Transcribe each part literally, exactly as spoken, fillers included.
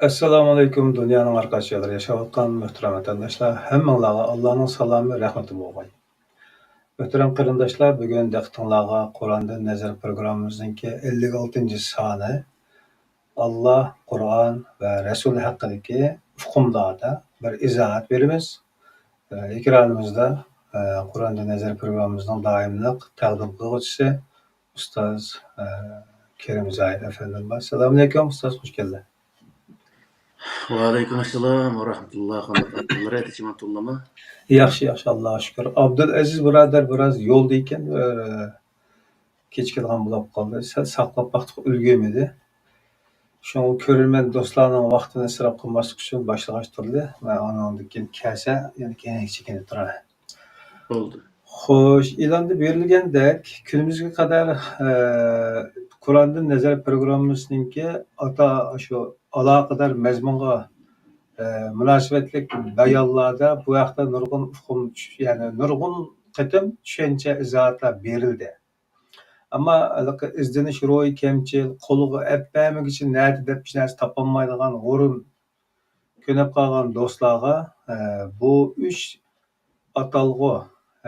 ئەسسالامۇئەلەيكۇم، دۇنيانىڭ ھەر قايسى جايلىرىدا ياشاۋاتقان مۆھتەرەم ۋەتەنداشلار، ھەممىڭلارغا ئاللانىڭ سالامى، رەھمىتى بولغاي. مۆھتەرەم قېرىنداشلار، بۈگۈن دىققىتىڭلارغا قۇراندىن نەزەر پروگراممىمىزنىڭكى ئەللىك ئالتىنچى سانى، ئاللا، قۇرئان ۋە رەسۇل ھەققىدىكى ئۇقۇملاردا بىر ئىزاھات بېرىمىز. ئە، ئېكرانىمىزدا، ئە، قۇراندىن نەزەر پروگراممىمىزنىڭ دائىملىق تەقدىم قىلغۇچىسى، ئۇستاز، ئە، كېرىم زاھىت ئەپەندىم بار. سالامۇئەلەيكۇم، ئۇستاز، خوش كەلدى. ۋەئەلەيكۇم ئەسسالام ۋە رەھمەتۇللا. قانداق ئەھۋاللار، ئەتىچىمان توللىما؟ ياخشى، ياخشى، ئاللاغا شۈكۈر. ئابدۇلئەزىز بۇرادەر بىراز يولدا ئىكەن، بىر، ئە، كېچىكىدىغان بولۇپ قالدى. سەل ساقلاپ باقتۇق، ئۈلگۈرمىدى. شۇڭا كۆرۈرمەن دوستلارنىڭ ۋاقتىنى ئىسراپ قىلماسلىق ئۈچۈن باشلىغاچ تۇردى. مەن ئانىڭدىن كېيىن كەلسە، يەنە كېيىن چېكىنىپ تۇرىمەن. بولدى. خوش، ئېلاندا بېرىلگەندەك، كۈنىمىزگە قەدەر، ئە، قۇراندىن نەزەر پروگراممىسىنىڭكى ئاتا، شۇ ئالاقىدار مەزمۇنغا، ئە، مۇناسىۋەتلىك بايانلاردا بۇ ھەقتە نۇرغۇن ئۇقۇم چۈش-، يەنى نۇرغۇن قېتىم چۈشەنچە، ئىزاھاتلار بېرىلدى. ئەمما ھېلىقى ئىزدىنىش روھى كەمچىل، قولىغا ئەپ بەرمىگۈچە نەدە دەپ ھېچ نەرسە تاپالمايدىغان ھۇرۇن كۆنۈپ قالغان دوستلارغا، ئە، بۇ ئۈچ ئاتالغۇ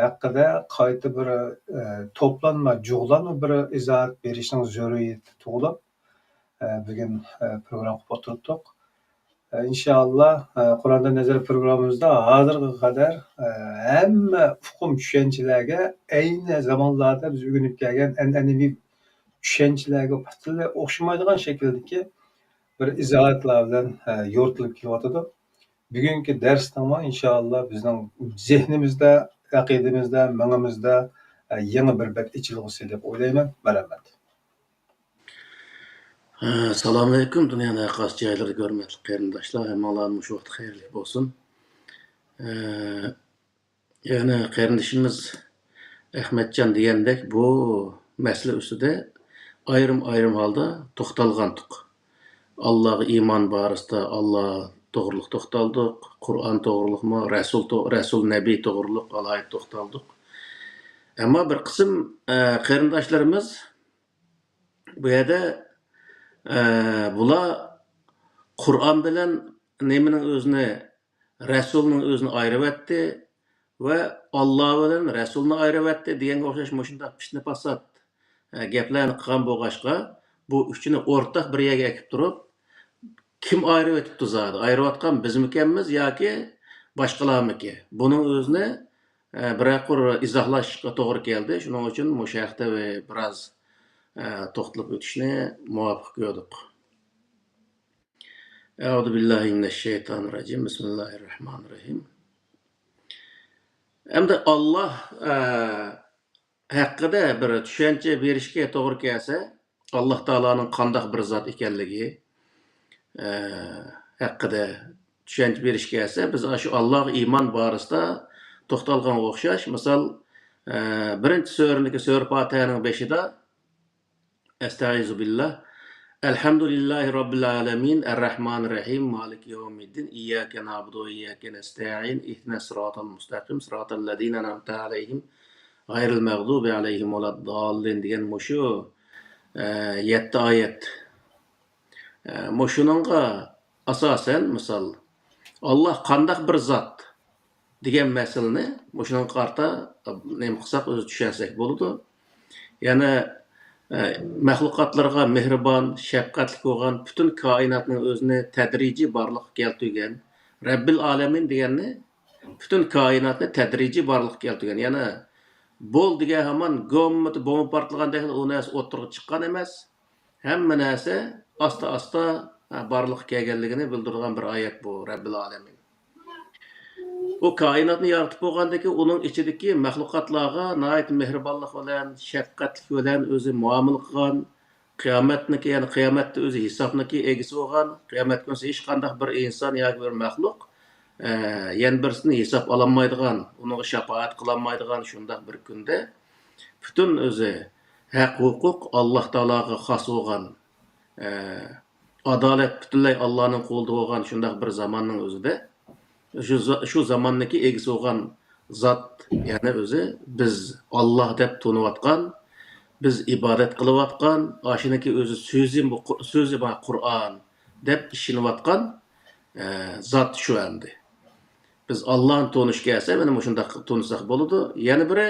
ھەققىدە قايتا بىر، ئە، توپلانما، جۇغلانما بىر ئىزاھات بېرىشنىڭ زۆرۈرىيىتى تۇغۇلۇپ، ئە، بۈگۈن، ئە، پروگرامما قىلىپ ئولتۇرۇپتۇق. ئىنشائاللا، قۇراندىن نەزەر پروگراممىمىزدا ھازىرغا قەدەر، ھەممە ئۇقۇم چۈشەنچىلەرگە ئەينى زامانلاردا بىز ئۆگىنىپ كەلگەن ئەنئەنىۋى چۈشەنچىلەرگە پۈتۈنلەي ئوخشىمايدىغان شەكىلدىكى بىر ئىزاھاتلار بىلەن، يورۇتۇلۇپ كېلىۋاتىدۇ. بۈگۈنكى دەرسنىڭمۇ ئىنشائاللا بىزنىڭ زېھنىمىزدە، ئەقىدىمىزدە، مېڭىمىزدە، يېڭى بىر بەت ئېچىلغۇسى دەپ ئويلايمەن. مەرھەمەت. ھە، سالامۇئەلەيكۇم، دۇنيانىڭ ھەر قايسى جايلىرىدا ھۆرمەتلىك قېرىنداشلار، ھەممىڭلارنىڭ مۇشۇ ۋاقتى خەيرلىك بولسۇن. ئە، يەنە قېرىندىشىمىز ئەخمەتجان دېگەندەك، بۇ مەسىلە ئۈستىدە ئايرىم-ئايرىم ھالدا توختالغانتۇق. ئاللاغا ئىمان بارىسىدا ئاللا توغرۇلۇق توختالدۇق، قۇرئان توغرۇلۇقمۇ، رەسۇل تو-، رەسۇل نەبىي توغرۇلۇق ئالاھىدە توختالدۇق. ئەمما بىر قىسىم، ئە، قېرىنداشلىرىمىز بۇ يەردە، ئە، بۇلار قۇرئان بىلەن نېمىنىڭ ئۆزىنى، رەسۇلنىڭ ئۆزىنى ئايرىۋەتتى ۋە ئاللا بىلەن رەسۇلنى ئايرىۋەتتى دېگەنگە ئوخشاش مۇشۇنداق پىتنە-پاسات، ئە، گەپلەرنى قىلغان بولغاچقا، بۇ ئۈچىنى ئورتاق بىر يەرگە ئەكىپ تۇرۇپ، كىم ئايرىۋېتىپتۇ زادى؟ ئايرىۋاتقان بىزمىكەنمىز ياكى باشقىلارمىكى؟ بۇنىڭ ئۆزىنى، ئە، بىرەر قۇر ئىزاھلاشقا توغرا كەلدى. شۇنىڭ ئۈچۈن مۇشۇ ھەقتە بىراز، ئە، توختىلىپ ئۆتۈشنى مۇۋاپىق كۆردۇق. ئەئۇزۇ بىللاھى مىنەششەيتانىررەجىم. بىسمىللاھىررەھمانىررەھىم. ئەمدى ئاللا، ئە، ھەققىدە بىر چۈشەنچە بېرىشكە توغرا كەلسە، ئاللا تائالانىڭ قانداق بىر زات ئىكەنلىكى، ئە، ھەققىدە چۈشەنچە بېرىشكە كەلسە، بىز ئاشۇ ئاللاغا ئىمان بارىسىدا توختالغانغا ئوخشاش. مىسال، ئە، بىرىنچى سۈرىنىڭكى، سۈرە پاتىھەنىڭ بېشىدا، ئەستەئىزۇ بىللا. ئەلھەمدۇلىللاھى رەببىل ئالەمىن، ئەررەھمانىر رەھىم، مالىكى يەۋمىددىن، ئىيياكە نەئبۇدۇ ۋە ئىيياكە نەستەئىن، ئىھدىنەس سىراتال مۇستەقىم، سىراتال لەزىنە ئەنئەمتە ئەلەيھىم، غەيرىل مەغدۇبى ئەلەيھىم ۋەلەدداللىن دېگەن مۇشۇ، ئە، يەتتە ئايەت. ئە، مۇشۇنىڭغا ئاساسەن، مىسال، ئاللا قانداق بىر زات؟ دېگەن مەسىلىنى مۇشۇنىڭغا قارىتا نېمە قىلساق ئۆزى چۈشەنسەك بولىدۇ. يەنى، ئە، مەخلۇقاتلارغا مېھرىبان، شەپقەتلىك بولغان، پۈتۈن كائىناتنىڭ ئۆزىنى تەدرىجىي بارلىققا كەلتۈرگەن، رەببىل ئالەمىن دېگەننى پۈتۈن كائىناتنى تەدرىجىي بارلىققا كەلتۈرگەن. يەنى بول دېگەن ھامان گوممىدە بومبا پارتلىغاندەكلا ئۇ نەرسە ئوتتۇرىغا چىققان ئەمەس. ھەممە نەرسە ئاستا-ئاستا، ھە، بارلىققا كەلگەنلىكىنى بىلدۈرىدىغان بىر ئايەت بۇ، رەببىل ئالەمىن. ئۇ كائىناتنى يارىتىپ بولغاندىن كېيىن، ئۇنىڭ ئىچىدىكى مەخلۇقاتلارغا ناھايىتى مېھرىبانلىق بىلەن، شەپقەتلىك بىلەن ئۆزى مۇئامىلە قىلغان، قىيامەتنىكى، يەنى قىيامەتتە ئۆزى ھېسابنىكى ئىگىسى بولغان، قىيامەت كۈنىسى ھېچقانداق بىر ئىنسان ياكى بىر مەخلۇق، ئە، يەنە بىرسىدىن ھېساب ئالالمايدىغان، ئۇنىڭغا شاپائەت قىلالمايدىغان شۇنداق بىر كۈندە، پۈتۈن ئۆزى ھەق، ھوقۇق ئاللا تائالاغا خاس بولغان، ئە، ئادالەت پۈتۈنلەي ئاللانىڭ قولىدا بولغان شۇنداق بىر زاماننىڭ ئۆزىدە، شۇ ز-، شۇ زاماننىڭكى ئىگىسى بولغان زات، يەنى ئۆزى بىز ئاللا دەپ تونۇۋاتقان، بىز ئىبادەت قىلىۋاتقان، ئاشۇنىڭكى ئۆزى سۆزى، بۇ قۇ-، سۆزى بار قۇرئان، دەپ ئىشىنىۋاتقان، ئە، زات شۇ ئەمدى. بىز ئاللانى تونۇش كەلسە، مانا مۇشۇنداق تونۇساق بولىدۇ. يەنە بىرى،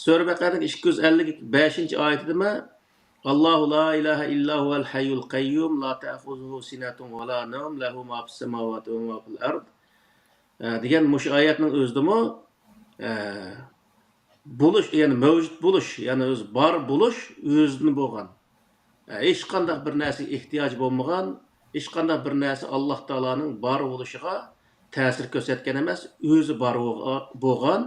سۈرە بەقەرىنىڭ ئىككى يۈز ئەللىك بەشىنچى ئايىتىدىمۇ، «ئاللاھۇ لا ئىلاھە ئىللا ھۇۋەل ھەييۇل قەييۇم، لا تەخۇزۇھۇ سىنەتۇن ۋە لا نەۋم، لەھۇ ما فىس سەماۋاتى ۋە ما فىل ئەرد.» ئە، دېگەن مۇشۇ ئايەتنىڭ ئۆزىدىمۇ، ئە، بولۇش، يەنى مەۋجۇت بولۇش، يەنى ئۆزى بار بولۇش ئۆزىدىن بولغان. ئە، ھېچقانداق بىر نەرسىگە ئېھتىياج بولمىغان، ھېچقانداق بىر نەرسە ئاللاھ تائالانىڭ بار بولۇشىغا تەسىر كۆرسەتكەن ئەمەس، ئۆزى بار بولغا-، بولغان،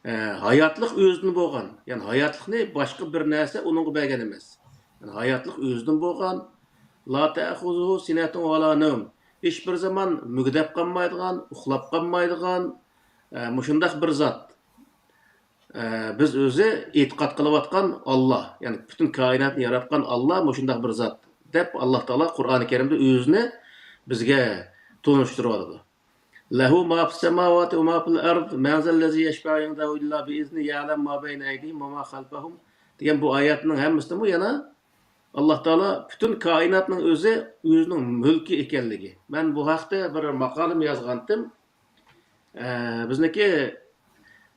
ئە، ھاياتلىق ئۆزىدىن بولغان، يەنى ھاياتلىقنى باشقا بىر نەرسە ئۇنىڭغا بەرگەن ئەمەس. يەنى ھاياتلىق ئۆزىدىن بولغان، لا تەخۇزۇھۇ سىنەتۇن ۋە لا نەۋم، ھېچ بىر زامان مۈگدەپ قالمايدىغان، ئۇخلاپ قالمايدىغان، ئە، مۇشۇنداق بىر زات. ئە، بىز ئۆزى ئېتىقاد قىلىۋاتقان ئاللا، يەنى پۈتۈن كائىناتنى ياراتقان ئاللا مۇشۇنداق بىر زات، دەپ ئاللا تائالا قۇرئانى كەرىمدە ئۆزىنى بىزگە تونۇشتۇرۇۋاتىدۇ. لەھۇ ما فىس سەماۋاتى ۋە ما فىل ئەرد، مەن زەللەزى يەشفەئۇ ئىندەھۇ ئىللا بىئىزنىھ، يەئلەمۇ ما بەينە ئەيدىھىم ۋە ما خەلفەھۇم، دېگەن بۇ ئايەتنىڭ ھەممىسىدىمۇ يەنە ئاللا تائالا پۈتۈن كائىناتنىڭ ئۆزى ئۆزىنىڭ مۈلكى ئىكەنلىكى. مەن بۇ ھەقتە بىر ماقالىمۇ يازغانتىم. ئە، بىزنىڭكى،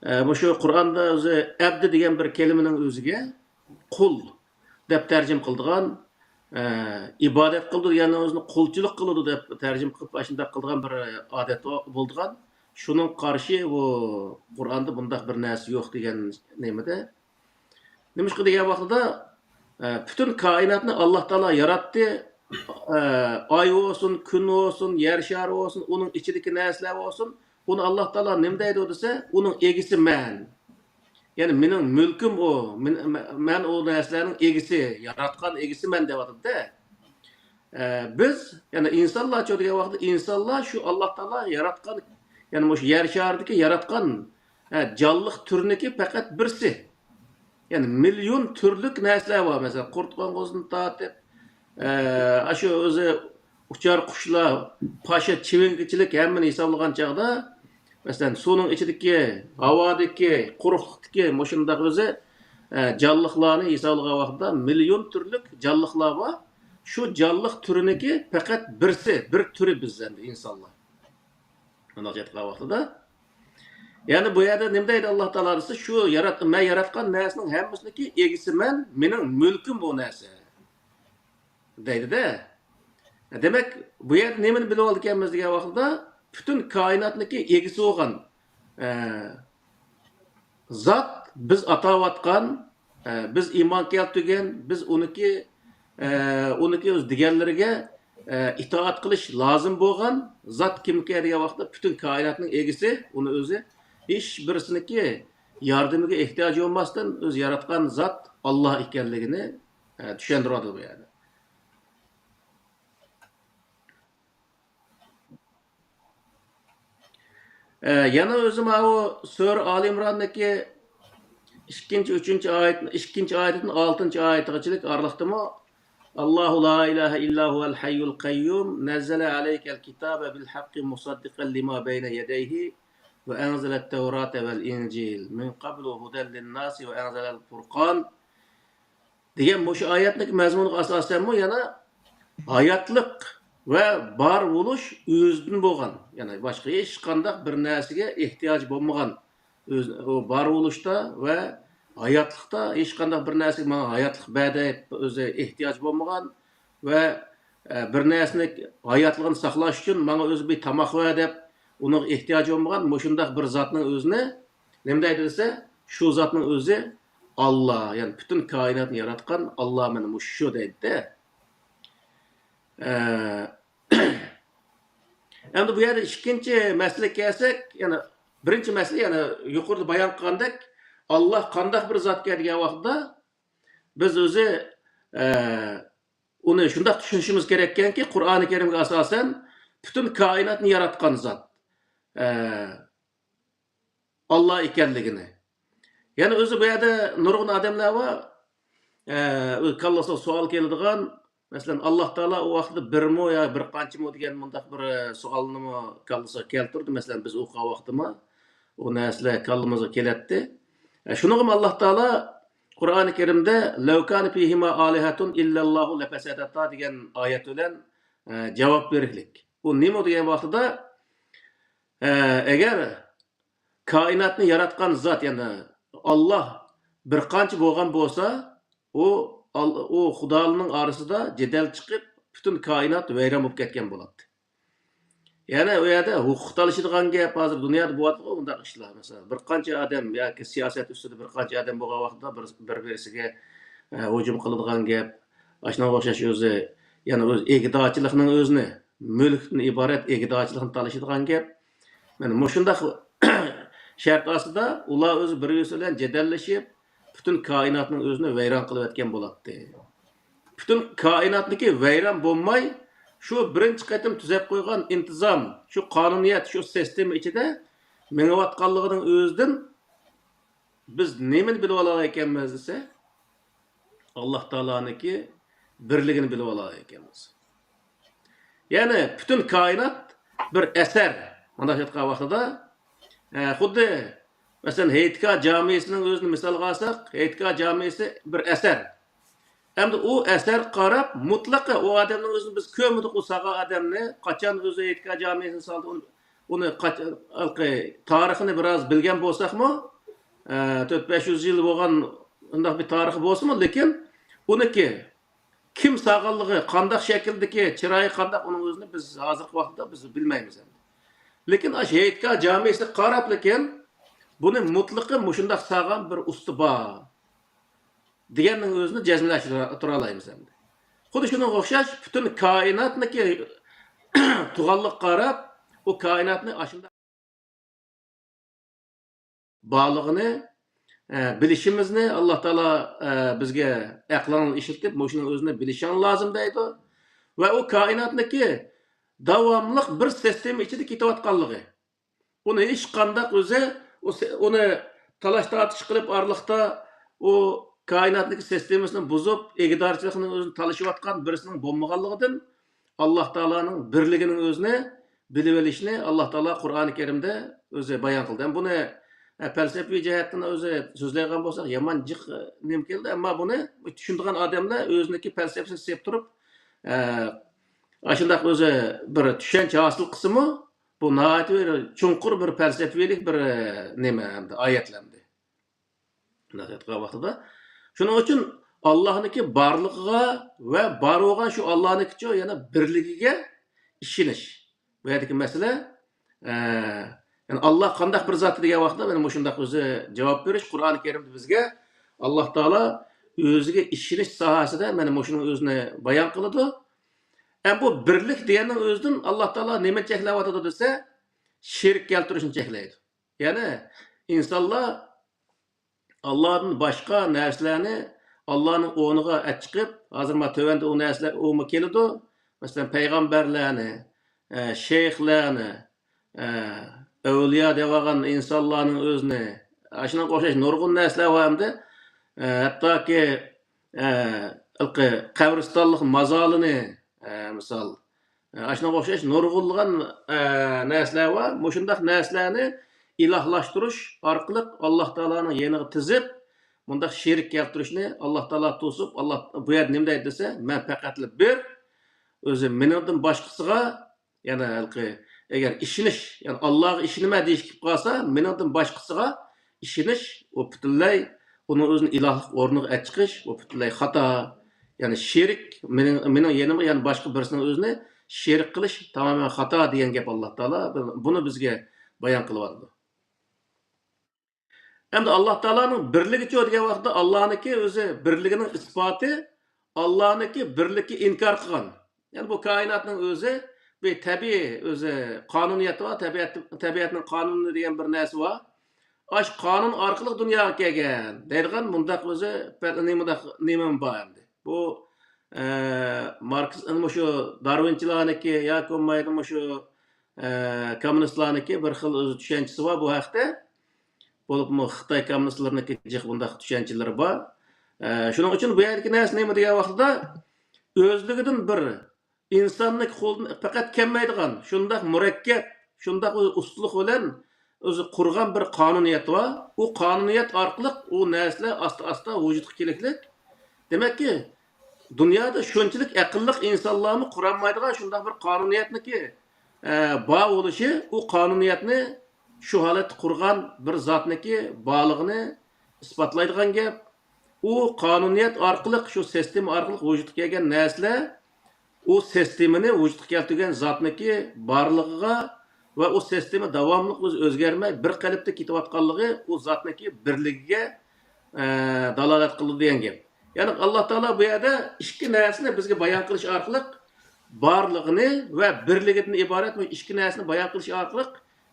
ئە، مۇشۇ قۇرئاندا ئۆزى ئەبدى دېگەن بىر كەلىمىنىڭ ئۆزىگە قۇل دەپ تەرجىمە قىلىدىغان، ئە، ئىبادەت قىلىدۇ دېگەننىڭ ئۆزىنى قۇلچىلىق قىلىدۇ دەپ تەرجىمە قىلىپ، ئاشۇنداق قىلىدىغان بىر ئادەت بولىدىغان. شۇنىڭغا قارشى بۇ قۇرئاندا بۇنداق بىر نەرسە يوق دېگەن نېمىدە. نېمىشقا دېگەن ۋاقتىدا، ئە، پۈتۈن كائىناتنى ئاللا تائالا ياراتتى. ئە، ئاي بولسۇن، كۈن بولسۇن، يەر شارى بولسۇن، ئۇنىڭ ئىچىدىكى نەرسىلەر بولسۇن، ئۇنى ئاللا تائالا نېمە دەيدۇ دېسە، ئۇنىڭ ئىگىسى مەن. يەنى مېنىڭ مۈلكۈم ئۇ، مېن، مەن ئۇ نەرسىلەرنىڭ ئىگىسى، ياراتقان ئىگىسى مەن دەۋاتىدۇ-دە. ئە، بىز، يەنى ئىنسانلارچۇ دېگەن ۋاقىتتا، ئىنسانلار شۇ ئاللا تائالا ياراتقان، يەنى مۇشۇ يەر شارىدىكى ياراتقان، ئە، جانلىق تۈرنىكى پەقەت بىرسى. يەنى مىليون تۈرلۈك نەرسىلەر بار. مەسىلەن، قۇرت قوڭغۇزدىن تارتىپ، ئە، ئاشۇ ئۆزى ئۇچار قۇشلار، پاشا، چىۋىنگىچىلىك ھەممىنى ھېسابلىغان چاغدا، مەسىلەن، سۇنىڭ ئىچىدىكى، ھاۋادىكى، قۇرۇقلۇقتىكى مۇشۇنداق ئۆزى، ئە، جانلىقلارنى ھېسابلىغان ۋاقىتتا مىليون تۈرلۈك جانلىقلار بار. شۇ جانلىق تۈرىنىڭكى پەقەت بىرسى، بىر تۈرى بىز ئەمدى ئىنسانلار. مۇنداق ئېيتقان ۋاقتىدا، يەنى بۇ يەردە نېمە دەيدۇ ئاللا تائالا دېسە، شۇ يارات-، مەن ياراتقان نەرسىنىڭ ھەممىسىنىڭكى ئىگىسى مەن، مېنىڭ مۈلكۈم بۇ نەرسە. دەيدۇ-دە. دېمەك، بۇ يەردە نېمىنى بىلىۋالىدىكەنمىز دېگەن ۋاقتىدا، پۈتۈن كائىناتنىڭكى ئىگىسى بولغان، ئە، زات بىز ئاتاۋاتقان، ئە، بىز ئىمان كەلتۈرگەن، بىز ئۇنىڭكى، ئە، ئۇنىڭكى ئۆز دېگەنلىرىگە، ئە، ئىتائەت قىلىش لازىم بولغان زات كىمكەن دېگەن ۋاقىتتا، پۈتۈن كائىناتنىڭ ئىگىسى، ئۇنى ئۆزى ھېچ بىرسىنىڭكى ياردىمىگە ئېھتىياجى بولماستىن، ئۆزى ياراتقان زات ئاللا ئىكەنلىكىنى، ئە، چۈشەندۈرۈۋاتىدۇ بۇ يەردە. ئە، يەنە ئۆزى ماۋۇ سۈرە ئالى ئىمراندىكى ئىككىنچى، ئۈچىنچى ئايەت، ئىككىنچى ئايەتتىن ئالتىنچى ئايەتكىچىلىك ئارىلىقتىمۇ، «ئاللاھۇ لا ئىلاھە ئىللا ھۇۋەل ھەييۇل قەييۇم، نەززەلە ئەلەيكەل كىتابە بىل ھەققى مۇسەددىقەن لىما بەينە يەدەيھى، ۋە ئەنزەلەت تەۋراتە ۋەل ئىنجىل، مىن قەبلۇ ھۇدەل لىنناسى ۋە ئەنزەلەل فۇرقان.» دېگەن مۇشۇ ئايەتنىڭ مەزمۇنىغا ئاساسەنمۇ يەنە ھاياتلىق ۋە بار بولۇش ئۆزىدىن بولغان، يەنى باشقا ھېچقانداق بىر نەرسىگە ئېھتىياج بولمىغان، ئۆز-، ئۇ بار بولۇشتا ۋە ھاياتلىقتا ھېچقانداق بىر نەرسىگە ماڭا ھاياتلىق بەر دەپ ئۆزى ئېھتىياج بولمىغان ۋە، ئە، بىر نەرسىنى ھاياتلىقىنى ساقلاش ئۈچۈن ماڭا ئۆزى بىر تاماق بەر دەپ ئۇنىڭغا ئېھتىياج بولمىغان مۇشۇنداق بىر زاتنىڭ ئۆزىنى نېمە دەيدۇ دېسە، شۇ زاتنىڭ ئۆزى ئاللا، يەنى پۈتۈن كائىناتنى ياراتقان ئاللا مانا مۇشۇ دەيدۇ-دە. ئە، ئەمدى بۇ يەردە ئىككىنچى مەسىلىگە كەلسەك، يەنى بىرىنچى مەسىلە، يەنى يۇقىرىدا بايان قىلغاندەك، ئاللا قانداق بىر زاتكەن دېگەن ۋاقىتتا، بىز ئۆزى، ئە، ئۇنى شۇنداق چۈشىنىشىمىز كېرەككەنكى، قۇرئانى كەرىمگە ئاساسەن پۈتۈن كائىناتنى ياراتقان زات، ئە، ئاللا ئىكەنلىكىنى. يەنە ئۆزى بۇ يەردە نۇرغۇن ئادەملەر بار، ئە، ئۆز كاللىسىغا سوئال كېلىدىغان، مەسىلەن، ئاللا تائالا ئۇ ۋاقىتتا بىرمۇ يا بىر قانچىمۇ دېگەن مۇنداق بىر، ئە، سوئالنىمۇ كاللىسىغا كەلتۈردى. مەسىلەن، بىز ئوقۇغان ۋاقتىمۇ ئۇ نەرسىلەر كاللىمىزغا كېلەتتى. ئە، شۇنىڭغىمۇ ئاللا تائالا قۇرئانى كەرىمدە، «لەۋ كانە فىھىما ئالىھەتۇن ئىللەللاھۇ لەفەسەدەتا» دېگەن ئايەت بىلەن، ئە، جاۋاب بېرىشلىك. ئۇ نېمە دېگەن ۋاقتىدا، ئە، ئەگەر كائىناتنى ياراتقان زات، يەنى ئاللاھ بىر قانچە بولغان بولسا، ئۇ، ئال-، ئۇ خۇدالارنىڭ ئارىسىدا جېدەل چىقىپ، پۈتۈن كائىنات ۋەيران بولۇپ كەتكەن بولاتتى. يەنى ئۇ يەردە ھوقۇق تالىشىدىغان گەپ، ھازىر دۇنيادا بولۇۋاتىدىغۇ ئۇنداق ئىشلار. مەسىلەن، بىر قانچە ئادەم ياكى سىياسەت ئۈستىدە بىر قانچە ئادەم بولغان ۋاقىتتا بىر، بىر-بىرسىگە، ئە، ھۇجۇم قىلىدىغان گەپ. ئاشۇنىڭغا ئوخشاش ئۆزى، يەنى ئۆز ئىگىدارچىلىقنىڭ ئۆزىنى، مۈلۈكتىن ئىبارەت ئىگىدارچىلىقنى تالىشىدىغان گەپ. مانا مۇشۇنداق شەرت ئاستىدا ئۇلار ئۆزى بىر-بىرسى بىلەن جېدەللىشىپ، پۈتۈن كائىناتنىڭ ئۆزىنى ۋەيران قىلىۋەتكەن بولاتتى. پۈتۈن كائىناتنىكى ۋەيران بولماي، شۇ بىرىنچى قېتىم تۈزەپ قويغان ئىنتىزام، شۇ قانۇنىيەت، شۇ سىستېما ئىچىدە مېڭىۋاتقانلىقىنىڭ ئۆزىدىن بىز نېمىنى بىلىۋالالايكەنمىز دېسە، ئاللاھ تائالانىڭكى بىرلىكىنى بىلىۋالالايكەنمىز. يەنى پۈتۈن كائىنات بىر ئەسەر. مۇنداق ئېيتقان ۋاقتىدا، ئە، خۇددى، مەسىلەن، ھېيتگاھ جامىسىنىڭ ئۆزىنى مىسالغا ئالساق، ھېيتگاھ جامىسى بىر ئەسەر. ئەمدى ئۇ ئەسەرگە قاراپ، مۇتلەقە ئۇ ئادەمنىڭ ئۆزىنى بىز كۆرمىدۇق، ئۇ سالغان ئادەمنى. قاچان ئۆزى ھېيتگاھ جامىسىنى سالدى، ئۇنى، ئۇنى قاچ-، ھېلىقى تارىخىنى بىراز بىلگەن بولساقمۇ، ئە، تۆت بەش يۈز يىل بولغان ئۇنداق بىر تارىخى بولسىمۇ، لېكىن ئۇنىڭكى كىم سالغانلىقى، قانداق شەكىلدىكى، چىرايى قانداق، ئۇنىڭ ئۆزىنى بىز ھازىرقى ۋاقىتتا بىز بىلمەيمىز ئەمدى. لېكىن ئاشۇ ھېيتگاھ جامىسىغا قاراپلىكىن، بۇنى مۇتلىقى مۇشۇنداق سالغان بىر ئۇستا بار دېگەننىڭ ئۆزىنى جەزملەشتۈرەلەيمىز ئەمدى. خۇددى شۇنىڭغا ئوخشاش، پۈتۈن كائىناتنىڭكى تۇغانلىقىغا قاراپ، ئۇ كائىناتنى ئاشۇنداق بارلىقىنى، ئە، بىلىشىمىزنى ئاللاھ تائالا، ئە، بىزگە ئەقلىڭنى ئىشلىتىپ، مۇشۇنىڭ ئۆزىنى بىلىشىڭ لازىم دەيدۇ. ۋە ئۇ كائىناتنىڭكى داۋاملىق بىر سىستېما ئىچىدە كېتىۋاتقانلىقى. ئۇنى ھېچقانداق ئۆزى، ئۇ سى-، ئۇنى تالاش-تارتىش قىلىپ ئارىلىقتا ئۇ كائىناتنىڭكى سىستېمىسىنى بۇزۇپ، ئىگىدارچىلىقنىڭ ئۆزىنى تالىشىۋاتقان بىرسىنىڭ بولمىغانلىقىدىن، ئاللاھ تائالانىڭ بىرلىكىنىڭ ئۆزىنى بىلىۋېلىشنى ئاللاھ تائالا قۇرئانى كەرىمدە ئۆزى بايان قىلدى. ھەم بۇنى، ئە، پەلسەپىۋى جەھەتتىن ئۆزى سۆزلەيدىغان بولساق، يامان جىق نېمە كېلىدۇ. ئەمما بۇنى چۈشىنىدىغان ئادەملەر ئۆزىنىڭكى پەلسەپىسىنى سېلىپ تۇرۇپ، ئە، ئاشۇنداق ئۆزى بىر چۈشەنچە ھاسىل قىلسىمۇ، بۇ ناھايىتى بىر چوڭقۇر بىر پەلسەپىۋىلىك بىر، ئە، نېمە ئەمدى، ئايەتلەر ئەمدى. مۇنداق ئېيتقان ۋاقتىدا. شۇنىڭ ئۈچۈن ئاللاھنىڭكى بارلىقىغا ۋە بار بولغان شۇ ئاللاھنىڭكىچۇ يەنە بىرلىكىگە ئىشىنىش. بۇ يەردىكى مەسىلە، ئە، يەنى ئاللاھ قانداق بىر زات دېگەن ۋاقىتتا مانا مۇشۇنداق ئۆزى جاۋاب بېرىش. قۇرئانى كەرىمدە بىزگە ئاللاھ تائالا ئۆزىگە ئىشىنىش ساھەسىدە مانا مۇشۇنىڭ ئۆزىنى بايان قىلىدۇ. ھەم بۇ بىرلىك دېگەننىڭ ئۆزىدىن ئاللاھ تائالا نېمىنى چەكلەۋاتىدۇ دېسە، شېرىك كەلتۈرۈشنى چەكلەيدۇ. يەنى ئىنسانلار ئاللاھتىن باشقا نەرسىلەرنى ئاللاھنىڭ ئورنىغا ئەتچىقىپ، ھازىر ما تۆۋەندە ئۇ نەرسىلەر ئۇمۇ كېلىدۇ. مەسىلەن، پەيغەمبەرلەرنى، ئە، شەيخلەرنى، ئە، ئەۋلىيا دەۋالغان ئىنسانلارنىڭ ئۆزىنى، ئاشۇنىڭغا ئوخشاش نۇرغۇن نەرسىلەر بار ئەمدى. ئە، ھەتتاكى، ئە، ھېلىقى قەبرىستانلىق مازارلىنى، ئە، مىسال، ئە، ئاشۇنىڭغا ئوخشاش نۇرغۇنلىغان، ئە، نەرسىلەر بار. مۇشۇنداق نەرسىلەرنى ئىلاھلاشتۇرۇش ئارقىلىق ئاللاھ تائالانىڭ يېنىغا تىزىپ، مۇنداق شېرىك كەلتۈرۈشنى ئاللاھ تائالا توسۇپ، ئاللاھ بۇ يەردە نېمە دەيدۇ دېسە، مەن پەقەتلا بىر، ئۆزى مېنىڭدىن باشقىسىغا، يەنى ھېلىقى، ئەگەر ئىشىنىش، يەنى ئاللاھقا ئىشىنىمەن دېيىش كېلىپ قالسا، مېنىڭدىن باشقىسىغا ئىشىنىش، ئۇ پۈتۈنلەي ئۇنىڭ ئۆزىنى ئىلاھلىق ئورنىغا ئەتچىقىش، ئۇ پۈتۈنلەي خاتا. يەنى شېرىك، مېنىڭ، مېنىڭ يېنىمغا يەنە باشقا بىرسىنىڭ ئۆزىنى شېرىك قىلىش تامامەن خاتا دېگەن گەپ ئاللاھ تائالا بۇنى بىزگە بايان قىلىۋاتىدۇ. ئەمدى ئاللاھ تائالانىڭ بىرلىكىچۇ دېگەن ۋاقىتتا ئاللاھنىڭكى ئۆزى بىرلىكىنىڭ ئىسپاتى، ئاللاھنىڭكى بىرلىككە ئىنكار قىلغان. يەنى بۇ كائىناتنىڭ ئۆزى بىر تەبىئىي ئۆزى قانۇنىيەت بار، تەبىئەت، تەبىئەتنىڭ قانۇنى دېگەن بىر نەرسە بار. ئاشۇ قانۇن ئارقىلىق دۇنياغا كەلگەن دەيدىغان مۇنداق ئۆزى پە-، نېمە، مۇنداق نېمە بار ئەمدى. بۇ، ئە، ماركس، مۇشۇ دارۋىنچىلارنىڭكى ياكى بولمايدۇ مۇشۇ، ئە، كوممۇنىستلارنىڭكى بىر خىل ئۆزى چۈشەنچىسى بار بۇ ھەقتە. بولۇپمۇ خىتاي كوممۇنىستلىرىنىڭكى جىق بۇنداق چۈشەنچىلىرى بار. ئە، شۇنىڭ ئۈچۈن بۇ يەردىكى نەرسە نېمە دېگەن ۋاقتىدا، ئۆزلۈكىدىن بىر ئىنساننىڭ قولىدىن پەقەت كەلمەيدىغان، شۇنداق مۇرەككەپ، شۇنداق ئۇستىلىق بىلەن ئۆزى قۇرغان بىر قانۇنىيەت بار. ئۇ قانۇنىيەت ئارقىلىق ئۇ نەرسىلەر ئاستا-ئاستا ۋۇجۇدقا كېلىشلىك. دېمەككى، دۇنيادا شۇنچىلىك ئەقىللىق ئىنسانلارمۇ قۇرالمايدىغان شۇنداق بىر قانۇنىيەتنىكى، ئە، بار بولۇشى، ئۇ قانۇنىيەتنى شۇ ھالەتتە قۇرغان بىر زاتنىكى بارلىقىنى ئىسپاتلايدىغان گەپ. ئۇ قانۇنىيەت ئارقىلىق، شۇ سىستېما ئارقىلىق ۋۇجۇدقا كەلگەن نەرسىلەر ئۇ سىستېمىنى ۋۇجۇدقا كەلتۈرگەن زاتنىكى بارلىقىغا ۋە ئۇ سىستېما داۋاملىق ئۆز-، ئۆزگەرمەي بىر قېلىپتا كېتىۋاتقانلىقى ئۇ زاتنىكى بىرلىكىگە، ئە، دالالەت قىلىدۇ دېگەن گەپ. يەنى ئاللا تائالا بۇ يەردە ئىككى نەرسىنى بىزگە بايان قىلىش ئارقىلىق بارلىقىنى ۋە بىرلىكىدىن ئىبارەت بۇ ئىككى نەرسىنى بايان قىلىش ئارقىلىق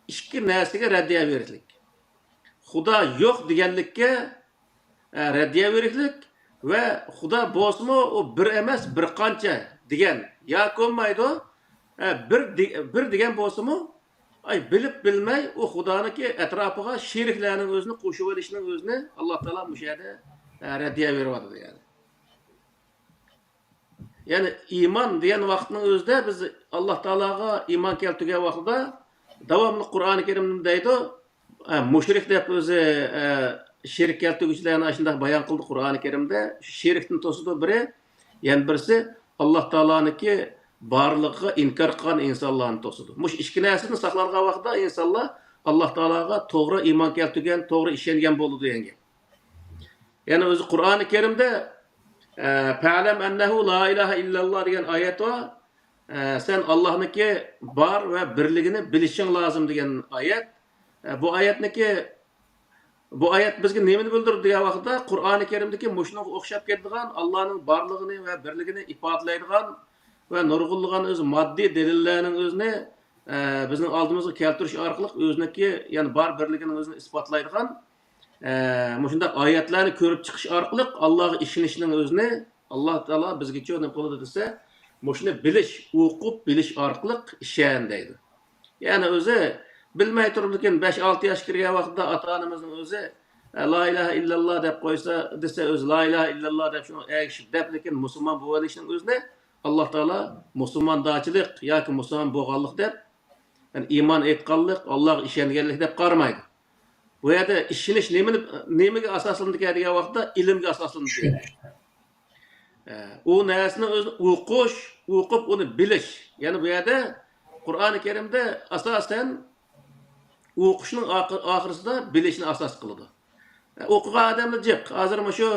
ئىككى نەرسىگە رەددىيە بېرىشلىك. خۇدا يوق دېگەنلىككە ئە، رەددىيە بېرىشلىك ۋە خۇدا بولسىمۇ ئۇ بىر ئەمەس، بىر قانچە دېگەن ياكى بولمايدۇ. ئە، بىر دې-، بىر دېگەن بولسىمۇ، ئاي، بىلىپ بىلمەي ئۇ خۇدانىڭكى ئەتراپىغا شېرىكلەرنىڭ ئۆزىنى قوشۇۋېلىشنىڭ ئۆزىنى ئاللا تائالا مۇشۇ يەردە، ئە، رەددىيە بېرىۋاتىدۇ يەنى. يەنى ئىمان دېگەن ۋاقىتنىڭ ئۆزىدە بىز ئاللا تائالاغا ئىمان كەلتۈرگەن ۋاقتىدا داۋاملىق قۇرئانى كەرىمدە دەيدۇ، ئە، مۇشرىك دەپ ئۆزى، ئە، شېرىك كەلتۈرگۈچىلەرنى ئاشۇنداق بايان قىلدى قۇرئانى كەرىمدە. شېرىكتىن توسىدۇ بىرى، يەنە بىرسى ئاللا تائالانىڭكى بارلىقىغا ئىنكار قىلغان ئىنسانلارنى توسىدۇ. مۇشۇ ئىككى نەرسىدىن ساقلانغان ۋاقىتتا ئىنسانلار ئاللا تائالاغا توغرا ئىمان كەلتۈرگەن، توغرا ئىشەنگەن بولىدۇ دېگەن گەپ. يەنە ئۆزى قۇرئانى كەرىمدە، ئە، «فەلەم ئەننەھۇ لا ئىلاھە ئىللەللا» دېگەن ئايەت بار. ئە، سەن ئاللانىڭكى بار ۋە بىرلىكىنى بىلىشىڭ لازىم دېگەن ئايەت. ئە، بۇ ئايەتنىكى، بۇ ئايەت بىزگە نېمىنى بىلدۈرىدۇ دېگەن ۋاقىتتا، قۇرئانى كەرىمدىكى مۇشۇنىڭغا ئوخشاپ كېتىدىغان، ئاللانىڭ بارلىقىنى ۋە بىرلىكىنى ئىپادىلەيدىغان ۋە نۇرغۇنلىغان ئۆزى ماددىي دەلىللەرنىڭ ئۆزىنى، ئە، بىزنىڭ ئالدىمىزغا كەلتۈرۈش ئارقىلىق ئۆزىنىڭكى، يەنى بار بىرلىكىنىڭ ئۆزىنى ئىسپاتلايدىغان ئە، مۇشۇنداق ئايەتلەرنى كۆرۈپ چىقىش ئارقىلىق ئاللاغا ئىشىنىشنىڭ ئۆزىنى ئاللا تائالا بىزگىچە نېمە قىلىدۇ دېسە، مۇشۇنى بىلىش، ئوقۇپ بىلىش ئارقىلىق ئىشەن دەيدۇ. يەنى ئۆزى بىلمەي تۇرۇپلىكىن بەش، ئالتە ياشقا كىرگەن ۋاقتىدا ئاتا-ئانىمىزنىڭ ئۆزى، ئە، لا ئىلاھە ئىللاللا دەپ قويسا، دېسە ئۆزى لا ئىلاھە ئىللاللا دەپ شۇنىڭغا ئەگىشىپ دەپلىكىن مۇسۇلمان بولۇۋېلىشنىڭ ئۆزىنى ئاللا تائالا مۇسۇلماندارچىلىق ياكى مۇسۇلمان بولغانلىق دەپ، يەنى ئىمان ئېيتقانلىق، ئاللاغا ئىشەنگەنلىك دەپ قارىمايدۇ. بۇ يەردە ئىشىنىش نېمىنى، نېمىگە ئاساسلىنىدىكەن دېگەن ۋاقىتتا ئىلىمگە ئاساسلىنىدىكەن. ئە، ئۇ نەرسىنى ئۆزىنى ئوقۇش، ئوقۇپ ئۇنى بىلىش. يەنى بۇ يەردە قۇرئانى كەرىمدە ئاساسەن ئوقۇشنىڭ ئاخىر-، ئاخىرسىدا بىلىشنى ئاساس قىلىدۇ. ئە، ئوقۇغان ئادەملەر جىق. ھازىر مۇشۇ،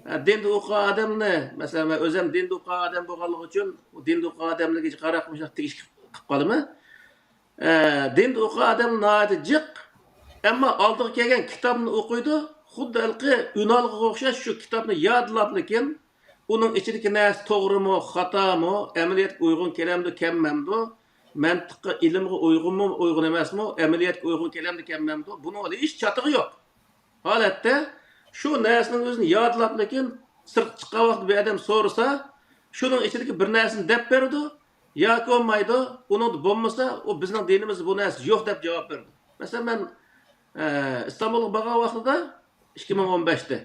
ئە، دىندا ئوقۇغان ئادەمنى، مەسىلەن، مەن ئۆزۈم دىندا ئوقۇغان ئادەم بولغانلىقى ئۈچۈن، ئۇ دىندا ئوقۇغان ئادەملەرگە قاراپ مۇشۇنداق تېگىش قىلىپ قالىمەن. ئە، دىندا ئوقۇغان ئادەم ناھايىتى جىق. ئەمما ئالدىغا كەلگەن كىتابنى ئوقۇيدۇ. خۇددى ھېلىقى ئۈنئالغىغا ئوخشاش شۇ كىتابنى يادلاپلىكىن، ئۇنىڭ ئىچىدىكى نەرسە توغرىمۇ، خاتامۇ، ئەمەلىيەتكە ئۇيغۇن كېلەمدۇ، كەلمەمدۇ، مەنتىققە، ئىلىمغا ئۇيغۇنمۇ، ئۇيغۇن ئەمەسمۇ، ئەمەلىيەتكە ئۇيغۇن كېلەمدۇ، كەلمەمدۇ، بۇنىڭ ھېلى ھېچ چاتىقى يوق. ھالەتتە شۇ نەرسىنىڭ ئۆزىنى يادلاپلىكىن سىرتقا چىققان ۋاقتىدا بىر ئادەم سورىسا، شۇنىڭ ئىچىدىكى بىر نەرسىنى دەپ بېرىدۇ ياكى بولمايدۇ، ئۇنىڭدا بولمىسا، ئۇ بىزنىڭ دىنىمىزدا بۇ نەرسە يوق دەپ جاۋاب بېرىدۇ. مەسىلەن، مەن، ئە، ئىستانبۇلغا بارغان ۋاقتىدا، ئىككى مىڭ ئون بەشتە،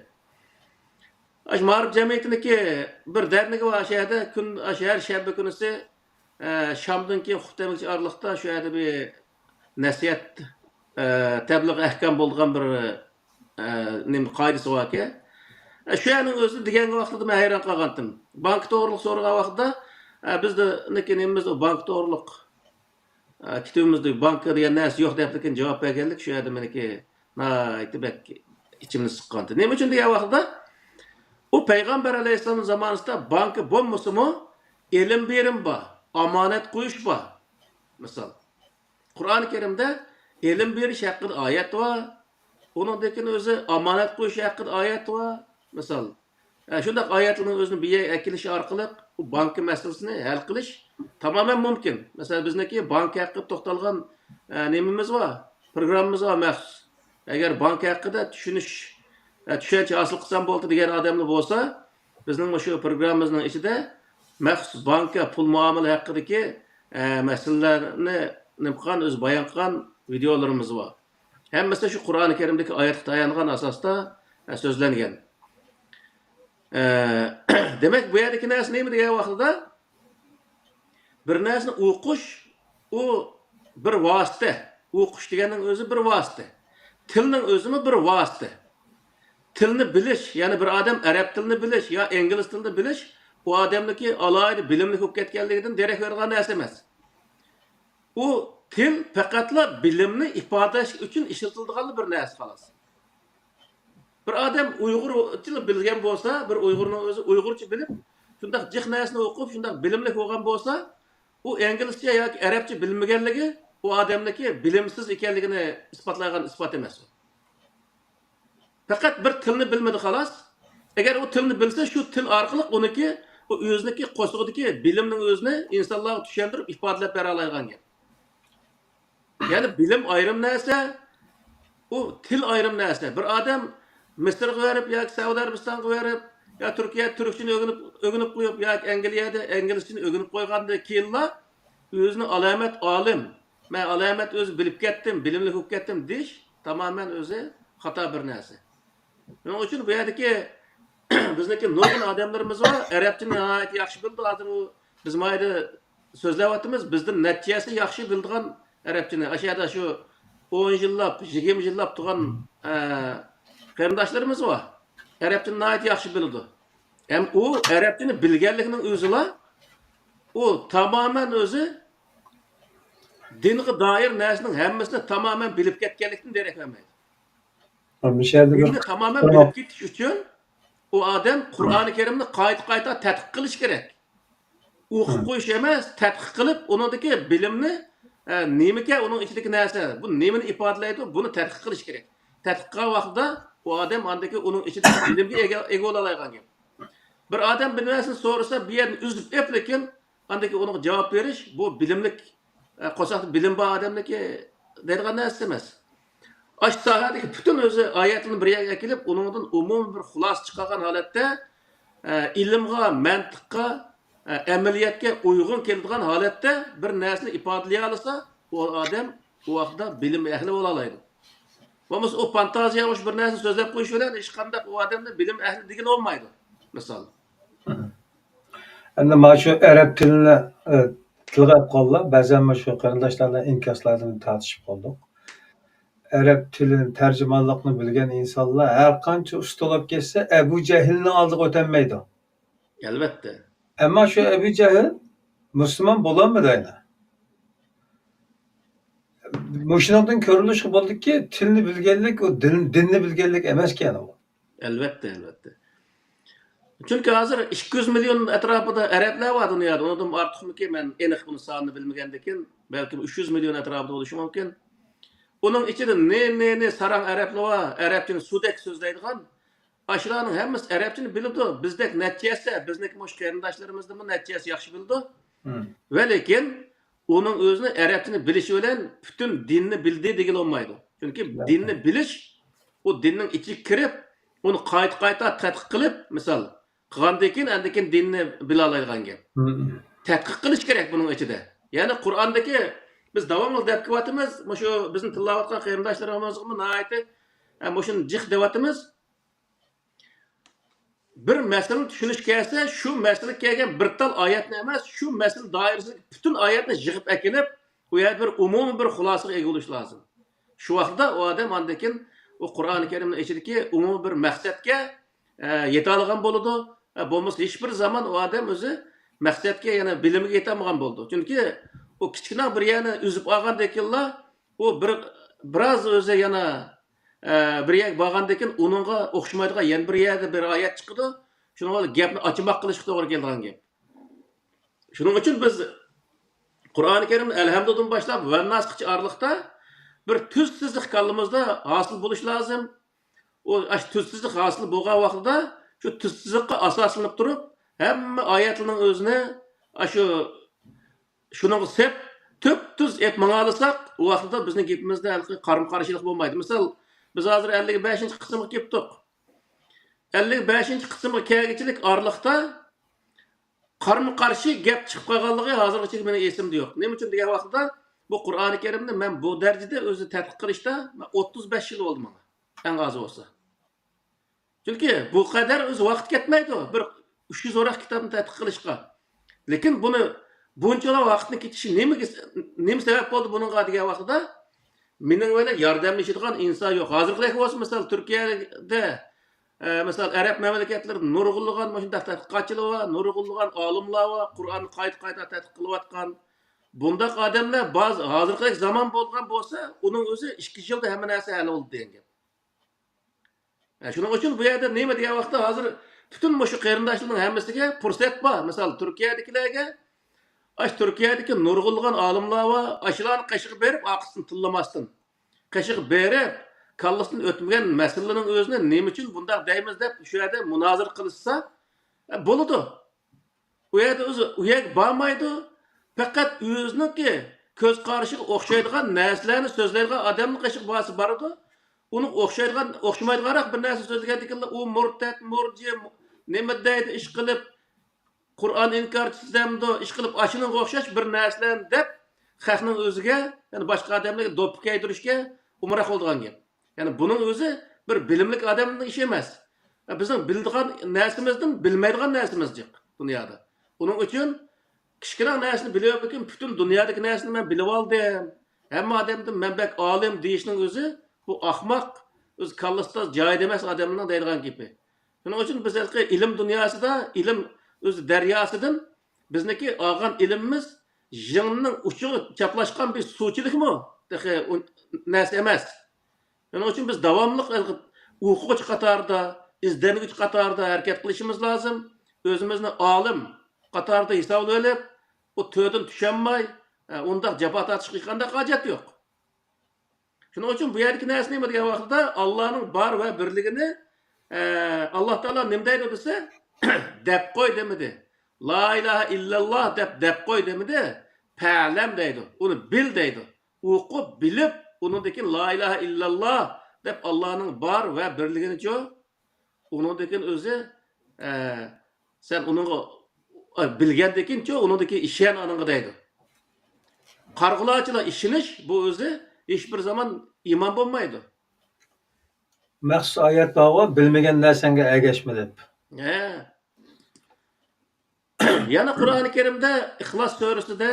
ئاشۇ مائارىپ جەمئىيىتىنىڭكى بىر دەرنىكى بار، شۇ يەردە كۈن، شەھەر شەنبە كۈنىسى، ئە، شامدىن كېيىن خۇتبە دەمگىچە ئارىلىقتا شۇ يەردە بىر نەسىھەت، ئە، تەبلىغ ئەھكام بولىدىغان بىر، ئە، نېمە، قائىدىسى باركەن. ئە، شۇ يەرنىڭ ئۆزىدە دېگەن ۋاقتىدا مەن ھەيران قالغانتىم. بانكا توغرىلىق سورىغان ۋاقتىدا، ئە، بىزنىڭكى نېمىمىز ئۇ بانكا توغرىلىق، ئە، كىتابىمىزدا بانكا دېگەن نەرسە يوق دەپلىكىن جاۋاب بەرگەنلىك شۇ يەردە مېنىڭكى ناھايىتى بەك ئىچىمنى سىققانتى. نېمە ئۈچۈن دېگەن ۋاقتىدا، ئۇ پەيغەمبەر ئەلەيھىسسالامنىڭ زامانىسىدا بانكا بولمىسىمۇ، ئېلىم بېرىم بار، ئامانەت قويۇش بار. مىسال، قۇرئانى كەرىمدە ئېلىم بېرىش ھەققىدە ئايەت بار. ئۇنىڭدىن كېيىن ئۆزى ئامانەت قويۇش ھەققىدە ئايەت بار. مىسال، ئە، شۇنداق ئايەتلەرنىڭ ئۆزىنى بىر يەرگە ئەكېلىش ئارقىلىق بۇ بانكا مەسىلىسىنى ھەل قىلىش تامامەن مۇمكىن. مەسىلەن، بىزنىڭكى بانكا ھەققىدە توختالغان، ئە، نېمىمىز بار؟ پروگراممىمىز بار مەخسۇس. ئەگەر بانكا ھەققىدە چۈشىنىش، ئە، چۈشەنچە ھاسىل قىلسام بولدى دېگەن ئادەملەر بولسا، بىزنىڭ مۇشۇ پروگراممىمىزنىڭ ئىچىدە مەخسۇس بانكا، پۇل مۇئامىلە ھەققىدىكى، ئە، مەسىلىلەرنى نېمە قىلغان، ئۆزى بايان قىلغان ۋىدېئولىرىمىز بار. ھەممىسى شۇ قۇرئانى كەرىمدىكى ئايەتكە تايانغان ئاساستا، ئە، سۆزلەنگەن. ئە، دېمەك، بۇ يەردىكى نەرسە نېمە دېگەن ۋاقتىدا، بىر نەرسىنى ئوقۇش، ئۇ بىر ۋاسىتە. ئوقۇش دېگەننىڭ ئۆزى بىر ۋاسىتە. تىلنىڭ ئۆزىمۇ بىر ۋاسىتە. تىلنى بىلىش، يەنى بىر ئادەم ئەرەب تىلىنى بىلىش يا ئىنگلىز تىلىنى بىلىش، ئۇ ئادەمنىڭكى ئالاھىدە بىلىملىك بولۇپ كەتكەنلىكىدىن دېرەك بېرىدىغان نەرسە ئەمەس. ئۇ تىل پەقەتلا بىلىمنى ئىپادىلەش ئۈچۈن ئىشلىتىلىدىغانلا بىر نەرسە، خالاس. بىر ئادەم ئۇيغۇرچىلا بىلگەن بولسا، بىر ئۇيغۇرنىڭ ئۆزى ئۇيغۇرچە بىلىپ، شۇنداق جىق نەرسىنى ئوقۇپ، شۇنداق بىلىملىك بولغان بولسا، ئۇ ئىنگلىزچە ياكى ئەرەبچە بىلمىگەنلىكى ئۇ ئادەمنىڭكى بىلىمسىز ئىكەنلىكىنى ئىسپاتلايدىغان ئىسپات ئەمەس ئۇ. پەقەت بىر تىلنى بىلمىدى، خالاس. ئەگەر ئۇ تىلنى بىلسە، شۇ تىل ئارقىلىق ئۇنىڭكى، ئۇ ئۆزىنىڭكى قورسىقىدىكى بىلىمنىڭ ئۆزىنى ئىنسانلارغا چۈشەندۈرۈپ ئىپادىلەپ بېرەلەيدىغان گەپ. يەنى بىلىم ئايرىم نەرسە، ئۇ تىل ئايرىم نەرسە. بىر ئادەم مىسىرغا بېرىپ ياكى سەئۇدى ئەرەبىستانغا بېرىپ، يا تۈركىيەدە تۈركچىنى ئۆگىنىپ، ئۆگىنىپ قويۇپ، ياكى ئەنگلىيەدە ئىنگلىزچىنى ئۆگىنىپ قويغاندىن كېيىنلا، ئۆزىنى ئالامەت ئالىم، مەن ئالامەت ئۆزى بىلىپ كەتتىم، بىلىملىك بولۇپ كەتتىم دېيىش تامامەن ئۆزى خاتا بىر نەرسە. شۇنىڭ ئۈچۈن بۇ يەردىكى بىزنىڭكى نۇرغۇن ئادەملىرىمىز بار، ئەرەبچىنى ناھايىتى ياخشى بىلىدۇ. ھازىر ئۇ، بىز مايدا سۆزلەۋاتىمىز، بىزدىن نەچچە ھەسسە ياخشى بىلىدىغان ئەرەبچىنى. ئاشۇ يەردە شۇ ئون يىللاپ، يىگىرمە يىللاپ تۇرغان، ئە، قېرىنداشلىرىمىز بار. ئەرەبچىنى ناھايىتى ياخشى بىلىدۇ. ھەم ئۇ ئەرەبچىنى بىلگەنلىكىنىڭ ئۆزىلا، ئۇ تامامەن ئۆزى دىنغا دائىر نەرسىنىڭ ھەممىسىنى تامامەن بىلىپ كەتكەنلىكتىن دېرەك بەرمەيدۇ. مۇشۇ يەردە بىر دىننى تامامەن بىلىپ كېتىش ئۈچۈن ئۇ ئادەم قۇرئانى كەرىمنى قايتا-قايتا تەتقىق قىلىش كېرەك. ئوقۇپ قويۇش ئەمەس، تەتقىق قىلىپ، ئۇنىڭدىكى بىلىمنى، ئە، نېمىكەن ئۇنىڭ ئىچىدىكى نەرسە، بۇ نېمىنى ئىپادىلەيدۇ، بۇنى تەتقىق قىلىش كېرەك. تەتقىق قىلغان ۋاقتىدا ئۇ ئادەم ئاندىكى ئۇنىڭ ئىچىدىكى بىلىمگە ئىگە، ئىگە بولالايدىغان گەپ. بىر ئادەم بىر نەرسىنى سورىسا، بۇ يەردىن ئۈزۈپ ئېپ، لېكىن ئاندىن كېيىن ئۇنىڭغا جاۋاب بېرىش، بۇ بىلىملىك، ئە، قورساقتا بىلىم بار ئادەمنىڭكى دەيدىغان نەرسىسى ئەمەس. ئاشۇ ساھەدىكى پۈتۈن ئۆزى ئايەتلەرنى بىر يەرگە ئەكېلىپ، ئۇنىڭدىن ئومۇمىي بىر خۇلاسە چىقارغان ھالەتتە، ئە، ئىلىمغا، مەنتىققا، ئە، ئەمەلىيەتكە ئۇيغۇن كېلىدىغان ھالەتتە بىر نەرسىنى ئىپادىلىيەلىسە، ئۇ ئادەم ئۇ ۋاقىتتا بىلىم ئەھلى بولالايدۇ. بولمىسا ئۇ فانتازىيە قوشۇپ بىر نەرسىنى سۆزلەپ قويۇش بىلەن ھېچقانداق ئۇ ئادەمنى بىلىم ئەھلى دېگىلى بولمايدۇ، مىسال. ئەمدى مانا شۇ ئەرەب تىلىنى، ئە، تىلغا ئېلىپ قالدىلا. بەزەن مانا شۇ قېرىنداشلار بىلەن ئىنكاسلاردىن تارتىشىپ قالدۇق. ئەرەب تىلىنى، تەرجىمانلىقنى بىلگەن ئىنسانلار ھەر قانچە ئۇستا بولۇپ كەتسە، ئەبۇ جەھىلنىڭ ئالدىغا ئۆتەلمەيدۇ. ئەلۋەتتە. ئەمما شۇ ئەبۇ جەھىل مۇسۇلمان بولالمىدى ئەنە. مۇشۇنىڭدىن كۆرۈلۈشكە بولىدۇكى، تىلنى بىلگەنلىك ئۇ دىن، دىننى بىلگەنلىك ئەمەسكەن ئۇ. ئەلۋەتتە، ئەلۋەتتە. چۈنكى ھازىر ئىككى يۈز مىليون ئەتراپىدا ئەرەبلەر بار دۇنيادا. ئۇنىڭدىن ئارتۇقمىكى، مەن ئېنىق بۇنى سانىنى بىلمىگەندىكىن، بەلكىم ئۈچ يۈز مىليون ئەتراپىدا بولۇشى مۇمكىن. ئۇنىڭ ئىچىدە نى، نى، نى ساراڭ ئەرەبلەر بار، ئەرەبچىنى سۇدەك سۆزلەيدىغان. ئاشۇلارنىڭ ھەممىسى ئەرەبچىنى بىلىدۇ. بىزدەك نەچچە ھەسسە، بىزنىڭكى مۇشۇ قېرىنداشلىرىمىزدىنمۇ نەچچە ھەسسە ياخشى بىلىدۇ. ۋە لېكىن ئۇنىڭ ئۆزىنى ئەرەبچىنى بىلىشى بىلەن پۈتۈن دىننى بىلدى دېگىلى بولمايدۇ. چۈنكى دىننى بىلىش، ئۇ دىننىڭ ئىچىگە كىرىپ، ئۇنى قايتا-قايتا تەتقىق قىلىپ، مىسال، قىلغاندىن كېيىن، ئاندىن كېيىن دىننى بىلالايدىغان گەپ. تەتقىق قىلىش كېرەك بۇنىڭ ئىچىدە. يەنى قۇرئاندىكى، بىز داۋاملىق دەپ كېلىۋاتىمىز، مۇشۇ بىزنى تىللاۋاتقان قېرىنداشلىرىمىزغىمۇ ناھايىتى، ئە، مۇشۇنى جىق دەۋاتىمىز. بىر مەسىلىنى چۈشىنىش كەلسە، شۇ مەسىلىگە كەلگەن بىر تال ئايەتنى ئەمەس، شۇ مەسىلە دائىرىسىدىكى پۈتۈن ئايەتنى يىغىپ ئەكېلىپ، ئۇ يەردە بىر ئومۇمىي بىر خۇلاسىگە ئىگە بولۇش لازىم. شۇ ۋاقىتتا ئۇ ئادەم ئاندىن كېيىن ئۇ قۇرئانى كەرىمنىڭ ئىچىدىكى ئومۇمىي بىر مەقسەتكە، ئە، يېتەلىگەن بولىدۇ. ئە، بولمىسا ھېچ بىر زامان ئۇ ئادەم ئۆزى مەقسەتكە، يەنى بىلىمگە يېتەلمىگەن بولىدۇ. چۈنكى ئۇ كىچىككىنە بىر يەرنى ئۈزۈپ ئالغاندىن كېيىنلا، ئۇ بىر، بىراز ئۆزى يەنە، ئە، بىر يەرگە بارغاندىن كېيىن ئۇنىڭغا ئوخشىمايدىغان يەنە بىر يەردە بىر ئايەت چىقىدۇ. شۇنىڭغا گەپنى ئاچىماق قىلىشقا توغرا كېلىدىغان گەپ. شۇنىڭ ئۈچۈن بىز قۇرئانى كەرىمنى ئەلھەمدۇدىن باشلاپ ۋەنناسقىچە ئارىلىقتا بىر تۈز سىزىق كاللىمىزدا ھاسىل بولۇشى لازىم. ئۇ، ئاشۇ تۈز سىزىق ھاسىل بولغان ۋاقتىدا شۇ تۈز سىزىققا ئاساسلىنىپ تۇرۇپ، ھەممە ئايەتلەرنىڭ ئۆزىنى ئاشۇ شۇنىڭغا سەپ تۈپتۈز ئېلىپ ماڭالىساق، ئۇ ۋاقتىدا بىزنىڭ گېپىمىزدە ھېلىقى قارىمۇ قارشىلىق بولمايدۇ. مىسال، بىز ھازىر ئەللىك بەشىنچى قىسىمغا كېلىپتۇق. ئەللىك بەشىنچى قىسىمغا كەلگۈچىلىك ئارىلىقتا قارمۇ قارشى گەپ چىقىپ قالغانلىقى ھازىرغىچە مېنىڭ ئېسىمدە يوق. نېمە ئۈچۈن دېگەن ۋاقتىدا، بۇ قۇرئانى كەرىمنى مەن بۇ دەرىجىدە ئۆزى تەتقىق قىلىشتا مەن ئوتتۇز بەش يىل بولدى ماڭا، ئەڭ ئازى بولسا. چۈنكى بۇ قەدەر ئۆزى ۋاقىت كەتمەيدۇ بىر ئۈچ يۈز ۋاراق كىتابنى تەتقىق قىلىشقا. لېكىن بۇنى بۇنچىلا ۋاقىتنى كېتىشى نېمىگە، نېمە سەۋەب بولدى بۇنىڭغا دېگەن ۋاقتىدا، مېنىڭ بىلەن ياردەملىشىدىغان ئىنسان يوق. ھازىرقىدەك بولسا، مىسال، تۈركىيەدە ئە، مىسال، ئەرەب مەملىكەتلىرىدە نۇرغۇنلىغان مۇشۇنداق تەتقىقاتچىلار بار، نۇرغۇنلىغان ئالىملار بار، قۇرئاننى قايتا-قايتا تەتقىق قىلىۋاتقان. بۇنداق ئادەملەر باز-، ھازىرقىدەك زامان بولغان بولسا، ئۇنىڭ ئۆزى ئىككى يىلدا ھەممە نەرسە ھەل بولدى دېگەن گەپ. ئە، شۇنىڭ ئۈچۈن بۇ يەردە نېمە دېگەن ۋاقىتتا، ھازىر پۈتۈن مۇشۇ قېرىنداشلارنىڭ ھەممىسىگە پۇرسەت بار. مىسال، تۈركىيەدىكىلەرگە، ئاشۇ تۈركىيەدىكى نۇرغۇنلىغان ئالىملار بار، ئاشۇلارنى قېشىغا بېرىپ، ئارقىسىدىن تىللىماستىن، قېشىغا بېرىپ، كاللىسىدىن ئۆتمىگەن مەسىلىنىڭ ئۆزىنى نېمە ئۈچۈن بۇنداق دەيمىز دەپ، شۇ يەردە مۇنازىرە قىلىشسا، ئە، بولىدۇ. ئۇ يەردە ئۆزى ئۇ يەرگە بارمايدۇ. پەقەت ئۆزىنىڭكى كۆز قارىشىغا ئوخشايدىغان نەرسىلەرنى سۆزلەيدىغان ئادەمنىڭ قېشىغا بارسا بارىدۇ. ئۇنىڭ ئوخشايدىغان، ئوخشىمايدىغانراق بىر نەرسە سۆزلىگەندىكىنلا، ئۇ مۇرتەت، مۇرجى، نېمە دەيدۇ، ئىش قىلىپ، قۇرئان ئىنكارچىسى دەمدۇ، ئىش قىلىپ، ئاشۇنىڭغا ئوخشاش بىر نەرسىلەرنى دەپ، خەقنىڭ ئۆزىگە، يەنى باشقا ئادەملەرگە دوپپا كىيدۈرۈشكە ئامراق بولىدىغان گەپ. يەنى بۇنىڭ ئۆزى بىر بىلىملىك ئادەمنىڭ ئىشى ئەمەس. بىزنىڭ بىلىدىغان نەرسىمىزدىن بىلمەيدىغان نەرسىمىز جىق دۇنيادا. ئۇنىڭ ئۈچۈن كىچىككىنە نەرسىنى بىلىۋېرىپ، پۈتۈن دۇنيادىكى نەرسىنى مەن بىلىۋالدىم، ھەممە ئادەمدىن مەن بەك ئالىم دېيىشنىڭ ئۆزى، بۇ ئاخماق، ئۆز كاللىسىدا جايىدا ئەمەس ئادەمنىڭ دەيدىغان گېپى. شۇنىڭ ئۈچۈن بىز ھېلىقى ئىلىم دۇنياسىدا، ئىلىم ئۆزى دەرياسىدىن بىزنىڭكى ئالغان ئىلمىمىز يىڭنىنىڭ ئۇچىغا چاپلاشقان بىر سۇچىلىكمۇ تېخى ئۇ نەرسە ئەمەس. شۇنىڭ ئۈچۈن بىز داۋاملىق ئوقۇغۇچى قاتارىدا، ئىزدەنگۈچى قاتارىدا ھەرىكەت قىلىشىمىز لازىم. ئۆزىمىزنى ئالىم قاتارىدا ھېسابلىۋېلىپ، ئۇ تۆردىن چۈشەلمەي، ئە، ئۇنداق جاپا تارتىشقا ھېچقانداق ھاجەت يوق. شۇنىڭ ئۈچۈن بۇ يەردىكى نەرسە نېمە دېگەن ۋاقىتتا، ئاللانىڭ بار ۋە بىرلىكىنى، ئە، ئاللا تائالا نېمە دەيدۇ دېسە، دەپ قوي دېمىدى. لا ئىلاھە ئىللاللا دەپ، دەپ قوي دېمىدى. پەلەم دەيدۇ. ئۇنى بىل دەيدۇ. ئوقۇپ، بىلىپ، ئۇنىڭدىن كېيىن لا ئىلاھە ئىللاللا دەپ ئاللانىڭ بار ۋە بىرلىكىنىچۇ، ئۇنىڭدىن كېيىن ئۆزى، ئە، سەن ئۇنىڭغا، ئە، بىلگەندىن كېيىنچۇ، ئۇنىڭدىن كېيىن ئىشەن ئانىڭغا دەيدۇ. قارىغۇلارچىلا ئىشىنىش، بۇ ئۆزى ھېچ بىر زامان ئىمان بولمايدۇ. مەخسۇس ئايەت بارغۇ، بىلمىگەن نەرسەڭگە ئەگەشمە دەپ. ھە. يەنە قۇرئانى كەرىمدە ئىخلاس سۈرىسىدە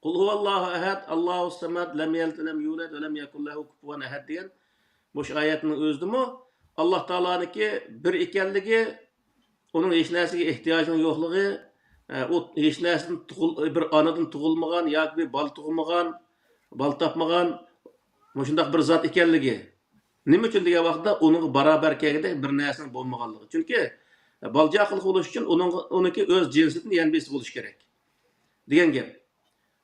قۇل ھۇۋاللاھۇ ئەھەد، ئاللاھۇ سەمەد، لەم يەلىد ۋەلەم يۇلەد ۋەلەم يەكۇن لەھۇ كۇپۇۋەن ئەھەد دېگەن مۇشۇ ئايەتنىڭ ئۆزىدىمۇ ئاللا تائالانىڭكى بىر ئىكەنلىكى، ئۇنىڭ ھېچ نەرسىگە ئېھتىياجىنىڭ يوقلۇقى، ئە، ئۇ ھېچ نەرسىدىن تۇغۇل-، بىر ئانىدىن تۇغۇلمىغان ياكى بىر بالا تۇغمىغان، بالا تاپمىغان، مۇشۇنداق بىر زات ئىكەنلىكى. نېمە ئۈچۈن دېگەن ۋاقىتتا ئۇنىڭغا باراۋەر كەلگۈدەك بىر نەرسىنىڭ بولمىغانلىقى. چۈنكى، ئە، بالا چاقىلىق بولۇش ئۈچۈن ئۇنىڭغا، ئۇنىڭكى ئۆز جىنسىدىن يەنە بىرسى بولۇشى كېرەك دېگەن گەپ.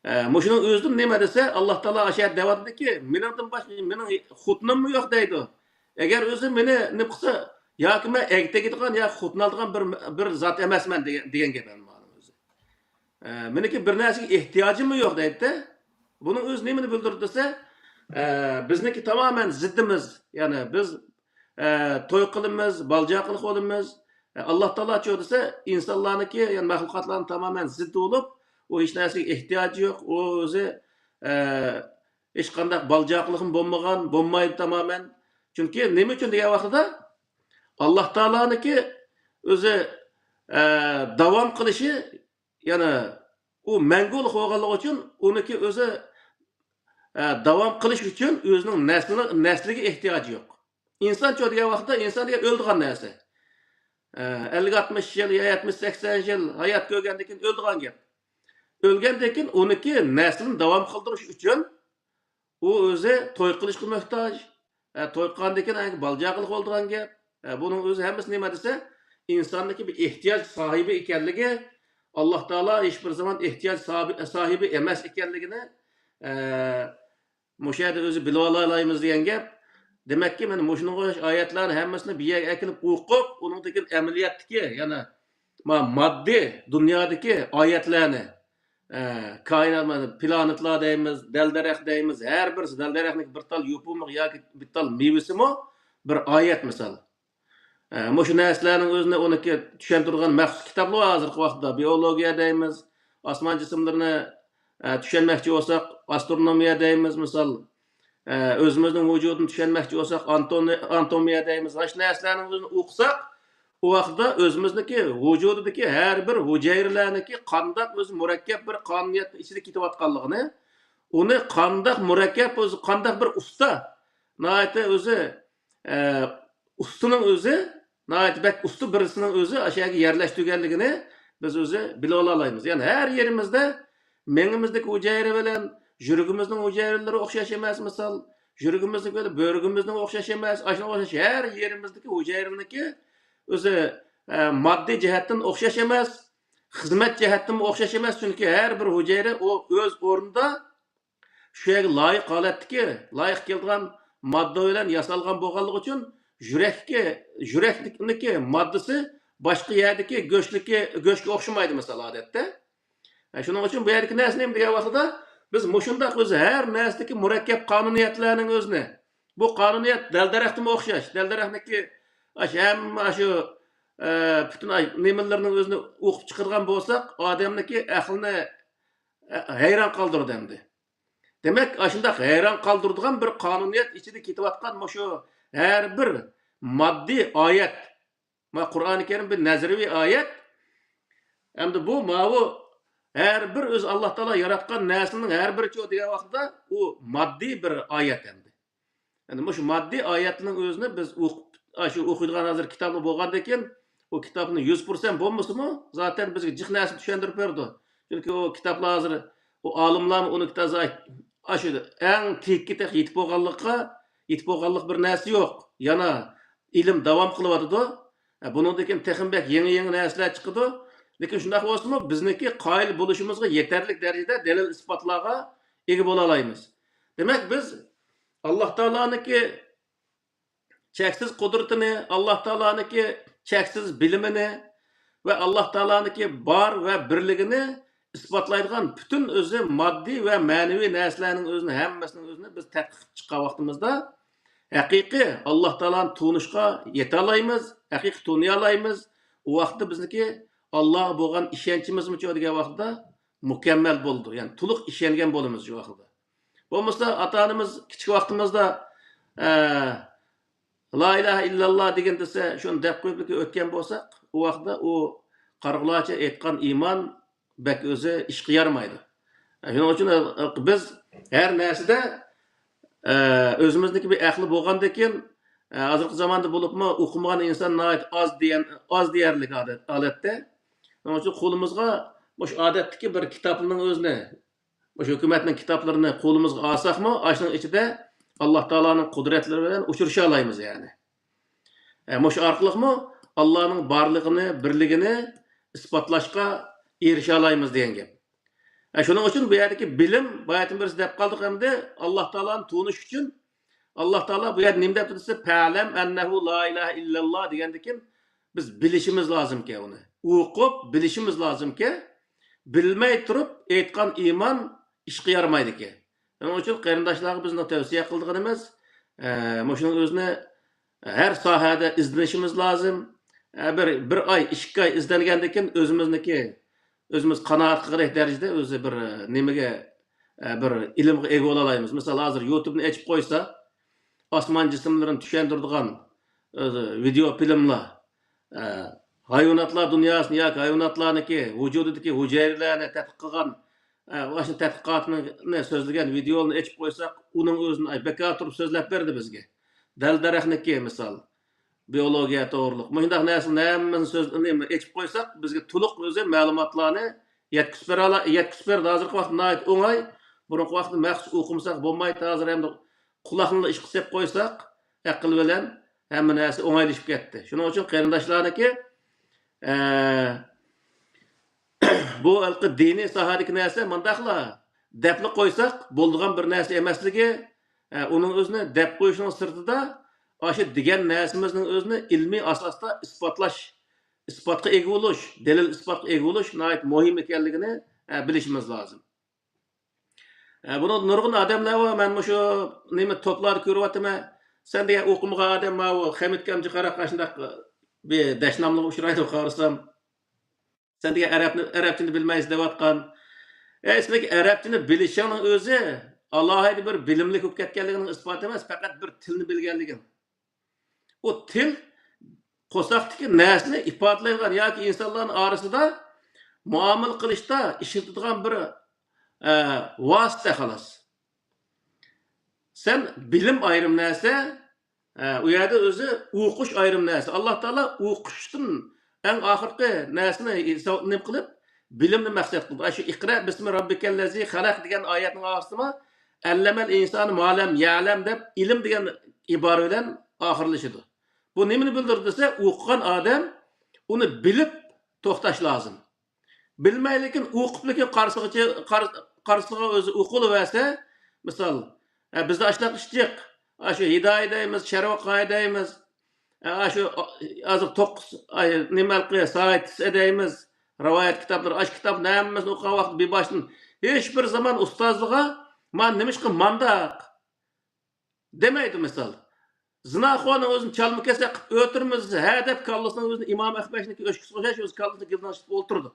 ئە، مۇشۇنىڭ ئۆزىدىن نېمە دېسە، ئاللا تائالا ئاشۇ يەردە دەۋاتىدۇكى، مېنىڭدىن باشقا مېنىڭ خوتۇنۇممۇ يوق دەيدۇ. ئەگەر ئۆزى مېنى نېمە قىلسا، ياكى مەن ئەگىپ تېگىدىغان ياكى خوتۇن ئالىدىغان بىر، بىر زات ئەمەسمەن دېگەن، دېگەن گەپ ئەمما ئۇنىڭ ئۆزى. ئە، مېنىڭكى بىر نەرسىگە ئېھتىياجىممۇ يوق دەيدىدە. بۇنىڭ ئۆزى نېمىنى بىلدۈرىدۇ دېسە، ئە، بىزنىڭكى تامامەن زىددىمىز. يەنى بىز، ئە، توي قىلىمىز، بالا چاقىلىق بولىمىز. ئە، ئاللا تائالاچۇ دېسە، ئىنسانلارنىڭكى، يەنى مەخلۇقاتلارنىڭ تامامەن زىددى بولۇپ، ئۇ ھېچ نەرسىگە ئېھتىياجى يوق. ئۇ ئۆزى، ئە، ھېچقانداق بالا چاقىلىقمۇ بولمىغان، بولمايدۇ تامامەن. چۈنكى نېمە ئۈچۈن دېگەن ۋاقتىدا، ئاللا تائالانىڭكى ئۆزى، ئە، داۋام قىلىشى، يەنى ئۇ مەڭگۈلۈك بولغانلىقى ئۈچۈن ئۇنىڭكى ئۆزى، ئە، داۋام قىلىش ئۈچۈن ئۆزىنىڭ نەسلىنىڭ، نەسلىگە ئېھتىياجى يوق. ئىنسانچۇ دېگەن ۋاقىتتا ئىنسان دېگەن ئۆلىدىغان نەرسە. ئە، ئەللىك، ئاتمىش يىل يا يەتمىش، سەكسەن يىل ھايات كۆرگەندىن كېيىن ئۆلىدىغان گەپ. ئۆلگەندىن كېيىن ئۇنىڭكى نەسلىنى داۋام قىلدۇرۇش ئۈچۈن ئۇ ئۆزى توي قىلىشقا موھتاج. ئە، توي قىلغاندىن كېيىن ئەگەر بالا چاقىلىق بولىدىغان گەپ. ئە، بۇنىڭ ئۆزى ھەممىسى نېمە دېسە، ئىنساننىڭكى بىر ئېھتىياج ساھىبى ئىكەنلىكى، ئاللا تائالا ھېچ بىر زامان ئېھتىياج ساھىبى، ساھىبى ئەمەس ئىكەنلىكىنى، ئە، مۇشۇ يەردە ئۆزى بىلىۋالالايمىز دېگەن گەپ. دېمەككى، مانا مۇشۇنىڭغا ئوخشاش ئايەتلەرنى ھەممىسىنى بىر يەرگە ئەكېلىپ ئوقۇپ، ئۇنىڭدىن كېيىن ئەمەلىيەتتىكى، يەنى ما-، ماددىي دۇنيادىكى ئايەتلەرنى، ئە، كائىنات، مانا پلانېتلار دەيمىز، دەل-دەرەخ دەيمىز، ھەر بىرسى دەل-دەرەخنىڭ بىر تال يوپۇرمىقى ياكى بىر تال مېۋىسىمۇ بىر ئايەت مىسال. ئە، مۇشۇ نەرسىلەرنىڭ ئۆزىنى ئۇنىڭكى چۈشەندۈرىدىغان مەخسۇس كىتابلار بار ھازىرقى ۋاقىتتا. بىئولوگىيە دەيمىز، ئاسمان جىسىملىرىنى، ئە، چۈشەنمەكچى بولساق، ئاسترونومىيە دەيمىز، مىسال. ئە، ئۆزىمىزنىڭ ۋۇجۇدىنى چۈشەنمەكچى بولساق، ئانتونى-، ئاناتومىيە دەيمىز. مانا شۇ نەرسىلەرنىڭ ئۆزىنى ئوقۇساق، ئۇ ۋاقىتتا ئۆزىمىزنىڭكى ۋۇجۇدىدىكى ھەر بىر ھۈجەيرىلەرنىڭكى قانداق ئۆزى مۇرەككەپ بىر قانۇنىيەتنىڭ ئىچىدە كېتىۋاتقانلىقىنى، ئۇنى قانداق مۇرەككەپ ئۆزى، قانداق بىر ئۇستا، ناھايىتى ئۆزى، ئە، ئۇستىنىڭ ئۆزى، ناھايىتى بەك ئۇستا بىرسىنىڭ ئۆزى ئاشۇ يەرگە يەرلەشتۈرگەنلىكىنى بىز ئۆزى بىلىۋالالايمىز. يەنى ھەر يېرىمىزدە مېڭىمىزدىكى ھۈجەيرە بىلەن يۈرىكىمىزنىڭ ھۈجەيرىلىرى ئوخشاش ئەمەس، مىسال، يۈرىكىمىزنىڭ بىلەن بۆرىكىمىزنىڭ ئوخشاش ئەمەس، ئاشۇنىڭغا ئوخشاش ھەر يېرىمىزدىكى ھۈجەيرىنىڭكى ئۆزى، ئە، ماددىي جەھەتتىن ئوخشاش ئەمەس، خىزمەت جەھەتتىنمۇ ئوخشاش ئەمەس، چۈنكى ھەر بىر ھۈجەيرە ئۇ ئۆز ئورنىدا شۇ يەرگە لايىق ھالەتتىكى، لايىق كېلىدىغان ماددا بىلەن ياسالغان بولغانلىقى ئۈچۈن يۈرەككە، يۈرەكنىڭكى ماددىسى باشقا يەردىكى گۆشلۈككە، گۆشكە ئوخشىمايدۇ، مىسال، ئادەتتە. ئە، شۇنىڭ ئۈچۈن بۇ يەردىكى نەرسە نېمە دېگەن ۋاقتىدا، بىز مۇشۇنداق ئۆزى ھەر نەرسىدىكى مۇرەككەپ قانۇنىيەتلەرنىڭ ئۆزىنى، بۇ قانۇنىيەت دەل-دەرەختىمۇ ئوخشاش، دەل-دەرەختنىڭكى ئاشۇ ھەممە ئاشۇ، ئە، پۈتۈن ئاي-، نېمىلىرىنىڭ ئۆزىنى ئوقۇپ چىقىدىغان بولساق، ئادەمنىڭكى ئەقلىنى، ئە، ھەيران قالدۇرىدۇ ئەمدى. دېمەك، ئاشۇنداق ھەيران قالدۇرىدىغان بىر قانۇنىيەت ئىچىدە كېتىۋاتقان مۇشۇ ھەر بىر ماددىي ئايەت، ما، قۇرئانى كەرىم بىر نەزەرىي ئايەت. ئەمدى بۇ ماۋۇ ھەر بىر ئۆزى ئاللا تائالا ياراتقان نەرسىنىڭ ھەر بىرى دېگەن ۋاقتىدا ئۇ ماددىي بىر ئايەت ئەمدى. يەنى مۇشۇ ماددىي ئايەتنىڭ ئۆزىنى بىز ئوقۇپ، ئاشۇ ئوقۇيدىغان ھازىر كىتابلار بولغاندىن كېيىن، ئۇ كىتابنى يۈز پىرسەنت بولمىسىمۇ، زاتەن بىزگە جىق نەرسىنى چۈشەندۈرۈپ بېرىدۇ. چۈنكى ئۇ كىتابلار ھازىر، ئۇ ئالىملارمۇ ئۇنى تازا ئاشۇ ئەڭ تېگىگە تېخى يېتىپ بولغانلىققا، يېتىپ بولغانلىق بىر نەرسە يوق. يەنە ئىلىم داۋام قىلىۋاتىدۇ. ئە، بۇنىڭدىن كېيىن تېخىمۇ بەك يېڭى-يېڭى نەرسىلەر چىقىدۇ. لېكىن شۇنداق بولسىمۇ، بىزنىڭكى قايىل بولۇشىمىزغا يېتەرلىك دەرىجىدە دەلىل-ئىسپاتلارغا ئىگە بولالايمىز. دېمەك، بىز ئاللا تائالانىڭكى چەكسىز قۇدرىتىنى، ئاللا تائالانىڭكى چەكسىز بىلىمىنى ۋە ئاللا تائالانىڭكى بار ۋە بىرلىكىنى ئىسپاتلايدىغان پۈتۈن ئۆزى ماددىي ۋە مەنىۋى نەرسىلەرنىڭ ئۆزىنى، ھەممىسىنىڭ ئۆزىنى بىز تەتقىق قىلىپ چىققان ۋاقتىمىزدا، ھەقىقىي ئاللا تائالانى تونۇشقا يېتەلايمىز، ھەقىقىي تونۇيالايمىز. ئۇ ۋاقىتتا بىزنىڭكى ئاللاغا بولغان ئىشەنچىمىزمۇچۇ دېگەن ۋاقتىدا مۇكەممەل بولىدۇ. يەنى تولۇق ئىشەنگەن بولىمىز شۇ ۋاقىتتا. بولمىسا ئاتا-ئانىمىز كىچىك ۋاقتىمىزدا، ئە، لا ئىلاھە ئىللاللا دېگەن دېسە، شۇنى دەپ قويۇپ ئۆتكەن بولساق، ئۇ ۋاقىتتا ئۇ قارىغۇلارچە ئېيتقان ئىمان بەك ئۆزى ئىشقا يارىمايدۇ. شۇنىڭ ئۈچۈن بىز ھەر نەرسىدە، ئە، ئۆزىمىزنىڭكى بىر ئەقلى بولغاندىكىن، ئە، ھازىرقى زاماندا بولۇپمۇ ئوقۇمىغان ئىنسان ناھايىتى ئاز دېگەن، ئاز دېيەرلىك ئادەت، ھالەتتە. شۇنىڭ ئۈچۈن قولىمىزغا مۇشۇ ئادەتتىكى بىر كىتابنىڭ ئۆزىنى، مۇشۇ ھۆكۈمەتنىڭ كىتابلىرىنى قولىمىزغا ئالساقمۇ، ئاشۇنىڭ ئىچىدە ئاللا تائالانىڭ قۇدرەتلىرى بىلەن ئۇچرىشالايمىز، يەنى. ئە، مۇشۇ ئارقىلىقمۇ ئاللانىڭ بارلىقىنى، بىرلىكىنى ئىسپاتلاشقا ئېرىشەلايمىز دېگەن گەپ. ئە، شۇنىڭ ئۈچۈن بۇ يەردىكى بىلىم، باياتىن بىرسى دەپ قالدۇق ئەمدى، ئاللا تائالانى تونۇش ئۈچۈن ئاللا تائالا بۇ يەردە نېمە دەپ تۇرسا، «فەلەم ئەننەھۇ لا ئىلاھە ئىللاللا» دېگەندىكىن، بىز بىلىشىمىز لازىمكەن ئۇنى. ئوقۇپ بىلىشىمىز لازىمكەن. بىلمەي تۇرۇپ ئېيتقان ئىمان ئىشقا يارىمايدىكەن. شۇنىڭ ئۈچۈن قېرىنداشلارغا بىزنىڭ تەۋسىيە قىلىدىغىنىمىز، ئە، مۇشۇنىڭ ئۆزىنى ھەر ساھەدە ئىزدىنىشىمىز لازىم. ئە، بىر، بىر ئاي، ئىككى ئاي ئىزدەنگەندىن كېيىن ئۆزىمىزنىڭكى، ئۆزىمىز قانائەت قىلغۇدەك دەرىجىدە ئۆزى بىر، ئە، نېمىگە، ئە، بىر ئىلىمغا ئىگە بولالايمىز. مىسال، ھازىر يۇتۇبنى ئېچىپ قويسا، ئاسمان جىسىملىرىنى چۈشەندۈرىدىغان، ئە، ۋىدېئو فىلىملار، ئە، ھايۋاناتلار دۇنياسىنى ياكى ھايۋاناتلارنىڭكى ۋۇجۇدىدىكى ھۈجەيرىلەرنى تەتقىق قىلغان، ئە، ئاشۇ تەتقىقاتنى سۆزلىگەن ۋىدېئونى ئېچىپ قويساق، ئۇنىڭ ئۆزىنى، ئاي، بىكار تۇرۇپ سۆزلەپ بەردى بىزگە. دەل-دەرەخنىڭكى، مىسال، بىئولوگىيە توغرۇلۇق. مۇشۇنداق نەرسىلەرنىڭ ھەممىسىنى سۆز-، نېمە، ئېچىپ قويساق، بىزگە تولۇق ئۆزى مەلۇماتلارنى يەتكۈزۈپ بېرەلا-، يەتكۈزۈپ بەردى. ھازىرقى ۋاقىتتا ناھايىتى ئوڭاي. بۇرۇنقى ۋاقىتتا مەخسۇس ئوقۇمىساق بولمايتتى. ھازىر ئەمدى قۇلاقنىلا ئىشقا سېلىپ قويساق، ئەقىل بىلەن ھەممە نەرسە ئوڭايلىشىپ كەتتى. شۇنىڭ ئۈچۈن قېرىنداشلارنىڭكى، ئە، بۇ ھېلىقى دىنىي ساھەدىكى نەرسە مۇنداقلا دەپلا قويساق بولىدىغان بىر نەرسە ئەمەسلىكى، ئە، ئۇنىڭ ئۆزىنى دەپ قويۇشنىڭ سىرتىدا، ئاشۇ دېگەن نەرسىمىزنىڭ ئۆزىنى ئىلمىي ئاساستا ئىسپاتلاش، ئىسپاتقا ئىگە بولۇش، دەلىل ئىسپاتقا ئىگە بولۇش ناھايىتى مۇھىم ئىكەنلىكىنى، ئە، بىلىشىمىز لازىم. ئە، بۇنىڭدا نۇرغۇن ئادەملەر بار، مەن مۇشۇ نېمە توپلاردا كۆرۈۋاتىمەن. سەن دېگەن ئوقۇمىغان ئادەم، ماۋۇ خەمىت كامجى قاراق ئاشۇنداق بىر دەشناملىققا ئۇچرايدۇ قارىسام. سەن دېگەن ئەرەبنى، ئەرەبچىنى بىلمەيسىز دەۋاتقان. ئەي، سېنىڭكى ئەرەبچىنى بىلىشىڭنىڭ ئۆزى ئالاھىدە بىر بىلىملىك بولۇپ كەتكەنلىكىنىڭ ئىسپاتى ئەمەس، پەقەت بىر تىلنى بىلگەنلىكىڭ. ئۇ تىل قورساقتىكى نەرسىنى ئىپادىلەيدىغان ياكى ئىنسانلارنىڭ ئارىسىدا مۇئامىلە قىلىشتا ئىشلىتىدىغان بىر، ئە، ۋاسىتە، خالاس. سەن بىلىم ئايرىم نەرسە، ئە، ئۇ يەردە ئۆزى ئوقۇش ئايرىم نەرسە. ئاللا تائالا ئوقۇشتىن ئەڭ ئاخىرقى نەرسىنى ھېساب-، نېمە قىلىپ، بىلىمنى مەقسەت قىلدى. ئاشۇ «ئىقرا بىسمى رەببىكەللەزى خەلەق» دېگەن ئايەتنىڭ ئارىسىدىمۇ «ئەللەمەل ئىنسانى ما لەم يەلەم» دەپ، ئىلىم دېگەن ئىبارە بىلەن ئاخىرلىشىدۇ. بۇ نېمىنى بىلدۈرىدۇ دېسە، ئوقۇغان ئادەم ئۇنى بىلىپ توختاش لازىم. بىلمەي، لېكىن ئوقۇپ، لېكىن قارىسىغىچە-، قار-، قارىسىغا ئۆزى ئوقۇلۇۋەرسە، مىسال، ئە، بىزدە ئاشۇنداق ئىش جىق. ئاشۇ ھىدايە دەيمىز، شەرۋەقايە دەيمىز. ئە، ئاشۇ، ئا-، ھازىر توققۇز، ئاي، نېمە ھېلىقى سايتىس دەيمىز. رىۋايەت كىتابلىرى، ئاشۇ كىتابنى ھەممىسىنى ئوقۇغان ۋاقىت بىر باشتىن ھېچ بىر زامان ئۇستازىغا، «مانا نېمىشقا مانداق؟» دېمەيدۇ مىسال. زىناخورنىڭ ئۆزىنى چالما-كېسەك قىلىپ ئۆلتۈرىمىز ھە دەپ، كاللىسىنىڭ ئۆزىنى ئىمام ئەخمەشنىڭكى ئۆچكىسىگە ئوخشاش، ئۆز كاللىسىنى گىلدىڭ ئېچىپ ئولتۇرىدۇ.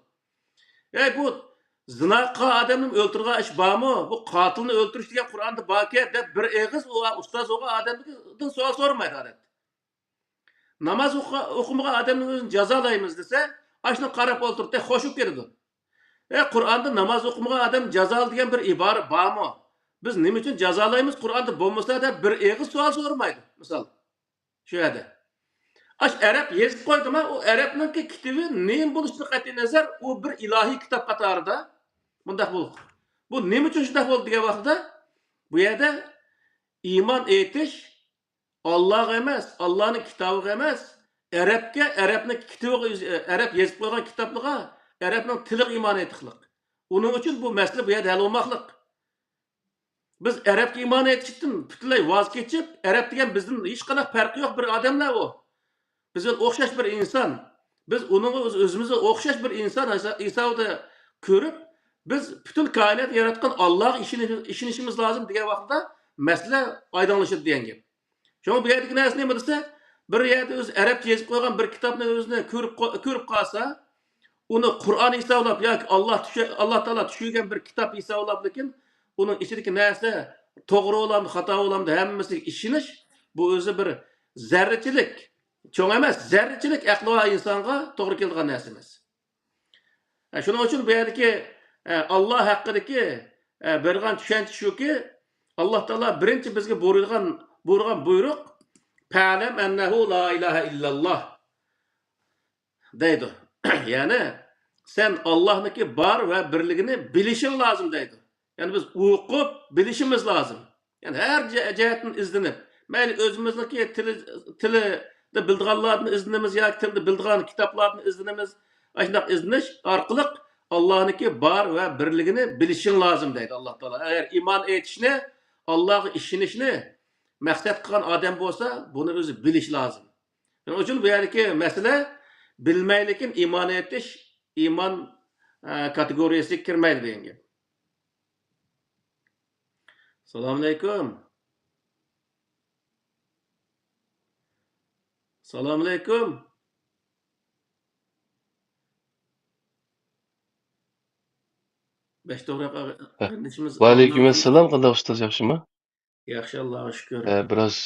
ئەي، بۇ زىنا قىلغان ئادەمنىمۇ ئۆلتۈرىدىغان ئىش بارمۇ؟ بۇ قاتىلنى ئۆلتۈرۈش دېگەن قۇرئاندا باركەن دەپ بىر ئېغىز ئۇ ئۇستاز بولغان ئادەمدىن سوئال سورىمايدۇ ئادەتتە. ناماز ئوقۇ-، ئوقۇمىغان ئادەمنىڭ ئۆزىنى جازالايمىز دېسە، ئاشۇنى قاراپ ئولتۇرۇپ، تېخى خوش بولۇپ كېتىدۇ. ئە، قۇرئاندا ناماز ئوقۇمىغان ئادەم جازالى دېگەن بىر ئىبارە بارمۇ؟ بىز نېمە ئۈچۈن جازالايمىز، قۇرئاندا بولمىسا دەپ بىر ئېغىز سوئال سورىمايدۇ، مىسال. شۇ يەردە. ئاش ئەرەب يېزىپ قويدىما، ئۇ ئەرەبنىڭكى كىتابى نېمە بولۇشىدىن قەتئىينەزەر، ئۇ بىر ئىلاھىي كىتاب قاتارىدا مۇنداق بولۇپ. بۇ نېمە ئۈچۈن شۇنداق بولدى دېگەن ۋاقتىدا، بۇ يەردە ئىمان ئېيتىش ئاللاغا ئەمەس، ئاللانىڭ كىتابىغا ئەمەس، ئەرەبكە، ئەرەبنىڭ كىتابىغا، ئەرەب يېزىپ قويغان كىتابلىرىغا، ئەرەبنىڭ تىلىغا ئىمان ئېيتىقلىق. ئۇنىڭ ئۈچۈن بۇ مەسىلە بۇ يەردە ھەل بولماقلىق. بىز ئەرەبكە ئىمان ئېيتىشتىن پۈتۈنلەي ۋاز كېچىپ، ئەرەب دېگەن بىزدىن ھېچقانداق پەرقى يوق بىر ئادەملەر ئۇ. بىز بىلەن ئوخشاش بىر ئىنسان. بىز ئۇنىڭغا ئۆز-، ئۆزىمىزگە ئوخشاش بىر ئىنسان ھېسا-، ھېسابىدا كۆرۈپ، بىز پۈتۈن كائىناتنى ياراتقان ئاللاغا ئىشىنىش-، ئىشىنىشىمىز لازىم دېگەن ۋاقىتتا مەسىلە ئايدىڭلىشىدۇ دېگەن گەپ. شۇڭا بۇ يەردىكى نەرسە نېمە دېسە، بىر يەردە ئۆزى ئەرەبچە يېزىپ قويغان بىر كىتابنى ئۆزىنى كۆرۈپ قو-، كۆرۈپ قالسا، ئۇنى قۇرئان ھېسابلاپ ياكى ئاللا چۈشۈ-، ئاللا تائالا چۈشۈرگەن بىر كىتاب ھېسابلاپ، لېكىن ئۇنىڭ ئىچىدىكى نەرسە توغرا بولامدۇ، خاتا بولامدۇ، ھەممىسىگە ئىشىنىش، بۇ ئۆزى بىر زەررىچىلىك، چوڭ ئەمەس، زەررىچىلىك ئەقلى بار ئىنسانغا توغرا كېلىدىغان نەرسە ئەمەس. ئە، شۇنىڭ ئۈچۈن بۇ يەردىكى، ئە، ئاللا ھەققىدىكى، ئە، بېرىدىغان چۈشەنچە شۇكى، ئاللا تائالا بىرىنچى بىزگە بۇيرۇيدىغان، بۇيرۇغان بۇيرۇق، «پەلەم ئەننەھۇ لا ئىلاھە ئىللەللا» دەيدۇ. يەنى، سەن ئاللانىڭكى بار ۋە بىرلىكىنى بىلىشىڭ لازىم دەيدۇ. يەنى بىز ئوقۇپ بىلىشىمىز لازىم. يەنى ھەر جە-، جەھەتتىن ئىزدىنىپ، مەيلى ئۆزىمىزنىڭكى تىلى، تىلىدا بىلىدىغانلاردىن ئىزدىنىمىز ياكى تىلدا بىلىدىغان كىتابلاردىن ئىزدىنىمىز. ئاشۇنداق ئىزدىنىش ئارقىلىق ئاللانىڭكى بار ۋە بىرلىكىنى بىلىشىڭ لازىم دەيدۇ ئاللا تائالا. ئەگەر ئىمان ئېيتىشنى، ئاللاغا ئىشىنىشنى مەقسەت قىلغان ئادەم بولسا، بۇنى ئۆزى بىلىش لازىم. شۇنىڭ ئۈچۈن بۇ يەردىكى مەسىلە بىلمەيلىكىن ئىمان ئېيتىش، ئىمان، ئە، كاتېگورىيەسىگە كىرمەيدۇ دېگەن گەپ. سالامۇئەلەيكۇم. سالامۇئەلەيكۇم. بەش توغرا قېرىندىشىمىز. ۋەئەلەيكۇم ئەسسالام، قانداق ئۇستاز، ياخشىمۇ؟ ياخشى، ئاللاغا شۈكۈر. ئە، بىراز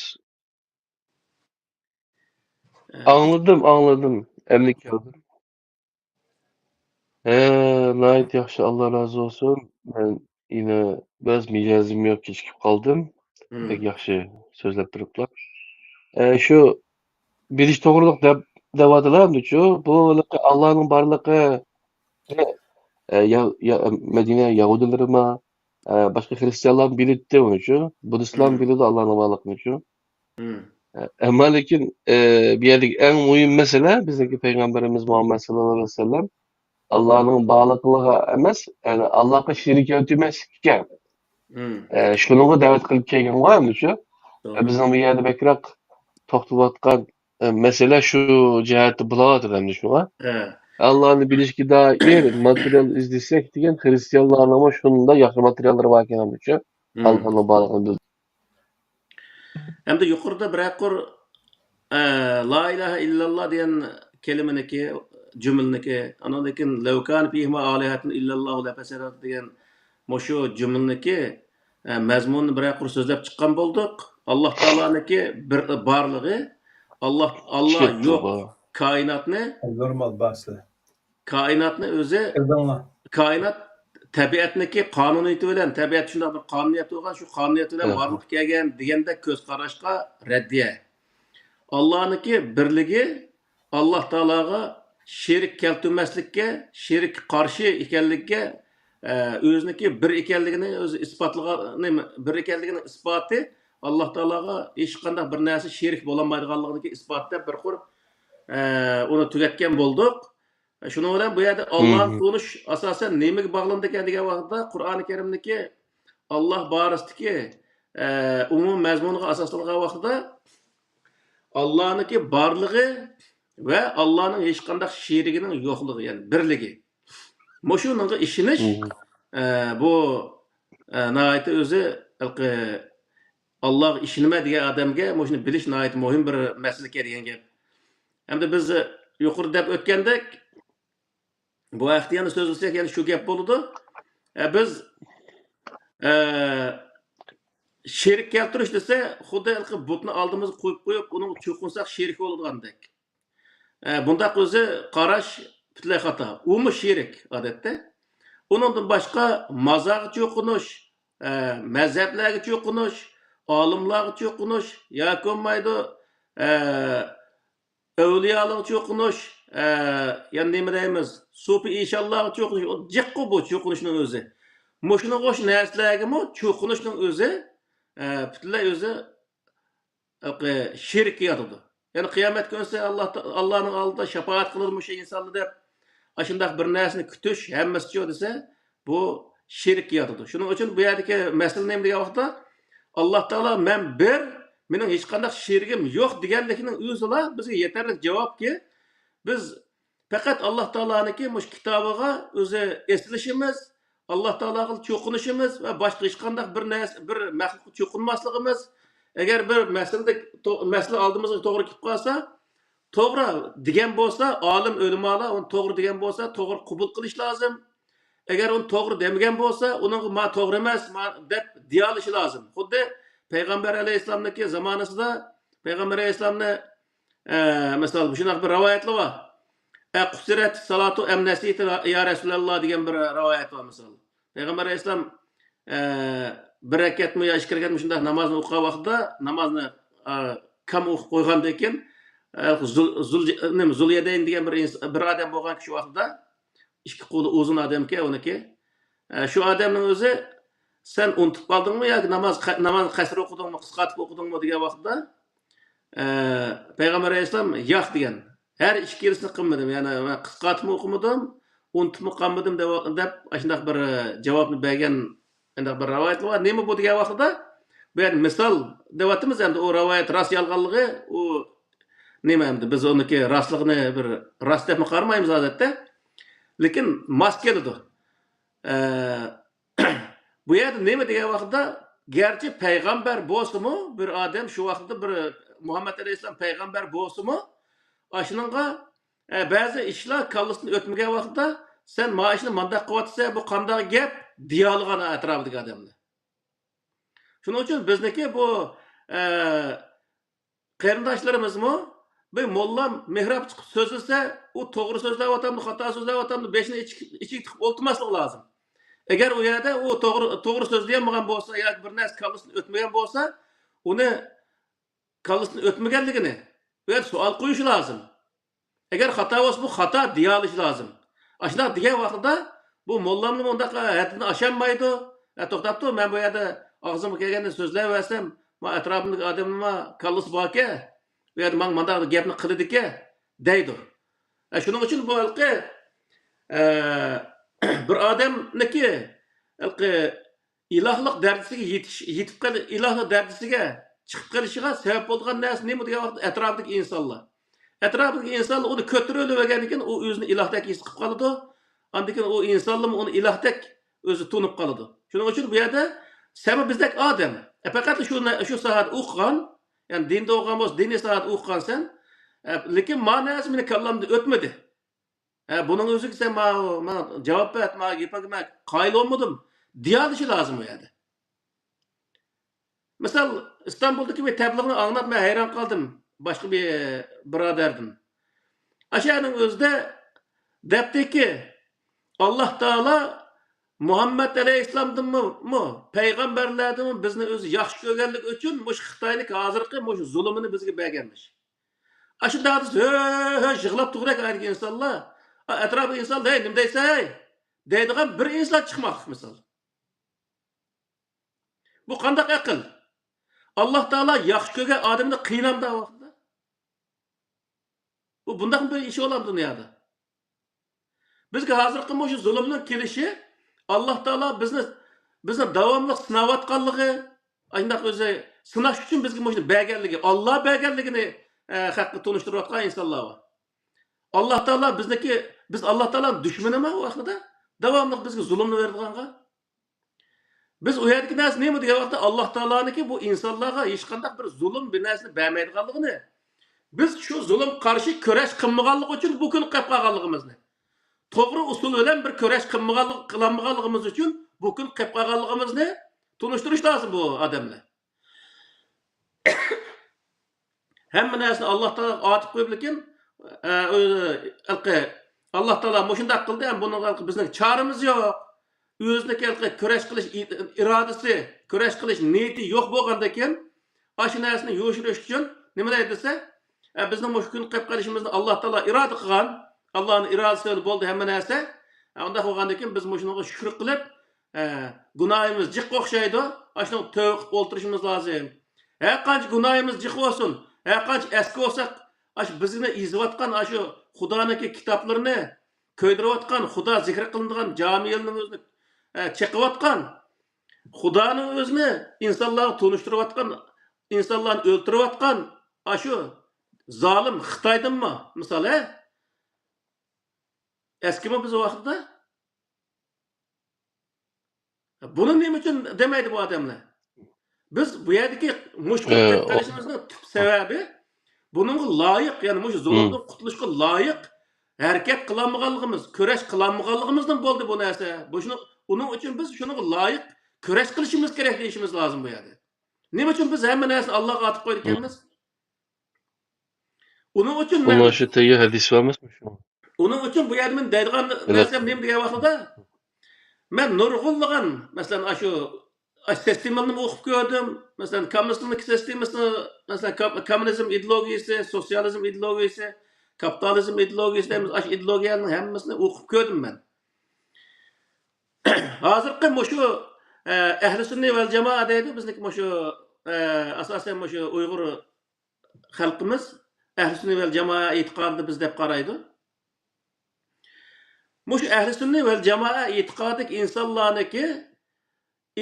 ئاڭلىدىم، ئاڭلىدىم. ئەمدى كەلدىم. ھە، ناھايىتى ياخشى، ئاللا رازى بولسۇن. مەن يەنە بىراز مىجەزىم يوق، كېچىكىپ قالدىم. بەك ياخشى سۆزلەپ تۇرۇپلا. ئە، شۇ بىلىش توغرىلىق دەپ، دەۋاتىدىلا ئەمدىچۇ. بۇ ئاللانىڭ بارلىقى، ئە، يا-، يا-، مەدىنە يەھۇدىيلىرىما، ئە، باشقا خرىستىيانلارمۇ بىلىدىتتى ئۇنىچۇ. بۇددىستلارمۇ بىلىدۇ ئاللانىڭ بارلىقىنىچۇ. ئە، ئەمما لېكىن، ئە، بۇ يەردىكى ئەڭ مۇھىم مەسىلە بىزنىڭكى پەيغەمبىرىمىز مۇھەممەد ساللاللاھۇ ئەلەيھى ۋەسەللەم ئاللانىڭ بارلىقىغا ئەمەس، يەنى ئاللاغا شېرىك كەلتۈرمەسلىككە. ئە، شۇنىڭغا دەۋەت قىلىپ كەلگەنغۇ ئەمدى شۇ. ئە، بىزنىڭ بۇ يەردە بەكرەك توختىلىۋاتقان، ئە، مەسىلە شۇ جەھەتتە بولۇۋاتىدۇ ئەمدى شۇڭا. ئاللانى بىلىشكە دائىر ماتېرىيال ئىزدىسەك دېگەن خرىستىيانلارنىڭمۇ شۇنداق ياخشى ماتېرىياللىرى باركەن ئەمدىچۇ. ئاللانىڭ بارلىقىنى بىل- ئەمدى يۇقىرىدا بىرەر قۇر، ئە، لا ئىلاھە ئىللاللا دېگەن كەلىمىنىكى، جۈملىنىكى، ئاندىن كېيىن لەۋ كانە فىھىما ئالىھەتۇن ئىللاللاھۇ لەفەسەدەتا دېگەن مۇشۇ جۈملىنىكى، ئە، مەزمۇنىنى بىرەر قۇر سۆزلەپ چىققان بولدۇق. ئاللا تائالانىڭكى بىر بارلىقى، ئاللا، ئاللا يوق، كائىناتنى، نورمال باسى. كائىناتنى ئۆزى، كائىنات تەبىئەتنىڭكى قانۇنىيىتى بىلەن، تەبىئەتتە شۇنداق بىر قانۇنىيەت بولغان، شۇ قانۇنىيەت بىلەن بارلىققا كەلگەن دېگەندەك كۆز قاراشقا رەددىيە. ئاللانىڭكى بىرلىكى، ئاللا تائالاغا شېرىك كەلتۈرمەسلىككە، شېرىككە قارشى ئىكەنلىككە، ئە، ئۆزىنىڭكى بىر ئىكەنلىكىنى ئۆزى ئىسپاتلىغان، نېمە، بىر ئىكەنلىكىنىڭ ئىسپاتى، ئاللا تائالاغا ھېچقانداق بىر نەرسە شېرىك بولالمايدىغانلىقىنىڭكى ئىسپاتى دەپ بىر قۇر، ئە، ئۇنى تۈگەتكەن بولدۇق. شۇنىڭ بىلەن بۇ يەردە ئاللانى تونۇش ئاساسەن نېمىگە باغلىنىدىكەن دېگەن ۋاقىتتا، قۇرئانى كەرىمدىكى ئاللا بارىسىدىكى، ئە، ئومۇمىي مەزمۇنىغا ئاساسلانغان ۋاقتىدا، ئاللانىڭكى بارلىقى ۋە ئاللانىڭ ھېچقانداق شېرىكىنىڭ يوقلۇقى، يەنى بىرلىكى. مۇشۇنىڭغا ئىشىنىش، ئە، بۇ، ئە، ناھايىتى ئۆزى ھېلىقى ئاللاغا ئىشىنىمەن دېگەن ئادەمگە مۇشۇنى بىلىش ناھايىتى مۇھىم بىر مەسىلىكەن دېگەن گەپ. ئەمدى بىز يۇقىرىدا دەپ ئۆتكەندەك، بۇ ھەقتە يەنە سۆزلىسەك، يەنە شۇ گەپ بولىدۇ. ئە، بىز، ئە، شېرىك كەلتۈرۈش دېسە، خۇددى ھېلىقى بۇتنى ئالدىمىزغا قويۇپ قويۇپ، ئۇنىڭغا چوقۇنساق شېرىك بولىدىغاندەك. ئە، بۇنداق ئۆزى قاراش پۈتۈنلەي خاتا. ئۇمۇ شېرىك، ئادەتتە. ئۇنىڭدىن باشقا مازارغا چوقۇنۇش، ئە، مەزھەپلەرگە چوقۇنۇش، ئالىملارغا چوقۇنۇش ياكى بولمايدۇ، ئە، ئەۋلىيالارغا چوقۇنۇش، ئە، يەنە نېمە دەيمىز، سوپى ئىشانلارغا چوقۇنۇش، ئۇ جىققۇ بۇ چوقۇنۇشنىڭ ئۆزى. مۇشۇنىڭغا ئوخشاش نەرسىلەرگىمۇ چوقۇنۇشنىڭ ئۆزى، ئە، پۈتۈنلەي ئۆزى ھېلىقى شېرىككە ياتىدۇ. يەنى قىيامەت كۈنسى ئاللا، ئاللانىڭ ئالدىدا شاپائەت قىلىدۇ مۇشۇ ئىنسانلار دەپ، ئاشۇنداق بىر نەرسىنى كۈتۈش ھەممىسىچۇ دېسە، بۇ شېرىككە ياتىدۇ. شۇنىڭ ئۈچۈن بۇ يەردىكى مەسىلە نېمە دېگەن ۋاقىتتا، ئاللا تائالا مەن بىر، مېنىڭ ھېچقانداق شېرىكىم يوق دېگەنلىكنىڭ ئۆزىلا بىزگە يېتەرلىك جاۋابكى، بىز پەقەت ئاللا تائالانىڭكى مۇشۇ كىتابىغا ئۆزى ئېسىلىشىمىز، ئاللا تائالاغا چوقۇنۇشىمىز ۋە باشقا ھېچقانداق بىر نەرسە، بىر مەخلۇققا چوقۇنماسلىقىمىز. ئەگەر بىر مەسىلىدە تو-، مەسىلە ئالدىمىزغا توغرا كېلىپ قالسا، توغرا دېگەن بولسا، ئالىم ئۆلىمالار ئۇنى توغرا دېگەن بولسا، توغرا قوبۇل قىلىش لازىم. ئەگەر ئۇنى توغرا دېمىگەن بولسا، ئۇنىڭغا ما توغرا ئەمەس، ما دەپ دېيەلىشى لازىم. خۇددى پەيغەمبەر ئەلەيھىسسالامنىڭكى زامانىسىدا پەيغەمبەر ئەلەيھىسسالامنى، ئە، مىسال، شۇنداق بىر رىۋايەتلەر بار. ئە، قۇسىرەت سالاتۇ ئەم نەسىتۇ يا رەسۇلەللا دېگەن بىر رىۋايەت بار، مىسال. پەيغەمبەر ئەلەيھىسسالام، ئە، بىر رەكەتمۇ يا ئىككى رەكەتمۇ شۇنداق نامازنى ئوقۇغان ۋاقتىدا، نامازنى، ئە، كام ئوقۇپ قويغاندىن كېيىن، ئە، زۇل-، زۇل-، نېمە، زۇليەدەين دېگەن بىر ئىنس-، بىر ئادەم بولغان شۇ ۋاقتىدا، ئىككى قولى ئۇزۇن ئادەمكەن ئۇنىڭكى. ئە، شۇ ئادەمنىڭ ئۆزى، «سەن ئۇنتۇپ قالدىڭمۇ ياكى ناماز، نامازنى قەسرى ئوقۇدۇڭمۇ، قىسقارتىپ ئوقۇدۇڭمۇ؟» دېگەن ۋاقتىدا، ئە، پەيغەمبەر ئەلەيھىسسالام، «ياق» دېگەن. «ھەر ئىككىلىسىنى قىلمىدىم. يەنى مەن قىسقارتىپمۇ ئوقۇمىدىم، ئۇنتۇپمۇ قالمىدىم» دەپ، دەپ ئاشۇنداق بىر، ئە، جاۋابنى بەرگەن، ئانداق بىر رىۋايەت بار. نېمە بۇ دېگەن ۋاقتىدا، بۇ يەردە مىسال دەۋاتىمىز ئەمدى، ئۇ رىۋايەت راست يالغانلىقى، ئۇ نېمە ئەمدى، بىز ئۇنىڭكى راستلىقىنى بىر راست دەپمۇ قارىمايمىز ئادەتتە. لېكىن ماس كېلىدۇ. ئە، بۇ يەردە نېمە دېگەن ۋاقىتتا، گەرچە پەيغەمبەر بولسىمۇ، بىر ئادەم شۇ ۋاقىتتا بىر مۇھەممەد ئەلەيھىسسالام پەيغەمبەر بولسىمۇ، ئاشۇنىڭغا، ئە، بەزى ئىشلار كاللىسىدىن ئۆتمىگەن ۋاقىتتا، «سەن ما ئىشنى مانداق قىلىۋاتىسەن، بۇ قانداق گەپ؟» دېيەلىگەن ئەتراپىدىكى ئادەملەر. شۇنىڭ ئۈچۈن بىزنىڭكى بۇ، ئە، قېرىنداشلىرىمىزمۇ بىر موللام مېھراب چىقىپ سۆزلىسە، ئۇ توغرا سۆزلەۋاتامدۇ، خاتا سۆزلەۋاتامدۇ، بېشىنى ئېچىپ، ئېچىپ تىقىپ ئولتۇرماسلىقى لازىم. ئەگەر ئۇ يەردە ئۇ توغرا، توغرا سۆزلىيەلمىگەن بولسا ياكى بىر نەرسە كاللىسىدىن ئۆتمىگەن بولسا، ئۇنى كاللىسىدىن ئۆتمىگەنلىكىنى بۇ يەردە سوئال قويۇشى لازىم. ئەگەر خاتا بولسا، بۇ خاتا دېيەلىشى لازىم. ئاشۇنداق دېگەن ۋاقتىدا بۇ موللاممۇ ئۇنداق ھەددىدىن ئاشالمايدۇ. «ھە، توختاپ تۇر، مەن بۇ يەردە ئاغزىمغا كەلگەننى سۆزلەۋەرسەم، ما ئەتراپىمدىكى ئادەمنىڭمۇ كاللىسى باركەن، بۇ يەردە ماڭا مانداق گەپنى قىلىدىكەن» دەيدۇ. ئە، شۇنىڭ ئۈچۈن بۇ ھېلىقى، ئە، بىر ئادەمنىكى ھېلىقى ئىلاھلىق دەرىجىسىگە يېتىش، يېتىپ قېلى-، ئىلاھلىق دەرىجىسىگە چىقىپ قېلىشىغا سەۋەب بولىدىغان نەرسە نېمە دېگەن ۋاقىتتا، ئەتراپىدىكى ئىنسانلار. ئەتراپىدىكى ئىنسانلار ئۇنى كۆتۈرۈۋەرگەندىن كېيىن، ئۇ ئۆزىنى ئىلاھتەك ھېس قىلىپ قالىدۇ. ئاندىن كېيىن ئۇ ئىنسانلارمۇ ئۇنى ئىلاھتەك ئۆزى تونۇپ قالىدۇ. شۇنىڭ ئۈچۈن بۇ يەردە سەنمۇ بىزدەك ئادەم. ئە، پەقەت شۇ نە-، شۇ ساھەدە ئوقۇغان، يەنى دىندا ئوقۇغان بولسا، دىنىي ساھەدە ئوقۇغانسەن. ئە، لېكىن ما نەرسە مېنىڭ كاللامدىن ئۆتمىدى. ھە، بۇنىڭ ئۆزىگە سەن ما-، ماڭا جاۋاب بەر، ماڭا گەپ قىلما، قايىل بولمىدىم دېيەلىشى لازىم ئۇ يەردە. مىسال، ئىستانبۇلدىكى بىر تەبلىغنى ئاڭلاپ مەن ھەيران قالدىم، باشقا بىر بۇرادەردىن. ئاشۇ يەرنىڭ ئۆزىدە دەپتىكى، ئاللا تائالا مۇھەممەد ئەلەيھىسسالامدىنمۇ، مۇ-، پەيغەمبەرلەردىنمۇ بىزنى ئۆزى ياخشى كۆرگەنلىكى ئۈچۈن مۇشۇ خىتاينىڭكى ھازىرقى مۇشۇ زۇلۇمىنى بىزگە بەرگەنمىش. ئاشۇنداق دېسە، ھۆ، ھۆ، يىغلاپ تۇرغۇدەك ئەدىكى ئىنسانلار. ئا، ئەتراپىدىكى ئىنسان، «ھەي، نېمە دەيسەن، ھەي؟» دەيدىغان بىر ئىنسان چىقماقلىق مىسال. بۇ قانداق ئەقىل؟ ئاللا تائالا ياخشى كۆرگەن ئادەمنى قىينامدا ۋاقتىدا؟ بۇ بۇنداقمۇ بىر ئىش بولامدۇ دۇنيادا؟ بىزگە ھازىرقى مۇشۇ زۇلۇمنىڭ كېلىشى، ئاللا تائالا بىزنى، بىزنى داۋاملىق سىناۋاتقانلىقى، ئاشۇنداق ئۆزى سىناش ئۈچۈن بىزگە مۇشۇنى بەرگەنلىكى، ئاللا بەرگەنلىكىنى، ئە، خەققە تونۇشتۇرۇۋاتقان ئىنسانلار بار. ئاللا تائالا بىزنىڭكى، بىز ئاللا تائالانىڭ دۈشمىنىمۇ ئۇ ۋاقتىدا؟ داۋاملىق بىزگە زۇلۇمنى بېرىدىغانغا؟ بىز ئۇ يەردىكى نەرسە نېمە دېگەن ۋاقىتتا، ئاللا تائالانىڭكى بۇ ئىنسانلارغا ھېچقانداق بىر زۇلۇم، بىر نەرسىنى بەرمەيدىغانلىقىنى، بىز شۇ زۇلۇم قارشى كۈرەش قىلمىغانلىقى ئىچىدە بۇ كۈنگە قېلىپ قالغانلىقىمىزنى، توغرا ئۇسۇل بىلەن بىر كۈرەش قىلمىغانلىق، قىلالمىغانلىقىمىز ئۈچۈن بۇ كۈنگە قېلىپ قالغانلىقىمىزنى تونۇشتۇرۇش لازىم بۇ ئادەملەر. ھەممە نەرسىنى ئاللا تائالاغا ئاتىپ قويۇپ، لېكىن، ئە، ئۆ-، ھېلىقى ئاللا تائالا مۇشۇنداق قىلدى، ھەم بۇنىڭغا ھېلىقى بىزنىڭ چارىمىز يوق. ئۆزىنىڭكى ھېلىقى كۈرەش قىلىش ئى-، ئىرادىسى، كۈرەش قىلىش نىيىتى يوق بولغاندىكىن، ئاشۇ نەرسىنى يوشۇرۇش ئۈچۈن نېمە دەيدۇ دېسە، ئە، بىزنىڭ مۇشۇ كۈنگە قېلىپ قېلىشىمىزنى ئاللا تائالا ئىرادە قىلغان، ئاللانىڭ ئىرادىسى بىلەن بولدى ھەممە نەرسە. ئە، ئۇنداق بولغاندىكىن بىز مۇشۇنىڭغا شۈكۈر قىلىپ، ئە، گۇناھىمىز جىققا ئوخشايدۇ. ئاشۇنىڭغا تەۋبە قىلىپ ئولتۇرۇشىمىز لازىم. ھەرقانچە گۇناھىمىز جىق بولسۇن، ھەرقانچە ئەسكى بولساق، ئاشۇ بىزنى ئېزىۋاتقان ئاشۇ خۇدانىڭكى كىتابلىرىنى كۆيدۈرۈۋاتقان، خۇدا زىكرى قىلىنىدىغان جامىلىرىنىڭ ئۆزىنى، ئە، چېقىۋاتقان، خۇدانىڭ ئۆزىنى ئىنسانلارغا تونۇشتۇرۇۋاتقان، ئىنسانلارنى ئۆلتۈرۈۋاتقان ئاشۇ زالىم خىتايدىنمۇ مىسال، ھە؟ ئەسكىمۇ بىز ۋاقتىدا؟ بۇنى نېمە ئۈچۈن دېمەيدۇ بۇ ئادەملەر؟ بىز بۇ يەردىكى مۇشۇ قىلىپ قېلىشىمىزنىڭ تۈپ سەۋەبى، بۇنىڭغا لايىق، يەنى مۇشۇ زۇلۇمدىن قۇتۇلۇشقا لايىق ھەرىكەت قىلالمىغانلىقىمىز، كۈرەش قىلالمىغانلىقىمىزدىن بولدى بۇ نەرسە. بۇ شۇنىڭ، ئۇنىڭ ئۈچۈن بىز شۇنىڭغا لايىق كۈرەش قىلىشىمىز كېرەك دېيىشىمىز لازىم بۇ يەردە. نېمە ئۈچۈن بىز ھەممە نەرسىنى ئاللاغا ئاتىپ قويىدىكەنمىز؟ ئۇنىڭ ئۈچۈن مەن، ئۇنىڭ شۇ تېگى ھەدىس بار ئەمەسمۇ شۇ؟ ئۇنىڭ ئۈچۈن بۇ يەردە مەن دەيدىغان نەرسەم نېمە دېگەن ۋاقتىدا، مەن نۇرغۇنلىغان، مەسىلەن، ئاشۇ، ئاشۇ سىستېمىلارنى ئوقۇپ كۆردۈم. مەسىلەن، كاممۇنىستلارنىڭ سىستېمىسىنى، مەسىلەن، كام-، كاممۇنىزم ئىدېئولوگىيىسى، سوتسىيالىزم ئىدېئولوگىيىسى، كاپىتالىزم ئىدېئولوگىيىسى دەيمىز، ئاشۇ ئىدېئولوگىيەنىڭ ھەممىسىنى ئوقۇپ كۆردۈم مەن. ھازىرقى مۇشۇ، ئە، ئەھلى سۈننە ۋەل جامائە دەيدۇ، بىزنىڭكى مۇشۇ، ئە، ئاساسەن مۇشۇ ئۇيغۇر خەلقىمىز ئەھلى سۈننە ۋەل جامائە ئېتىقادىدا بىز دەپ قارايدۇ. مۇشۇ ئەھلى سۈننە ۋەل جامائە ئېتىقادىدىكى ئىنسانلارنىڭكى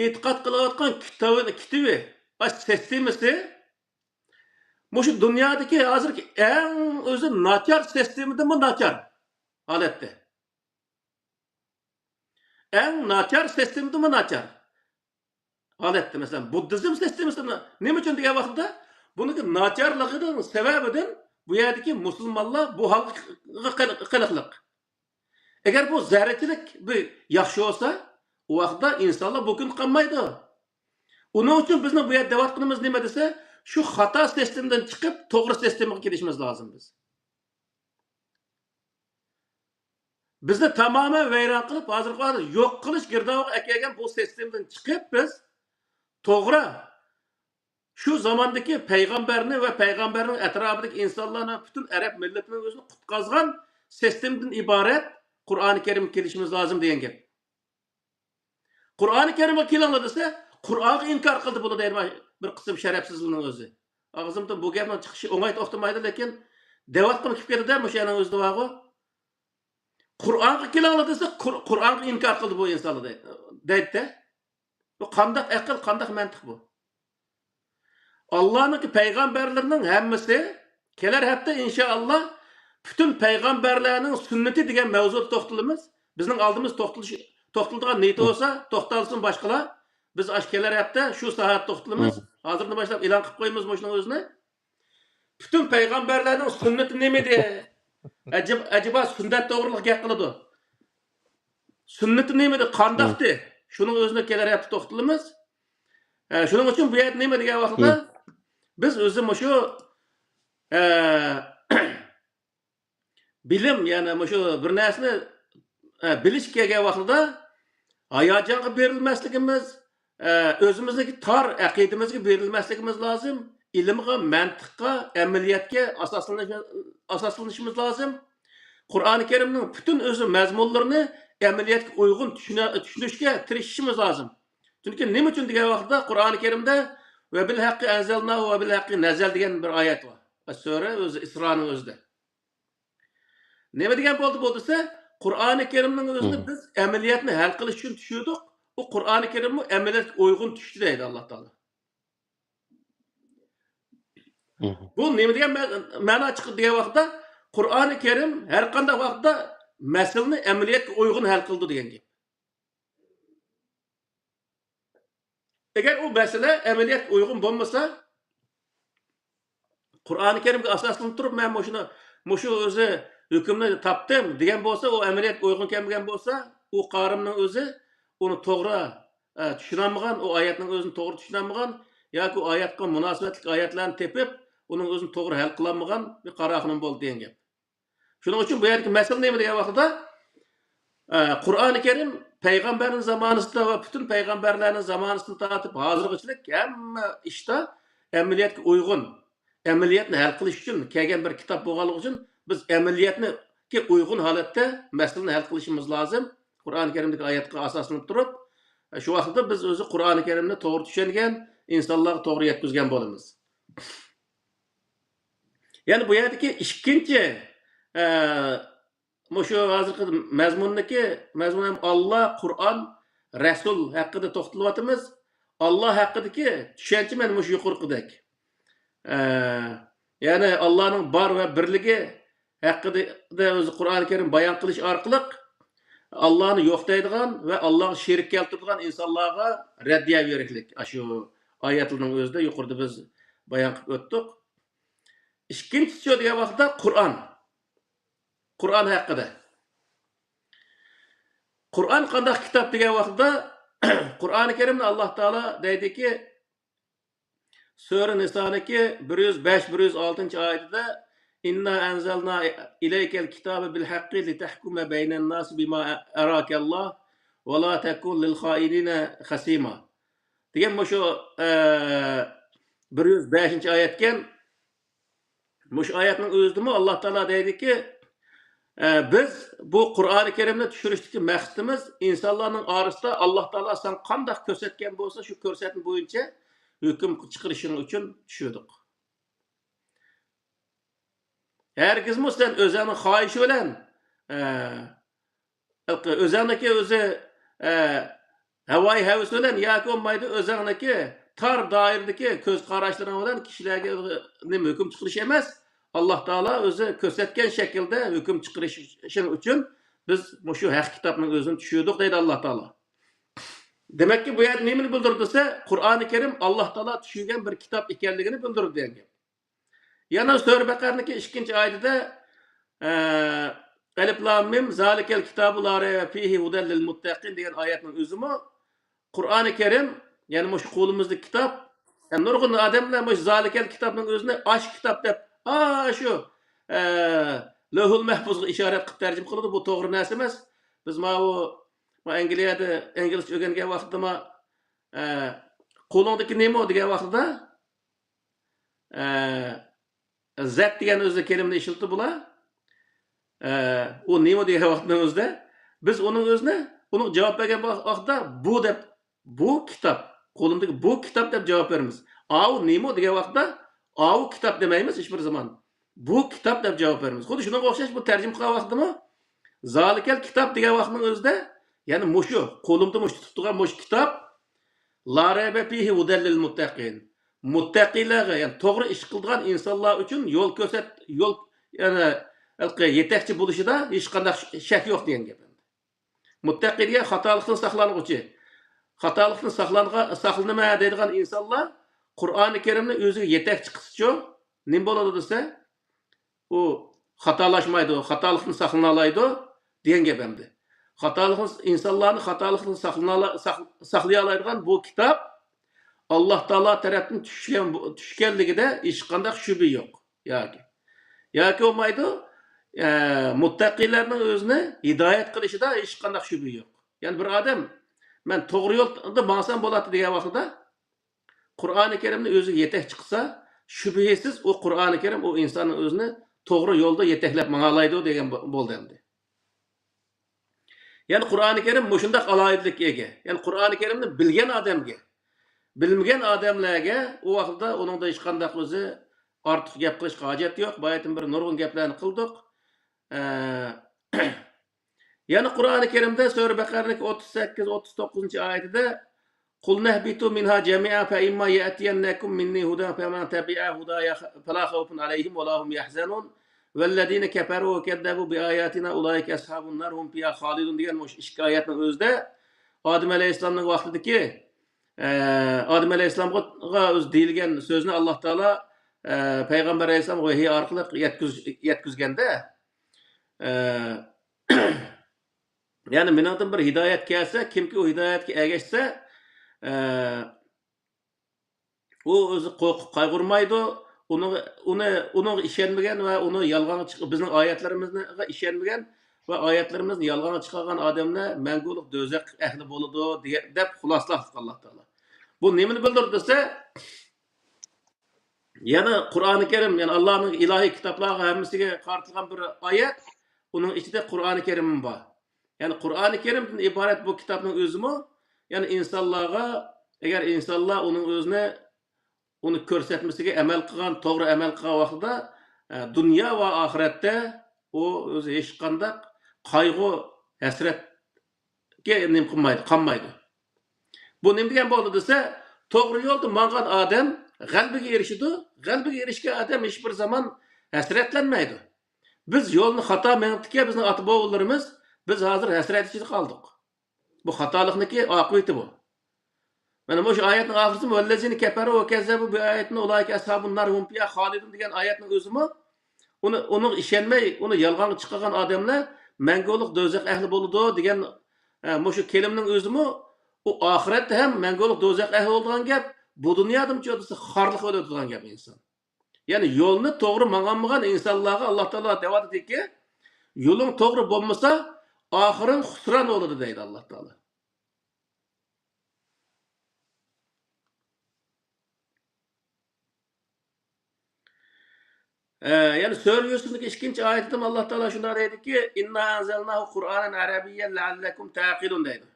ئېتىقاد قىلىۋاتقان كىتابى، كىتابى، سىستېمىسى مۇشۇ دۇنيادىكى ھازىرقى ئەڭ ئۆزى ناچار سىستېمىدىنمۇ ناچار ھالەتتە. ئەڭ ناچار سىستېمىدىنمۇ ناچار ھالەتتە. مەسىلەن، بۇددىزم سىستېمىسىنى نېمە ئۈچۈن دېگەن ۋاقىتتا، بۇنىڭكى ناچارلىقىنىڭ سەۋەبىدىن بۇ يەردىكى مۇسۇلمانلار بۇ ھالغا قېلىقلىق. ئەگەر بۇ زەررىچىلىك بىر ياخشى بولسا، ئۇ ۋاقىتتا ئىنسانلار بۇ كۈن قالمايدۇ. ئۇنىڭ ئۈچۈن بىزنىڭ بۇ يەردە دەۋاتقىنىمىز نېمە دېسە، شۇ خاتا سىستېمىدىن چىقىپ، توغرا سىستېمىغا كېلىشىمىز لازىم بىز. بىزنى تامامەن ۋەيران قىلىپ، ھازىرقى ۋاقىتتا يوق قىلىش گىردابىغا ئەكەلگەن بۇ سىستېمىدىن چىقىپ، بىز توغرا شۇ زاماندىكى پەيغەمبەرنى ۋە پەيغەمبەرنىڭ ئەتراپىدىكى ئىنسانلارنى، پۈتۈن ئەرەب مىللىتىنىڭ ئۆزىنى قۇتقازغان سىستېمىدىن ئىبارەت قۇرئانى كەرىمگە كېلىشىمىز لازىم دېگەن گەپ. قۇرئانى كەرىمگە كېلىڭلار دېسە، قۇرئانغا ئىنكار قىلدى بۇلار دەيدۇ بىر قىسىم شەرەپسىزلەرنىڭ ئۆزى. ئاغزىمدىن بۇ گەپنىڭ چىقىشى ئوڭاي توختىمايدۇ، لېكىن دەۋاتقۇم كېلىپ كېتىدۇ مۇشۇ يەرنىڭ ئۆزىدە بارغۇ. قۇرئانغا كېلىڭلار دېسە، قۇر-، قۇرئانغا ئىنكار قىلدى بۇ ئىنسانلار دەي-، دەيدۇ-دە. بۇ قانداق ئەقىل، قانداق مەنتىق بۇ؟ ئاللانىڭكى پەيغەمبەرلىرىنىڭ ھەممىسى، كېلەر ھەپتە ئىنشائاللا پۈتۈن پەيغەمبەرلەرنىڭ سۈننىتى دېگەن مەۋزۇدا توختىلىمىز. بىزنىڭ ئالدىمىز توختىلىش، توختىلىدىغان نىيىتى بولسا، توختالسۇن باشقىلار. بىز ئاشۇ كېلەر ھەپتە شۇ ساھەدە توختىلىمىز. ھازىردىن باشلاپ ئېلان قىلىپ قويىمىز مۇشۇنىڭ ئۆزىنى. پۈتۈن پەيغەمبەرلەرنىڭ سۈننىتى نېمىدى؟ ئەجەب-، ئەجەبا سۈننەت توغرىلىق گەپ قىلىدۇ. سۈننىتى نېمىدى؟ قانداقتى؟ شۇنىڭ ئۆزىنى كېلەر ھەپتە توختىلىمىز. ئە، شۇنىڭ ئۈچۈن بۇ يەردە نېمە دېگەن ۋاقتىدا، بىز ئۆزى مۇشۇ، ئە، بىلىم، يەنى مۇشۇ بىر نەرسىنى، ئە، بىلىشكە كەلگەن ۋاقتىدا ھاياجانغا بېرىلمەسلىكىمىز، ئە، ئۆزىمىزنىڭكى تار ئەقىدىمىزگە بېرىلمەسلىكىمىز لازىم. ئىلىمغا، مەنتىققا، ئەمەلىيەتكە ئاساسلىنىش-، ئاساسلىنىشىمىز لازىم. قۇرئانى كەرىمنىڭ پۈتۈن ئۆزى مەزمۇنلىرىنى ئەمەلىيەتكە ئۇيغۇن چۈشىنە-، چۈشىنىشكە تىرىشىشىمىز لازىم. چۈنكى نېمە ئۈچۈن دېگەن ۋاقىتتا، قۇرئانى كەرىمدە «ۋە بىل ھەققى ئەنزەلناھۇ ۋە بىل ھەققى نەزەل» دېگەن بىر ئايەت بار. سۈرە ئۆزى ئىسرانىڭ ئۆزىدە. نېمە دېگەن بولدى بۇ دېسە، قۇرئانى كەرىمنىڭ ئۆزىنى بىز ئەمەلىيەتنى ھەل قىلىش ئۈچۈن چۈشۈردۇق. ئۇ قۇرئانى كەرىممۇ ئەمەلىيەتكە ئۇيغۇن چۈشتى دەيدۇ ئاللا تائالا. بۇ نېمە دېگەن مە-، مەنا چىقىدۇ دېگەن ۋاقىتتا، قۇرئانى كەرىم ھەر قانداق ۋاقىتتا مەسىلىنى ئەمەلىيەتكە ئۇيغۇن ھەل قىلىدۇ دېگەن گەپ. ئەگەر ئۇ مەسىلە ئەمەلىيەتكە ئۇيغۇن بولمىسا، قۇرئانى كەرىمگە ئاساسلىنىپ تۇرۇپ، مەن مۇشۇنى، مۇشۇ ئۆزى ھۆكۈمنى تاپتىم دېگەن بولسا، ئۇ ئەمەلىيەتكە ئۇيغۇن كەلمىگەن بولسا، ئۇ قارىمنىڭ ئۆزى ئۇنى توغرا، ئە، چۈشىنەلمىگەن، ئۇ ئايەتنىڭ ئۆزىنى توغرا چۈشىنەلمىگەن ياكى ئۇ ئايەتكە مۇناسىۋەتلىك ئايەتلەرنى تېپىپ، ئۇنىڭ ئۆزىنى توغرا ھەل قىلالمىغان بىر قاراخانىيە بولدى دېگەن گەپ. شۇنىڭ ئۈچۈن بۇ يەردىكى مەسىلە نېمە دېگەن ۋاقىتتا، ئە، قۇرئانى كەرىم پەيغەمبەرنىڭ زامانىسىدا ۋە پۈتۈن پەيغەمبەرلەرنىڭ زامانىسىدىن تارتىپ ھازىرغىچىلىك ھەممە ئىشتا ئەمەلىيەتكە ئۇيغۇن، ئەمەلىيەتنى ھەل قىلىش ئۈچۈن كەلگەن بىر كىتاب بولغانلىقى ئۈچۈن، بىز ئەمەلىيەتكە ئۇيغۇن ھالەتتە مەسىلىنى ھەل قىلىشىمىز لازىم. قۇرئانى كەرىمدىكى ئايەتكە ئاساسلىنىپ تۇرۇپ، شۇ ۋاقىتتا بىز ئۆزى قۇرئانى كەرىمنى توغرا چۈشەنگەن، ئىنسانلارغا توغرا يەتكۈزگەن بولىمىز. يەنى بۇ يەردىكى ئىككىنچى، ئە، مۇشۇ ھازىرقى مەزمۇندىكى، مەزمۇن ھەم ئاللا، قۇرئان، رەسۇل ھەققىدە توختىلىۋاتىمىز. ئاللا ھەققىدىكى چۈشەنچە مەن مۇشۇ يۇقىرىقىدەك. ئە، يەنى ئاللانىڭ بار ۋە بىرلىكى ھەققىدە ئۆزى قۇرئانى كەرىم بايان قىلىش ئارقىلىق ئاللانى يوق دەيدىغان ۋە ئاللاغا شېرىك كەلتۈرىدىغان ئىنسانلارغا رەددىيە بېرىشلىك. ئاشۇ ئايەتلەرنىڭ ئۆزىدە يۇقىرىدا بىز بايان قىلىپ ئۆتتۇق. ئىككىنچىسى دېگەن ۋاقىتتا قۇرئان. قۇرئان ھەققىدە. قۇرئان قانداق كىتاب دېگەن ۋاقىتتا، قۇرئانى كەرىمدە ئاللا تائالا دەيدىكى، سۈرە نىسانىڭكى بىر يۈز بەش، بىر يۈز ئالتىنچى ئايىتىدە، «ئىننا ئەنزەلنا ئىلەيكەل كىتابە بىل ھەققى لىتەھكۇمە بەينەن ناسى بىما ئەراكەللا ۋە لا تەكۇن لىل خائىنىنە خەسىما» دېگەن مۇشۇ، ئە، بىر يۈز بەشىنچى ئايەتكەن. مۇشۇ ئايەتنىڭ ئۆزىدىمۇ ئاللا تائالا دەيدىكى، ئە، بىز بۇ قۇرئانى كەرىمنى چۈشۈرۈشتىكى مەقسىتىمىز ئىنسانلارنىڭ ئارىسىدا ئاللا تائالا ساڭا قانداق كۆرسەتكەن بولسا، شۇ كۆرسەتمە بويىچە ھۆكۈم چىقىرىشىڭ ئۈچۈن چۈشۈردۇق. ھەرگىزمۇ سەن ئۆزۈڭنىڭ خاھىشى بىلەن، ئە، ئۆزۈڭنىڭكى ئۆزى، ئە، ھەۋايى ھەۋىسى بىلەن ياكى بولمايدۇ ئۆزۈڭنىڭكى تار دائىرىدىكى كۆز قاراشلىرىڭ بىلەن كىشىلەرگە نېمە ھۆكۈم چىقىرىش ئەمەس. ئاللا تائالا ئۆزى كۆرسەتكەن شەكىلدە ھۆكۈم چىقىرىشىڭ ئۈچۈن بىز مۇشۇ ھەق كىتابنىڭ ئۆزىنى چۈشۈردۇق دەيدۇ ئاللا تائالا. دېمەككى، بۇ يەردە نېمىنى بىلدۈردى دېسە، قۇرئانى كەرىم ئاللا تائالا چۈشۈرگەن بىر كىتاب ئىكەنلىكىنى بىلدۈردى دېگەن گەپ. يەنە سۈرە بەقەرىنىڭكى ئىككىنچى ئايىتىدە، ئە، «ئەلىف لام مىم، زالىكەل كىتابۇ لا رەيبە فىھى ھۇدەل لىل مۇتتەقىن» دېگەن ئايەتنىڭ ئۆزىمۇ قۇرئانى كەرىم، يەنى مۇشۇ قولىمىزدىكى كىتاب، يەنى نۇرغۇن ئادەملەر مۇشۇ زالىكەل كىتابنىڭ ئۆزىنى ئاشۇ كىتاب دەپ، ئاشۇ، ئە، لەۋھۇل مەھپۇزغا ئىشارەت قىلىپ تەرجىمە قىلىدۇ. بۇ توغرا نەرسە ئەمەس. بىز ماۋۇ، ماۋۇ ئەنگلىيەدە ئىنگلىزچە ئۆگەنگەن ۋاقتىدا، ئە، «قولۇڭدىكى نېمە؟» دېگەن ۋاقتىدا، ئە، «زەت» دېگەن ئۆزى كەلىمىنى ئىشلىتىدۇ بۇلار. ئە، ئۇ نېمە دېگەن ۋاقىتنىڭ ئۆزىدە بىز ئۇنىڭ ئۆزىنى، ئۇنىڭغا جاۋاب بەرگەن ۋاق-، ۋاقىتتا «بۇ» دەپ، «بۇ كىتاب، قولۇمدىكى بۇ كىتاب» دەپ جاۋاب بېرىمىز. «ئاۋۇ نېمە؟» دېگەن ۋاقىتتا «ئاۋۇ كىتاب» دېمەيمىز ھېچ بىر زامان. «بۇ كىتاب» دەپ جاۋاب بېرىمىز. خۇددى شۇنىڭغا ئوخشاش بۇ تەرجىمە قىلغان ۋاقتىمۇ «زالىكەل كىتاب» دېگەن ۋاقىتنىڭ ئۆزىدە، يەنى مۇشۇ، قولۇمدا مۇشۇ تۇتۇپ تۇرغان مۇشۇ كىتاب، «لا رەيبە فىھى ھۇدەل لىل مۇتتەقىن». مۇتتەقىيلەرگە، يەنى توغرا ئىش قىلىدىغان ئىنسانلار ئۈچۈن يول كۆرسەت-، يول، يەنى، ھېلىقى يېتەكچى بولۇشىدا ھېچقانداق شەك يوق دېگەن گەپ. مۇتتەقى دېگەن خاتالىقتىن ساقلانغۇچى. خاتالىقتىن ساقلانغا-، ساقلىنىمەن دەيدىغان ئىنسانلار قۇرئانى كەرىمنى ئۆزىگە يېتەكچى قىلسىچۇ، نېمە بولىدۇ دېسە، ئۇ خاتالاشمايدۇ، خاتالىقتىن ساقلىنالايدۇ دېگەن گەپ ئەمدى. خاتالىقتىن، ئىنسانلارنى خاتالىقتىن ساقلىنالا-، ساق-، ساقلىيالايدىغان بۇ كىتاب ئاللا تائالا تەرەپتىن چۈشكەن، چۈشكەنلىكىدە ھېچقانداق شۈبھە يوق. ياكى، ياكى بولمايدۇ، ئە، مۇتتەقىيلەرنىڭ ئۆزىنى ھىدايەت قىلىشىدا ھېچقانداق شۈبھە يوق. يەنى بىر ئادەم، «مەن توغرا يولدا ماڭسام بولاتتى» دېگەن ۋاقتىدا، قۇرئانى كەرىمنى ئۆزىگە يېتەكچى قىلسا، شۈبھىسىز ئۇ قۇرئانى كەرىم ئۇ ئىنساننىڭ ئۆزىنى توغرا يولدا يېتەكلەپ ماڭالايدۇ دېگەن بو-، بولدى ئەمدى. يەنى قۇرئانى كەرىم مۇشۇنداق ئالاھىدىلىككە ئىگە. يەنى قۇرئانى كەرىمنى بىلگەن ئادەمگە، بىلمىگەن ئادەملەرگە ئۇ ۋاقىتتا ئۇنىڭدا ھېچقانداق ئۆزى ئارتۇق گەپ قىلىشقا ھاجەت يوق. بايىتىن بىر نۇرغۇن گەپلەرنى قىلدۇق. ئە، يەنە قۇرئانى كەرىمدە سۈرە بەقەرىنىڭ ئوتتۇز سەككىز، ئوتتۇز توققۇزىنچى ئايىتىدە، قُلْنَهْبِطُوا مِنْهَا جَمِيعًا فَإِمَّا يَأْتِيَنَّكُمْ مِنِّي هُدًى فَمَنْ تَبِعَ هُدَايَ فَلَا خَوْفٌ عَلَيْهِمْ وَلَا هُمْ يَحْزَنُونَ وَالَّذِينَ كَفَرُوا وَكَذَّبُوا بِآيَاتِنَا أُولَئِكَ أَصْحَابُ النَّارِ هُمْ فِيهَا خَالِدُونَ دېگەن مۇشۇ ئىككى ئايەتنىڭ ئۆزىدە ئادەم ئەلەيھىسسالامنىڭ ۋاقتىدىكى، ئە، ئادەم ئەلەيھىسسالامغا ئۆزى دېيىلگەن سۆزنى ئاللاھ تائالا، ئە، پەيغەمبەر ئەلەيھىسسالامغا ۋەھىي ئارقىلىق يەتكۈز-، يەتكۈزگەندە، ئە، يەنى مېنىڭدىن بىر ھىدايەت كەلسە، كىمكى ئۇ ھىدايەتكە ئەگەشسە، ئە، ئۇ ئۆزى قورقۇپ قايغۇرمايدۇ. ئۇنىڭ، ئۇنى، ئۇنىڭغا ئىشەنمىگەن ۋە ئۇنى يالغانغا چىق-، بىزنىڭ ئايەتلىرىمىزغا ئىشەنمىگەن ۋە ئايەتلىرىمىزنى يالغانغا چىقارغان ئادەملەر مەڭگۈلۈك دوزاخ ئەھلى بولىدۇ دېگەن، دەپ خۇلاسىلاقلىق ئاللاھ تائالا. بۇ نېمىنى بىلدۈرىدۇ دېسە، يەنى قۇرئانى كەرىم، يەنى ئاللاھنىڭ ئىلاھىي كىتابلارغا ھەممىسىگە قارىتىلغان بىر ئايەت، ئۇنىڭ ئىچىدە قۇرئانى كەرىممۇ بار. يەنى قۇرئانى كەرىمدىن ئىبارەت بۇ كىتابنىڭ ئۆزىمۇ، يەنى ئىنسانلارغا، ئەگەر ئىنسانلار ئۇنىڭ ئۆزىنى، ئۇنى كۆرسەتمىسىگە ئەمەل قىلغان، توغرا ئەمەل قىلغان ۋاقتىدا، ئە، دۇنيا ۋە ئاخىرەتتە ئۇ ئۆزى ھېچقانداق قايغۇ، ھەسرەتكە نېمە قىلمايدۇ، قانمايدۇ. بۇ نېمە دېگەن بولدى دېسە، توغرا يولدا ماڭغان ئادەم غەلىبىگە ئېرىشىدۇ، غەلىبىگە ئېرىشكەن ئادەم ھېچبىر زامان ھەسرەتلەنمەيدۇ. بىز يولنى خاتا مېڭىپتىكەن، بىزنىڭ ئاتا-بوۋىلىرىمىز، بىز ھازىر ھەسرەت ئىچىدە قالدۇق. بۇ خاتالىقنىڭكى ئاقىۋىتى بۇ. مانا مۇشۇ ئايەتنىڭ ئاخىرىسىمۇ، «وَالَّذِينَ كَفَرُوا وَكَذَّبُوا بِآيَاتِنَا أُولَٰئِكَ أَصْحَابُ النَّارِ هُمْ فِيهَا خَالِدُونَ» دېگەن ئايەتنىڭ ئۆزىمۇ، ئۇنى، ئۇنىڭغا ئىشەنمەي، ئۇنى يالغانغا چىقارغان ئادەملەر مەڭگۈلۈك دوزاخ ئەھلى بولىدۇ دېگەن، ئە، مۇشۇ كېلىمنىڭ ئۆزىمۇ ئۇ ئاخىرەتتە ھەم مەڭگۈلۈك دوزاخ ئەھلى بولىدىغان گەپ، بۇ دۇنيادىمۇ چۆتىسى خارلىققا ئۆلىدىغان گەپ ئىنسان. يەنى يولنى توغرا ماڭالمىغان ئىنسانلارغا ئاللاھ تائالا دەۋاتىدۇكى، يولۇڭ توغرا بولمىسا، ئاخىرىڭ خۇسران بولىدۇ دەيدۇ ئاللاھ تائالا. ئە، يەنى سۈرە يۈسۈفنىڭ ئىككىنچى ئايىتىدىمۇ ئاللاھ تائالا شۇنداق دەيدۇكى، «إِنَّا أَنزَلْنَاهُ قُرْآنًا عَرَبِيًّا لَعَلَّكُمْ تَعْقِلُونَ» دەيدۇ.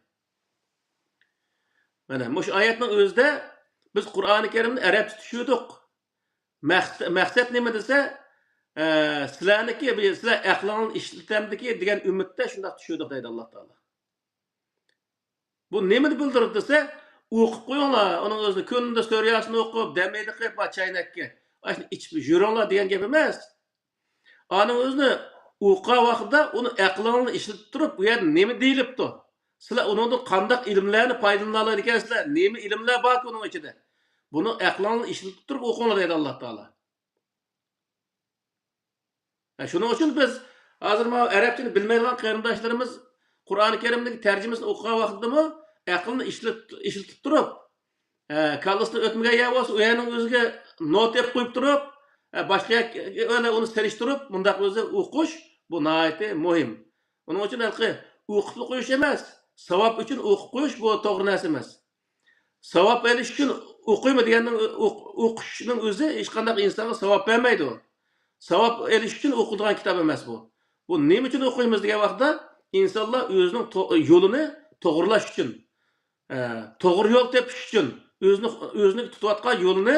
مانا مۇشۇ ئايەتنىڭ ئۆزىدە بىز قۇرئانى كەرىمنى ئەرەبچە چۈشۈردۇق. مەقس-، مەقسەت نېمە دېسە، ئە، سىلەرنىڭكى، سىلەر ئەقلىڭلارنى ئىشلىتەمدىكى دېگەن ئۈمىدتە شۇنداق چۈشۈردۇق دەيدۇ ئاللاھ تائالا. بۇ نېمىنى بىلدۈرىدۇ دېسە، ئوقۇپ قويۇڭلار، ئۇنىڭ ئۆزىنى كۈندە سۈرە ياسىن ئوقۇپ، دەم ھەيدە قىلىپ، چاينەككە ئاشۇنى ئىچىپ يۈرۈڭلار دېگەن گەپ ئەمەس. ئانىڭ ئۆزىنى ئوقۇغان ۋاقتىدا ئۇنى ئەقلىڭلارنى ئىشلىتىپ تۇرۇپ، بۇ يەردە نېمە دېيىلىپتۇ؟ سىلەر ئۇنىڭدىن قانداق ئىلىملەرنى پايدىلىنالايدىكەنسىلەر؟ نېمە ئىلىملەر باركى ئۇنىڭ ئىچىدە؟ بۇنى ئەقلىڭلارنى ئىشلىتىپ تۇرۇپ ئوقۇڭلار دەيدۇ ئاللاھ تائالا. ھە، شۇنىڭ ئۈچۈن بىز ھازىر ماۋۇ ئەرەبچىنى بىلمەيدىغان قېرىنداشلىرىمىز قۇرئانى كەرىمنىڭ تەرجىمىسىنى ئوقۇغان ۋاقتىدىمۇ ئەقلىنى ئىشلىت-، ئىشلىتىپ تۇرۇپ، ھە، كاللىسىنىڭ ئۆتمىگەن يەر بولسا، ئۇ يەرنىڭ ئۆزىگە نوتا ئېلىپ قويۇپ تۇرۇپ، ھە، باشقا يەر، ئۇنى سېلىشتۇرۇپ، مۇنداق ئۆزى ئوقۇش، بۇ ناھايىتى مۇھىم. ئۇنىڭ ئۈچۈن ھېلىقى ئوقۇپلا قويۇش ئەمەس، ساۋاب ئۈچۈن ئوقۇپ قويۇش، بۇ توغرا نەرسە ئەمەس. ساۋاب ئېلىش ئۈچۈن ئوقۇيمەن دېگەننىڭ، ئوق-، ئوقۇشنىڭ ئۆزى ھېچقانداق ئىنسانغا ساۋاب بەرمەيدۇ. ساۋاب ئېلىش ئۈچۈن ئوقۇلىدىغان كىتاب ئەمەس بۇ. بۇ نېمە ئۈچۈن ئوقۇيمىز دېگەن ۋاقىتتا، ئىنسانلار ئۆزىنىڭ تو-، يولىنى توغرىلاش ئۈچۈن، ئە، توغرا يول تېپىش ئۈچۈن، ئۆزىنى، ئۆزىنىڭ تۇتۇۋاتقان يولىنى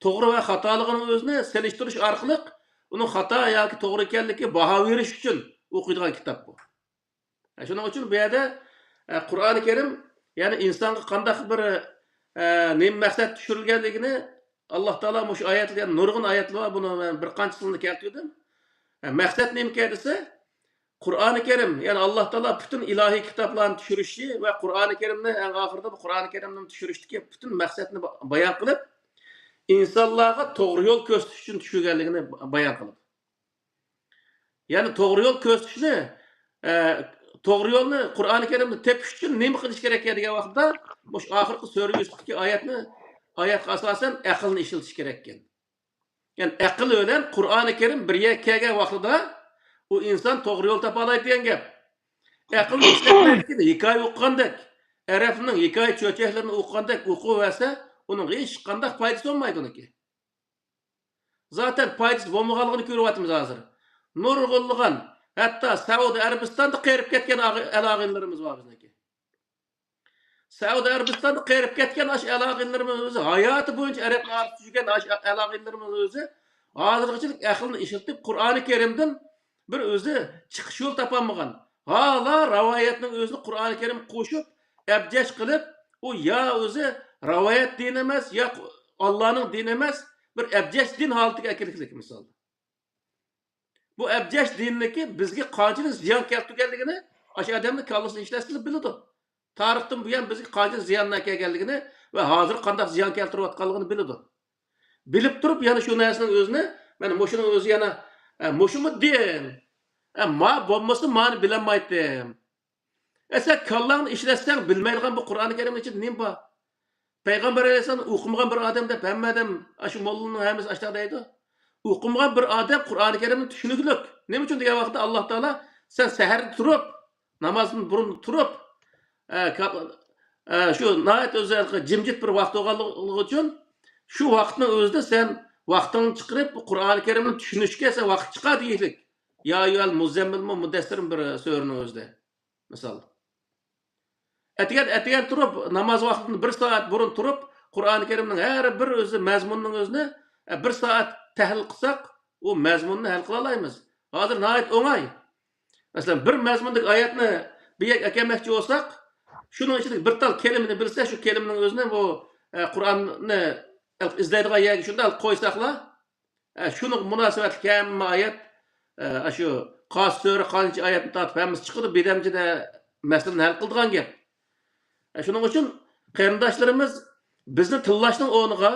توغرا ۋە خاتالىقىنى ئۆزىنى سېلىشتۇرۇش ئارقىلىق ئۇنىڭ خاتا ياكى توغرا ئىكەنلىكىگە باھا بېرىش ئۈچۈن ئوقۇيدىغان كىتاب بۇ. شۇنىڭ ئۈچۈن بۇ يەردە، ئە، قۇرئانى كەرىم، يەنى ئىنسانغا قانداق بىر، ئە، نېمە مەقسەت چۈشۈرۈلگەنلىكىنى ئاللاھ تائالا مۇشۇ ئايەتلەر، يەنى نۇرغۇن ئايەتلەر بار، بۇنى مەن بىر قانچىسىنى كەلتۈردۈم. ئە، مەقسەت نېمىكەن دېسە، قۇرئانى كەرىم، يەنى ئاللاھ تائالا پۈتۈن ئىلاھىي كىتابلارنى چۈشۈرۈشى ۋە قۇرئانى كەرىمنى ئەڭ ئاخىرىدا بۇ قۇرئانى كەرىمنى چۈشۈرۈشتىكى پۈتۈن مەقسەتنى با-، بايان قىلىپ، ئىنسانلارغا توغرا يول كۆرسىتىش ئۈچۈن چۈشۈرگەنلىكىنى با-، بايان قىلىدۇ. يەنى توغرا يول كۆرسىتىشنى، ئە، توغرا يولنى قۇرئانى كەرىمدە تېپىش ئۈچۈن نېمە قىلىش كېرەك دېگەن ۋاقىتتا، مۇشۇ ئاخىرقى سۈرە يۈسۈپتىكى ئايەتنى، ئايەتكە ئاساسەن ئەقىلنى ئىشلىتىش كېرەككەن. يەنى ئەقىل بىلەن قۇرئانى كەرىم بىر يەرگە كەلگەن ۋاقتىدا، ئۇ ئىنسان توغرا يول تاپالايدۇ دېگەن گەپ. ئەقىلنى ئىشلەتمەيدىكەن، ھېكايە ئوقۇغاندەك، ئەرەبنىڭ ھېكايە چۆچەكلىرىنى ئوقۇغاندەك ئوقۇۋەرسە، ئۇنىڭغا ھېچقانداق پايدىسى بولمايدۇ ئۇنىڭكى. زاتەن پايدىسى بولمىغانلىقىنى كۆرۈۋاتىمىز ھازىر. نۇرغۇنلىغان، ھەتتا سەئۇدى ئەرەبىستاندا قېرىپ كەتكەن ئاغ-، ئەل-ئاغىنىلىرىمىز بار بىزنىڭكى. سەئۇدى ئەرەبىستاندا قېرىپ كەتكەن ئاشۇ ئەل-ئاغىنىلىرىمىز ئۆزى، ھاياتى بويىچە ئەرەبنىڭ ئارىسىدا يۈرگەن ئاشۇ ئەل-ئاغىنىلىرىمىز ئۆزى ھازىرغىچىلىك ئەقلىنى ئىشلىتىپ، قۇرئانى كەرىمدىن بىر ئۆزى چىقىش يول تاپالمىغان. ھالا رىۋايەتنىڭ ئۆزىنى قۇرئانى كەرىمگە قوشۇپ، ئەبجەش قىلىپ، ئۇ يا ئۆزى رىۋايەت دىنى ئەمەس، يا ئاللانىڭ دىنى ئەمەس، بىر ئەبجەش دىن ھالىتىگە ئەكىرگۈزدى مىسالدا. بۇ ئەبجەش دىننىكى بىزگە قانچىلىك زىيان كەلتۈرگەنلىكىنى ئاشۇ ئادەمنىڭ كاللىسىنى ئىشلەتسىلا بىلىدۇ. تارىختىن بۇيان بىزگە قانچە زىياننى ئەكەلگەنلىكىنى ۋە ھازىر قانداق زىيان كەلتۈرۈۋاتقانلىقىنى بىلىدۇ. بىلىپ تۇرۇپ يەنە شۇ نەرسىنىڭ ئۆزىنى، مانا مۇشۇنىڭ ئۆزى يەنە، ئە، مۇشۇمۇ دىن؟ ئە، ما بولمىسا مانى بىلەلمەيتتىم. ئە، سەن كاللاڭنى ئىشلەتسەڭ بىلمەيدىغان بۇ قۇرئانى كەرىمنىڭ ئىچىدە نېمە بار؟ پەيغەمبەر ئەلەيھىسسالام ئوقۇمىغان بىر ئادەم دەپ ھەممە ئادەم، ئاشۇ موللىنىڭ ھەممىسى ئاشۇنداق دەيدۇ. ئوقۇمىغان بىر ئادەم قۇرئانى كەرىمنى چۈشىنىگۈلۈك. نېمە ئۈچۈن دېگەن ۋاقىتتا ئاللا تائالا سەن سەھەردە تۇرۇپ، نامازدىن بۇرۇن تۇرۇپ، ئە، كا-، ئە، شۇ ناھايىتى ئۆزى ھېلىقى جىمجىت بىر ۋاقىت بولغانلىقى ئۈچۈن، شۇ ۋاقىتنىڭ ئۆزىدە سەن ۋاقتىڭنى چىقىرىپ، بۇ قۇرئانى كەرىمنى چۈشىنىشكە سەن ۋاقىت چىقار دېگۈلۈك. يا ئەييۇھەل مۇززەممىلمۇ مۇددەسسىرمۇ بىر سۈرىنىڭ ئۆزىدە. مىسال. ئەتىگەن، ئەتىگەن تۇرۇپ، ناماز ۋاقتىدىن بىر سائەت بۇرۇن تۇرۇپ، قۇرئانى كەرىمنىڭ ھەر بىر ئۆزى مەزمۇننىڭ ئۆزىنى، ئە، بىر سائەت تەھلىل قىلساق، ئۇ مەزمۇننى ھەل قىلالايمىز. ھازىر ناھايىتى ئوڭاي. مەسىلەن، بىر مەزمۇندىكى ئايەتنى بىر يەرگە ئەكەلمەكچى بولساق، شۇنىڭ ئىچىدىكى بىر تال كەلىمىنى بىلسە، شۇ كەلىمىنىڭ ئۆزىنى بۇ، ئە، قۇرئاننى ئىزدەيدىغان يەرگە شۇنداق قويساقلا، ئە، شۇنىڭغا مۇناسىۋەتلىك ھەممە ئايەت، ئە، ئاشۇ قاسىر سۈرە قانچە ئايەتنى تارتىپ ھەممىسى چىقىدۇ، بىردەمچىدە مەسىلىنى ھەل قىلىدىغان گەپ. ئە، شۇنىڭ ئۈچۈن قېرىنداشلىرىمىز بىزنى تىللاشنىڭ ئورنىغا،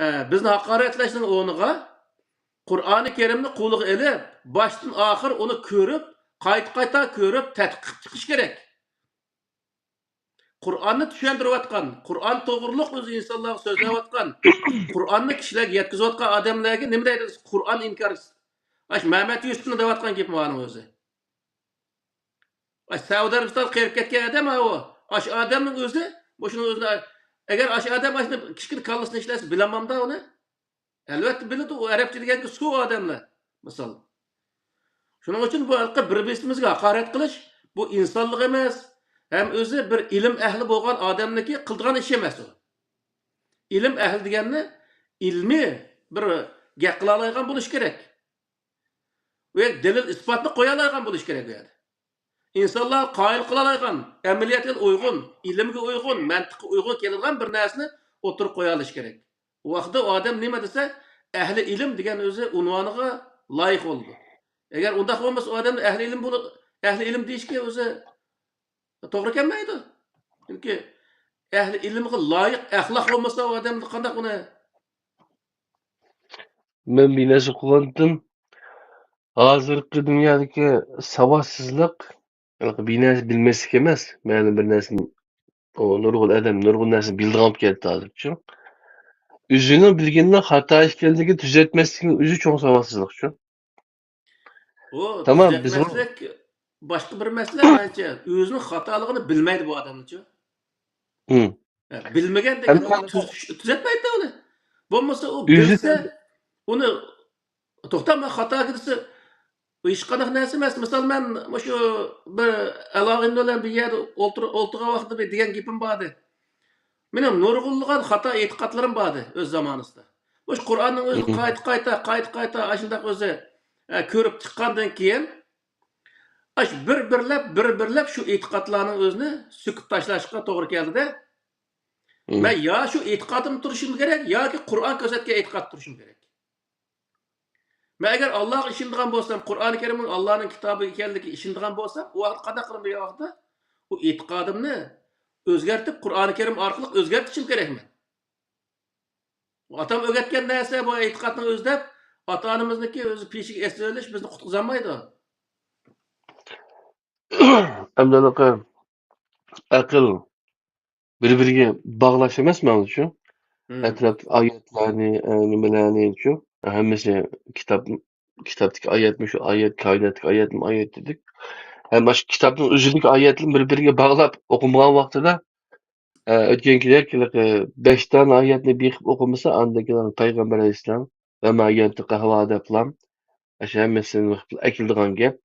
ئە، بىزنى ھاقارەتلەشنىڭ ئورنىغا قۇرئانى كەرىمنى قولىغا ئېلىپ، باشتىن ئاخىر ئۇنى كۆرۈپ، قايتا-قايتا كۆرۈپ، تەتقىق قىلىپ چىقىش كېرەك. قۇرئاننى چۈشەندۈرۈۋاتقان، قۇرئان توغرۇلۇق ئۆزى ئىنسانلارغا سۆزلەۋاتقان، قۇرئاننى كىشىلەرگە يەتكۈزۈۋاتقان ئادەملەرگە نېمە دەيدۇ؟ قۇرئان ئىنكارچىسى. ئاشۇ مەمەت يۈسۈپنىڭ دەۋاتقان گېپى مانىڭ ئۆزى. ئاشۇ سەئۇدى ئەرەبىستانغا قېرىپ كەتكەن ئادەم ئاۋۇ. ئاشۇ ئادەمنىڭ ئۆزى، مۇشۇنىڭ ئۆزىنى، ئەگەر ئاشۇ ئادەم ئاشۇ كىچىككىنە كاللىسىنى ئىشلەتسە بىلەلمامدا ئۇنى؟ ئەلۋەتتە بىلىدۇ، ئۇ ئەرەبچە دېگەنگە سۇ ئادەملەر، مىسال. شۇنىڭ ئۈچۈن بۇ ھەققە بىر-بىرىمىزگە ھاقارەت قىلىش، بۇ ئىنسانلىق ئەمەس، ھەم ئۆزى بىر ئىلىم ئەھلى بولغان ئادەمنىڭكى قىلىدىغان ئىشى ئەمەس ئۇ. ئىلىم ئەھلى دېگەننى ئىلمىي بىر گەپ قىلالايدىغان بولۇش كېرەك. ئۇ يەردە دەلىل ئىسپاتنى قويالايدىغان بولۇش كېرەك ئۇ يەردە. ئىنسانلار قايىل قىلالايدىغان، ئەمەلىيەتكە ئۇيغۇن، ئىلىمگە ئۇيغۇن، مەنتىققە ئۇيغۇن كېلىدىغان بىر نەرسىنى ئوتتۇرىغا قويالىشى كېرەك. ئۇ ۋاقىتتا ئۇ ئادەم نېمە دېسە، ئەھلى ئىلىم دېگەن ئۆزى ئۇنۋانىغا لايىق بولىدۇ. ئەگەر ئۇنداق بولمىسا، ئۇ ئادەمنى ئەھلى ئىلىم بولۇ-، ئەھلى ئىلىم دېيىشكە ئۆزى توغرا كەلمەيدۇ. چۈنكى ئەھلى ئىلىمغا لايىق ئەخلاق بولمىسا، ئۇ ئادەمنى قانداق ئۇنى مەن بىر نەرسە ئوقۇغانتىم. ھازىرقى دۇنيادىكى ساۋاتسىزلىق، ھېلىقى بىر نەرسە بىلمەسلىك ئەمەس. مەلۇم بىر نەرسىنى، ئۇ نۇرغۇن ئادەم نۇرغۇن نەرسىنى بىلىدىغان بولۇپ كەتتى ھازىرچۇ. ئۆزىنىڭ بىلگىنىنىڭ خاتا ئىكەنلىكىنى تۈزەتمەسلىكنىڭ ئۆزى چوڭ ساۋاتسىزلىقچۇ. ئۇ تامام، بىز تۈزەتمەسلىك باشقا بىر مەسىلە، مەنچە. ئۆزىنىڭ خاتالىقىنى بىلمەيدۇ بۇ ئادەمچۇ. ھە، بىلمىگەن دېگەن ئۇنى تۈز-، تۈزەتمەيدۇ ئۇنى. بولمىسا ئۇ بىلسە، ئۇنى، توختا، مەن خاتا دېسە، ئۇ ھېچقانداق نەرسە ئەمەس. مىسال، مەن مۇشۇ بىر ئەلاغىن بىلەن بىر يەردە ئولتۇر-، ئولتۇرغان ۋاقتىدا بىر دېگەن گېپىم بار ئىدى. مېنىڭ نۇرغۇنلىغان خاتا ئېتىقادلىرىم بار ئىدى ئۆز زامانىسىدا. مۇشۇ قۇرئاننىڭ ئۆزىنى قايتا-قايتا، قايتا-قايتا ئاشۇنداق ئۆزى، ئە، كۆرۈپ چىققاندىن كېيىن، ئاشۇ بىر-بىرلەپ، بىر-بىرلەپ شۇ ئېتىقادلارنىڭ ئۆزىنى سۆكۈپ تاشلاشقا توغرا كەلدى-دە. مەن يا شۇ ئېتىقادىمدا تۇرۇشۇم كېرەك، ياكى قۇرئان كۆرسەتكەن ئېتىقادتا تۇرۇشۇم كېرەك. مەن ئەگەر ئاللاغا ئىشىنىدىغان بولسام، قۇرئانى كەرىمنىڭ ئاللانىڭ كىتابى ئىكەنلىكىگە ئىشىنىدىغان بولسام، ئۇ ۋاقىتتا قانداق قىلىمەن دېگەن ۋاقىتتا، ئۇ ئېتىقادىمنى ئۆزگەرتىپ، قۇرئانى كەرىم ئارقىلىق ئۆزگەرتىشىم كېرەكمەن. ئاتام ئۆگەتكەن نەرسە بۇ ئېتىقادنىڭ ئۆزى دەپ، ئاتا-ئانىمىزنىڭكى ئۆزى پېشىگە ئېسىۋېلىش بىزنى قۇتقۇزالمايدۇ. ئەمدى ھېلىقى ئەقىل بىر-بىرىگە باغلاش ئەمەسمۇ شۇ؟ ئەتراپتىكى ئايەتلەرنى، ئە، نېمىلەرنى شۇ؟ ھەممىسى كىتاب، كىتابتىكى ئايەتمۇ شۇ ئايەت، كائىناتتىكى ئايەتمۇ ئايەت دېدۇق. ھەم مانا شۇ كىتابنىڭ ئۆزىدىكى ئايەتلىرىنى بىر-بىرىگە باغلاپ ئوقۇمىغان ۋاقتىدا، ئە، ئۆتكەنكىدەك ھېلىقى بەش دانە ئايەتنى بېقىپ ئوقۇمىسا، ئاندىن كېيىن پەيغەمبەر ئەلەيھىسسالام ۋە ما يەنتىقۇ ھەۋا دەپلام، ئاشۇ ھەممىسىنى ئەكېلىدىغان گەپ.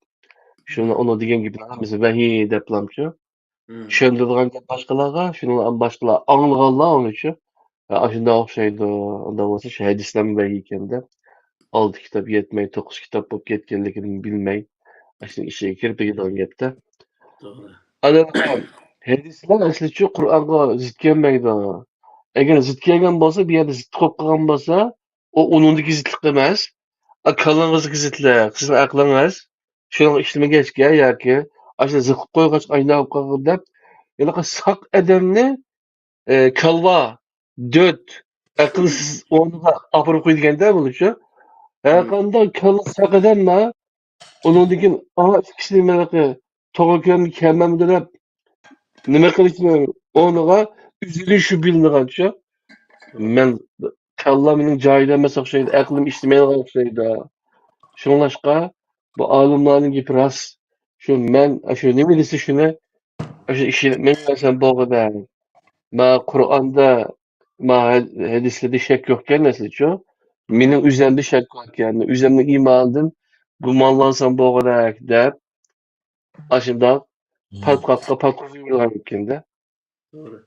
شۇنى، ئۇنىڭ دېگەن گېپىنىڭ ھەممىسى ۋەھىي دەپلامچۇ. مم. چۈشەندۈرىدىغان گەپ باشقىلارغا، شۇنىڭ بىلەن باشقىلار ئاڭلىغانلار ئۇنىچۇ. ھە، ئاشۇنداق ئوخشايدۇ. ئۇنداق بولسا شۇ ھەدىسلەرمۇ ۋەھىي ئىكەن دەپ، ئالتە كىتاب يەتمەي، توققۇز كىتاب بولۇپ كەتكەنلىكىنى بىلمەي، ئاشۇنىڭ ئىچىگە كىرىپ كېتىدىغان گەپتە. توغرا. ئانا، ھەدىسلەر ئەسلىچۇ قۇرئانغا زىت كەلمەيدۇ. ئەگەر زىت كەلگەن بولسا، بۇ يەردە زىت قويۇپ قالغان بولسا، ئۇ ئۇنىڭدىكى زىتلىق ئەمەس. ئا، كاللىڭىزدىكى زىتلىق، سىزنىڭ ئەقلىڭىز شۇنىڭغا ئىشلىمىگەچكە ياكى ئاشۇ زىت قويغاچ ئايناپ قالغان دەپ، ھېلىقى ساق ئادەمنى، ئە، كاللا، دۆت، ئەقىلسىز ئورنىغا ئاپىرىپ قويىدىكەندە بۇنىچۇ. ھەر قانداق كاللا ساق ئادەم بار، ئۇنىڭدىن كېيىن، ئا، ئىككىسىنى مەن توغرا كۆرۈمگە كەلمەمدۇ دەپ، نېمە قىلىشنىڭ ئورنىغا ئۆزىنى شۈبھىلىنىدىغانچۇ. مەن، كاللا مېنىڭ جايىدا ئەمەس ئوخشايدۇ، ئەقلىم ئىشلىمەيدىغان ئوخشايدۇ. شۇڭلاشقا، بۇ ئالىملارنىڭ گېپى راست. شۇ مەن، شۇ نېمە دېسە شۇنى، شۇ ئىشلەپ مېڭىۋەرسەم بولغۇدەك. ما قۇرئاندا، ما ھە-، ھەدىسلەردە شەك يوقكەن ئەسلىچۇ. مېنىڭ ئۆزەمدە شەك باركەن، ئۆزەمنىڭ ئىمانىدىن گۇمانلانسام بولغۇدەك دەپ، ئاشۇنداق پاتقاققا پاتقۇزۇۋېرىدىغان ئىكەندە. توغرا.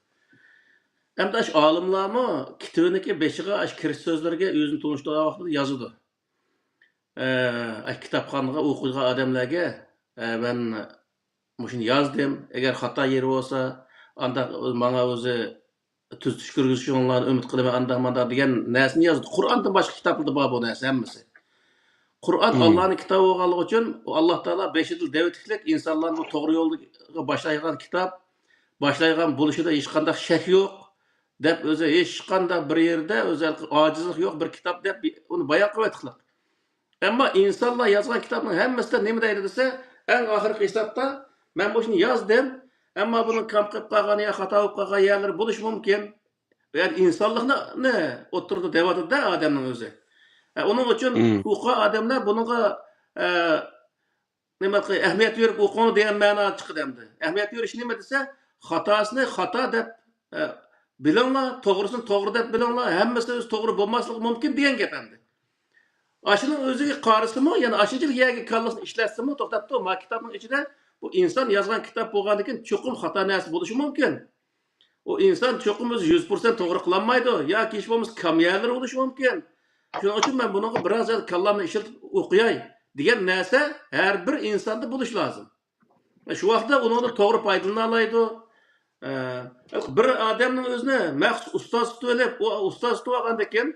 ئەمدى ئاشۇ ئالىملارمۇ كىتابنىڭكى بېشىغا ئاشۇ كىرىش سۆزلىرىگە ئۆزىنى تونۇشتۇرغان ۋاقتىدا يازىدۇ. ئە، ئاشۇ كىتابخانىغا ئوقۇيدىغان ئادەملەرگە، ئە، مەن مۇشۇنى يازدىم. ئەگەر خاتا يېرى بولسا، ئانداق ماڭا ئۆزى تۈزىتىش كىرگۈزۈشۈڭلارنى ئۈمىد قىلىمەن، ئانداق مانداق دېگەن نەرسىنى يازدى. قۇرئاندىن باشقا كىتابلاردا بار بۇ نەرسە ھەممىسى. قۇرئان ئاللانىڭ كىتابى بولغانلىقى ئۈچۈن، ئۇ ئاللا تائالا بېشىدىن دەۋېتىكلىك ئىنسانلارنى بۇ توغرا يولغا باشلايدىغان كىتاب، باشلايدىغان بولۇشىدا ھېچقانداق شەك يوق دەپ، ئۆزى ھېچقانداق بىر يېرىدە ئۆزى ئاجىزلىق يوق بىر كىتاب دەپ ئۇنى بايان قىلىۋېتىقلىق. ئەمما ئىنسانلار يازغان كىتابنىڭ ھەممىسىدە نېمە دەيدۇ دېسە، ئەڭ ئاخىرقى ھېسابتا، مەن مۇشۇنى يازدىم، ئەمما بۇنىڭ كەم قېلىپ قالغان يا خاتا بولۇپ قالغان يەرلىرى بولۇشى مۇمكىن. بۇ يەردە ئىنسانلىقنى ئوتتۇرىدا دەۋاتىدۇ-دە ئادەمنىڭ ئۆزى. ئە، ئۇنىڭ ئۈچۈن ئوقۇغان ئادەملەر بۇنىڭغا، ئە، نېمە قىل-، ئەھمىيەت بېرىپ ئوقۇڭ دېگەن مەنا چىقىدۇ ئەمدى. ئەھمىيەت بېرىش نېمە دېسە، خاتاسىنى خاتا دەپ، ئە، بىلىڭلار، توغرىسىنى توغرا دەپ بىلىڭلار، ھەممىسى ئۆزى توغرا بولماسلىقى مۇمكىن دېگەن گەپ ئەمدى. ئاشۇنىڭ ئۆزىگە قارىسىمۇ، يەنە ئاشۇنچىلىك يەرگە كاللىسىنى ئىشلەتسىمۇ، توختاپتۇ، ما كىتابنىڭ ئىچىدە بۇ ئىنسان يازغان كىتاب بولغاندىكىن چوقۇم خاتا نەرسە بولۇشى مۇمكىن. ئۇ ئىنسان چوقۇم ئۆزى يۈز پىرسەنت توغرا قىلالمايدۇ ياكى ھېچ بولمىسا كاميەلىرى بولۇشى مۇمكىن. شۇنىڭ ئۈچۈن مەن بۇنىڭغا بىرەر زال كاللامنى ئىشلىتىپ ئوقۇياي دېگەن نەرسە ھەر بىر ئىنساندا بولۇشى لازىم. شۇ ۋاقىتتا ئۇنىڭدىن توغرا پايدىلىنالايدۇ. ئە، بىر ئادەمنىڭ ئۆزىنى مەخسۇس ئۇستاز تۇتۇۋېلىپ، ئۇ ئۇستاز تۇتۇۋالغاندىن كېيىن،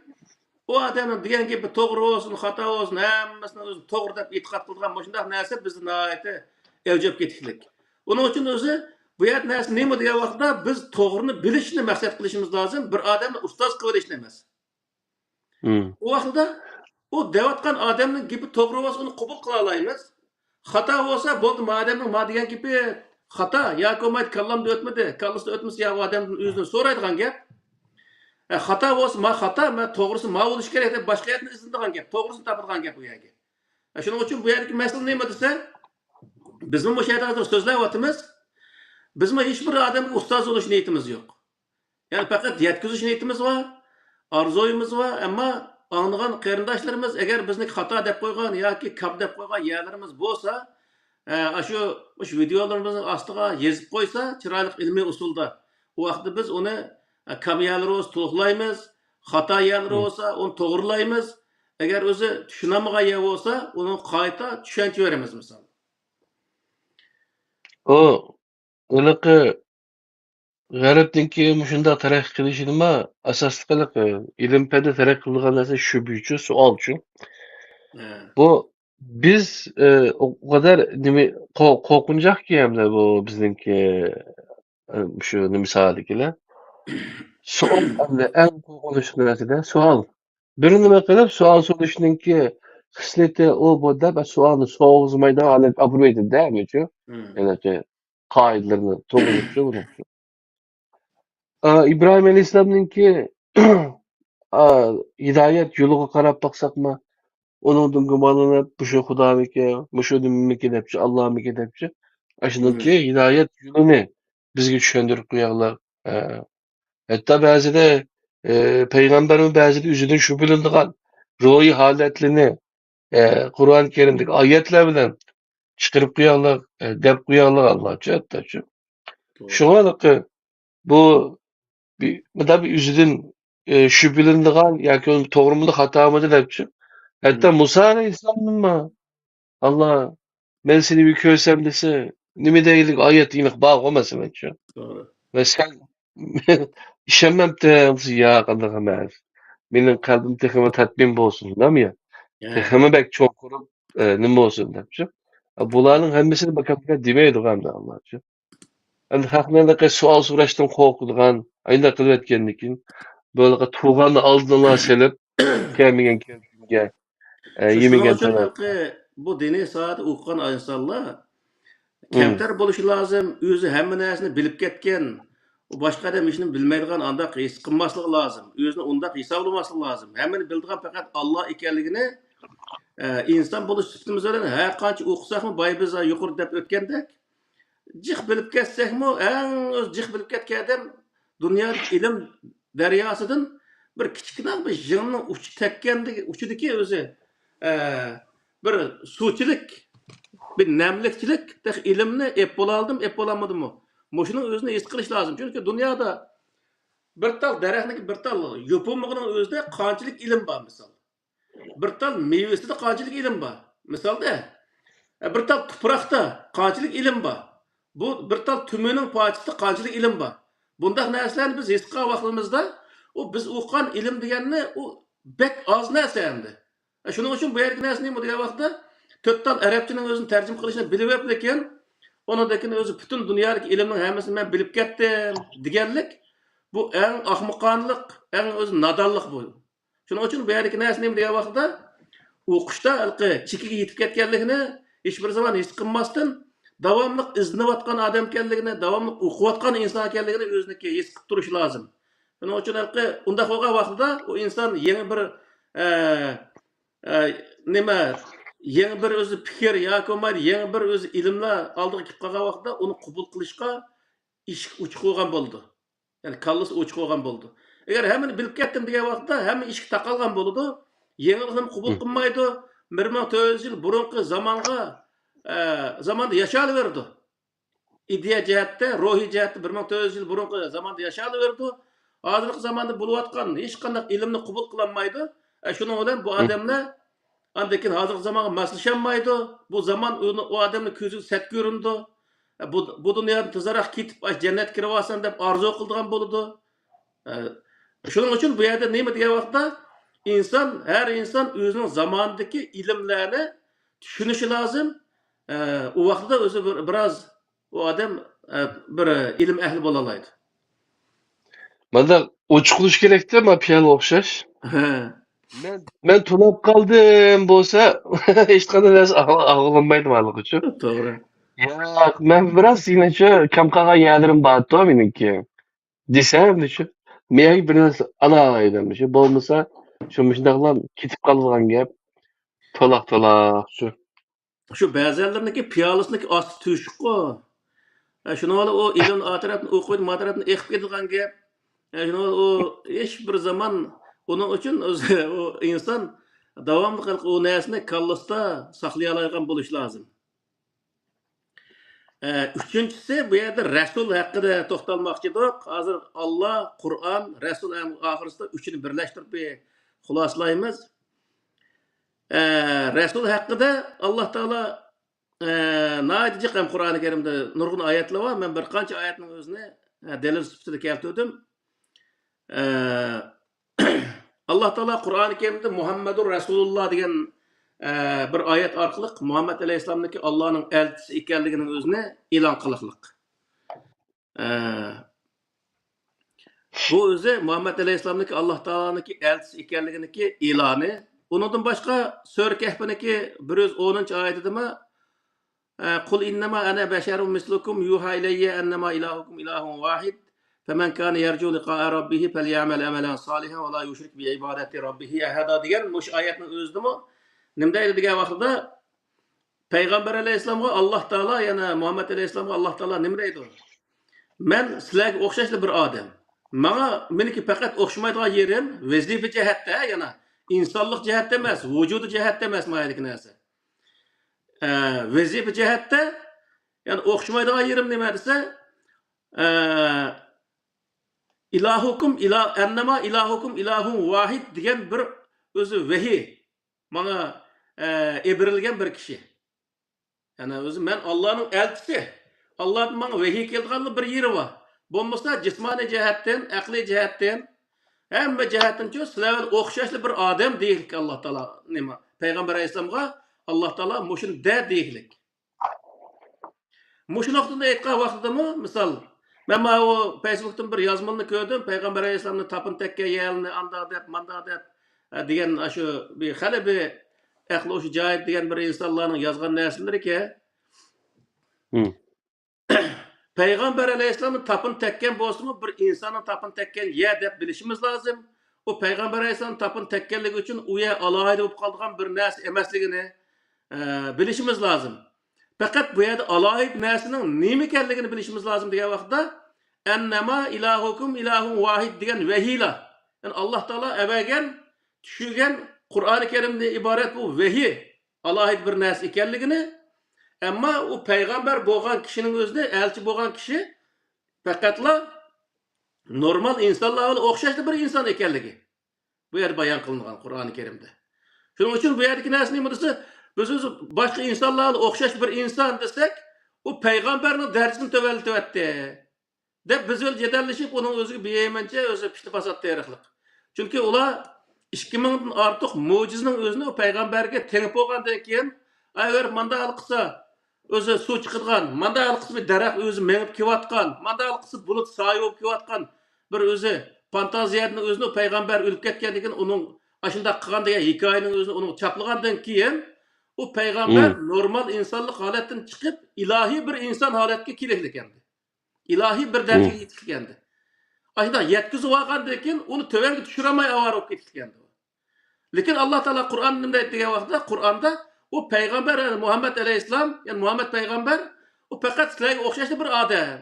ئۇ ئادەمنىڭ دېگەن گېپى توغرا بولسۇن، خاتا بولسۇن، ھەممىسىنى ئۆزى توغرا دەپ ئېتىقاد قىلىدىغان مۇشۇنداق نەرسە بىزدە ناھايىتى ئەۋج ئېلىپ كېتىكلىك. ئۇنىڭ ئۈچۈن ئۆزى بۇ يەردە نەرسە نېمە دېگەن ۋاقىتتا بىز توغرىنى بىلىشنى مەقسەت قىلىشىمىز لازىم، بىر ئادەمنى ئۇستاز قىلىۋېلىشنى ئەمەس. مم. ئۇ ۋاقىتتا ئۇ دەۋاتقان ئادەمنىڭ گېپى توغرا بولسا، ئۇنى قوبۇل قىلالايمىز. خاتا بولسا، بولدى، ما ئادەمنىڭ ما دېگەن گېپى خاتا ياكى بولمايدۇ، كاللامدا ئۆتمىدى، كاللىسىدا ئۆتمىسە، يا ئۇ ئادەمدىن ئۆزىدىن سورايدىغان گەپ. ئە، خاتا بولسا، ما خاتا، ما توغرىسى ما بولۇشى كېرەك دەپ باشقا يەردىن ئىزدىنىدىغان گەپ، توغرىسىنى تاپىدىغان گەپ ئۇ يەرگە. ئە، شۇنىڭ ئۈچۈن بۇ يەردىكى مەسىلە نېمە دېسە، بىزمۇ مۇشۇ يەردە ھازىر سۆزلەۋاتىمىز. بىزمۇ ھېچبىر ئادەمگە ئۇستاز بولۇش نىيىتىمىز يوق. يەنى پەقەت يەتكۈزۈش نىيىتىمىز بار، ئارزۇيىمىز بار، ئەمما ئاڭلىغان قېرىنداشلىرىمىز ئەگەر بىزنى خاتا دەپ قويغان ياكى كام دەپ قويغان يەرلىرىمىز بولسا، ئە، ئاشۇ، مۇشۇ ۋىدېئولىرىمىزنىڭ ئاستىغا يېزىپ قويسا، چىرايلىق ئىلمىي ئۇسۇلدا، ئۇ ۋاقىتتا بىز ئۇنى، ئە، كام يەرلىرى بولسا تولۇقلايمىز، خاتا يەرلىرى بولسا ئۇنى توغرىلايمىز. ئەگەر ئۆزى چۈشىنەلمىگەن يەر بولسا، ئۇنىڭغا قايتا چۈشەنچە بېرىمىز، مىسال. ئۇ ھېلىقى غەربنىڭكى مۇشۇنداق تەرەققىي قىلىشىنىما ئاساسلىق ھېلىقى ئىلىم-پەندە تەرەققىي قىلىدىغان نەرسە شۈبھىچۇ، سوئالچۇ. ھە. بۇ بىز، ئە، ئۇ قەدەر نېمە، قو-، قورقۇنچاقكى ھەمدە بۇ بىزنىڭكى، ئە، شۇ نېمە ساھەدىكىلەر. سوئال ئەمدى ئەڭ قورقۇنچلۇق نەرسىدە سوئال. بىر نېمە قىلىپ، سوئال سورىشىنىڭكى خىسلىتى ئۇ، بۇ دەپ، سوئالنى سورىغۇزمايدىغان ھالەتكە ئاپىرىۋېتىدۇ-دە، ھەممىچۇ. ھېلىقى قائىدىلىرىنى توغرىلىقچۇ بۇنىڭچۇ. ئا، ئىبراھىم ئەلەيھىسسالامنىڭكى، ئا، ھىدايەت يولىغا قاراپ باقساقمۇ، ئۇنىڭدىن گۇمانلىنىپ، مۇشۇ خۇدامىكى، مۇشۇ نېمىمىكى دەپچۇ، ئاللامىكى دەپچۇ. ئاشۇنىڭكى ھىدايەت يولىنى بىزگە چۈشەندۈرۈپ قوياڭلار. ئە، ھەتتا بەزىدە، ئە، پەيغەمبەرمۇ بەزىدە ئۆزىدىن شۈبھىلىنىدىغان، روھىي ھالەتلىرىنى، ئە، قۇرئان كەرىمدىكى ئايەتلەر بىلەن چىقىرىپ قوياڭلار، ئە، دەپ قوياڭلار ئاللاچۇ، ھەتتاچۇ. توغرا. شۇڭا ھېلىقى بۇ بى-، مۇنداق بىر ئۆزىدىن، ئە، شۈبھىلىنىدىغان ياكى ئۇنى توغرىمىدى، خاتامىدى دەپچۇ. ھەتتا مم. مۇسا ئەلەيھىسسالاممۇ، «ئاللا، مەن سېنى بىر كۆرسەم» دېسە، نېمە دەيلىك ئايەت ئېنىق بارغۇ، مەسىلەن، شۇ. توغرا. ۋە سەن ئىشەنمەمتىڭ دېسە، ياق، ئانداق ئەمەس. مېنىڭ قەلبىم تېخىمۇ تەتمىن بولسۇن، دېمەيدۇ. يا. تېخىمۇ بەك چوڭقۇرۇپ، ئە، نېمە بولسۇن دەپچۇ. بۇلارنىڭ ھەممىسىنى بىر دەيدىغۇ ئەمدى ئاللاچۇ. ئەمدى خەقنى ھېلىقى سوئال سوراشتىن قورقىدىغان، ئاينداق قىلىۋەتكەندىن كېيىن، بۇ ھېلىقى تۇغاننى ئالدىنىلا سېلىپ، كەلمىگەن كەلگۈنگە، ئە، شۇ، شۇنىڭ يېمىگەن ئۈچۈن تەرەپ. ھېلىقى بۇ دىنىي ساھەدە ئوقۇغان ئىنسانلار مم. كەمتەر بولۇشى لازىم، ئۆزى ھەممە نەرسىنى بىلىپ كەتكەن، ئۇ باشقا ئادەم ھېچنېمە بىلمەيدىغان ئانداق ھېس قىلماسلىقى لازىم، ئۆزىنى ئۇنداق ھېسابلىماسلىقى لازىم. ھەممىنى بىلىدىغان پەقەت ئاللا ئىكەنلىكىنى، ئە، ئىنسان بولۇش سۈپىتىمىز بىلەن ھەر قانچە ئوقۇساقمۇ، بايا بىز يۇقىرىدا دەپ ئۆتكەندەك، جىق بىلىپ كەتسەكمۇ، ئەڭ ئۆزى جىق بىلىپ كەتكەن ئادەم دۇنيادىكى ئىلىم دەرياسىدىن بىر كىچىككىنە بىر يىڭنىنىڭ ئۇچى تەگكەندىكى، ئۇچىدىكى ئۆزى، ئە، بىر سۇچىلىك، بىر نەملىكچىلىك، تېخى ئىلىمنى ئېپ بولالدىم، ئېپ بولالمىدىممۇ؟ مۇشۇنىڭ ئۆزىنى ھېس قىلىش لازىم. چۈنكى دۇنيادا بىر تال دەرەخنىڭكى بىر تال يوپۇرمىقىنىڭ ئۆزىدە قانچىلىك ئىلىم بار، مىسال. بىر تال مېۋىسىدە قانچىلىك ئىلىم بار؟ مىسالدا، بىر تال تۇپراقتا قانچىلىك ئىلىم بار؟ بۇ بىر تال تۈمۈنىڭ پارچىسىدا قانچىلىك ئىلىم بار؟ بۇنداق نەرسىلەرنى بىز ھېس قىلغان ۋاقتىمىزدا، ئۇ بىز ئوقۇغان ئىلىم دېگەننى ئۇ بەك ئاز نەرسە ئەمدى. شۇنىڭ ئۈچۈن بۇ يەردىكى نەرسە نېمە دېگەن ۋاقىتتا، تۆت تال ئەرەبچىنىڭ ئۆزىنى تەرجىمە قىلىشنى بىلىۋېلىپ، لېكىن ئۇنىڭدىن كېيىن ئۆزى پۈتۈن دۇنيادىكى ئىلىمنىڭ ھەممىسىنى مەن بىلىپ كەتتىم دېگەنلىك، بۇ ئەڭ ئاخمىقانىلىق، ئەڭ ئۆزى نادانلىق بۇ. شۇنىڭ ئۈچۈن بۇ يەردىكى نەرسە نېمە دېگەن ۋاقىتتا، ئوقۇشتا ھېلىقى چېكىگە يېتىپ كەتكەنلىكىنى ھېچبىر زامان ھېس قىلماستىن، داۋاملىق ئىزدىنىۋاتقان ئادەم ئىكەنلىكىنى، داۋاملىق ئوقۇۋاتقان ئىنسان ئىكەنلىكىنى ئۆزىنىڭكى ھېس قىلىپ تۇرۇشى لازىم. شۇنىڭ ئۈچۈن ھېلىقى ئۇنداق بولغان ۋاقتىدا ئۇ ئىنسان يېڭى بىر، ئە، ئە، نېمە، يېڭى بىر ئۆزى پىكىر ياكى بولمايدۇ، يېڭى بىر ئۆزى ئىلىملەر ئالدىغا كېلىپ قالغان ۋاقتىدا ئۇنى قوبۇل قىلىشقا ئىشىك ئوچۇق بولغان بولىدۇ. يەنى كاللىسى ئوچۇق بولغان بولىدۇ. ئەگەر ھەممىنى بىلىپ كەتتىم دېگەن ۋاقىتتا ھەممە ئىشىك تاقالغان بولىدۇ. يېڭىلىقنى قوبۇل قىلمايدۇ. بىر مىڭ تۆت يۈز يىل بۇرۇنقى زامانغا، ئە، زاماندا ياشاۋېرىدۇ. ئىدىيە جەھەتتە، روھىي جەھەتتە بىر مىڭ تۆت يۈز يىل بۇرۇنقى زاماندا ياشاۋېرىدۇ. ھازىرقى زاماندا بولۇۋاتقان ھېچقانداق ئىلىمنى قوبۇل قىلالمايدۇ. ئە، شۇنىڭ بىلەن بۇ ئادەملەر ئاندىن كېيىن ھازىرقى زامانغا ماسلىشالمايدۇ. بۇ زامان ئۇنى، ئۇ ئادەمنىڭ كۆزىگە سەت كۆرۈنىدۇ. بۇ، بۇ دۇنيادىن تېزراق كېتىپ، ئاشۇ جەننەتكە كىرىۋالسام دەپ ئارزۇ قىلىدىغان بولىدۇ. ئە، شۇنىڭ ئۈچۈن بۇ يەردە نېمە دېگەن ۋاقىتتا، ئىنسان، ھەر ئىنسان ئۆزىنىڭ زامانىدىكى ئىلىملەرنى چۈشىنىشى لازىم. ئە، ئۇ ۋاقتىدا ئۆزى بىر، بىراز ئۇ ئادەم، ئە، بىر ئىلىم ئەھلى بولالايدۇ. مانداق ئوچۇقلىشىش كېرەكتە، ما پىيالىغا ئوخشاش. ھە. مەن، مەن توناپ قالدىم بولسا، ھېچقانداق نەرسە ئاڭ-، ئاڭلانمايدۇ ماڭىچۇ. توغرا. ياق، مەن بىراز يەنە شۇ كەم قالغان يەرلىرىم بارتۇ مېنىڭكى. دېسەم، شۇ مېڭىگە بىر نەرسە ئالالايدىم. شۇ بولمىسا، شۇ مۇشۇنداقلا كېتىپ قالىدىغان گەپ. تولاق-تولاق شۇ. شۇ بەزەنلىرىنىڭكى پىيالىسىنىڭكى ئاستى تۆشۈكقۇ. ھە، شۇنىڭ بىلەن ئۇ ئىلىم ئا تەرەپتىن ئوقۇيدۇ، ما تەرەپتىن ئېقىپ كېتىدىغان گەپ. ھە، شۇنىڭ بىلەن ئۇ ھېچ بىر زامان ئۇنىڭ ئۈچۈن ئۆزى، ئۇ ئىنسان داۋاملىق ئۇ نەرسىنى كاللىسىدا ساقلىيالايدىغان بولۇشى لازىم. ئە، ئۈچىنچىسى، بۇ يەردە رەسۇل ھەققىدە توختالماقچى ئىدۇق. ھازىر ئاللا، قۇرئان، رەسۇل ھەم ئاخىرسىدا ئۈچىنى بىرلەشتۈرۈپ بىر خۇلاسىلايمىز. ئە، رەسۇل ھەققىدە ئاللا تائالا، ئە، ناھايىتى جىق ھەم قۇرئانى كەرىمدە نۇرغۇن ئايەتلەر بار. مەن بىر قانچە ئايەتنىڭ ئۆزىنى، ئە، دەلىل سۈپىتىدە كەلتۈردۈم. ئە، ئاللا تائالا قۇرئانى كەرىمدە مۇھەممەدۇر رەسۇلۇللا دېگەن، ئە، بىر ئايەت ئارقىلىق مۇھەممەد ئەلەيھىسسالامنىڭكى ئاللانىڭ ئەلچىسى ئىكەنلىكىنىڭ ئۆزىنى ئېلان قىلىقلىق. ئە، بۇ ئۆزى مۇھەممەد ئەلەيھىسسالامنىڭكى ئاللا تائالانىڭكى ئەلچىسى ئىكەنلىكىنىڭكى ئېلانى. ئۇنىڭدىن باشقا سۈرە كەھپىنىڭكى بىر يۈز ئونىنچى ئايىتىدىمۇ، ئە، قۇل ئىننەما ئەنە بەشەرۇم مىسلۇكۇم يۇھا ئىلەييە ئەننەما ئىلاھۇكۇم ئىلاھۇن ۋاھىد. فمن كان يرجو لقاء ربه فليعمل عملا صالحا ولا يشرك بعبادة ربه أحدا دېگەن مۇشۇ ئايەتنىڭ ئۆزىدىمۇ نېمە دەيدۇ دېگەن ۋاقتىدا، پەيغەمبەر ئەلەيھىسسالامغا ئاللا تائالا، يەنە مۇھەممەد ئەلەيھىسسالامغا ئاللا تائالا نېمە دەيدۇ؟ مەن سىلەرگە ئوخشاشلا بىر ئادەم. ماڭا، مېنىڭكى پەقەت ئوخشىمايدىغان يېرىم، ۋەزىپە جەھەتتە، يەنە ئىنسانلىق جەھەتتە ئەمەس، ۋۇجۇدى جەھەتتە ئەمەس ما يەردىكى نەرسە. ئە، ۋەزىپە جەھەتتە، يەنى ئوخشىمايدىغان يېرىم نېمە دېسە، ئە، ئىلاھۇكۇم ئىلا-، ئەننەما ئىلاھۇكۇم ئىلاھۇن ۋاھىد دېگەن بىر ئۆزى ۋەھىي ماڭا، ئە، ئېبىرىلگەن بىر كىشى. يەنى ئۆزى مەن ئاللانىڭ ئەلچىسى. ئاللادىن ماڭا ۋەھىي كېلىدىغانلا بىر يېرى بار. بولمىسا جىسمانىي جەھەتتىن، ئەقلىي جەھەتتىن، ھەممە جەھەتتىنچۇ سىلەر بىلەن ئوخشاشلا بىر ئادەم دېيىكلىك ئاللا تائالا نېمە؟ پەيغەمبەر ئەلەيھىسسالامغا ئاللا تائالا مۇشۇنى دە دېيىكلىك. مۇشۇ نۇقتىدا ئېيتقان ۋاقتىدىمۇ، مىسال، مەن ماۋۇ فەيسبۇكتىن بىر يازمىنى كۆردۈم، پەيغەمبەر ئەلەيھىسسالامنى تاپىنى تەككەن يەرلىرىنى ئانداق دەپ، مانداق دەپ، ئە، دېگەن ئاشۇ بىر خېلى بىر ئەقلى ھوشى جايىدا دېگەن بىر ئىنسانلارنىڭ يازغان نەرسىلىرىكەن. مم. پەيغەمبەر ئەلەيھىسسالامنى تاپىنى تەككەن بولسىمۇ، بىر ئىنساننىڭ تاپىنى تەككەن يەر دەپ بىلىشىمىز لازىم. ئۇ پەيغەمبەر ئەلەيھىسسالامنى تاپىنى تەككەنلىكى ئۈچۈن ئۇ يەر ئالاھىدە بولۇپ قالىدىغان بىر نەرسە ئەمەسلىكىنى، ئە، بىلىشىمىز لازىم. پەقەت بۇ يەردە ئالاھىدە نەرسىنىڭ نېمە ئىكەنلىكىنى بىلىشىمىز لازىم دېگەن ۋاقىتتا، ئەننەما ئىلاھۇكۇم ئىلاھۇن ۋاھىد دېگەن ۋەھىيلا. يەنى ئاللا تائالا ئەۋەرگەن، چۈشۈرگەن قۇرئانى كەرىمدىن ئىبارەت بۇ ۋەھىي ئالاھىدە بىر نەرسە ئىكەنلىكىنى، ئەمما ئۇ پەيغەمبەر بولغان كىشىنىڭ ئۆزىنى، ئەلچى بولغان كىشى پەقەتلا نورمال ئىنسانلار بىلەن ئوخشاشلا بىر ئىنسان ئىكەنلىكى بۇ يەردە بايان قىلىنغان قۇرئانى كەرىمدە. شۇنىڭ ئۈچۈن بۇ يەردىكى نەرسە نېمە دېسە، بىز ئۆزى باشقا ئىنسانلار بىلەن ئوخشاش بىر ئىنسان دېسەك، ئۇ پەيغەمبەرنىڭ دەرىجىسىنى تۆۋەنلىتىۋەتتى دەپ بىز بىلەن جېدەللىشىپ، ئۇنىڭ ئۆزىگە بىيەمەنچە ئۆزى پىتنە-پاسات تېرىقلىق. چۈنكى ئۇلار ئىككى مىڭدىن ئارتۇق مۆجىزىنىڭ ئۆزىنى ئۇ پەيغەمبەرگە تېڭىپ بولغاندىن كېيىن، ئەگەر مانداق قىلسا، ئۆزى سۇ چىقىدىغان، مانداق قىلسا بىر دەرەخ ئۆزى مېڭىپ كېلىۋاتقان، مانداق قىلسا بۇلۇت سايە بولۇپ كېلىۋاتقان، بىر ئۆزى فانتازىيەدىن ئۆزىنى پەيغەمبەر ئۆلۈپ كەتكەندىن كېيىن ئۇنىڭ ئاشۇنداق قىلغان دېگەن ھېكايىنىڭ ئۆزىنى ئۇنىڭغا چاپلىغاندىن كېيىن، ئۇ پەيغەمبەر مم. نورمال ئىنسانلىق ھالەتتىن چىقىپ، ئىلاھىي بىر ئىنسان ھالەتكە كېلىدىكەن. ئىلاھىي بىر دەرىجىگە مم. يېتىدىكەن. ئاشۇنداق يەتكۈزۈپ ئالغاندىن كېيىن ئۇنى تۆۋەنگە چۈشۈرەلمەي ئاۋارە بولۇپ كېتىدىكەن. لېكىن ئاللا تائالا قۇرئاندا نېمە دەيدۇ دېگەن ۋاقىتتا، قۇرئاندا ئۇ پەيغەمبەر، يەنى مۇھەممەد ئەلەيھىسسالام، يەنى مۇھەممەد پەيغەمبەر، ئۇ پەقەت سىلەرگە ئوخشاشلا بىر ئادەم.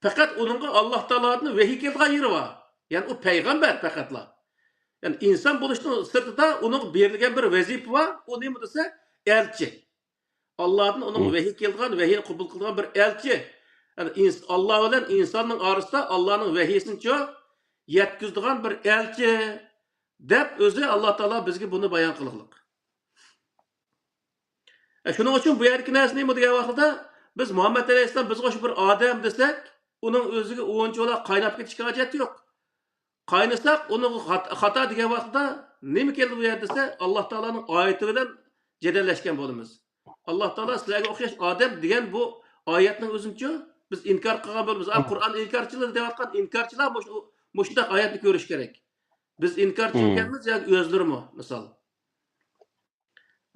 پەقەت ئۇنىڭغا ئاللا تائالادىن ۋەھىي كېلىدىغان يېرى بار. يەنى ئۇ پەيغەمبەر پەقەتلا. يەنى ئىنسان بولۇشنىڭ سىرتىدا ئۇنىڭغا بېرىلگەن بىر ۋەزىپە بار. ئۇ نېمە دېسە، ئەلچى. ئاللادىن ئۇنىڭغا مم. ۋەھىي كېلىدىغان، ۋەھىينى قوبۇل قىلىدىغان بىر ئەلچى. يەنى ئىنس-، ئاللا بىلەن ئىنساننىڭ ئارىسىدا ئاللانىڭ ۋەھىيسىنىچۇ يەتكۈزىدىغان بىر ئەلچى دەپ ئۆزى ئاللا تائالا بىزگە بۇنى بايان قىلغلىق. ئە، شۇنىڭ ئۈچۈن بۇ يەردىكى نەرسە نېمە دېگەن ۋاقتىدا، بىز مۇھەممەد ئەلەيھىسسالام بىزگە ئوخشاش بىر ئادەم دېسەك، ئۇنىڭ ئۆزىگە ئۇنچىۋالا قايناپ كېتىشكە ھاجەت يوق. قاينىساق، ئۇنىڭ خات-، خاتا دېگەن ۋاقتىدا نېمە كەلدى بۇ يەردە دېسە، ئاللا تائالانىڭ ئايىتى بىلەن جېدەللەشكەن بولىمىز. ئاللا تائالا سىلەرگە ئوخشاش ئادەم دېگەن بۇ ئايەتنىڭ ئۆزىنىچۇ بىز ئىنكار قىلغان بولىمىز. ئا، مم. قۇرئان ئىنكارچىلىرى دەۋاتقان ئىنكارچىلار مۇش-، مۇشۇنداق ئايەتنى كۆرۈش كېرەك. بىز ئىنكارچى مم. ئىكەنمىز ياكى ئۆزلىرىمۇ، مىسال.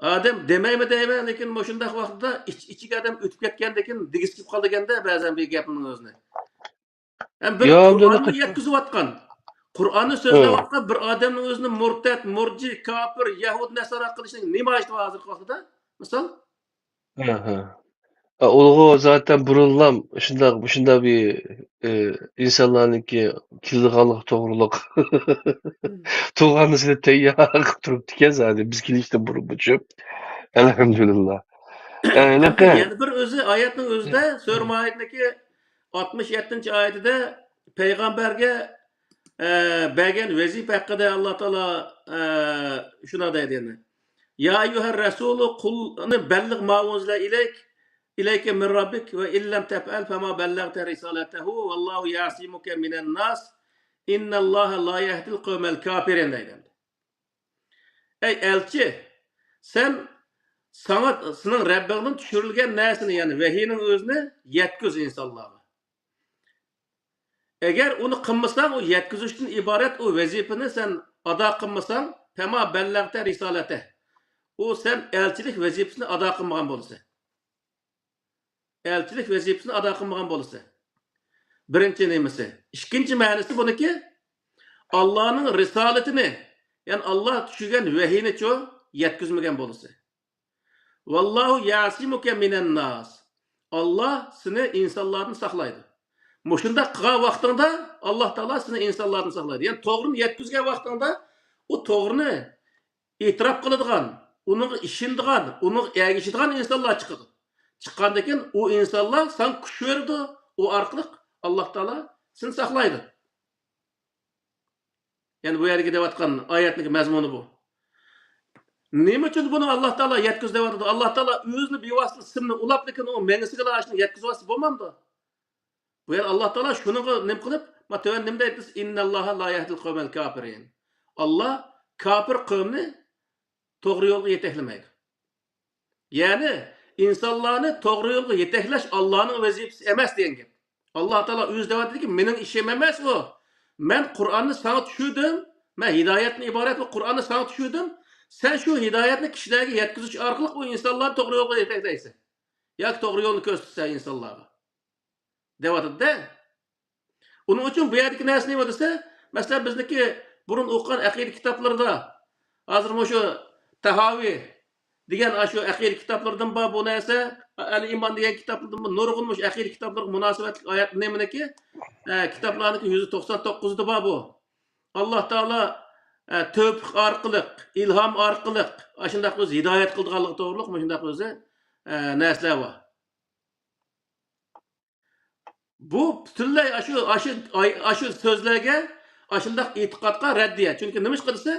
ئادەم دېمەيمۇ دەيمەن، لېكىن مۇشۇنداق ۋاقىتتا ئىچ-، ئىچىگە ئادەم ئۆتۈپ كەتكەندىن كېيىن دېگۈسى كېلىپ قالىدىكەندە بەزەن بىر گەپنىڭ ئۆزىنى. ھەم بىر يا، ئۇنداق قۇرئاننى يەتكۈزۈۋاتقان، قۇرئاننى سۆزلەۋاتقان بىر ئادەمنىڭ ئۆزىنى مۇرتەت، مۇرجى، كاپىر، يەھۇد، نەسارا قىلىشنىڭ نېمە ھاجىتى بار ھازىرقى ۋاقىتتا؟ مىسال؟ ھە، ھە. ئا، ئۇلۇغۇ زاتەن بۇرۇنلام شۇنداق، شۇنداق بىر، ئى، ئىنسانلارنىڭكى كېلىدىغانلىقى توغرۇلۇق. مم. تۇغانىسىنى تەييار قىلىپ تۇرۇپتىكەن زادى بىز كېلىشتىن بۇرۇن بۇ چۆپ. ئەلھەمدۇلىللا. ئە، ھېلىقى يەنە بىر ئۆزى ئايەتنىڭ ئۆزىدە، سۈرە مائىدىدىكى ئاتمىش يەتتىنچى ئايىتىدە پەيغەمبەرگە، ئە، بەرگەن ۋەزىپە ھەققىدە ئاللا تائالا، ئە، شۇنداق دەيدۇ يەنە. يا ئەييۇھەر رەسۇلۇ قۇل، بەللىغ ما ئۇنزىلە ئىلەيك، ئىلەيكە مىن رەببىك ۋە ئىللەم تەفئەل فەما بەللەغتە رىسالەتەھۇ ۋەللاھۇ يەسىمۇكە مىنەن ناس، ئىننەللاھە لا يەھدىل قەۋمەل كاپىرىن دەيدۇ. ئەي ئەلچى، سەن ساڭا سېنىڭ رەببىڭدىن چۈشۈرۈلگەن نەرسىنى، يەنى ۋەھىينىڭ ئۆزىنى يەتكۈز ئىنسانلارغا. ئەگەر ئۇنى قىلمىساڭ، ئۇ يەتكۈزۈشتىن ئىبارەت ئۇ ۋەزىپىنى سەن ئادا قىلمىساڭ، فەما بەللەغتە رىسالەتە. ئۇ سەن ئەلچىلىك ۋەزىپىسىنى ئادا قىلمىغان بولىسەن. ئەلچىلىك ۋەزىپىسىنى ئادا قىلمىغان بولىسەن. بىرىنچى نېمىسى؟ ئىككىنچى مەنىسى بۇنىكى، ئاللانىڭ رىسالىتىنى، يەنى ئاللا چۈشۈرگەن ۋەھىينىچۇ يەتكۈزمىگەن بولىسەن. ۋاللاھۇ يەسىمۇكە مىنەن ناس. ئاللا سېنى ئىنسانلاردىن ساقلايدۇ. مۇشۇنداق قىلغان ۋاقتىڭدا ئاللا تائالا سېنى ئىنسانلاردىن ساقلايدۇ. يەنى توغرىنى يەتكۈزگەن ۋاقتىڭدا ئۇ توغرىنى ئېتىراپ قىلىدىغان، ئۇنىڭغا ئىشىنىدىغان، ئۇنىڭغا ئەگىشىدىغان ئىنسانلار چىقىدۇ. چىققاندىن كېيىن ئۇ ئىنسانلار ساڭا كۈچ بېرىدۇ، ئۇ ئارقىلىق ئاللاھ تائالا سېنى ساقلايدۇ. يەنى بۇ يەردىكى دەۋاتقان ئايەتنىڭ مەزمۇنى بۇ. نېمە ئۈچۈن بۇنى ئاللاھ تائالا يەتكۈز دەۋاتىدۇ؟ ئاللاھ تائالا ئۆزىنى بىۋاسىتە سىمنى ئۇلاپ، لېكىن ئۇ مېڭىسىگىلا ئاشۇنى يەتكۈزۈۋاتسا بولمامدۇ؟ بۇ يەردە ئاللاھ تائالا شۇنىڭغا نېمە قىلىپ، ما تۆۋەن نېمە دەيدۇ؟ «ئىنناللاھا لا يەھدىل قەۋمەل كاپىرىن.» ئاللاھ كاپىر قەۋمنى توغرا يولغا يېتەكلىمەيدۇ. يەنى ئىنسانلارنى توغرا يولغا يېتەكلەش ئاللانىڭ ۋەزىپىسى ئەمەس دېگەن گەپ. ئاللاھ تائالا ئۆزى دەۋاتىدۇكى، مېنىڭ ئىشىم ئەمەس ئۇ. مەن قۇرئاننى ساڭا چۈشۈردۈم، مەن ھىدايەتتىن ئىبارەت بۇ قۇرئاننى ساڭا چۈشۈردۈم. سەن شۇ ھىدايەتنى كىشىلەرگە يەتكۈزۈش ئارقىلىق ئۇ ئىنسانلارنى توغرا يولغا يېتەكلەيسەن ياكى توغرا يولنى كۆرسىتىسەن ئىنسانلارغا. دەۋاتىدۇ-دە. ئۇنىڭ ئۈچۈن بۇ يەردىكى نەرسە نېمە دېسە، مەسىلەن، بىزنىڭكى بۇرۇن ئوقۇغان ئەقىدە كىتابلىرىدا، ھازىر مۇشۇ تەھاۋى دېگەن ئاشۇ ئەقىدە كىتابلىرىدىن بار بۇ نەرسە، ئەل ئىمان دېگەن كىتابلىرىدىن بار، نۇرغۇن مۇشۇ ئەقىدە كىتابلىرىغا مۇناسىۋەتلىك ئايەت نېمىنىڭكى، ئە، كىتابلارنىڭكى يۈز توقسان توققۇزىدا بار بۇ. ئاللاھ تائالا، ئە، تەۋپىق ئارقىلىق، ئىلھام ئارقىلىق ئاشۇنداق ئۆزى ھىدايەت قىلىدىغانلىقى توغرۇلۇق مۇشۇنداق ئۆزى، ئە، نەرسىلەر بار. بۇ پۈتۈنلەي ئاشۇ، ئاشۇ، ئاشۇ سۆزلەرگە، ئاشۇنداق ئېتىقادقا رەددىيە. چۈنكى نېمىشقا دېسە،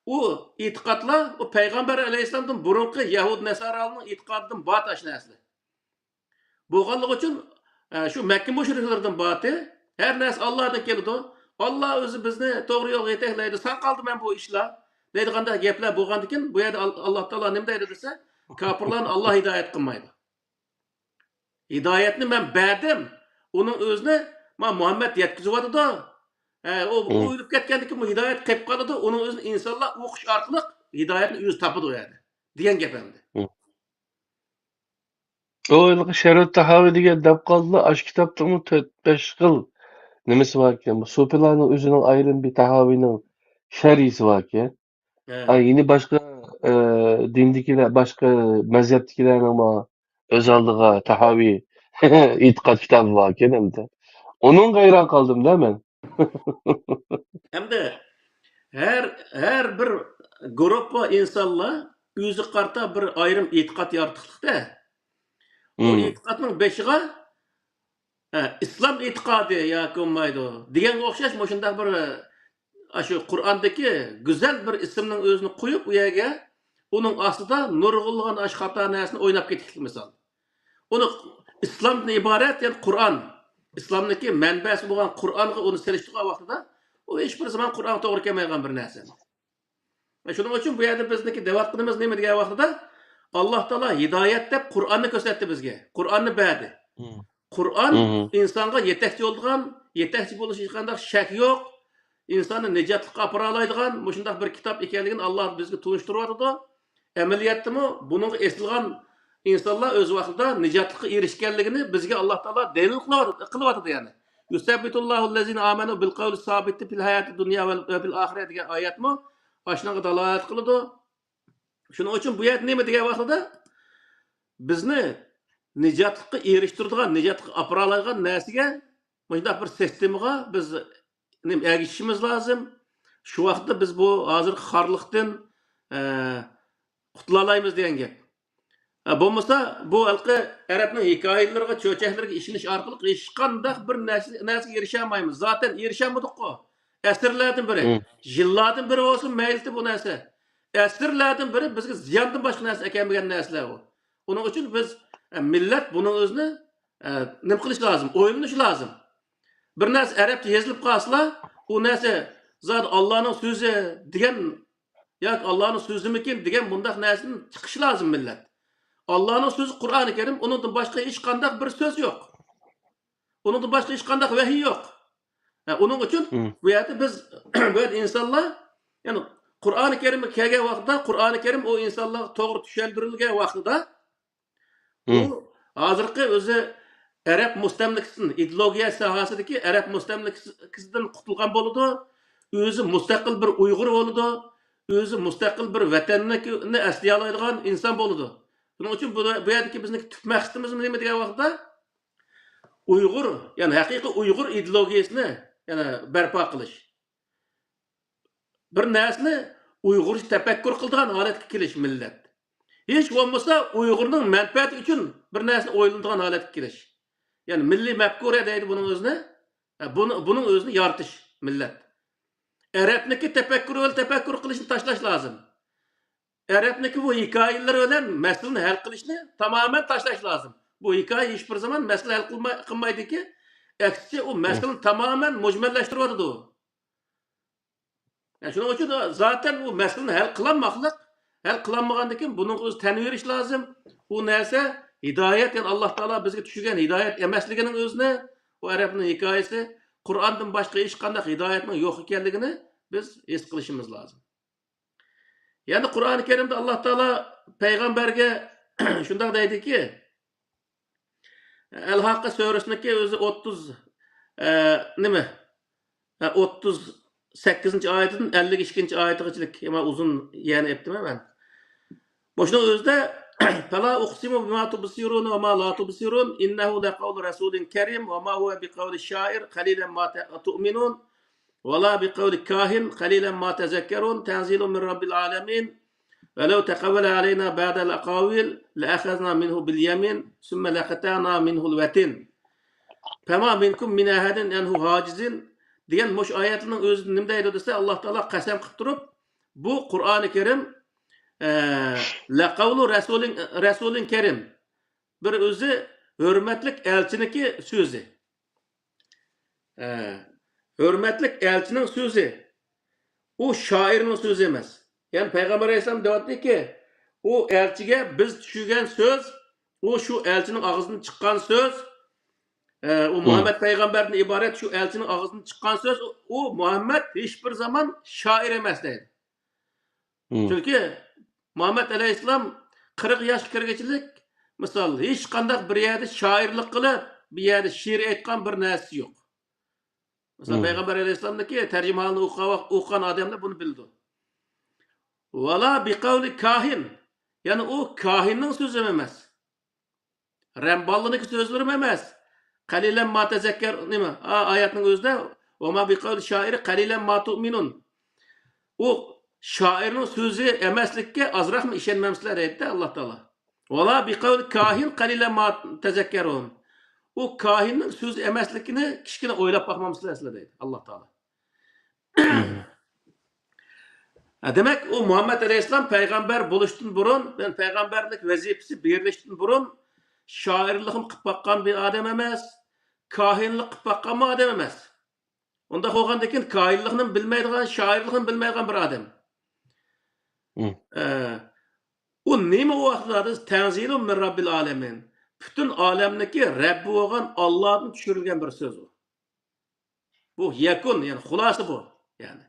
ئۇ ئېتىقادلار ئۇ پەيغەمبەر ئەلەيھىسسالامدىن بۇرۇنقى يەھۇد نەسارالارنىڭ ئېتىقادىدىن بار ئاشۇ نەرسىلەر. بولغانلىقى ئۈچۈن، ئە، شۇ مەككە مۇشرىكلىرىدىن بارتى، ھەر نەرسە ئاللادىن كېلىدۇ، ئاللا ئۆزى بىزنى توغرا يولغا يېتەكلەيدۇ، ساڭا قالدى مەن بۇ ئىشلار دەيدىغاندەك گەپلەر بولغاندىكىن، بۇ يەردە ئال-، ئاللا تائالا نېمە دەيدۇ دېسە، كاپىرلارنى ئاللا ھىدايەت قىلمايدۇ. ھىدايەتنى مەن بەردىم. ئۇنىڭ ئۆزىنى ما مۇھەممەد يەتكۈزۈۋاتىدۇ. ھە، ئۇ، ئۇ ئۆلۈپ كەتكەندىن كېيىن بۇ ھىدايەت قېلىپ قالىدۇ. ئۇنىڭ ئۆزىنى ئىنسانلار ئوقۇش ئارقىلىق ھىدايەتنى ئۆزى تاپىدۇ ئۇ يەردە. دېگەن گەپ ئەمدى. ئۇ ھېلىقى شەرھۇ تەھاۋى دېگەن دەپ قالدىلا، ئاشۇ كىتابتىمۇ تۆت، بەش خىل نېمىسى باركەن. بۇ سۇپىلارنىڭ ئۆزىنىڭ ئايرىم بىر تەھاۋىنىڭ شەرھىسى باركەن. ھە. ئا، يەنە باشقا، ئە، دىندىكىلەر، باشقا مەزھەپتىكىلەرنىڭمۇ ئۆز ئالدىغا تەھاۋى ئېتىقاد كىتابى باركەن ئەمدى. ئۇنىڭغا ھەيران قالدىم-دە مەن. ھەمدە ھەر، ھەر بىر گۇرۇپپا ئىنسانلار ئۆزىگە قارىتا بىر ئايرىم ئېتىقاد يارىتىقلىقتا. ئۇ ئېتىقادنىڭ بېشىغا، ھە، ئىسلام ئېتىقادى ياكى بولمايدۇ دېگەنگە ئوخشاش مۇشۇنداق بىر، ئاشۇ قۇرئاندىكى گۈزەل بىر ئىسىمنىڭ ئۆزىنى قويۇپ، ئۇ يەرگە ئۇنىڭ ئاستىدا نۇرغۇنلىغان ئاشۇ خاتا نەرسىنى ئويناپ كېتىكلىك مىسال. ئۇنى ئىسلامدىن ئىبارەت، يەنى قۇرئان، ئىسلامنىڭكى مەنبەسى بولغان قۇرئانغا ئۇنى سېلىشتۇرغان ۋاقتىدا، ئۇ ھېچبىر زامان قۇرئانغا توغرا كەلمەيدىغان بىر نەرسە. شۇنىڭ ئۈچۈن بۇ يەردە بىزنىڭكى دەۋاتقىنىمىز نېمە دېگەن ۋاقتىدا، ئاللا تائالا ھىدايەت دەپ قۇرئاننى كۆرسەتتى بىزگە. قۇرئاننى بەردى. قۇرئان ئىنسانغا يېتەكچى بولىدىغان، يېتەكچى بولۇش ھېچقانداق شەك يوق. ئىنساننى نىجاتلىققا ئاپىرالايدىغان مۇشۇنداق بىر كىتاب ئىكەنلىكىنى ئاللا بىزگە تونۇشتۇرۇۋاتىدۇ. ئەمەلىيەتتىمۇ بۇنىڭغا ئېسىلغان ئىنسانلار ئۆز ۋاقتىدا نىجاتلىققا ئېرىشكەنلىكىنى بىزگە ئاللا تائالا دەلىل قىلىۋات-، قىلىۋاتىدۇ يەنى. يۇسەببىتۇللاھۇللەزىنە ئامەنۇ بىل قەۋلى سابىتى فىل ھاياتى دۇنيا ۋەل، ۋە فىل ئاخىرە دېگەن ئايەتمۇ ئاشۇنىڭغا دالالەت قىلىدۇ. شۇنىڭ ئۈچۈن بۇ يەردە نېمە دېگەن ۋاقتىدا، بىزنى نىجاتلىققا ئېرىشتۈرىدىغان، نىجاتلىققا ئاپىرالايدىغان نەرسىگە، مۇشۇنداق بىر سىستېمىغا بىز نېمە، ئەگىشىشىمىز لازىم. شۇ ۋاقىتتا بىز بۇ ھازىرقى خارلىقتىن، ئە، قۇتۇلالايمىز دېگەن گەپ. ئە، بولمىسا، بۇ ھېلىقى ئەرەبنىڭ ھېكايىلىرىغا، چۆچەكلىرىگە ئىشىنىش ئارقىلىق ھېچقانداق بىر نەرسە، نەرسىگە ئېرىشەلمەيمىز. زاتەن ئېرىشەلمىدۇققۇ. ئەسىرلەردىن بىرى، يىللاردىن بىرى بولسۇن مەيلىتى بۇ نەرسە. ئەسىرلەردىن بىرى بىزگە زىياندىن باشقا نەرسە ئەكەلمىگەن نەرسىلەر ئۇ. ئۇنىڭ ئۈچۈن بىز، ئە، مىللەت بۇنىڭ ئۆزىنى، ئە، نېمە قىلىش لازىم؟ ئويلىنىش لازىم. بىر نەرسە ئەرەبچە يېزىلىپ قالسىلا، ئۇ نەرسە زادى ئاللانىڭ سۆزى دېگەن ياكى ئاللانىڭ سۆزىمىكىن دېگەن بۇنداق نەرسىدىن چىقىش لازىم مىللەت. ئاللانىڭ سۆزى قۇرئانى كەرىم، ئۇنىڭدىن باشقا ھېچقانداق بىر سۆز يوق. ئۇنىڭدىن باشقا ھېچقانداق ۋەھىي يوق. ھە، ئۇنىڭ ئۈچۈن بۇ يەردە بىز، بۇ يەردە ئىنسانلار، يەنى قۇرئانى كەرىمگە كەلگەن ۋاقتىدا، قۇرئانى كەرىم ئۇ ئىنسانلارغا توغرا چۈشەندۈرۈلگەن ۋاقتىدا، ئۇ ھازىرقى ئۆزى ئەرەب مۇستەملىكىسىدىن، ئىدېئولوگىيە ساھەسىدىكى ئەرەب مۇستەملىكىسىدىن قۇتۇلغان بولىدۇ. ئۆزى مۇستەقىل بىر ئۇيغۇر بولىدۇ. ئۆزى مۇستەقىل بىر ۋەتەننى ئەسلىيەلەيدىغان ئىنسان بولىدۇ. بۇنىڭ ئۈچۈن بۇ، بۇ يەردىكى بىزنىڭ تۈپ مەقسىتىمىز نېمە دېگەن ۋاقىتتا، ئۇيغۇر، يەنى ھەقىقىي ئۇيغۇر ئىدېئولوگىيەسىنى يەنە بەرپا قىلىش. بىر نەرسىنى ئۇيغۇرچە تەپەككۇر قىلىدىغان ھالەتكە كېلىش مىللەت. ھېچ بولمىسا ئۇيغۇرنىڭ مەنپەئەتى ئۈچۈن بىر نەرسىنى ئويلىنىدىغان ھالەتكە كېلىش. يەنى مىللىي مەپكۇرە دەيدۇ بۇنىڭ ئۆزىنى. ھە، بۇنى، بۇنىڭ ئۆزىنى يارىتىش مىللەت. ئەرەبنىكى تەپەككۇر بىلەن تەپەككۇر قىلىشنى تاشلاش لازىم. ئەرەبنىكى بۇ ھېكايىلىرى بىلەن مەسىلىنى ھەل قىلىشنى تامامەن تاشلاش لازىم. بۇ ھېكايە ھېچ بىر زامان مەسىلە ھەل قىلماي-، قىلمايدىكى، ئەكسىچە ئۇ مەسىلىنى تامامەن مۇجمەللەشتۈرۈۋاتىدۇ. يا، شۇنىڭ ئۈچۈن زاتەن ئۇ مەسىلىنى ھەل قىلالماقلىق، ھەل قىلالمىغاندىن كېيىن بۇنىڭغا ئۆزى تەن بېرىش لازىم. ئۇ نەرسە ھىدايەت، يەنى ئاللا تائالا بىزگە چۈشۈرگەن ھىدايەت ئەمەسلىكىنىڭ ئۆزىنى، ئۇ ئەرەبنىڭ ھېكايىسى، قۇرئاندىن باشقا ھېچقانداق ھىدايەتنىڭ يوق ئىكەنلىكىنى بىز ھېس قىلىشىمىز لازىم. يەنە قۇرئانى كەرىمدە ئاللا تائالا پەيغەمبەرگە شۇنداق دەيدىكى، ئەل ھاققە سۈرىسىنىڭكى ئۆزى ئوتتۇز، ئە، نېمە؟ ئە، ئوتتۇز سەككىزىنچى ئايىتىدىن ئەللىك ئىككىنچى ئايىتىغىچىلىك، ئەمما ئۇزۇن يەنى ئېيتتىم مەن. مۇشۇنىڭ ئۆزىدە، فلا أقسم بما تبصرون وما لا تبصرون إنه لقول رسول كريم وما هو بقول شاعر قليلا ما تؤمنون ولا بقول كاهن قليلا ما تذكرون تنزيل من رب العالمين ولو تقول علينا بعض الأقاويل لأخذنا منه باليمين ثم لقطعنا منه الوتين فما منكم من أحد عنه حاجزين دېگەن مۇشۇ ئايەتنىڭ ئۆزىدە نېمە دەيدۇ دېسە، ئاللا تائالا قەسەم قىلىپ تۇرۇپ، بۇ قۇرئانى كەرىم، ئە، لەقەۋلۇ رەسۇلىن، رەسۇلىن كەرىم، بىر ئۆزى ھۆرمەتلىك ئەلچىنىڭكى سۆزى. ئە، ھۆرمەتلىك ئەلچىنىڭ سۆزى. ئۇ شائىرنىڭ سۆزى ئەمەس. يەنى پەيغەمبەر ئەلەيھىسسالام دەۋاتىدۇكى، ئۇ ئەلچىگە بىز چۈشۈرگەن سۆز، ئۇ شۇ ئەلچىنىڭ ئاغزىدىن چىققان سۆز، ئە، ئۇ مۇھەممەد پەيغەمبەردىن ئىبارەت شۇ ئەلچىنىڭ ئاغزىدىن چىققان سۆز، ئۇ مۇھەممەد ھېچبىر زامان شائىر ئەمەس دەيدۇ. چۈنكى مۇھەممەد ئەلەيھىسسالام قىرىق ياشقا كىرگۈچىلىك، مىسال، ھېچقانداق بىر يەردە شائىرلىق قىلىپ، بىر يەردە شېئىر ئېيتقان بىر نەرسىسى يوق. مىسال، پەيغەمبەر ئەلەيھىسسالامنىڭكى تەرجىمىھالىنى ئوقۇغان، ئوقۇغان ئادەملەر بۇنى بىلىدۇ. ۋەلا بىقەۋلى كاھىن، يەنى ئۇ كاھىننىڭ سۆزى ئەمەس. رەمباللىنىڭكى سۆزلىرىمۇ ئەمەس. قەلىلەن ما تەزەككەر، نېمە؟ ئا، ئايەتنىڭ ئۆزىدە، ۋەما بىقەۋلى شائىر قەلىلەن ما تۇئمىنۇن. ئۇ شائىرنىڭ سۆزى ئەمەسلىككە ئازراقمۇ ئىشەنمەمسىلەر دەيدىدە ئاللا تائالا. ۋەلا بىقەۋلى كاھىن قەلىلەن ما تەزەككەرۇن. ئۇ كاھىننىڭ سۆزى ئەمەسلىكىنى كىچىككىنە ئويلاپ باقمامسىلەر سىلەر دەيدۇ ئاللا تائالا. ھە، دېمەك، ئۇ مۇھەممەد ئەلەيھىسسالام پەيغەمبەر بولۇشتىن بۇرۇن، يەنى پەيغەمبەرلىك ۋەزىپىسى بېرىلىشتىن بۇرۇن شائىرلىقمۇ قىلىپ باققان بىر ئادەم ئەمەس، كاھىنلىق قىلىپ باققانمۇ ئادەم ئەمەس. ئۇنداق بولغاندىكىن كاھىنلىقنىمۇ بىلمەيدىغان، شائىرلىقنىمۇ بىلمەيدىغان بىر ئادەم. ئە، ئۇ نېمە ئۇ ۋاقىتلاردا تەنزىلۇن مىن رەببىل ئالەمىن. پۈتۈن ئالەمنىڭكى رەببى بولغان ئاللادىن چۈشۈرۈلگەن بىر سۆز ئۇ. بۇ يەكۇن، يەنى خۇلاسە بۇ. يەنى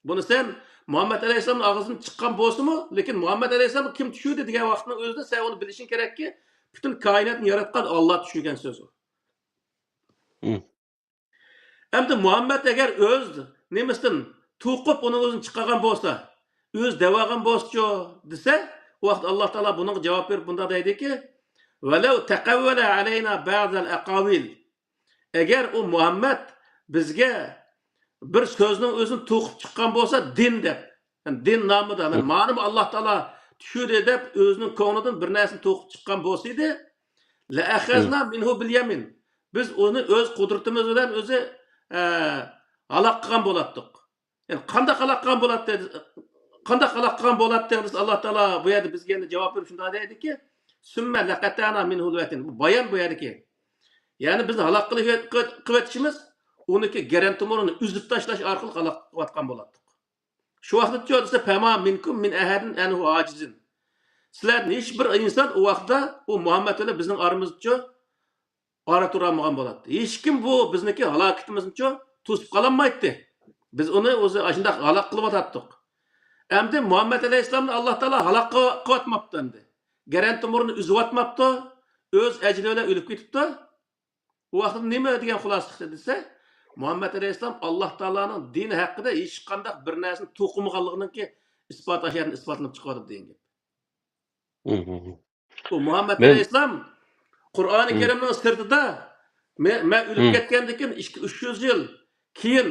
بۇنى سەن مۇھەممەد ئەلەيھىسسالامنىڭ ئاغزىدىن چىققان بولسىمۇ، لېكىن مۇھەممەد ئەلەيھىسسالامغا كىم چۈشۈردى دېگەن ۋاقىتنىڭ ئۆزىدە سەن ئۇنى بىلىشىڭ كېرەككى، پۈتۈن كائىناتنى ياراتقان ئاللا چۈشۈرگەن سۆز ئۇ. ئەمدى مۇھەممەد ئەگەر ئۆز نېمىسىدىن توقۇپ ئۇنىڭ ئۆزىنى چىقارغان بولسا، ئۆزى دەۋالغان بولسىچۇ دېسە، ئۇ ۋاقىت ئاللا تائالا بۇنىڭغا جاۋاب بېرىپ مۇنداق دەيدىكى، ۋەلەۋ تەقەۋۋەلە ئەلەينا بەزەل ئەقاۋىل. ئەگەر ئۇ مۇھەممەد بىزگە بىر سۆزنىڭ ئۆزىنى توقۇپ چىققان بولسا، دىن دەپ، يەنى دىن نامىدا، مەن مانىمۇ ئاللا تائالا چۈشۈردى دەپ ئۆزىنىڭ كۆڭلىدىن بىر نەرسىنى توقۇپ چىققان بولسا ئىدى، لەئەخەزنا مىنھۇ بىل يەمىن. بىز ئۇنى ئۆز قۇدرىتىمىز بىلەن ئۆزى، ئە، ھالاك قىلغان بولاتتۇق. يەنى قانداق ھالاك قىلغان بولاتتى؟ قانداق ھالاك قىلغان بولاتتى؟ بىز ئاللا تائالا بۇ يەردە بىزگە ئەمدى جاۋاب بېرىپ شۇنداق دەيدىكى، سۈممە لەقەتەنا مىنھۇل ۋەتىن. بۇ بايان بۇ يەردىكى. يەنى بىزنى ھالاك قىلىپ، قىلىۋېتىشىمىز ئۇنىڭكى گىرەن تومۇرىنى ئۈزۈپ تاشلاش ئارقىلىق ھالاك قىلىۋاتقان بولاتتۇق. شۇ ۋاقىتتا دېسە، پەما مىنكۇم مىن ئەھەدىن ئەنھۇ ھاجىزىن. سىلەردىن ھېچ بىر ئىنسان ئۇ ۋاقىتتا ئۇ مۇھەممەد بىلەن بىزنىڭ ئارىمىزدىچۇ ئارا تۇرالمىغان بولاتتى. ھېچكىم بۇ بىزنىڭكى ھالاكىتىمىزنىچۇ توسۇپ قالالمايتتى. بىز ئۇنى ئۆزى ئاشۇنداق ھالاك قىلىۋاتاتتۇق. ئەمدى مۇھەممەد ئەلەيھىسسالامنى ئاللا تائالا ھالاك قىل-، قىلىۋاتماپتۇ ئەمدى. گىرەن تومۇرىنى ئۈزۈۋاتماپتۇ. ئۆز ئەجىلى بىلەن ئۆلۈپ كېتىپتۇ. ئۇ ۋاقىتتا نېمە دېگەن خۇلاسە چىقتى دېسە، مۇھەممەد ئەلەيھىسسالام ئاللا تائالانىڭ دىنى ھەققىدە ھېچقانداق بىر نەرسىنى توقۇمىغانلىقىنىڭكى ئىسپاتى ئاشۇ يەردىن ئىسپاتلىنىپ چىقىۋاتىدۇ دېگەن گەپ. بۇ مۇھەممەد ئەلەيھىسسالام قۇرئانى كەرىمنىڭ سىرتىدا، مە-، مەن ئۆلۈپ كەتكەندىن كېيىن ئىككى، ئۈچ يۈز يىل كېيىن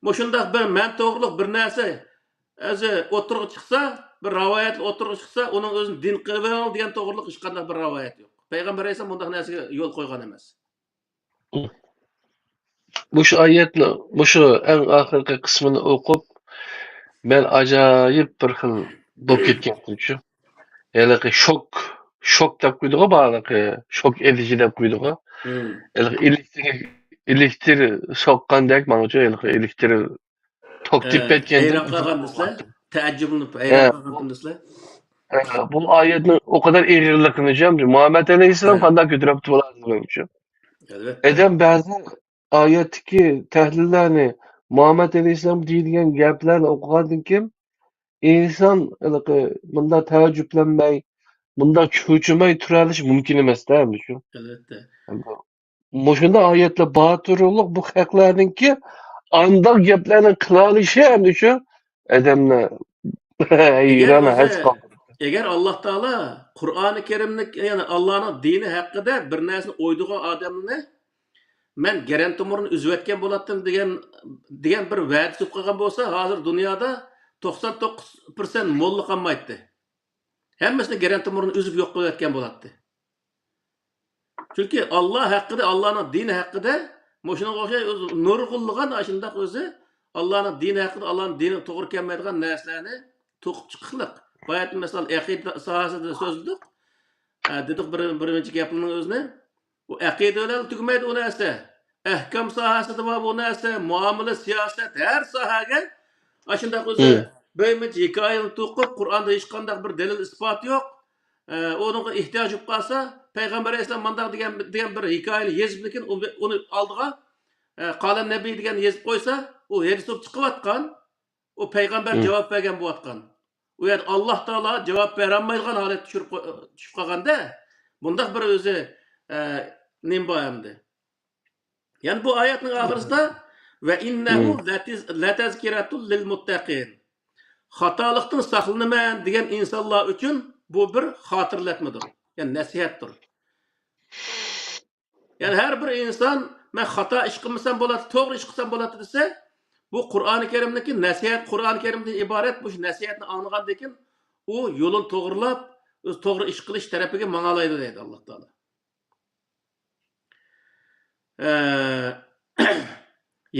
مۇشۇنداق بىر مەن توغرۇلۇق بىر نەرسە ئۆزى ئوتتۇرىغا چىقسا، بىر رىۋايەت ئوتتۇرىغا چىقسا، ئۇنىڭ ئۆزىنى دىن قىلىۋېلىڭ دېگەن توغرىلىق ھېچقانداق بىر رىۋايەت يوق. پەيغەمبەر ئەلەيھىسسالام بۇنداق نەرسىگە يول قويغان ئەمەس. مۇشۇ ئايەتنى، مۇشۇ ئەڭ ئاخىرقى قىسمىنى ئوقۇپ، مەن ئاجايىپ بىر خىل بولۇپ كەتكەنتىم شۇ. ھېلىقى شوك، شوك دەپ قويدىغۇ، ھېلىقى شوك ئېلىشى دەپ قويدىغۇ. ھېلىقى ئېلېكتر، ئېلېكتر سوققاندەك ماڭىچۇ، ھېلىقى ئېلېكتر توختىتىپ كەتكەندەك. ھەيران قالغاندىسىلەر، تەئەججۈپلىنىپ ھەيران قالغاندىسىلەر. بۇ ئايەتنىڭ ئۇ قەدەر ئېغىرلىقىنى مۇھەممەد ئەلەيھىسسالام قانداق كۆتۈرۈپتۇ بۇلار دېگەنچۇ. ئەلۋەتتە. ئادەم بەزى ئايەتتىكى تەھلىللەرنى، مۇھەممەد ئەلەيھىسسالام دېيىدىگەن گەپلەرنى ئوقۇغاندىن كېيىن، ئىنسان ھېلىقى مۇنداق تەئەججۈپلەنمەي، مۇنداق چۆچۈمەي تۇرالىشى مۇمكىن ئەمەس-دە، ئەمدى شۇ. ئەلۋەتتە. مۇشۇنداق ئايەتلەر بار تۇرۇقلۇق بۇ خەقلەرنىڭكى ئانداق گەپلەرنى قىلالىشى ئەمدى شۇ ئادەمنى ھەيران ھەس قالدۇرىدۇ. ئەگەر ئاللاھ تائالا قۇرئانى كەرىمنى، يەنى ئاللاھنىڭ دىنى ھەققىدە بىر نەرسىنى ئويلىغان ئادەمنى مەن گەرەن تومۇرىنى ئۈزۈۋەتكەن بولاتتىم دېگەن، دېگەن بىر ۋەدە سوقۇپ قالغان بولسا، ھازىر دۇنيادا توقسان توققۇز پىرسەنت موللا قالمايتتى. ھەممىسىنى گەرەن تومۇرىنى ئۈزۈپ يوق قىلىۋەتكەن بولاتتى. چۈنكى ئاللاھ ھەققىدە، ئاللاھنىڭ دىنى ھەققىدە مۇشۇنىڭغا ئوخشاش ئۆزى نۇرغۇنلىغان ئاشۇنداق ئۆزى ئاللاھنىڭ دىنى ھەققىدە، ئاللاھنىڭ دىنىغا توغرا كەلمەيدىغان نەرسىلەرنى توقۇپ چىقىشلىق. باياتىن مىسال ئەقىدە ساھەسىدە سۆزلىدۇق. ئە، دېدۇق بىر، بىر مۇنچە گەپلەرنىڭ ئۆزىنى. ئۇ ئەقىدە بىلەن تۈگىمەيدۇ ئۇ نەرسە. ئەھكام ساھەسىدە بار بۇ نەرسە، مۇئامىلە، سىياسەت، ھەر ساھەگە ئاشۇنداق ئۆزى بىر مۇنچە ھېكايىنى توقۇپ، قۇرئاندا ھېچقانداق بىر دەلىل ئىسپات يوق. ئە، ئۇنىڭغا ئېھتىياج بولۇپ قالسا، پەيغەمبەر ئەلەيھىسسالام مۇنداق دېگەن، دېگەن بىر ھېكايىنى يېزىپ، لېكىن ئۇ، ئۇنى ئالدىغا، ئە، قالە نەبىي دېگەن يېزىپ قويسا، ئۇ ھەدىس بولۇپ چىقىۋاتقان. ئۇ پەيغەمبەر جاۋاب بەرگەن بولۇۋاتقان. ئۇ يەردە ئاللاھ تائالا جاۋاب بېرەلمەيدىغان ھالەتكە چۈشۈرۈپ قوي-، چۈشۈپ قالغاندا، بۇنداق بىر ئۆزى، ئە، نېمە بار ئەمدى؟ يەنە بۇ ئايەتنىڭ ئاخىرىسىدا، ۋە ئىننەھۇ لەتەزكىرەتۇل لىل مۇتتەقىن. خاتالىقتىن ساقلىنىمەن دېگەن ئىنسانلار ئۈچۈن بۇ بىر خاتىرىلەتمىدۇر. يەنى نەسىھەتتۇر. يەنى ھەر بىر ئىنسان، مەن خاتا ئىش قىلمىسام بولاتتى، توغرا ئىش قىلسام بولاتتى دېسە، بۇ قۇرئانى كەرىمدىكى نەسىھەت، قۇرئانى كەرىمدىن ئىبارەت مۇشۇ نەسىھەتنى ئاڭلىغاندىن كېيىن، ئۇ يولىنى توغرىلاپ، ئۆزى توغرا ئىش قىلىش تەرىپىگە ماڭالايدۇ دەيدۇ ئاللاھ تائالا. ئە،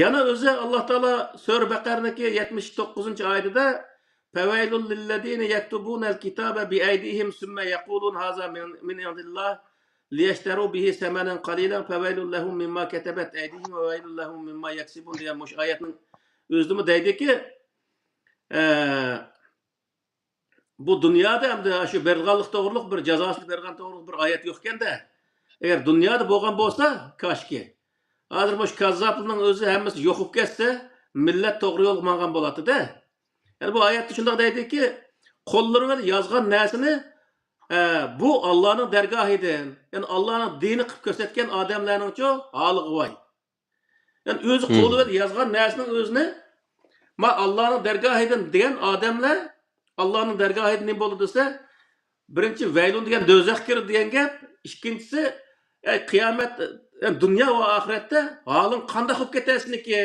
يەنە ئۆزى ئاللاھ تائالا سۈرە بەقەرىنىڭكى يەتمىش توققۇزىنچى ئايىتىدە، فَوَيْلٌ لِلَّذِينَ يَكْتُبُونَ الْكِتَابَ بِأَيْدِيهِمْ ثُمَّ يَقُولُونَ هَذَا مِنْ، مِنْ عِنْدِ اللَّهِ لِيَشْتَرَوْا بِهِ ثَمَنًا قَلِيلًا فَوَيْلٌ لَهُمْ مِمَّا كَتَبَتْ أَيْدِيهِمْ وَوَيْلٌ لَهُمْ مِمَّا يَكْسِبُونَ دېگەن مۇشۇ ئايەتنىڭ ئۆزىدىمۇ دەيدىكى، ئە، بۇ دۇنيادا ئەمدى شۇ بېرىلغانلىق توغرۇلۇق بىر جازاسىنى بېرىدىغان توغرۇلۇق بىر ئايەت يوقكەندە، ئەگەر دۇنيادا بولغان بولسا، كاشكى. ھازىر مۇشۇ كاززاپلارنىڭ ئۆزى ھەممىسى يوق بولۇپ كەتسە، مىللەت توغرا يولغا ماڭغان بولاتتى-دە. يەنى بۇ ئايەتتە شۇنداق دەيدۇكى، قوللىرى بىلەن يازغان نەرسىنى، ئە، بۇ ئاللانىڭ دەرگاھىدىن، يەنى ئاللانىڭ دىنى قىلىپ كۆرسەتكەن ئادەملەرنىڭچۇ ھالىغا ۋاي. يەنى ئۆزى قولى بىلەن يازغان نەرسىنىڭ ئۆزىنى، ما ئاللانىڭ دەرگاھىدىن دېگەن ئادەملەر، ئاللانىڭ دەرگاھىدىن نېمە بولدى دېسە، بىرىنچى، ۋەيلۇن دېگەن دوزاخقا كىردى دېگەن گەپ، ئىككىنچىسى، ئەي قىيامەت، يەنى دۇنيا ۋە ئاخىرەتتە ھالىڭ قانداق بولۇپ كېتەر سېنىڭكى؟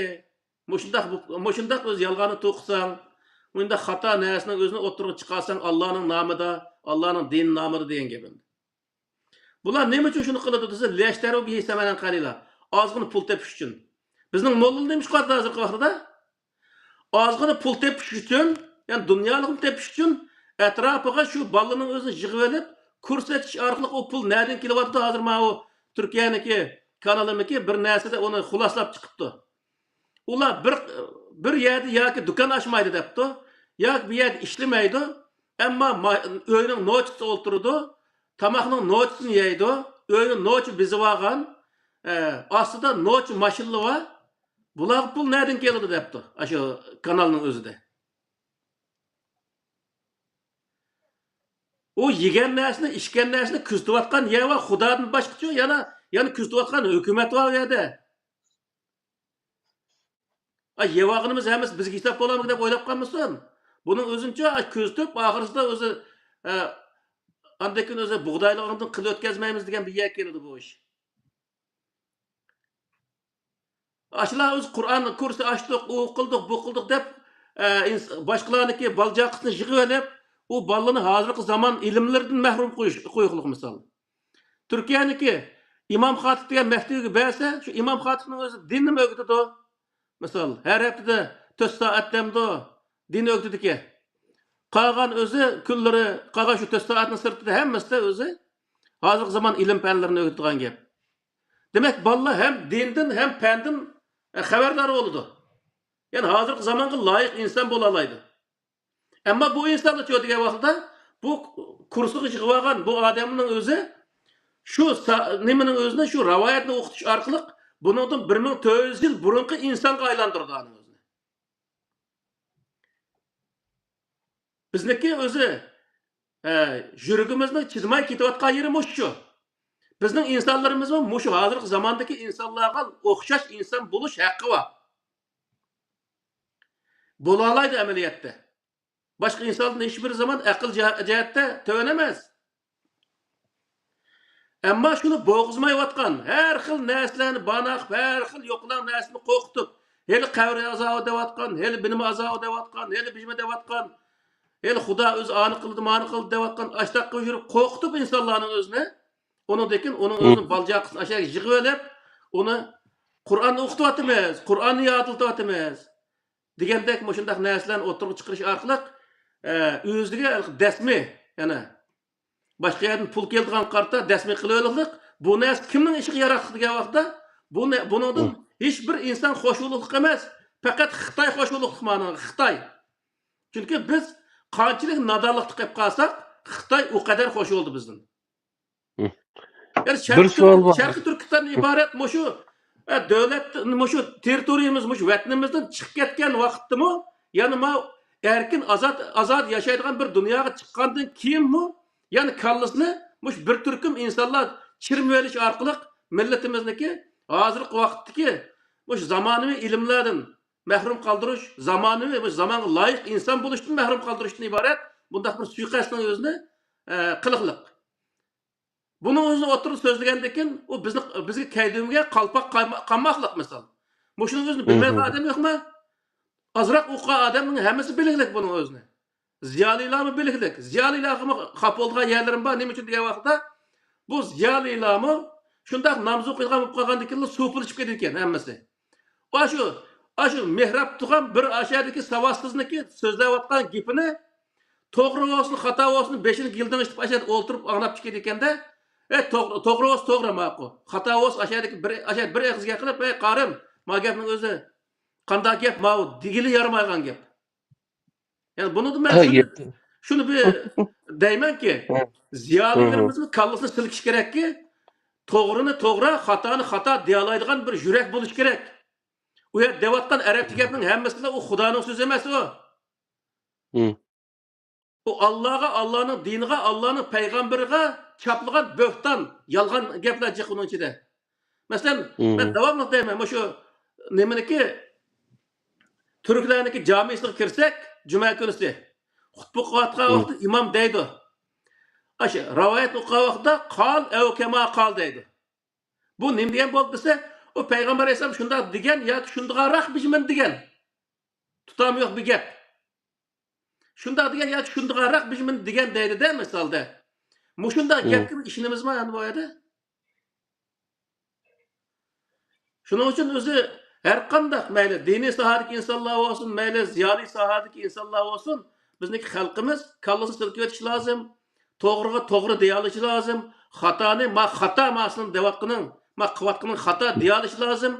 مۇشۇنداق، مۇشۇنداق ئۆزى يالغاننى توقۇساڭ، مۇنداق خاتا نەرسىنىڭ ئۆزىنى ئوتتۇرىغا چىقارساڭ، ئاللانىڭ نامىدا، ئاللانىڭ دىنى نامىدا دېگەن گەپ ئەمدى. بۇلار نېمە ئۈچۈن شۇنى قىلىدۇ دېسە، لىيەشتەرۇ بىھى سەمەنەن قەلىلا. ئازغىنا پۇل تېپىش ئۈچۈن. بىزنىڭ موللىلار نېمە ئىش قىلىۋاتىدۇ ھازىرقى ۋاقتىدا؟ ئازغىنا پۇل تېپىش ئۈچۈن، يەنى دۇنيالىقنى تېپىش ئۈچۈن ئەتراپىغا شۇ بالىنىڭ ئۆزىنى يىغىۋېلىپ، كۇرس ئېچىش ئارقىلىق ئۇ پۇل نەدىن كېلىۋاتىدۇ؟ ھازىر ماۋۇ تۈركىيەنىڭكى كانىلىمىكى بىر نەرسىدە ئۇنى خۇلاسىلاپ چىقىپتۇ. ئۇلار بىر، بىر يەردە ياكى دۇكان ئاچمايدۇ دەپتۇ، ياكى بىر يەردە ئىشلىمەيدۇ، ئەمما ما-، ئۆينىڭ نوچىسىدا ئولتۇرىدۇ، تاماقنىڭ نوچىسىنى يەيدۇ، ئۆينى نوچى بېزىۋالغان، ئە، ئاستىدا نوچى ماشىنىلار بار، بۇلارغا پۇل نەدىن كېلىدۇ دەپتۇ، ئاشۇ كانالنىڭ ئۆزىدە. ئۇ يېگەن نەرسىنى، ئىچكەن نەرسىنى كۆزىتىۋاتقان يەر بار، خۇدادىن باشقىچۇ يەنە، يەنە كۆزىتىۋاتقان ھۆكۈمەت بار ئۇ يەردە. ئا، يەۋالغىنىمىز ھەممىسى بىزگە ھېساب بولامدۇ دەپ ئويلاپ قالمىسۇن. بۇنىڭ ئۆزىنىچۇ، ئا، كۆزىتىپ، ئاخىرسىدا ئۆزى، ئە، ئاندىن كېيىن ئۆزى بۇغدايلىقىڭدىن قىل ئۆتكەزمەيمىز دېگەن بىر يەرگە كېلىدۇ بۇ ئىش. ئاشۇلار ئۆزى قۇرئان كۇرسى ئاچتۇق، ئۇ قىلدۇق، بۇ قىلدۇق دەپ، ئە، ئىنس-، باشقىلارنىڭكى بالا-چاقىسىنى يىغىۋېلىپ، ئۇ بالىنى ھازىرقى زامان ئىلىملىرىدىن مەھرۇم قويۇش، قويۇقلۇق مىسال. تۈركىيەنىڭكى ئىمام خاتىپ دېگەن مەكتىۋىگە بەرسە، شۇ ئىمام خاتىپنىڭ ئۆزى دىننىمۇ ئۆگىتىدۇ. مىسال، ھەر ھەپتىدە تۆت سائەت دەمدۇ دىن ئۆگىتىدىكەن. قالغان ئۆزى كۈنلىرى، قالغان شۇ تۆت سائەتنىڭ سىرتىدا ھەممىسىدە ئۆزى ھازىرقى زامان ئىلىم پەنلىرىنى ئۆگىتىدىغان گەپ. دېمەك، بالىلار ھەم دىندىن، ھەم پەندىن، ئە، خەۋەردار بولىدۇ. يەنى ھازىرقى زامانغا لايىق ئىنسان بولالايدۇ. ئەمما بۇ ئىنساننى چۆ دېگەن ۋاقىتتا، بۇ كۇرسىغا يىغىۋالغان بۇ ئادەمنىڭ ئۆزى شۇ سا-، نېمىنىڭ ئۆزىنى، شۇ رىۋايەتنى ئوقۇتۇش ئارقىلىق بۇنىڭدىن بىر مىڭ تۆت يۈز يىل بۇرۇنقى ئىنسانغا ئايلاندۇرىدۇ ئۇنىڭ ئۆزىنى. بىزنىڭكى ئۆزى، ئە، يۈرىكىمىزنىڭ چىدىماي كېتىۋاتقان يېرى مۇشۇ. بىزنىڭ ئىنسانلىرىمىزمۇ مۇشۇ ھازىرقى زاماندىكى ئىنسانلارغا ئوخشاش ئىنسان بولۇش ھەققى بار. بولالايدۇ ئەمەلىيەتتە. باشقا ئىنساندىن ھېچبىر زامان ئەقىل جەھ-، جەھەتتە تۆۋەن ئەمەس. ئەمما شۇنى بوغۇزمايۋاتقان، ھەر خىل نەرسىلەرنى باناقىپ، ھەر خىل يوقىلاڭ نەرسىنى قورقۇتۇپ، ھېلى قەبرە ئازابى دەۋاتقان، ھېلى بىنىمۇ ئازابى دەۋاتقان، ھېلى بىژمە دەۋاتقان، ھېلى خۇدا ئۆزى ئانى قىلدى، مانى قىلدى دەۋاتقان، ئاشتاققا يۈرۈپ قورقۇتۇپ ئىنسانلارنىڭ ئۆزىنى، ئۇنىڭدىن كېيىن ئۇنىڭ ئۆزىنىڭ بالا-چاقىسىنى ئاشۇ يەرگە يىغىۋېلىپ، ئۇنى قۇرئاننى ئوقۇتۇۋاتىمىز، قۇرئاننى يادلىتىۋاتىمىز دېگەندەك مۇشۇنداق نەرسىلەرنى ئوتتۇرىغا چىقىرىش ئارقىلىق، ئە، ئۆزىگە دەسمى، يەنە باشقا يەردىن پۇل كېلىدىغان قارىتا دەسمى قىلىۋېلىقلىق. بۇ نەرسە كىمنىڭ ئىشىغا ياراقلىق دېگەن ۋاقىتتا، بۇ نە-، بۇنىڭدىن ھېچ بىر ئىنسان خوش بولۇقلۇق ئەمەس. پەقەت خىتاي خوش بولۇقلۇق مانا، خىتاي. چۈنكى بىز قانچىلىك نادانلىقتا قېلىپ قالساق، خىتاي ئۇ قەدەر خوش بولدى بىزدىن. يەنى بىر شەرقىي سوئال تۈرك-، بار. شەرقىي تۈركىستاندىن ئىبارەت مۇشۇ، ئە، دۆلەت، مۇشۇ تېررىتورىيىمىز، مۇشۇ ۋەتىنىمىزدىن چىقىپ كەتكەن ۋاقىتتىمۇ، يەنى ماۋۇ ئەركىن، ئازاد، ئازاد ياشايدىغان بىر دۇنياغا چىققاندىن كېيىنمۇ، يەنى كاللىسىنى مۇشۇ بىر تۈركۈم ئىنسانلار چىرمىۋېلىش ئارقىلىق مىللىتىمىزنىڭكى ھازىرقى ۋاقىتتىكى مۇشۇ زامانىۋى ئىلىملەردىن مەھرۇم قالدۇرۇش، زامانىۋى، مۇشۇ زامانغا لايىق ئىنسان بولۇشتىن مەھرۇم قالدۇرۇشتىن ئىبارەت بۇنداق بىر سۇيىقەستنىڭ ئۆزىنى، ئە، قىلىقلىق. بۇنىڭ ئۆزىنى ئوتتۇرىدا سۆزلىگەندىن كېيىن، ئۇ بىزنى، بىزگە كەيدىمىگە قالپاق قايما-، قامماقلىق مىسال. مۇشۇنىڭ ئۆزىنى بىلمەيدىغان ئادەم يوقمۇ؟ ئازراق ئوقۇغان ئادەمنىڭ ھەممىسى بىلىكلىك بۇنىڭ ئۆزىنى. زىيالىيلارمۇ بىلىكلىك. زىيالىيلارغىمۇ خاپا بولىدىغان يەرلىرىم بار. نېمە ئۈچۈن دېگەن ۋاقىتتا، بۇ زىيالىيلارمۇ شۇنداق نامزا ئوقۇيدىغان بولۇپ قالغاندىن كېيىنلا سۇپىلىشىپ كېتىدىكەن ھەممىسى. ئاشۇ، ئاشۇ مېھراب تۇرغان بىر ئاشۇ يەردىكى ساۋاتسىزنىڭكى سۆزلەۋاتقان گېپىنى توغرا بولسۇن، خاتا بولسۇن، بېشىنى گىلدىڭ ئېتىپ ئاشۇ يەردە ئولتۇرۇپ ئاڭلاپ چىقىدىكەندە، ئەي، توغرا، توغرا بولسا توغرا ماقۇل. خاتا بولسا ئاشۇ يەردىكى بىر، ئاشۇ يەردە بىر ئېغىز گەپ قىلىپ، ئەي، قارىم، ما گەپنىڭ ئۆزى قانداق گەپ ماۋۇ دېگىلى يارىمايدىغان گەپ. يەنى بۇنىڭدا مەن ھە، شۇنى، يەتتى. شۇنى بىر دەيمەنكى، ھە. زىيالىيلىرىمىزنىڭ كاللىسىنى سىلكىش كېرەككى، توغرىنى توغرا، خاتانى خاتا دېيەلەيدىغان بىر يۈرەك بولۇش كېرەك. ئۇ يەردە دەۋاتقان ئەرەبچە گەپنىڭ ھەممىسىلا ئۇ خۇدانىڭ سۆزى ئەمەس ئۇ. ھە. ئۇ ئاللاغا، ئاللانىڭ دىنىغا، ئاللانىڭ پەيغەمبىرىغا چاپلىغان بۆھتان، يالغان گەپلەر جىق ئۇنىڭ ئىچىدە. مەسىلەن، مەن داۋاملىق دەيمەن، مۇشۇ نېمىنىكى، تۈركلەرنىڭكى جامىسىغا كىرسەك، جۈمە كۈنىسى خۇتبە ئوقۇۋاتقان ۋاقتىدا ئىمام دەيدۇ. ئاشۇ رىۋايەتنى ئوقۇغان ۋاقتىدا قال ئەۋ كەما قال دەيدۇ. بۇ نېمە دېگەن بولدى دېسە، ئۇ پەيغەمبەر ئەلەيھىسسالام شۇنداق دېگەن ياكى شۇندىغانراق بىر نېمىنى دېگەن. تۇتامى يوق بىر گەپ. شۇنداق دېگەن ياكى شۇندىغانراق بىر نېمىنى دېگەن دەيدۇ-دە، مىسالدا. مۇشۇنداق گەپكە ئىشىنىمىزمۇ ئەمدى بۇ يەردە؟ شۇنىڭ ئۈچۈن ئۆزى ھەر قانداق، مەيلى دىنىي ساھەدىكى ئىنسانلار بولسۇن، مەيلى زىيالىي ساھەدىكى ئىنسانلار بولسۇن، بىزنىڭكى خەلقىمىز كاللىسىنى سىلكىۋېتىشى لازىم، توغرىغا توغرا دېيەلىشى لازىم، خاتانى ما خاتا ماسىنى دەۋاتقىنىڭ، ما قىلىۋاتقىنىڭ خاتا دېيەلىشى لازىم.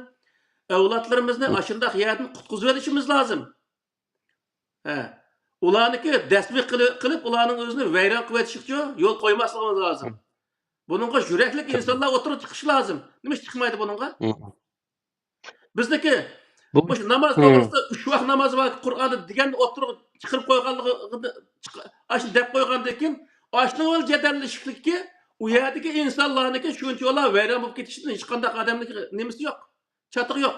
ئەۋلادلىرىمىزنى ئاشۇنداق يەردىن قۇتقۇزۇۋېلىشىمىز لازىم. ھە. ئۇلارنىڭكى دەسمى قىلى-، قىلىپ، ئۇلارنىڭ ئۆزىنى ۋەيران قىلىۋېتىشىگىچۇ يول قويماسلىقىمىز لازىم. بۇنىڭغا يۈرەكلىك ئىنسانلار ئوتتۇرىغا چىقىشى لازىم. نېمىش چىقمايدۇ بۇنىڭغا؟ بىزنىكى بۇ مۇشۇ ناماز توغرىسىدا ئۈچ ۋاق ناماز بار، قۇرئاندا دېگەننى ئوتتۇرىغا چىقىرىپ قويغانلىقىدا، چىق-، ئاشۇنى دەپ قويغاندىن كېيىن، ئاشۇنىڭ بىلەن جېدەللىشىشلىككە، ئۇ يەردىكى ئىنسانلارنىڭكى شۇنچىۋالا ۋەيران بولۇپ كېتىشىدىن ھېچقانداق ئادەمنىڭكى نېمىسى يوق، چاتىقى يوق.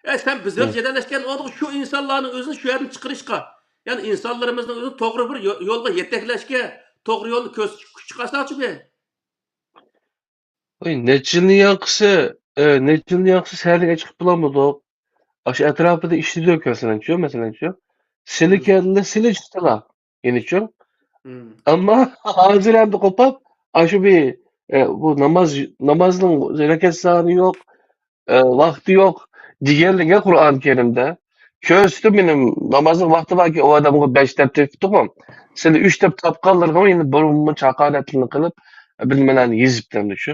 ئەي، سەن بىز بىلەن جېدەللەشكەن ئورنىغا شۇ ئىنسانلارنىڭ ئۆزىنى شۇ يەردىن چىقىرىشقا، يەنى ئىنسانلىرىمىزنىڭ ئۆزىنى توغرا بىر يو-، يولغا يېتەكلەشكە، توغرا يولنى كۆرسىتىشكە كۈچ چىقارساڭچۇ بىر. ۋاي، نەچچە يىلنى ياقىسى، ئە، نەچچە يىلنى ياقىسى سەھەرلىك ئېچىقىپ بولالمىدۇق. ئاشۇ ئەتراپىدا ئىشلىدۇق، مەسىلەنچۇ، مەسىلەنچۇ. سىلى كەلدى، سىلى چىقتىلا، يەنىچۇ. ئەمما ھازىر ئەمدى قوپاپ، ئاشۇ بىر، ئە، بۇ ناماز، نامازنىڭ رەكەت سانى يوق، ئە، ۋاقتى يوق دېگەنلىكى قۇرئان كەرىمدە. كۆرسىتىپ مېنىڭ نامازنىڭ ۋاقتى باركەن، ئۇ ئادەمگە بەش دەپ تېپىپتىغۇ. سىلى ئۈچ دەپ تاپقانلىرىغا يەنە بۇرۇنمۇ چاقانەتلىرىنى قىلىپ، بىلمىلەرنى يېزىپتىمدى شۇ.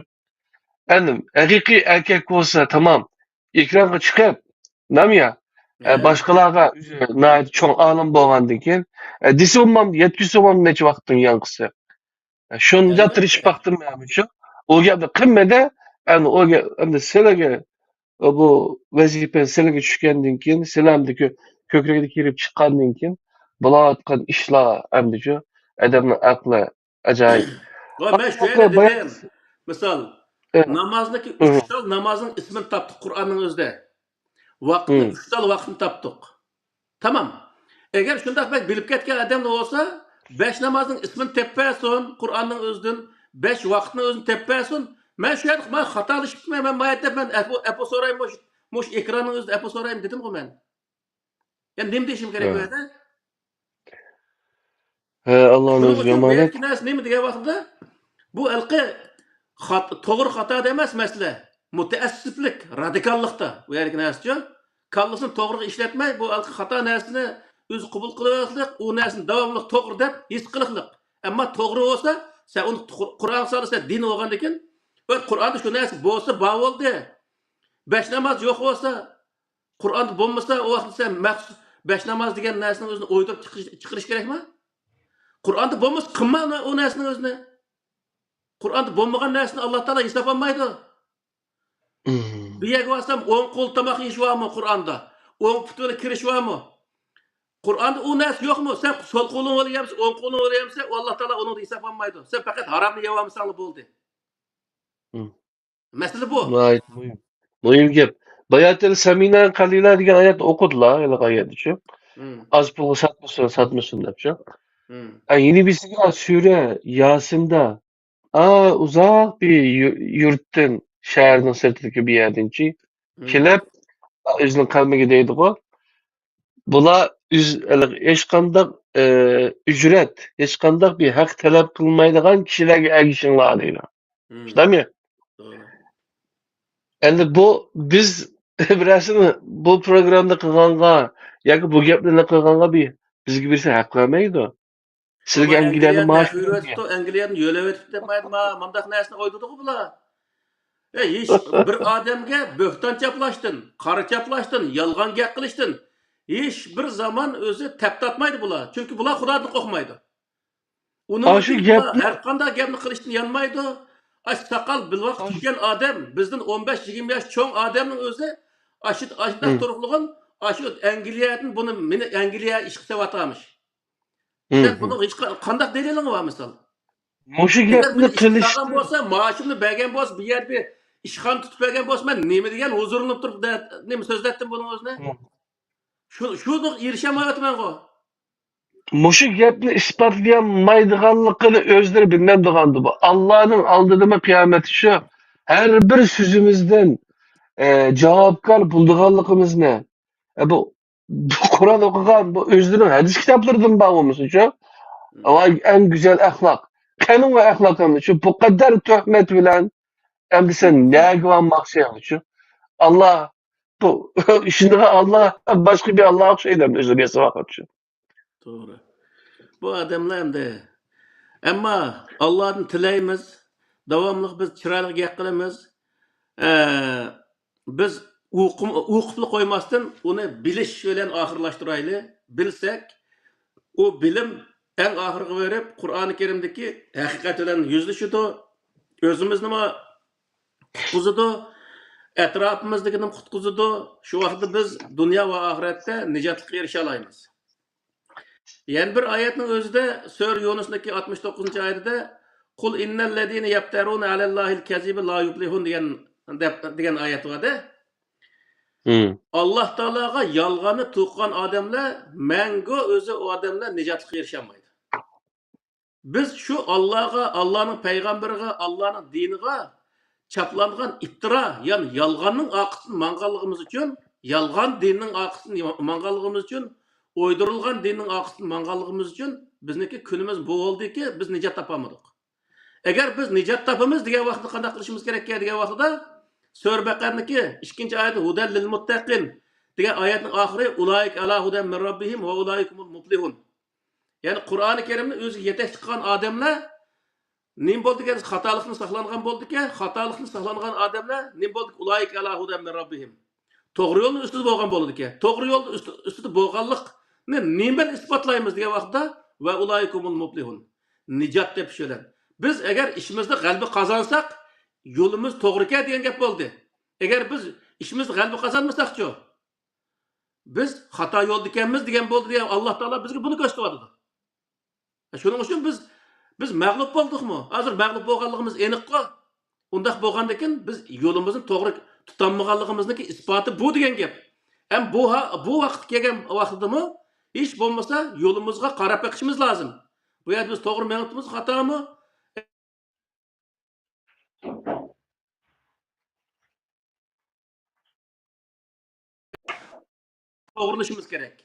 ئەمدى ھەقىقىي ئەركەك بولسا تامام، ئېكرانغا چىقىپ، نامىيا، ئە، باشقىلارغا ئۆزى ناھايىتى چوڭ ئالىم بولغاندىن كېيىن، ئە، دېسە بولمامدۇ، يەتكۈزسە بولمامدۇ نەچچە ۋاقىتتىن ياڭقىسى. ئە، شۇنچە تىرىشىپ باقتىم مەن شۇ. ئۇ گەپنى قىلمىدى. ئەمدى ئۇ گەپ، ئەمدى سىلىگە، بۇ ۋەزىپە سىلىگە چۈشكەندىن كېيىن، سىلەمدە كۆ-، كۆكرىكىدە كىرىپ چىققاندىن كېيىن، بولۇۋاتقان ئىشلار ئەمدى شۇ ئادەمنىڭ ئەقلى ئاجايىپ. ۋە مەن شۇ يەردە دېدىم، مىسال، ئە، نامازنىڭكى ئۈچ تال نامازنىڭ ئىسمىنى تاپتۇق قۇرئاننىڭ ئۆزىدە. ۋاقىتنى، ئۈچ تال ۋاقىتنى تاپتۇق. تامام. ئەگەر شۇنداق بەك بىلىپ كەتكەن ئادەملا بولسا، بەش نامازنىڭ ئىسمىنى تېپىپ بەرسۇن، قۇرئاننىڭ ئۆزىدىن، بەش ۋاقىتنىڭ ئۆزىنى تېپىپ بەرسۇن. مەن شۇ يەردە، مەن خاتالىشىپتىمەن، مەن ما يەردە مەن ئەپۇ، ئەپۇ سورايمەن، مۇشۇ، مۇشۇ ئېكراننىڭ ئۆزىدە ئەپۇ سورايمەن دېدىمغۇ مەن. يەنى نېمە دېيىشىم كېرەك بۇ يەردە؟ ھە، ئاللانىڭ شۇنىڭ ئۆزىگە ئۈچۈن بۇ ئامانەت. يەردىكى نەرسە نېمە دېگەن ۋاقتىدا، بۇ ھېلىقى خات-، توغرا خاتادا ئەمەس مەسىلە. مۇتەئەسسىپلىك، رادىكاللىقتا بۇ يەردىكى نەرسىچۇ. كاللىسىنى توغرىغا ئىشلەتمەي، بۇ ھېلىقى خاتا نەرسىنى ئۆزى قوبۇل قىلىۋالىقلىق، ئۇ نەرسىنى داۋاملىق توغرا دەپ ھېس قىلىقلىق. ئەمما توغرا بولسا، سەن ئۇنى قۇر-، قۇرئانغا سالىسەن، دىن بولغاندىن كېيىن، ئۆ، قۇرئاندا شۇ نەرسە بولسا بار بولدى. بەش ناماز يوق بولسا، قۇرئاندا بولمىسا، ئۇ ۋاقىتتا سەن مەخسۇس بەش ناماز دېگەن نەرسىنىڭ ئۆزىنى ئويدۇرۇپ چىقىرىش، چىقىرىش كېرەكمۇ؟ قۇرئاندا بولمىسا، قىلما ئۇ، ئۇ نەرسىنىڭ ئۆزىنى. قۇرئاندا بولمىغان نەرسىنى ئاللا تائالا ھېسابلانمايدۇ. بۇ يەرگە بارسام، ئوڭ قول تاماق يېيىش بارمۇ قۇرئاندا؟ ئوڭ پۇت بىلەن كىرىش بارمۇ؟ قۇرئاندا ئۇ نەرسە يوقمۇ؟ سەن سول قولۇڭ بىلەن يەمسە، ئوڭ قولۇڭ بىلەن يەمسە، ئۇ ئاللا تائالا ئۇنىڭدا ھېسابلانمايدۇ. سەن پەقەت ھارامنى يەۋالمىساڭلا بولدى. مەسىلە بۇ. ناھايىتى مۇھىم. مۇھىم گەپ. باياتىل سەمىنە قەلىلە دېگەن ئايەتنى ئوقۇدىلا، ھېلىقى ئايەتنىچۇ. ئاز پۇلغا ساتمىسۇن، ساتمىسۇن دەپچۇ. ئە، يەنە بىرسىگە سۈرە ياسىندا، ئا، ئۇزاق بىر يۇ-، يۇرتتىن، شەھەرنىڭ سىرتىدىكى بىر يەردىنچى كېلىپ، ئۆزىنىڭ قەۋمىگە دەيدىغۇ، بۇلار ئۆز-، ھېلىقى ھېچقانداق، ئە، ئۈجرەت، ھېچقانداق بىر ھەق تەلەپ قىلمايدىغان كىشىلەرگە ئەگىشىڭلار دەيدۇ. شۇنداقمۇ؟ توغرا. ئەمدى بۇ بىز بىرەرسىنى بۇ پروگراممىنى قىلغانغا ياكى بۇ گەپلەرنى قىلغانغا بىر، بىزگە بىرسى ھەق بەرمەيدۇ. سىلىگە ئەنگلىيەدىن مائاش بېرىۋېتىپتۇ، ئەنگلىيەدىن يۆلەۋېتىپتۇ دەپ مايدا ما-، مانداق نەرسىنى ئويدىدىغۇ بۇلار. ئەي، ھېچ بىر ئادەمگە بۆھتان چاپلاشتىن، قارا چاپلاشتىن، يالغان گەپ قىلىشتىن ھېچ بىر زامان ئۆزى تەپ تارتمايدۇ بۇلار. چۈنكى بۇلار خۇدادىن قورقمايدۇ. ئۇنىڭ ئۈچۈن بۇلار ھەر قانداق گەپنى قىلىشتىن يانمايدۇ. ئاشۇ ساقال بىلۋاق تۈگىگەن ئادەم، بىزدىن ئون بەش يىگىرمە ياش چوڭ ئادەمنىڭ ئۆزى ئاشۇ، ئاشۇنداق تۇرۇقلىغان، ئاشۇ ئەنگلىيەدىن بۇنى، مېنى ئەنگلىيە ئىشقا سېۋاتامىش. سەن بۇنىڭغا ھېچ قا-، قانداق دەلىلىڭ بار مىسال؟ مۇشۇ گەپنى قىلىشتا بولسا، مائاشىمنى بەرگەن بولسا، بۇ يەردە بىر ئىشخانا تۇتۇپ بەرگەن بولسا، مەن نېمە دېگەن ھۇزۇرلىنىپ تۇرۇپ دە-، نېمە سۆزلەتتىم بۇنىڭ ئۆزىنى؟ شۇ، شۇنىڭغا ئېرىشەلمەيۋاتىمەنغۇ. مۇشۇ گەپنى ئىسپاتلىيالمايدىغانلىقىنى ئۆزلىرى بىلمەمدىغاندۇ بۇ. ئاللانىڭ ئالدىدىمۇ قىيامەتتە شۇ ھەر بىر سۆزىمىزدىن، ئە، جاۋابكار بولىدىغانلىقىمىزنى، ئە، بۇ، بۇ قۇرئان ئوقۇغان، بۇ ئۆزلىرىنىڭ ھەدىس كىتابلىرىدىن بار بولمىسىچۇ؟ ۋاي، ئەڭ گۈزەل ئەخلاق. قېنىڭ ئۇ ئەخلاق ئەمدى شۇ، بۇ قەدەر تۆھمەت بىلەن ئەمدى سەن نەگە بارماقچى ئەمدى شۇ؟ ئاللا بۇ، شۇنداق ئاللا، باشقا بىر ئاللاغا ئوخشايدۇ ئەمدى ئۆزى ياسىۋالغان شۇ. توغرا. بۇ ئادەملەر ئەمدى. ئەمما ئاللادىن تىلەيمىز، داۋاملىق بىز چىرايلىق گەپ قىلىمىز. ئە، بىز ئوقۇم-، ئوقۇپلا قويماستىن، ئۇنى بىلىش بىلەن ئاخىرلاشتۇرايلى. بىلسەك، ئۇ بىلىم ئەڭ ئاخىرىغا بېرىپ، قۇرئانى كەرىمدىكى ھەقىقەت بىلەن يۈزلىشىدۇ، ئۆزىمىزنىمۇ قۇتقۇزىدۇ، ئەتراپىمىزدىكىنىمۇ قۇتقۇزىدۇ. شۇ ۋاقىتتا بىز دۇنيا ۋە ئاخىرەتتە نىجاتلىققا ئېرىشەلايمىز. يەنە بىر ئايەتنىڭ ئۆزىدە، سۈرە يۇنۇسنىڭكى ئاتمىش توققۇزىنچى ئايىتىدە، قۇل ئىننەللەزىنە يەفتەرۇنە ئەلەللاھىل كەزىبە لا يۇپلىھۇن دېگەن، دەپ، دېگەن ئايەت بار-دە. ئاللا تائالاغا يالغاننى توقۇغان ئادەملەر مەڭگۈ ئۆزى ئۇ ئادەملەر نىجاتلىققا ئېرىشەلمەيدۇ. بىز شۇ ئاللاغا، ئاللانىڭ پەيغەمبىرىغا، ئاللانىڭ دىنىغا چاپلانغان ئىپتىرا، يەنى يالغاننىڭ ئارقىسىدىن ماڭغانلىقىمىز ئۈچۈن يالغان دىننىڭ ئارقىسىدىن ماڭغانلىقىمىز ئۈچۈن، ئويدۇرۇلغان دىننىڭ ئارقىسىدىن ماڭغانلىقىمىز ئۈچۈن بىزنىڭكى كۈنىمىز بۇ بولدىكى، بىز نىجات تاپالمىدۇق. ئەگەر بىز نىجات تاپىمىز دېگەن ۋاقىتتا قانداق قىلىشىمىز كېرەككەن دېگەن ۋاقتىدا، سۈرە بەقەرىنىڭكى ئىككىنچى ئايىتى ھۇدەل لىل مۇتتەقىن دېگەن ئايەتنىڭ ئاخىرى، ئۇلائىكە ئەلا ھۇدەن مىن رەببىھىم ۋە ئۇلائىكە ھۇمۇل مۇپلىھۇن. يەنى قۇرئانى كەرىمنى ئۆزىگە يېتەكچى قىلغان ئادەملەر نېمە بولدىكەن؟ خاتالىقتىن ساقلانغان بولدىكەن. خاتالىقتىن ساقلانغان ئادەملەر نېمە بولدى؟ ئۇلائىكە ئەلا ھۇدەن مىن رەببىھىم. توغرا يولنىڭ ئۈستىدە بولغان بولىدىكەن. توغرا يولنىڭ ئۈستى، ئۈستىدە بولغانلىقنى نېمە بىلەن ئىسپاتلايمىز دېگەن ۋاقىتتا، ۋە ئۇلائىكە ھۇمۇل مۇپلىھۇن. نىجات تېپىش بىلەن. بىز ئەگەر ئىشىمىزدا غەلىبە قازانساق، يولىمىز توغرىكەن دېگەن گەپ بولدى. ئەگەر بىز ئىشىمىزدا غەلىبە قازانمىساقچۇ؟ بىز خاتا يولدىكەنمىز دېگەن بولدى دېگەن، ئاللا تائالا بىزگە بۇنى كۆرسىتىۋاتىدۇ. شۇنىڭ ئۈچۈن بىز، بىز مەغلۇپ بولدۇقمۇ؟ ھازىر مەغلۇپ بولغانلىقىمىز ئېنىققۇ. ئۇنداق بولغاندىكىن بىز يولىمىزنى توغرا تۇتالمىغانلىقىمىزنىڭكى ئىسپاتى بۇ دېگەن گەپ. ھەم بۇ ھا-، بۇ ۋاقىت كەلگەن ۋاقتىدىمۇ ھېچ بولمىسا يولىمىزغا قاراپ بېقىشىمىز لازىم. بۇ يەردە بىز توغرا مېڭىۋاتىمىز، خاتامۇ؟ توغرىلىشىمىز كېرەك.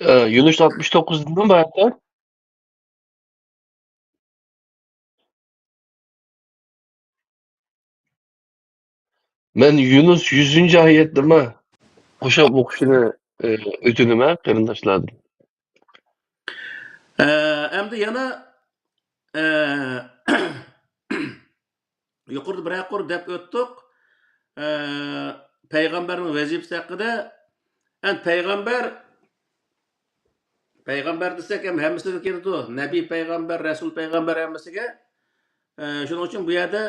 ئە، يۇنۇس ئاتمىش توققۇز دېدىم بۇ ھەقتە. مەن يۇنۇس يۈزىنچى ئايەتنىمۇ قوشۇپ ئوقۇشنى، ئە، ئۆتۈنىمەن قېرىنداشلاردىن. ئە، ئەمدى يەنە، ئە، يۇقىرىدا بىرەر قۇر دەپ ئۆتتۇق. ئە، پەيغەمبەرنىڭ ۋەزىپىسى ھەققىدە. ئەمدى پەيغەمبەر، پەيغەمبەر دېسەك ھەم ھەممىسىگە كېلىدۇ. نەبىي پەيغەمبەر، رەسۇل پەيغەمبەر ھەممىسىگە. ئە، شۇنىڭ ئۈچۈن بۇ يەردە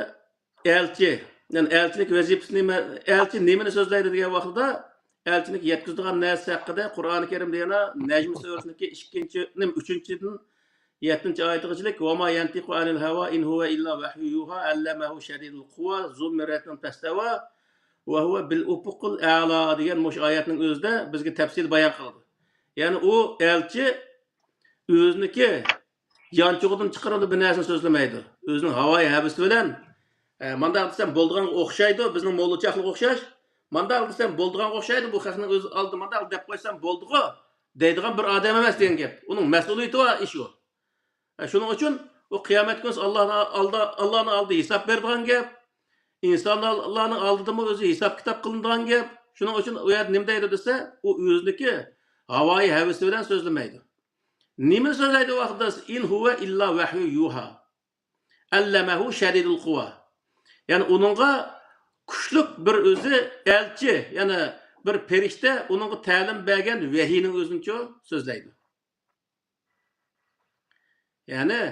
ئەلچى، يەنى ئەلچىلىك ۋەزىپىسى نېمە؟ ئەلچى نېمىنى سۆزلەيدۇ دېگەن ۋاقتىدا، ئەلچىنىڭ يەتكۈزىدىغان نەرسىسى ھەققىدە قۇرئانى كەرىمدە يەنە نەجم سۈرىسىنىڭكى ئىككىنچى، نېمە، ئۈچىنچىدىن يەتتىنچى ئايىتىغىچىلىك، «ۋەما يەنتىقۇ ئەنىل ھەۋا ئىن ھۇۋە ئىللا ۋەھيۇ يۇھا ئەللەمەھۇ شەدىدۇل قۇۋا ذۇ مىررەتىن فەستەۋا ۋە ھۇۋە بىل ئۇپۇقىل ئەلا» دېگەن مۇشۇ ئايەتنىڭ ئۆزىدە بىزگە تەپسىلىي بايان قىلىدۇ. يەنى ئۇ ئەلچى ئۆزىنىڭكى يانچۇقىدىن چىقىرىلدى بىر نەرسىنى سۆزلىمەيدۇ. ئۆزىنىڭ ھاۋايى ھەۋىسى بىلەن، ئە، مانداق دېسەم بولىدىغانغا ئوخشايدۇ، بىزنىڭ موللىچاقلىققا ئوخشاش. مانداق دېسەم بولىدىغانغا ئوخشايدۇ، بۇ خەقنىڭ ئۆزى ئالدىدا مانداق دەپ قويسام بولدىغۇ دەيدىغان بىر ئادەم ئەمەس دېگەن گەپ. ئۇنىڭ مەسئۇلىيىتى بار ئىش ئۇ. ئە، شۇنىڭ ئۈچۈن ئۇ قىيامەت كۈنى ئاللانىڭ ئالدى، ئاللانىڭ ئالدىدا ھېساب بېرىدىغان گەپ. ئىنسانلارنىڭ ئالدىدىمۇ ئۆزى ھېساب كىتاب قىلىنىدىغان گەپ. شۇنىڭ ئۈچۈن ئۇ يەردە نېمە دەيدۇ دېسە، ئۇ ئۆزىنىڭكى ھاۋايى ھەۋىسى بىلەن سۆزلىمەيدۇ. نېمىنى سۆزلەيدۇ ۋاقتىدا؟ «ئىن ھۇۋە ئىللا ۋەھيۇ يۇھا. ئەللەمەھۇ شەدىدۇل قۇۋا.» يەنى ئۇنىڭغا كۈچلۈك بىر ئۆزى ئەلچى، يەنى بىر پەرىشتە ئۇنىڭغا تەلىم بەرگەن ۋەھىينىڭ ئۆزىنىچۇ سۆزلەيدۇ. يەنى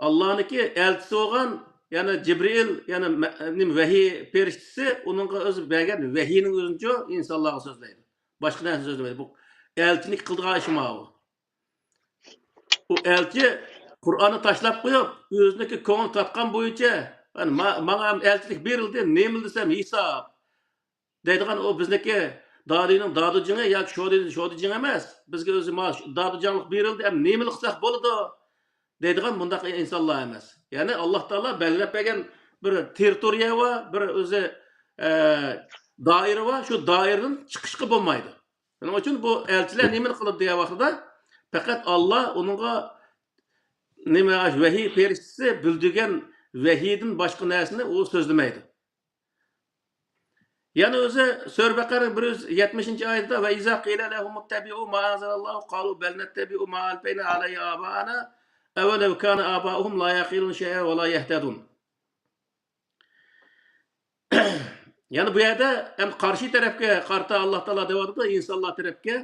ئاللانىڭكى ئەلچىسى بولغان، يەنى جىبرىئىل، يەنى مە-، نېمە، ۋەھىي پەرىشتىسى ئۇنىڭغا ئۆزى بەرگەن ۋەھىينىڭ ئۆزىنىچۇ ئىنسانلارغا سۆزلەيدۇ. باشقا نەرسە سۆزلىمەيدۇ. بۇ ئەلچىنىڭ قىلىدىغان ئىشى ماۋۇ. ئۇ ئەلچى قۇرئاننى تاشلاپ قويۇپ، ئۆزىنىڭكى كۆڭلى تارتقان بويىچە، يەنى ما-، ماڭا ئەلچىلىك بېرىلدى، نېمىلا دېسەم ھېساب دەيدىغان ئۇ بىزنىڭكى دادىنىڭ دادىجىڭى ياكى شودىنىڭ شودىجىڭى ئەمەس. بىزگە ئۆزى ما-، دادىجاڭلىق بېرىلدى، ئەمدى نېمىلا قىلساق بولىدۇ دەيدىغان مۇنداق ئىنسانلار ئەمەس. يەنى ئاللا تائالا بەلگىلەپ بەرگەن بىر تېررىتورىيە بار، بىر ئۆزى، ئە، دائىرە بار، شۇ دائىرىدىن چىقىشقا بولمايدۇ. شۇنىڭ ئۈچۈن بۇ ئەلچىلەر نېمىنى قىلىدۇ دېگەن ۋاقتىدا، پەقەت ئاللا ئۇنىڭغا نېمە، ۋەھىي پەرىشتىسى بىلدۈرگەن ۋەھىيدىن باشقا نەرسىنى ئۇ سۆزلىمەيدۇ. يەنە ئۆزى سۈرە بەقەرە بىر يۈز يەتمىشىنچى ئايىتىدە، «ۋە ئىزا قىلە لەھۇم ئىتتەبىئۇ ما ئەنزەلەللاھۇ قالۇ بەل نەتتەبىئۇ ما ئەلفەينا ئەلەيھى ئابائانا ئەۋەلەۋ كانە ئاباؤھۇم لا يەقىلۇنە شەيئەن ۋە لا يەھتەدۇن.» يەنى بۇ يەردە ھەم قارشى تەرەپكە قارىتا ئاللا تائالا دەۋاتىدۇ، ئىنسانلار تەرەپكە.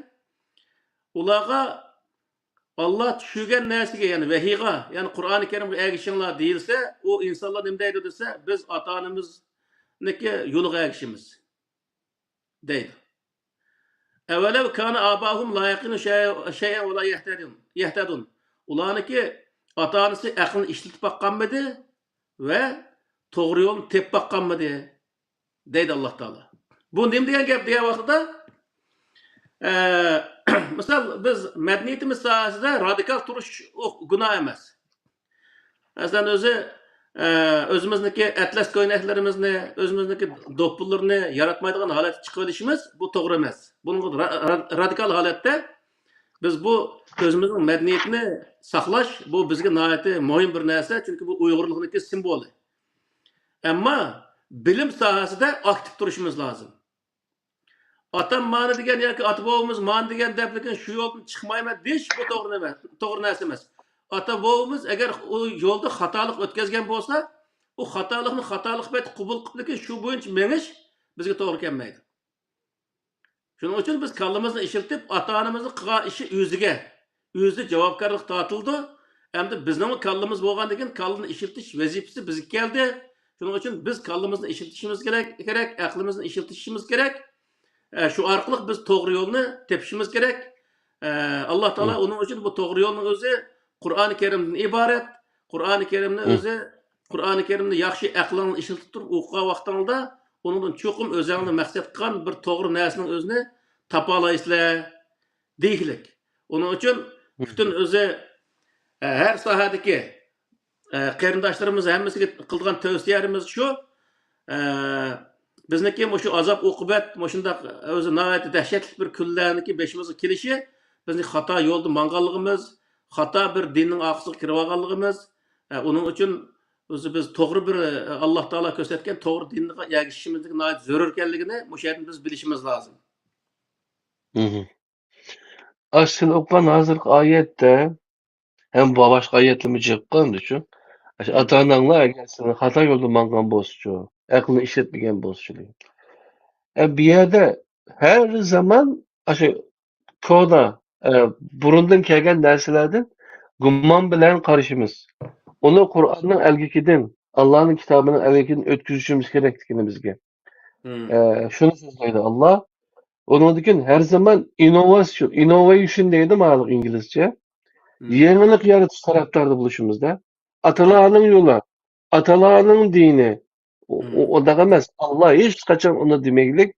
ئۇلارغا ئاللا چۈشۈرگەن نەرسىگە، يەنى ۋەھىيغا، يەنى قۇرئانى كەرىمگە ئەگىشىڭلار دېيىلسە، ئۇ ئىنسانلار نېمە دەيدۇ دېسە، بىز ئاتا-ئانىمىزنىڭكى يولىغا ئەگىشىمىز دەيدۇ. «ئەۋەلەۋ كانە ئاباؤھۇم لا يەقىلۇنە شەيئەن ۋە لا يەھتەدۇن.» ئۇلارنىڭكى ئاتا-ئانىسى ئەقلىنى ئىشلىتىپ باققانمىدى ۋە توغرا يولنى تېپىپ باققانمىدى؟ دەيدۇ ئاللا تائالا. بۇ نېمە دېگەن گەپ دېگەن ۋاقتىدا، ئە، مىسال، بىز مەدەنىيىتىمىز ساھەسىدە رادىكال تۇرۇش ئۇ گۇناھ ئەمەس. مەسىلەن، ئۆزى، ئە، ئۆزىمىزنىڭكى ئەتلەس كۆينەكلىرىمىزنى، ئۆزىمىزنىڭكى دوپپىلىرىنى ياراتمايدىغان ھالەتكە چىقىۋېلىشىمىز، بۇ توغرا ئەمەس. بۇنىڭغا را-، را-، رادىكال ھالەتتە بىز بۇ ئۆزىمىزنىڭ مەدەنىيىتىنى ساقلاش، بۇ بىزگە ناھايىتى مۇھىم بىر نەرسە، چۈنكى بۇ ئۇيغۇرلۇقنىڭكى سىمۋولى. ئەمما بىلىم ساھەسىدە ئاكتىپ تۇرۇشىمىز لازىم. ئاتام مانا دېگەن ياكى ئاتا بوۋىمىز مانا دېگەن دەپ، لېكىن شۇ يولدىن چىقمايمەن دېيىش، بۇ توغرا نېمە-، توغرا نەرسە ئەمەس. ئاتا بوۋىمىز ئەگەر ئۇ يولدا خاتالىق ئۆتكەزگەن بولسا، ئۇ خاتالىقنى خاتالىق پەيتى قوبۇل قىلىپ، لېكىن شۇ بويىچە مېڭىش بىزگە توغرا كەلمەيدۇ. شۇنىڭ ئۈچۈن بىز كاللىمىزنى ئىشلىتىپ، ئاتا-ئانىمىزنىڭ قىلغان ئىشى ئۆزىگە، ئۆزى جاۋابكارلىق تارتىلىدۇ. ئەمدى بىزنىڭمۇ كاللىمىز بولغاندىن كېيىن، كاللىنى ئىشلىتىش ۋەزىپىسى بىزگە كەلدى. شۇنىڭ ئۈچۈن بىز كاللىمىزنى ئىشلىتىشىمىز كېرەك، كېرەك، ئەقلىمىزنى ئىشلىتىشىمىز كېرەك. ئە، شۇ ئارقىلىق بىز توغرا يولنى تېپىشىمىز كېرەك. ئە، ئاللا تائالا ئۇنىڭ ئۈچۈن بۇ توغرا يولنىڭ ئۆزى قۇرئانى كەرىمدىن ئىبارەت. قۇرئانى كەرىمنى ئۆزى، قۇرئانى كەرىمنى ياخشى ئەقلىڭنى ئىشلىتىپ تۇرۇپ ئوقۇغان ۋاقتىڭدا، ئۇنىڭدىن چوقۇم ئۆزۈڭلار مەقسەت قىلغان بىر توغرا نەرسىنىڭ ئۆزىنى تاپالايسىلەر دېگۈلۈك. ئۇنىڭ ئۈچۈن پۈتۈن ئۆزى، ئە، ھەر ساھەدىكى، ئە، قېرىنداشلىرىمىز ھەممىسىگە قىلىدىغان تەۋسىيەلىرىمىز شۇ. ئە، بىزنىڭكى مۇشۇ ئازاب-ئوقۇبەت، مۇشۇنداق ئۆزى ناھايىتى دەھشەتلىك بىر كۈنلەرنىڭكى بېشىمىزغا كېلىشى، بىزنىڭ خاتا يولدا ماڭغانلىقىمىز، خاتا بىر دىننىڭ ئارقىسىغا كىرىۋالغانلىقىمىز. ئە، ئۇنىڭ ئۈچۈن ئۆزى بىز توغرا بىر، ئە، ئاللا تائالا كۆرسەتكەن توغرا دىنغا ئەگىشىشىمىزنىڭ ناھايىتى زۆرۈر ئىكەنلىكىنى مۇشۇ يەردىن بىز بىلىشىمىز لازىم. مم. ئاشۇ سىلەر ئوقۇغان ھازىرقى ئايەتتە ھەم باشقا ئايەتلەرمۇ جىق قىلىندىچۇ. ئاشۇ ئاتا-ئاناڭلار ئەگەر سېنى خاتا يولدا ماڭغان بولسىچۇ، ئەقلىنى ئىشلەتمىگەن بولسىچۇ دېگەن. ئە، بۇ يەردە ھەر زامان ئاشۇ كونا، ئە، بۇرۇندىن كەلگەن نەرسىلەردىن گۇمان بىلەن قارىشىمىز. ئۇنى قۇرئاننىڭ ئەلگىكىدىن، ئاللانىڭ كىتابىنىڭ ئەلگىكىدىن ئۆتكۈزۈشىمىز كېرەكلىكىنى بىزگە. مم. ئە، شۇنى سۆزلەيدۇ ئاللا. ئۇنىڭدىن كېيىن ھەر زامان ئىنوۋاتسىيون، ئىنوۋەيشن دەيدۇ مانا ئىنگلىزچە. مم. يېڭىلىق يارىتىش تەرەپدارى بولۇشىمىزدا. ئاتىلارنىڭ يولى، ئاتىلارنىڭ دىنى. ئۇ، مم. ئۇ، ئۇنداق ئەمەس. ئاللا ھېچقاچان ئۇنى دېمەيلىك.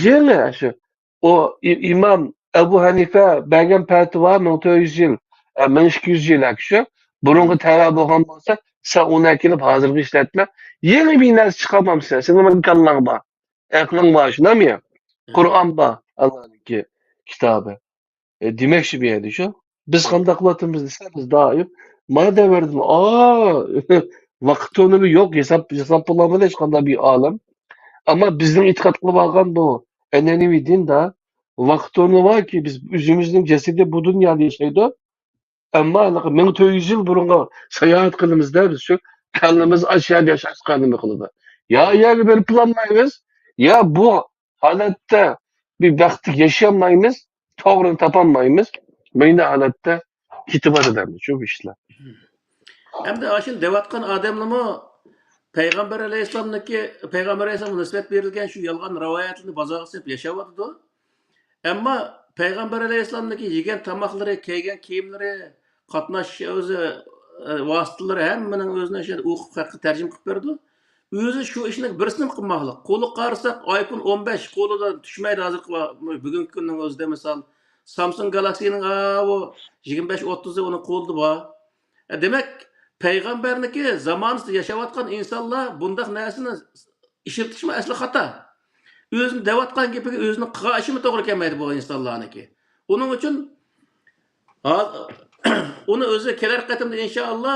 يېڭى شۇ، ئۇ ئى-، ئىمام ئەبۇ ھەنىفە بەرگەن پەتىۋا مىڭ تۆت يۈز يىل، ئە، مىڭ ئىككى يۈز يىل شۇ. بۇرۇنغا تەۋە بولغان بولسا، سەن ئۇنى ئەكېلىپ ھازىرغا ئىشلەتمە. يېڭى بىر نەرسە چىقارمامسەن. سېنىڭ ئىمكانلىرىڭ بار. ئەقلىڭ بار، شۇنداقمۇ يا؟ مم. قۇرئان بار، ئاللانىڭكى كىتابى. ئە، دېمەكچى بۇ يەردە شۇ. بىز قانداق قىلىۋاتىمىز دېسە، بىز دائىم مانا دەۋردىن، ئا، ۋاقىت تونۇلى يوق، ھېساب، ھېساب بولالمىدى ھېچقانداق بىر ئالىم. ئەمما بىزنىڭ ئېتىقاد قىلىۋالغان بۇ ئەنئەنىۋى دىندا ۋاقىت تونۇلى باركى، بىز ئۆزىمىزنىڭ جەسىتى بۇ دۇنيادا ياشايدۇ. ئەمما ھېلىقى مىڭ تۆت يۈز يىل بۇرۇنغا ساياھەت قىلىمىز-دە بىز شۇ، كاللىمىز ئاشۇ يەردە ياشاشقا نېمە قىلىدۇ؟ يا ئۇ يەرگە بېرىپ بولالمايمىز، يا بۇ ھالەتتە بىر بەختلىك ياشىيالمايمىز، توغرىنى تاپالمايمىز. مۇنداق ھالەتتە كېتىۋاتىدۇ ئەمدى شۇ ئىشلار. ئەمدى ئاشۇنى دەۋاتقان ئادەملىمۇ پەيغەمبەر ئەلەيھىسسالامنىڭكى، پەيغەمبەر ئەلەيھىسسالامغا نىسبەت بېرىلگەن شۇ يالغان رىۋايەتلىرىنى بازارغا سېلىپ ياشاۋاتىدۇ. ئەمما پەيغەمبەر ئەلەيھىسسالامنىڭكى يېگەن تاماقلىرى، كىيگەن كىيىملىرى، قاتناش ئۆزى، ئە، ۋاسىتىلىرى ھەممىنىڭ ئۆزىنى شۇ يەردە ئوقۇپ، خەققە تەرجىمە قىلىپ بېرىدۇ. ئۆزى شۇ ئىشنى بىرسىنىمۇ قىلماقلىق. قولىغا قارىساق، ئايفون ئون بەش قولىدا چۈشمەيدۇ ھازىرقى ۋا-، بۈگۈنكى كۈننىڭ ئۆزىدە، مىسال، سامسۇڭ گالاكسىنىڭ، ئاۋۇ يىگىرمە بەش ئوتتۇزى ئۇنىڭ قولىدا بار. ئە، دېمەك، پەيغەمبەرنىڭكى زامانىسىدا ياشاۋاتقان ئىنسانلار بۇنداق نەرسىنى ئىشلىتىشمۇ ئەسلى خاتا. ئۆزىنىڭ دەۋاتقان گېپىگە ئۆزىنىڭ قىلغان ئىشىمۇ توغرا كەلمەيدۇ بۇ ئىنسانلارنىڭكى. ئۇنىڭ ئۈچۈن ھا-، ئۇنى ئۆزى كېلەر قېتىمدا ئىنشائاللا،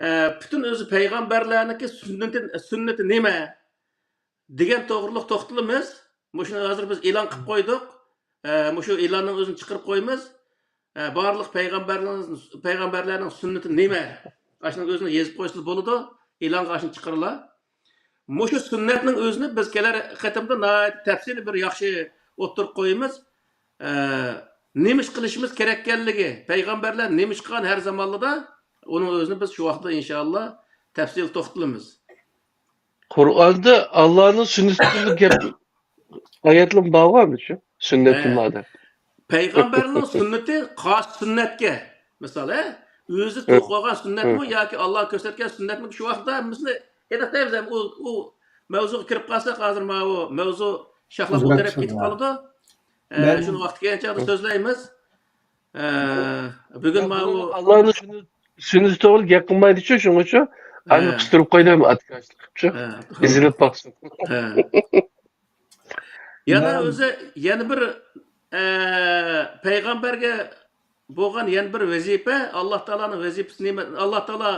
ئە، پۈتۈن ئۆزى پەيغەمبەرلەرنىڭكى سۈننىتى، سۈننىتى نېمە دېگەن توغرۇلۇق توختىلىمىز. مۇشۇنى ھازىر بىز ئېلان قىلىپ قويدۇق. ئە، مۇشۇ ئېلاننىڭ ئۆزىنى چىقىرىپ قويىمىز. ئە، بارلىق پەيغەمبەرلەرنىڭ، پەيغەمبەرلەرنىڭ سۈننىتى نېمە؟ ئاشۇنىڭ ئۆزىنى يېزىپ قويسىلا بولىدۇ. ئېلانغا ئاشۇنى چىقىرىلا. مۇشۇ سۈننەتنىڭ ئۆزىنى بىز كېلەر قېتىمدا ناھايىتى تەپسىلىي بىر ياخشى ئوتتۇرىغا قويىمىز. ئە، نېمە ئىش قىلىشىمىز كېرەككەنلىكى، پەيغەمبەرلەر نېمە ئىش قىلغان ھەر زامانلىدا، ئۇنىڭ ئۆزىنى بىز شۇ ۋاقىتتا ئىنشائاللا تەپسىلىي توختىلىمىز. قۇرئاندا ئاللانىڭ سۈننىتى توغرىلىق گەپ، ئايەتلىرىمۇ بارغۇ شۇ سۈننەتۇللا دەپ. پەيغەمبەرنىڭ سۈننىتى خاس سۈننەتكە، مىسال، ھە؟ ئۆزى توقۇغان سۈننەتمۇ ياكى ئاللا كۆرسەتكەن سۈننەتمۇ، شۇ ۋاقىتتا ھەممىسىنى ئېنىق دەيمىز. ئۇ، ئۇ مەۋزۇغا كىرىپ قالساق، ھازىر ماۋۇ مەۋزۇ شاخلاپ ئۆزگەرتىپ كېتىپ قالىدۇ. ئە، شۇنى ۋاقتى كەلگەن چاغدا سۆزلەيمىز. ئە، بۈگۈن ماۋۇ ئاللانىڭ سۈننىتى توغرىلىق گەپ قىلمايدىچۇ، شۇڭىچۇ ھازىر قىستۇرۇپ قويدۇم، ئاتكاشلىق قىپچۇ. ئىزدىنىپ باقسۇن. يەنە ئۆزى، يەنە بىر، ئە، پەيغەمبەرگە بولغان يەنە بىر ۋەزىپە، ئاللا تائالانىڭ ۋەزىپىسى نېمە؟ ئاللا تائالا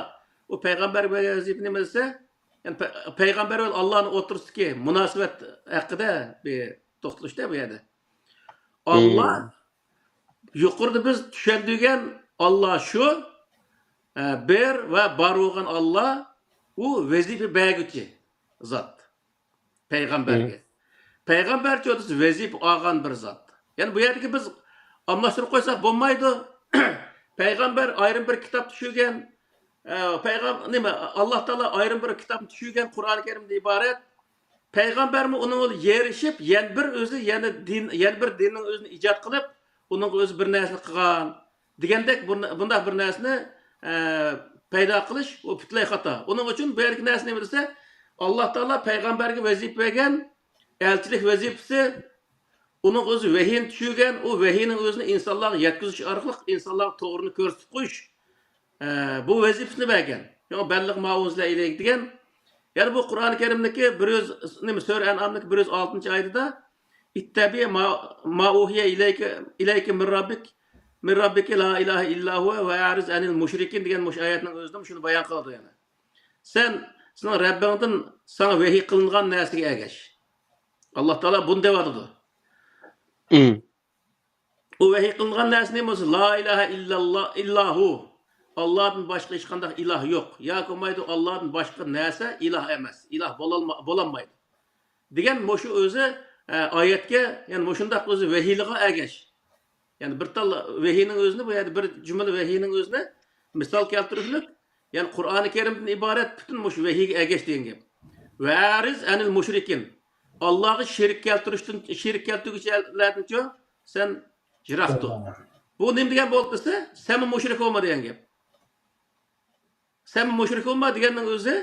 ئۇ پەيغەمبەرگە بەرگەن ۋەزىپە نېمە دېسە، يەنى پە-، پەيغەمبەر بىلەن ئاللانىڭ ئوتتۇرىسىدىكى مۇناسىۋەت ھەققىدە بىر توختىلىشتا بۇ يەردە. ئاللا، يۇقىرىدا بىز چۈشەندۈرگەن ئاللا شۇ، ئە، بىر ۋە بار بولغان ئاللا، ئۇ ۋەزىپە بەرگۈچى زات. پەيغەمبەرگە. پەيغەمبەر چوتىسى ۋەزىپە ئالغان بىر زات. يەنى بۇ يەردىكى بىز ئالماشتۇرۇپ قويساق بولمايدۇ. پەيغەمبەر ئايرىم بىر كىتاب چۈشۈرگەن، ئە، پەيغەم-، نېمە، ئاللا تائالا ئايرىم بىر كىتابنى چۈشۈرگەن، قۇرئانى كەرىمدىن ئىبارەت. پەيغەمبەرمۇ ئۇنىڭ بىلەن يېرىشىپ، يەنە بىر ئۆزى، يەنە دىن، يەنە بىر دىننىڭ ئۆزىنى ئىجاد قىلىپ، ئۇنىڭغا ئۆزى بىر نەرسىنى قىلغان دېگەندەك بۇن-، بۇنداق بىر نەرسىنى، ئە، پەيدا قىلىش، ئۇ پۈتۈنلەي خاتا. ئۇنىڭ ئۈچۈن بۇ يەردىكى نەرسە نېمە دېسە، ئاللا تائالا پەيغەمبەرگە ۋەزىپە بەرگەن، ئەلچىلىك ۋەزىپىسى، ئۇنىڭغا ئۆزى ۋەھىينى چۈشۈرگەن، ئۇ ۋەھىينىڭ ئۆزىنى ئىنسانلارغا يەتكۈزۈش ئارقىلىق ئىنسانلارغا توغرىنى كۆرسىتىپ قويۇش، ئە، بۇ ۋەزىپىسىنى بەرگەن. شۇڭا بەللىغ ما ئۇنزىلە ئىلەيك دېگەن. يەنە بۇ قۇرئانى كەرىمدىكى بىر يۈز، نېمە، سۈرە ئەنئامدىكى بىر يۈز ئالتىنچى ئايىتىدە، ئىتتەبىئ ما، ما ئۇھىيە ئىلەيكە، ئىلەيكە مىن رەببىك، مىن رەببىكە لا ئىلاھە ئىللا ھۇۋە ۋە ئەرىز ئەنىل مۇشرىكىن دېگەن مۇشۇ ئايەتنىڭ ئۆزىدە شۇنى بايان قىلىدۇ يەنە. سەن سېنىڭ رەببىڭدىن ساڭا ۋەھىي قىلىنغان نەرسىگە ئەگەش. ئاللا تائالا بۇنى دەۋاتىدۇ. ئۇ ۋەھىي قىلىنغان نەرسە نېمە بولسا، لا ئىلاھە ئىللاللا، ئىللا ھۇ. ئاللادىن باشقا ھېچقانداق ئىلاھ يوق. ياكى بولمايدۇ، ئاللادىن باشقا نەرسە ئىلاھ ئەمەس. ئىلاھ بولالما-، بولالمايدۇ. دېگەن مۇشۇ ئۆزى، ئە، ئايەتكە، يەنى مۇشۇنداق ئۆزى ۋەھىيلىغا ئەگەش. يەنى بىر تال ۋەھىينىڭ ئۆزىنى، بۇ يەردە بىر جۈملە ۋەھىينىڭ ئۆزىنى مىسال كەلتۈرۈشلۈك، يەنى قۇرئانى كەرىمدىن ئىبارەت پۈتۈن مۇشۇ ۋەھىيگە ئەگەش دېگەن گەپ. ۋە ئەرىز ئەنىل مۇشرىكىن. ئاللاغا شېرىك كەلتۈرۈشتىن، شېرىك كەلتۈرگۈچىلەردىنچۇ سەن يىراق تۇر. بۇ نېمە دېگەن بولدى دېسە، سەنمۇ مۇشرىك بولما دېگەن گەپ. سەن مۇشرىك بولما دېگەننىڭ ئۆزى،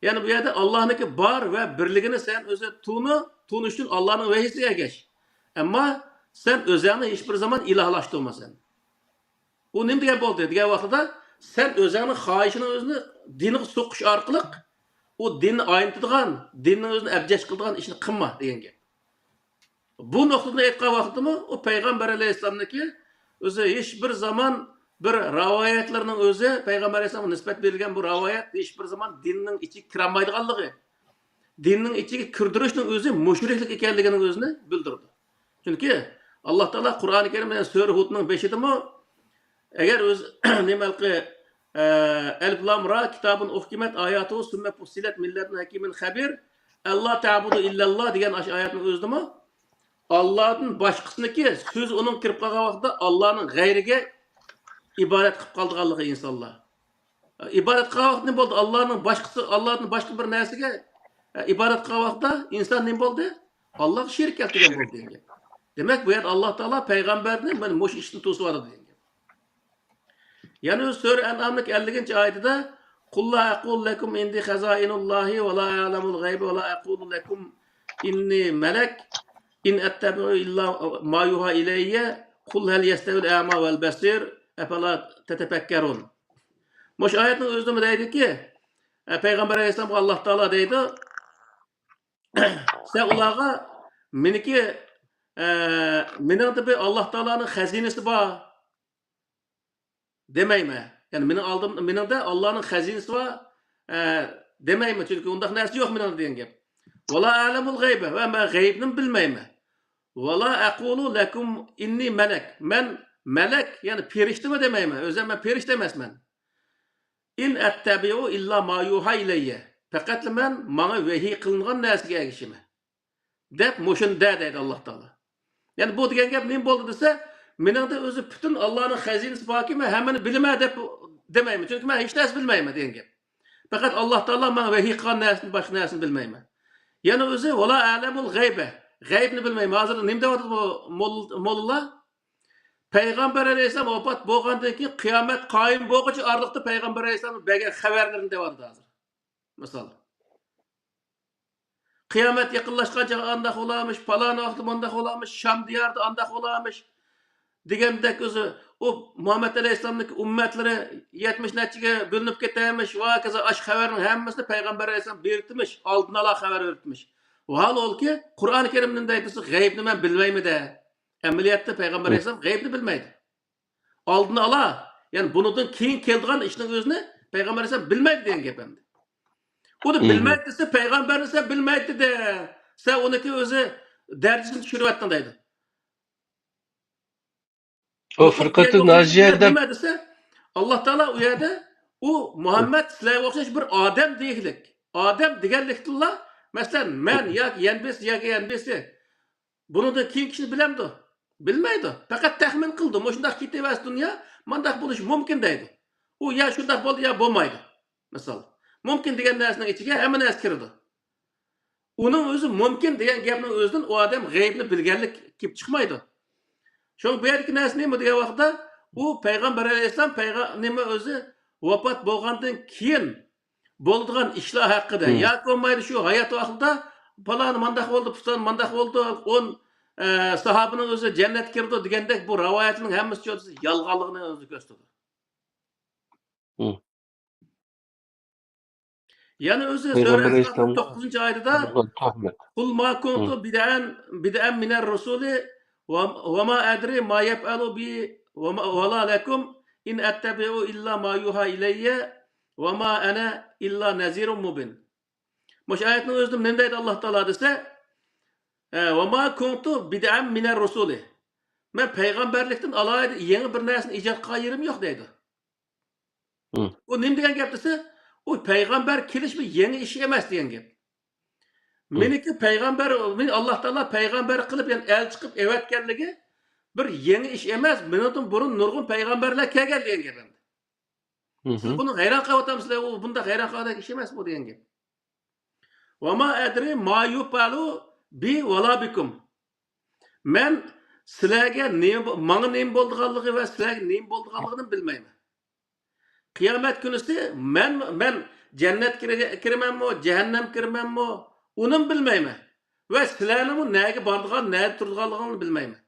يەنى بۇ يەردە ئاللانىڭكى بار ۋە بىرلىكىنى سەن ئۆزى تونۇ، تونۇش ئۈچۈن ئاللانىڭ ۋەھىيسىگە ئەگەش. ئەمما سەن ئۆزۈڭنى ھېچ بىر زامان ئىلاھلاشتۇرما سەن. ئۇ نېمە دېگەن بولدى دېگەن ۋاقتىدا، سەن ئۆزۈڭنىڭ خاھىشىنىڭ ئۆزىنى دىنغا سوقۇش ئارقىلىق ئۇ دىننى ئاينىتىدىغان، دىننىڭ ئۆزىنى ئەبجەش قىلىدىغان ئىشنى قىلما دېگەن گەپ. بۇ نۇقتىدىن ئېيتقان ۋاقتىمۇ، ئۇ پەيغەمبەر ئەلەيھىسسالامنىڭكى ئۆزى ھېچ بىر زامان بىر رىۋايەتلەرنىڭ ئۆزى، پەيغەمبەر ئەلەيھىسسالامغا نىسبەت بېرىلگەن بۇ رىۋايەت ھېچ بىر زامان دىننىڭ ئىچىگە كىرەلمەيدىغانلىقى، دىننىڭ ئىچىگە كىردۈرۈشنىڭ ئۆزى مۇشرىكلىق ئىكەنلىكىنىڭ ئۆزىنى بىلدۈرىدۇ. چۈنكى ئاللا تائالا قۇرئانى كەرىم، يەنى سۈرە ھۇدنىڭ بېشىدىمۇ، ئەگەر ئۆزى نېمە ھېلىقى، ئە، ئەلىف لام را كىتابۇن ئۇھكىمەت ئاياتۇ سۈممە پۇسسىلەت مىن لەدۇن ھەكىمىن خەبىر، ئەللا تەبۇدۇ ئىللەللا دېگەن ئاشۇ ئايەتنىڭ ئۆزىدىمۇ، ئاللادىن باشقىسىنىڭكى سۆزى ئۇنىڭ كىرىپ قالغان ۋاقتىدا ئاللانىڭ غەيرىگە ئىبادەت قىلىپ قالىدىغانلىقى ئىنسانلار. ئىبادەت قىلغان ۋاقىت نېمە بولدى؟ ئاللانىڭ باشقىسى، ئاللادىن باشقا بىر نەرسىگە، ئە، ئىبادەت قىلغان ۋاقىتتا ئىنسان نېمە بولدى؟ ئاللاغا شېرىك كەلتۈرگەن بولدى دېگەن گەپ. دېمەك، بۇ يەردە ئاللا تائالا پەيغەمبەرنى مانا مۇشۇ ئىشتىن توسۇۋاتىدۇ دېگەن گەپ. يەنە ئۆزى سۈرە ئەنئامنىڭ ئەللىكىنچى ئايىتىدە، قۇل لا ئەقۇلۇ لەكۇم ئىندى خەزائىنۇللاھى ۋە لا ئەلەمۇل غەيبە ۋە لا ئەقۇلۇ لەكۇم ئىننى مەلەك، ئىن ئەتتەبىئۇ ئىللا ما يۇھا ئىلەييە، قۇل ھەل يەستەۋىل ئەما ۋەل بەسىر، ئەپەلا تەتەپەككەرۇن. مۇشۇ ئايەتنىڭ ئۆزىدىمۇ دەيدۇكى، ئە، پەيغەمبەر ئەلەيھىسسالامغا ئاللا تائالا دەيدۇ، سەن ئۇلارغا مېنىڭكى، ئە، مېنىڭدە بىر ئاللا تائالانىڭ خەزىنىسى بار دېمەيمەن. يەنى مېنىڭ ئالدىم، مېنىڭدە ئاللانىڭ خەزىنىسى بار، ئە، دېمەيمەن، چۈنكى ئۇنداق نەرسە يوق مېنىڭدە دېگەن گەپ. ۋەلا ئەلەمۇل غەيبە، ۋە مەن غەيىبنىمۇ بىلمەيمەن. ۋەلا ئەقۇلۇ لەكۇم ئىننى مەلەك، مەن مەلەك، يەنى پېرىشتىمۇ دېمەيمەن، ئۆزۈم مەن پېرىشتە ئەمەسمەن. ئىن ئەتتەبىئۇ ئىللا ما يۇھا ئىلەييە، پەقەتلا مەن ماڭا ۋەھىي قىلىنغان نەرسىگە ئەگىشىمەن، دەپ مۇشۇنى دە دەيدۇ ئاللا تائالا. يەنى بۇ دېگەن گەپ نېمە بولدى دېسە، مېنىڭدە ئۆزى پۈتۈن ئاللانىڭ خەزىنىسى باركى، مەن ھەممىنى بىلىمەن دەپ دېمەيمەن، چۈنكى مەن ھېچ نەرسە بىلمەيمەن دېگەن گەپ. پەقەت ئاللا تائالا ماڭا ۋەھىي قىلغان نەرسىدىن باشقا نەرسىنى بىلمەيمەن. يەنە ئۆزى ۋەلا ئەلەمۇل غەيبە، غەيبنى بىلمەيمەن. ھازىر نېمە دەۋاتىدۇ بۇ مول-، موللىلار؟ پەيغەمبەر ئەلەيھىسسالام ۋاپات بولغاندىن كېيىن قىيامەت قايىم بولغۇچە ئارىلىقتا پەيغەمبەر ئەلەيھىسسالام بەرگەن خەۋەرلىرىنى دەۋاتىدۇ ھازىر. مىسال، قىيامەت يېقىنلاشقان چاغدا ئانداق بولارمىش، پالان ۋاقىتتا مۇنداق بولارمىش، شام دىيارىدا ئانداق بولارمىش دېگەندەك ئۆزى ئۇ مۇھەممەد ئەلەيھىسسالامنىڭ ئۈممەتلىرى يەتمىش نەچچىگە بۆلۈنۈپ كېتەرمىش، ۋە ھاكازا ئاشۇ خەۋەرنىڭ ھەممىسىنى پەيغەمبەر ئەلەيھىسسالام بېرىپتىمىش، ئالدىن ئالا خەۋەر بېرىپتىمىش. ۋاھالبۇكى، قۇرئان كەرىمدە دەيدۇ، غەيىبنى مەن بىلمەيمەن دە. ئەمەلىيەتتە پەيغەمبەر ئەلەيھىسسالام غەيىبنى بىلمەيدۇ. ئالدىن ئالا، يەنى بۇنىڭدىن كېيىن كېلىدىغان ئىشنىڭ ئۆزىنى پەيغەمبەر ئەلەيھىسسالام بىلمەيدۇ دېگەن گەپ ئەمدى. ئۇنى بىلمەيدۇ دېسە، پەيغەمبەرنى سەن بىلمەيدۇ دە. سەن ئۇنىڭكى ئۆزى دەرىجىسىنى چۈشۈرۈۋەتتىڭ دەيدۇ. ئۇ ئۇ فرقەتۇ ناجىيە دەپ نېمە دېسە، ئاللا تائالا ئۇ يەردە ئۇ مۇھەممەد سىلەرگە ئوخشاش بىر ئادەم دېگىلىك. ئادەم دېگەنلىكتىنلا، مەسىلەن، مەن ياكى يەنبىسى ياكى يەنبىسى بۇنىڭدىن كېيىنكى ئىشنى بىلەمدۇ؟ بىلمەيدۇ. پەقەت تەخمىن قىلىدۇ. مۇشۇنداق كېتىۋەرسە دۇنيا، مانداق بولۇشى مۇمكىن دەيدۇ. ئۇ يا شۇنداق بولدى يا بولمايدۇ. مىسال، مۇمكىن دېگەن نەرسىنىڭ ئىچىگە ھەممە نەرسە كىرىدۇ. ئۇنىڭ ئۆزى مۇمكىن دېگەن گەپنىڭ ئۆزىدىن ئۇ ئادەم غەيىبنى بىلگەنلىك كېلىپ چىقمايدۇ. شۇڭا بۇ يەردىكى نەرسە نېمە دېگەن ۋاقىتتا، ئۇ پەيغەمبەر ئەلەيھىسسالام پەيغە-، نېمە ئۆزى ۋاپات بولغاندىن كېيىن بولىدىغان ئىشلار ھەققىدە، ياكى بولمايدۇ شۇ ھايات ۋاقتىدا پالان مانداق بولدى، پۇلان مانداق بولدى، ئون، ئە، ساھابىنىڭ ئۆزى جەننەتكە كىرىدۇ دېگەندەك بۇ رىۋايەتلەرنىڭ ھەممىسى يالغانلىقىنى ئۆزى كۆرسىتىدۇ. يەنە ئۆزى سۈرە ئەھزابنىڭ توققۇزىنچى ئايىتىدا، قۇل ما كۇنتۇ بىدئەن، بىدئەن مىنەر رۇسۇلى ۋە، ۋە ما ئەدرى ما يەپئەلۇ بى ۋە ما، ۋە لا لەكۇم ئىن ئەتتەبىئۇ ئىللا ما يۇھا ئىلەييە ۋە ما ئەنە ئىللا نەزىرۇم مۇبىن. مۇشۇ ئايەتنىڭ ئۆزىدە نېمە دەيدۇ ئاللا تائالا دېسە، ۋە ما كۇنتۇ بىدئەن مىنەر رۇسۇلى. مەن پەيغەمبەرلىكتىن ئالاھىدە يېڭى بىر نەرسىنى ئىجاد قىلغان يېرىم يوق دەيدۇ. ئۇ نېمە دېگەن گەپ دېسە، ئۇ پەيغەمبەر كېلىش بىر يېڭى ئىش ئەمەس دېگەن گەپ. مېنىڭكى پەيغەمبەر، مېنى ئاللا تائالا پەيغەمبەر قىلىپ، يەنى ئەلچى قىلىپ ئەۋەتكەنلىكى بىر يېڭى ئىش ئەمەس. مېنىڭدىن بۇرۇن نۇرغۇن پەيغەمبەرلەر كەلگەن دېگەن گەپ ئەمدى. سىز بۇنىڭغا ھەيران قېلىۋاتامسىلەر؟ ئۇ بۇنداق ھەيران قالىدىغان ئىش ئەمەس بۇ دېگەن گەپ. ۋە ما ئەدرى ما يۇپئەلۇ بى ۋە لا بىكۇم. مەن سىلەرگە نېمە، ماڭا نېمە بولىدىغانلىقى ۋە سىلەرگە نېمە بولىدىغانلىقىنى بىلمەيمەن. قىيامەت كۈنىسى مەن، مەن جەننەتكە كىرگە-، كىرىمەنمۇ، جەھەننەمگە كىرىمەنمۇ، ئۇنىمۇ بىلمەيمەن. ۋە سىلەرنىڭمۇ نەگە بارىدىغان، نەدە تۇرىدىغانلىقىڭلارنى بىلمەيمەن.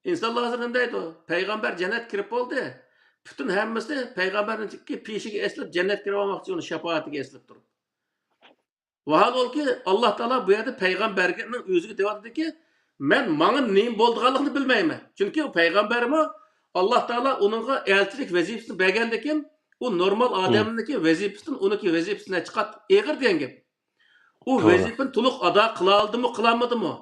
ئىنسانلار ھازىر نېمە دەيدۇ؟ پەيغەمبەر جەننەتكە كىرىپ بولدى. پۈتۈن ھەممىسى پەيغەمبەرنىڭكى پېشىگە ئېسىلىپ، جەننەتكە كىرىۋالماقچى، ئۇنىڭ شاپائىتىگە ئېسىلىپ تۇرۇپ. ۋاھالبۇكى، ئاللا تائالا بۇ يەردە پەيغەمبەرنىڭ ئۆزىگە دەۋاتىدۇكى، مەن ماڭا نېمە بولىدىغانلىقىنى بىلمەيمەن. چۈنكى ئۇ پەيغەمبەرمۇ ئاللا تائالا ئۇنىڭغا ئەلچىلىك ۋەزىپىسىنى بەرگەندىكىن، ئۇ نورمال ئادەمنىڭكى ۋەزىپىسىدىن ئۇنىڭكى ۋەزىپىسى نەچچە قات ئېغىر دېگەن گەپ. ئۇ ۋەزىپىنى تولۇق ئادا قىلالدىمۇ، قىلالمىدىمۇ؟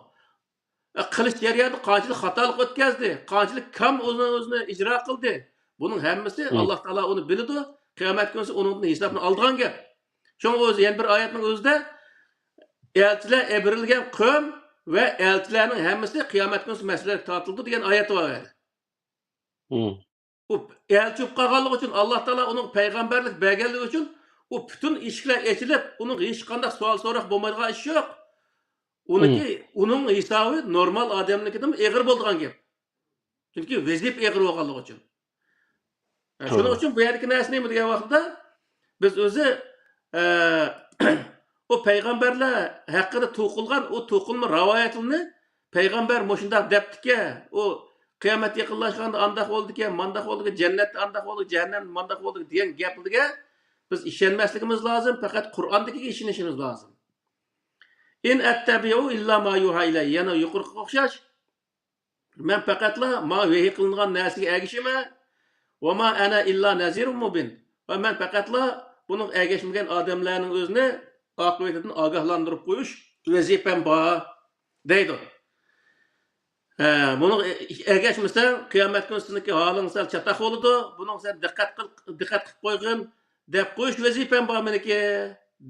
قىلىش جەريانىدا قانچىلىك خاتالىق ئۆتكەزدى، قانچىلىك كام ئۆزىنى، ئۆزىنى ئىجرا قىلدى، بۇنىڭ ھەممىسى ئاللا تائالا ئۇنى بىلىدۇ. قىيامەت كۈنىسى ئۇنىڭدىن ھېسابنى ئالىدىغان گەپ. شۇڭا ئۆزى يەنە بىر ئايەتنىڭ ئۆزىدە، ئەلچىلەر ئەبىرىلگەن قوم ۋە ئەلچىلەرنىڭ ھەممىسى قىيامەت كۈنىسى مەھشەرگە تارتىلىدۇ دېگەن ئايەت بار ئۇ يەردە. ئۇ ئەلچى بولۇپ قالغانلىقى ئۈچۈن ئاللا تائالا ئۇنىڭ پەيغەمبەرلىك بەرگەنلىكى ئۈچۈن ئۇ پۈتۈن ئىشىكلەر ئېچىلىپ، ئۇنىڭغا ھېچقانداق سوئال سوراق بولمايدىغان ئىش يوق. ئۇنىڭكى، ئۇنىڭ ھېسابى نورمال ئادەمنىڭكىدىنمۇ ئېغىر بولىدىغان گەپ. چۈنكى ۋەزىپە ئېغىر بولغانلىقى ئۈچۈن. ھە، شۇنىڭ ئۈچۈن بۇ يەردىكى نەرسە نېمە دېگەن ۋاقىتتا، بىز ئۆزى، ئە، ئۇ پەيغەمبەرلەر ھەققىدە توقۇلغان ئۇ توقۇلما رىۋايەتلەرنى پەيغەمبەر مۇشۇنداق دەپتىكەن، ئۇ قىيامەت يېقىنلاشقاندا ئانداق بولىدىكەن، مانداق بولىدىكەن، جەننەتتە ئانداق بولىدۇ، جەھەننەمدە مانداق بولىدۇ دېگەن گەپلەرگە بىز ئىشەنمەسلىكىمىز لازىم، پەقەت قۇرئاندىكىگە ئىشىنىشىمىز لازىم. ئىن ئەتتەبىئۇ ئىللا ما يۇھا ئىلەييە، يەنە يۇقىرىقىغا ئوخشاش. مەن پەقەتلا ماڭا ۋەھىي قىلىنغان نەرسىگە ئەگىشىمەن. ۋە ما ئەنە ئىللا نەزىرۇم مۇبىن. ۋە مەن پەقەتلا بۇنىڭغا ئەگەشمىگەن ئادەملەرنىڭ ئۆزىنى ئاقىۋىتىدىن ئاگاھلاندۇرۇپ قويۇش ۋەزىپەم بار، دەيدۇ. ھە، بۇنىڭغا ئەگەشمىسەڭ، قىيامەت كۈنى سېنىڭكى ھالىڭ سەل چاتاق بولىدۇ. بۇنىڭغا سەن دىققەت قىل، دىققەت قىلىپ قويغىن، دەپ قويۇش ۋەزىپەم بار مېنىڭكى،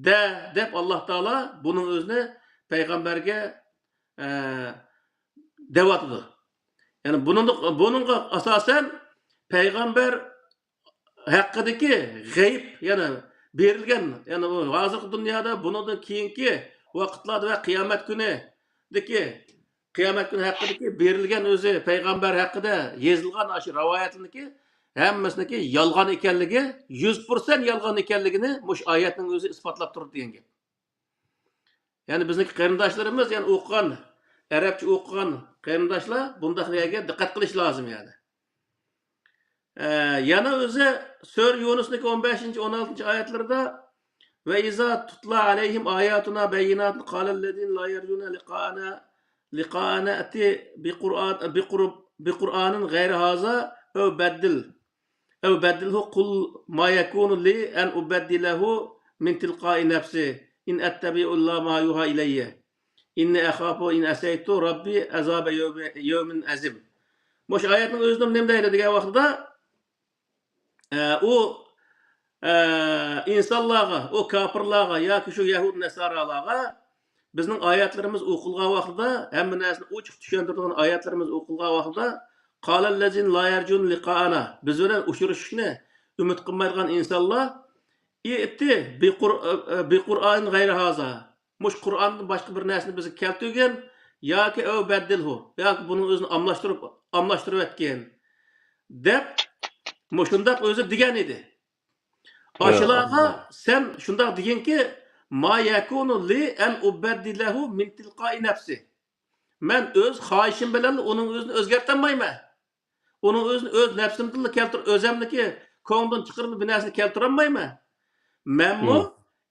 دە، دەپ ئاللا تائالا بۇنىڭ ئۆزىنى پەيغەمبەرگە ئە، دەۋاتىدۇ. يەنى بۇنىڭدا، بۇنىڭغا ئاساسەن پەيغەمبەر ھەققىدىكى غەيىب، يەنى بېرىلگەن، يەنى ئۇ ھازىرقى دۇنيادا بۇنىڭدىن كېيىنكى ۋاقىتلاردا ۋە قىيامەت كۈنىدىكى، قىيامەت كۈنى ھەققىدىكى بېرىلگەن ئۆزى پەيغەمبەر ھەققىدە يېزىلغان ئاشۇ رىۋايەتلەرنىڭكى ھەممىسىنىڭكى يالغان ئىكەنلىكى، يۈز پىرسەنت يالغان ئىكەنلىكىنى مۇشۇ ئايەتنىڭ ئۆزى ئىسپاتلاپ تۇرىدۇ دېگەن گەپ. يەنى بىزنىڭكى قېرىنداشلىرىمىز، يەنى ئوقۇغان، ئەرەبچە ئوقۇغان قېرىنداشلار بۇنداق يەرگە دىققەت قىلىش لازىم يەنى. ئە، يەنە ئۆزى سۈرە يۇنۇسنىڭكى ئون بەشىنچى، ئون ئالتىنچى ئايەتلىرىدە، «وَإِذَا تُتْلَى عَلَيْهِمْ آيَاتُنَا بَيِّنَاتٍ قَالَ الَّذِينَ لَا يَرْجُونَ لِقَاءَنَا، لِقَاءَنَا ائْتِ بِقُرْآنٍ، بِقُرْ، بِقُرْآنٍ غَيْرِ هَذَا أَوْ بَدِّلْ، أَوْ بَدِّلْهُ قُلْ مَا يَكُونُ لِي أَنْ أُبَدِّلَهُ مِنْ تِلْقَاءِ نَفْسِي إِنْ أَتَّبِعُ إِلَّا مَا يُوحَى إِلَيَّ إِنِّي أَخَافُ إِنْ عَصَيْتُ رَبِّي عَذَابَ يَوْمٍ، يَوْمٍ عَظِيمٍ.» مۇشۇ ئايەتنىڭ ئۆزىدە نېمە دەيدۇ دېگەن ۋاقتىدا، ئە، ئۇ، ئە، ئىنسانلارغا، ئۇ كاپىرلارغا ياكى شۇ يەھۇد نەسارالارغا بىزنىڭ ئايەتلىرىمىز ئوقۇلغان ۋاقتىدا، ھەممە نەرسىنى ئوچۇق چۈشەندۈرىدىغان ئايەتلىرىمىز ئوقۇلغان ۋاقتىدا، قال الذين لا يرجون لقاءنا، بىز بىلەن ئۇچرىشىشنى ئۈمىد قىلمايدىغان ئىنسانلار، ئىئتى بىقۇر-، بىقۇرئانىن غەيرى ھازا، مۇشۇ قۇرئاندىن باشقا بىر نەرسىنى بىزگە كەلتۈرگىن ياكى ئەۋ بەددىلھۇ، ياكى بۇنىڭ ئۆزىنى ئاملاشتۇرۇپ، ئاملاشتۇرۇۋەتكىن، دەپ مۇشۇنداق ئۆزى دېگەن ئىدى. ئاشۇلارغا سەن شۇنداق دېگىنكى، ما يەكۇنۇ لى ئەن ئۇبەددىلەھۇ مىن تىلقائى نەپسى. مەن ئۆز خاھىشىم بىلەن ئۇنىڭ ئۆزىنى ئۆزگەرتەلمەيمەن. ئۇنىڭ ئۆزىنى ئۆز نەپسىمدىنلا كەلتۈر-، ئۆزەمنىكى كۆڭلۈمدىن چىقىرىپ بىر نەرسىنى كەلتۈرەلمەيمەن. مەنمۇ،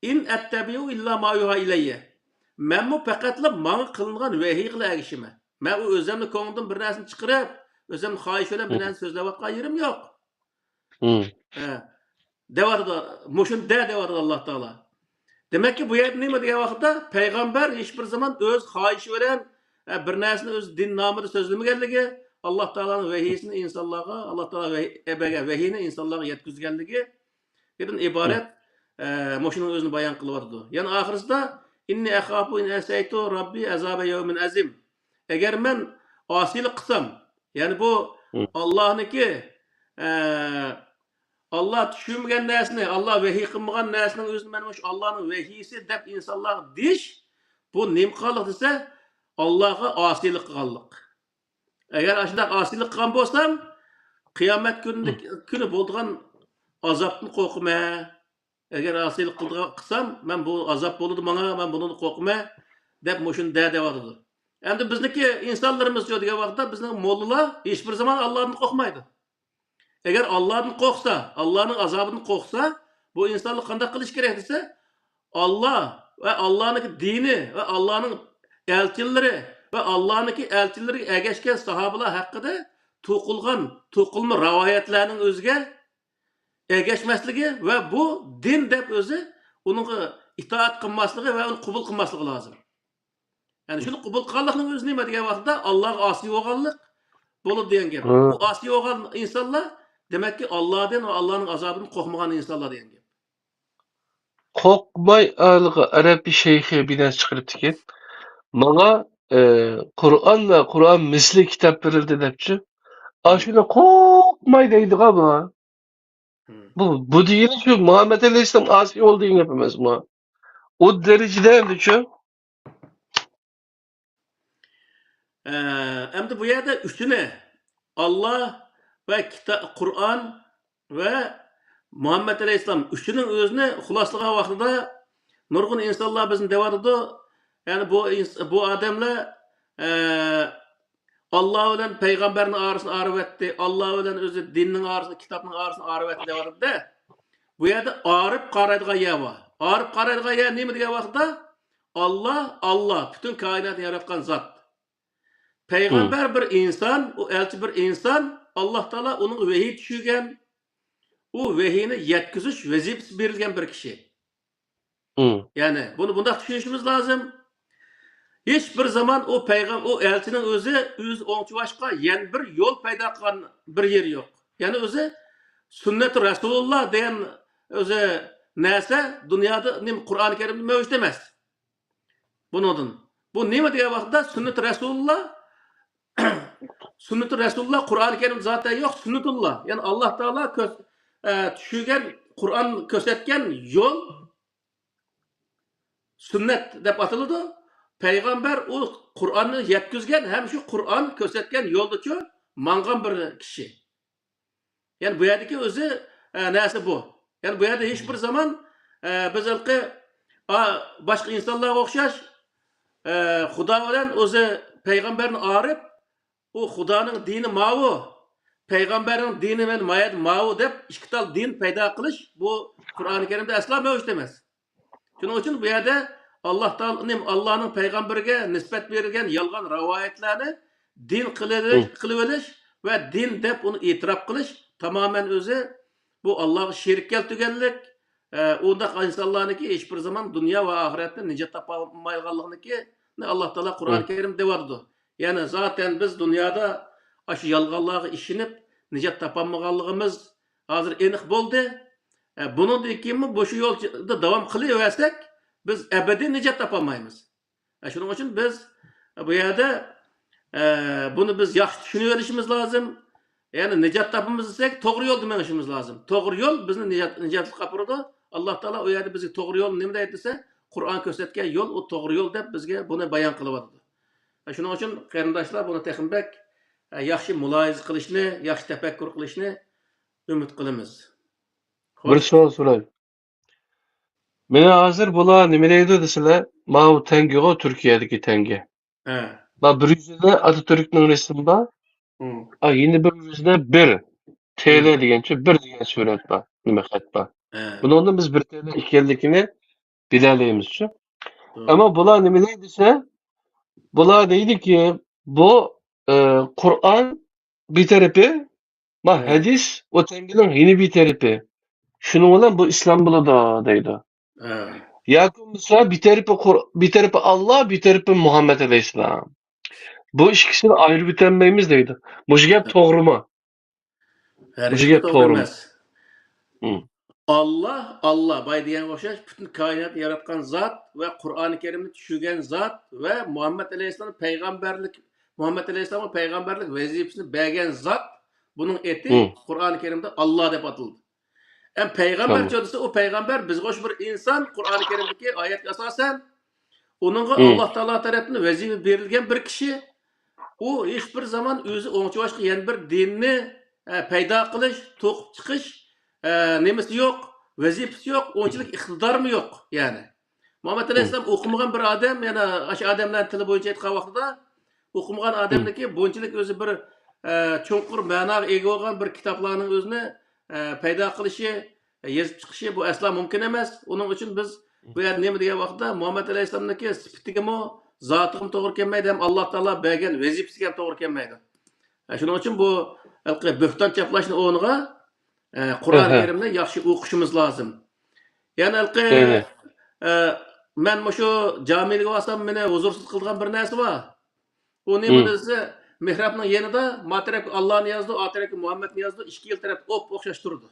ئىن ئەتتەبىئۇ ئىللا ما يۇھا ئىلەييە. مەنمۇ پەقەتلا ماڭا قىلىنغان ۋەھىيگىلا ئەگىشىمەن. مەن ئۇ ئۆزەمنى كۆڭلۈمدىن بىر نەرسىنى چىقىرىپ، ئۆزەمنى خاھىش بىلەن بىر نەرسە سۆزلەۋاتقان يېرىم يوق. ھە. دەۋاتىدۇ، مۇشۇنى دە دەۋاتىدۇ ئاللا تائالا. دېمەككى، بۇ يەردە نېمە دېگەن ۋاقىتتا، پەيغەمبەر ھېچ بىر زامان ئۆز خاھىشى بىلەن، ئە، بىر نەرسىنى ئۆز دىن نامىدا سۆزلىمىگەنلىكى، ئاللا تائالانىڭ ۋەھىيسىنى ئىنسانلارغا، ئاللا تائالا ۋەھىي، بەرگەن ۋەھىينى ئىنسانلارغا يەتكۈزگەنلىكى، دىن ئىبارەت، ئە، مۇشۇنىڭ ئۆزىنى بايان قىلىۋاتىدۇ. يەنە ئاخىرىسىدا، «ئىننى ئەخافۇ ئىن ئەسەيتۇ رەببى ئەزابە يەۋمىن ئەزىم.» ئەگەر مەن ئاسىيلىق قىلسام، يەنى بۇ ئاللانىڭكى، ئە، ئاللا چۈشۈرمىگەن نەرسىنى، ئاللا ۋەھىي قىلمىغان نەرسىنىڭ ئۆزىنى مەن مۇشۇ ئاللانىڭ ۋەھىيسى دەپ ئىنسانلارغا دېيىش، بۇ نېمە قىلغانلىق دېسە، ئاللاغا ئاسىيلىق قىلغانلىق. ئەگەر ئاشۇنداق ئاسىيلىق قىلغان بولسام، قىيامەت كۈنى، كۈنى بولىدىغان ئازابتىن قورقىمەن. ئەگەر ئاسىيلىق قىلىدىغان، قىلسام، مەن بۇ ئازاب بولىدۇ ماڭا، مەن بۇنىڭدىن قورقىمەن، دەپ مۇشۇنى دە دەۋاتىدۇ. ئەمدى بىزنىڭكى ئىنسانلىرىمىزچۇ دېگەن ۋاقىتتا، بىزنىڭ موللىلار ھېچ بىر زامان ئاللادىن قورقمايدۇ. ئەگەر ئاللادىن قورقسا، ئاللانىڭ ئازابىدىن قورقسا، بۇ ئىنسانلار قانداق قىلىش كېرەك دېسە، ئاللا ۋە ئاللانىڭكى دىنى ۋە ئاللانىڭ ئەلچىلىرى ۋە ئاللانىڭكى ئەلچىلىرىگە ئەگەشكەن ساھابىلار ھەققىدە توقۇلغان، توقۇلما رىۋايەتلەرنىڭ ئۆزىگە ئەگەشمەسلىكى ۋە بۇ دىن دەپ ئۆزى ئۇنىڭغا ئىتائەت قىلماسلىقى ۋە ئۇنى قوبۇل قىلماسلىقى لازىم. يەنى شۇنى قوبۇل قىلغانلىقنىڭ ئۆزى نېمە دېگەن ۋاقىتتا، ئاللاغا ئاسىي بولغانلىق بولىدۇ دېگەن گەپ. بۇ ئاسىي بولغان ئىنسانلار، دېمەككى، ئاللادىن ۋە ئاللانىڭ ئازابىدىن قورقمىغان ئىنسانلار دېگەن گەپ. قورقماي، ھېلىقى ئەرەب شەيخى بىر نەرسە چىقىرىپتىكەن. ماڭا، ئە، قۇرئان ۋە قۇرئان مىسلى كىتاب بېرىلدى دەپچۇ. ئاشۇنى قورقماي دەيدىغا بۇ. بۇ، بۇ دېگىنى شۇ مۇھەممەد ئەلەيھىسسالام ئاسىي بولدى دېگەن گەپ ئەمەسمۇ؟ ئۇ دەرىجىدە ئەمدىچۇ؟ ئە، ئەمدى بۇ يەردە ئۈچىنى، ئاللا ۋە كىتا-، قۇرئان ۋە مۇھەممەد ئەلەيھىسسالام ئۈچىنىڭ ئۆزىنى خۇلاسىلىغان ۋاقتىدا نۇرغۇن ئىنسانلار بىزنى دەۋاتىدۇ، يەنى بۇ ئىنس-، بۇ ئادەملەر، ئە، ئاللا بىلەن پەيغەمبەرنىڭ ئارىسىنى ئايرىۋەتتى، ئاللا بىلەن ئۆزى دىننىڭ ئارىسىنى، كىتابنىڭ ئارىسىنى ئايرىۋەتتى دەۋاتىدۇ-دە. بۇ يەردە ئارىپ قارايدىغان يەر بار. ئارىپ قارايدىغان يەر نېمە دېگەن ۋاقىتتا، ئاللا، ئاللا، پۈتۈن كائىناتنى ياراتقان زات. پەيغەمبەر بىر ئىنسان، ئۇ ئەلچى بىر ئىنسان، ئاللا تائالا ئۇنىڭغا ۋەھىي چۈشۈرگەن، ئۇ ۋەھىينى يەتكۈزۈش ۋەزىپىسى بېرىلگەن بىر كىشى. يەنى بۇنى بۇنداق چۈشىنىشىمىز لازىم. ھېچ بىر زامان ئۇ پەيغەم-، ئۇ ئەلچىنىڭ ئۆزى، ئۆزى ئوڭچىۋاشقا يەنە بىر يول پەيدا قىلغان بىر يېرى يوق. يەنى ئۆزى سۈننەتۇ رەسۇلۇللا دېگەن ئۆزى نەرسە دۇنيادا نېمە قۇرئان كەرىمدە مەۋجۇت ئەمەس. بۇنىڭدىن. بۇ نېمە دېگەن ۋاقىتتا سۈننىتى رەسۇلۇللا، سۈننىتى رەسۇلۇللا قۇرئان كەرىم زاتەن يوق، سۈننىتۇللا. يەنى ئاللا تائالا كۆز-، ئە، چۈشۈرگەن، قۇرئان كۆرسەتكەن يول سۈننەت دەپ ئاتىلىدۇ. پەيغەمبەر ئۇ قۇرئاننى يەتكۈزگەن ھەم شۇ قۇرئان كۆرسەتكەن يولدىچۇ ماڭغان بىر كىشى. يەنى بۇ يەردىكى ئۆزى، ئە، نەرسە بۇ. يەنى بۇ يەردە ھېچ بىر زامان، ئە، بىز ھېلىقى، ئا، باشقا ئىنسانلارغا ئوخشاش، ئە، خۇدا بىلەن ئۆزى پەيغەمبەرنى ئايرىپ، ئۇ خۇدانىڭ دىنى ماۋۇ، پەيغەمبەرنىڭ دىنى مەن مايەد ماۋۇ دەپ ئىككى تال دىن پەيدا قىلىش، بۇ قۇرئانى كەرىمدە ئەسلا مەۋجۇت ئەمەس. شۇنىڭ ئۈچۈن بۇ يەردە ئاللا تائالا، نېمە، ئاللانىڭ پەيغەمبىرىگە نىسبەت بېرىلگەن يالغان رىۋايەتلەرنى دىن قىلىۋېلىش، قىلىۋېلىش ۋە دىن دەپ ئۇنى ئېتىراپ قىلىش تامامەن ئۆزى بۇ ئاللاغا شېرىك كەلتۈرگەنلىك، ئە، ئۇنداق ئىنسانلارنىڭكى ھېچ بىر زامان دۇنيا ۋە ئاخىرەتتە نىجات تاپالمايدىغانلىقىنى ئاللا تائالا قۇرئان كەرىم دەۋاتىدۇ. يەنى زاتەن بىز دۇنيادا ئاشۇ يالغانلارغا ئىشىنىپ نىجات تاپالمىغانلىقىمىز ھازىر ئېنىق بولدى. ئە، بۇنىڭدىن كېيىنمۇ بۇ شۇ يولدا داۋام قىلىۋەرسەك، بىز ئەبەدىي نىجات تاپالمايمىز. ئە، شۇنىڭ ئۈچۈن بىز بۇ يەردە، ئە، بۇنى بىز ياخشى چۈشىنىۋېلىشىمىز لازىم. يەنى نىجات تاپىمىز دېسەك، توغرا يولدا مېڭىشىمىز لازىم. توغرا يول بىزنى نىجات، نىجاتلىققا ئاپىرىدۇ. ئاللا تائالا ئۇ يەردە بىزگە توغرا يول نېمە دەيدۇ دېسە، قۇرئان كۆرسەتكەن يول، ئۇ توغرا يول دەپ بىزگە بۇنى بايان قىلىۋاتىدۇ. ئە، شۇنىڭ ئۈچۈن قېرىنداشلار بۇنى تېخىمۇ بەك، ئە، ياخشى مۇلاھىزە قىلىشنى، ياخشى تەپەككۇر قىلىشنى ئۈمىد قىلىمىز. بىر سوئال سوراي. مېنى ھازىر بۇلار نېمە دەيدۇ دېسىلە، ماۋۇ تەڭگىغۇ، تۈركىيەدىكى تەڭگە. ھە. ما بىر يۈزىدە ئاتاتۈركنىڭ رەسىمى بار. ھىم. ئا، يەنە بىر يۈزىدە بىر تېلە دېگەنچە، بىر دېگەن سۈرەت بار، نېمە خەت بار. ھە. بۇنىڭدىن بىز بىر تېلە ئىكەنلىكىنى بىلەلەيمىزچۇ. ئەمما بۇلار نېمە دەيدۇ دېسە، بۇلار دەيدۇكى، بۇ، ئە، قۇرئان بىر تەرىپى، ما، ھەدىس ئۇ تەڭگىنىڭ يەنە بىر تەرىپى. شۇنىڭ بىلەن بۇ ئىسلام بولىدۇ دەيدۇ. ياكى بولمىسا بىر تەرىپى قۇر-، بىر تەرىپى ئاللا، بىر تەرىپى مۇھەممەد ئەلەيھىسسالام. بۇ ئىككىسىنى ئايرىۋېتەلمەيمىز دەيدۇ. مۇشۇ گەپ توغرىمۇ؟ مۇشۇ گەپ توغرا ئەمەس. ئاللا، ئاللا، بايا دېگەنگە ئوخشاش، پۈتۈن كائىناتنى ياراتقان زات ۋە قۇرئانى كەرىمنى چۈشۈرگەن زات ۋە مۇھەممەد ئەلەيھىسسالام پەيغەمبەرلىك، مۇھەممەد ئەلەيھىسسالامغا پەيغەمبەرلىك ۋەزىپىسىنى بەرگەن زات، بۇنىڭ ئېتى قۇرئانى كەرىمدە ئاللا دەپ ئاتىلىدۇ. ئەم پەيغەمبەر چۆ دېسە، ئۇ پەيغەمبەر بىزگە ئوخشاش بىر ئىنسان، قۇرئانى كەرىمدىكى ئايەتكە ئاساسەن، ئۇنىڭغا ئاللا تائالا تەرەپتىن ۋەزىپە بېرىلگەن بىر كىشى. ئۇ ھېچ بىر زامان ئۆزى ئوڭچە باشقا يەنە بىر دىننى، ئە، پەيدا قىلىش، توقۇپ چىقىش، ئە، نېمىسى يوق، ۋەزىپىسى يوق، ئۇنچىلىك ئىقتىدارىمۇ يوق، يەنى. مۇھەممەد ئەلەيھىسسالام ئوقۇمىغان بىر ئادەم، يەنە ئاشۇ ئادەملەرنىڭ تىلى بويىچە ئېيتقان ۋاقتىدا، ئوقۇمىغان ئادەمنىڭكى بۇنچىلىك ئۆزى بىر، ئە، چوڭقۇر مەناغا ئىگە بولغان بىر كىتابلارنىڭ ئۆزىنى، ئە، پەيدا قىلىشى، يېزىپ چىقىشى بۇ ئەسلا مۇمكىن ئەمەس. ئۇنىڭ ئۈچۈن بىز بۇ يەردە نېمە دېگەن ۋاقىتتا، مۇھەممەد ئەلەيھىسسالامنىڭكى سۈپىتىگىمۇ، زاتىغىمۇ توغرا كەلمەيدۇ ھەم ئاللا تائالا بەرگەن ۋەزىپىسىگە ھەم توغرا كەلمەيدۇ. شۇنىڭ ئۈچۈن بۇ ھېلىقى بۆھتان چاپلاشنى ئورنىغا، ئە، قۇرئان كەرىمنى ياخشى ئوقۇشىمىز لازىم. يەنە ھېلىقى، ئە، مەن مۇشۇ جامىگە بارسام مېنى ھۇزۇرسىز قىلىدىغان بىر نەرسە بار. ئۇ نېمە دېسە، مېھرابنىڭ يېنىدا ما تەرەپكە ئاللانى يازىدۇ، ئا تەرەپكە مۇھەممەدنى يازىدۇ، ئىككى يىل تەرەپ ئوپئوخشاش تۇرىدۇ.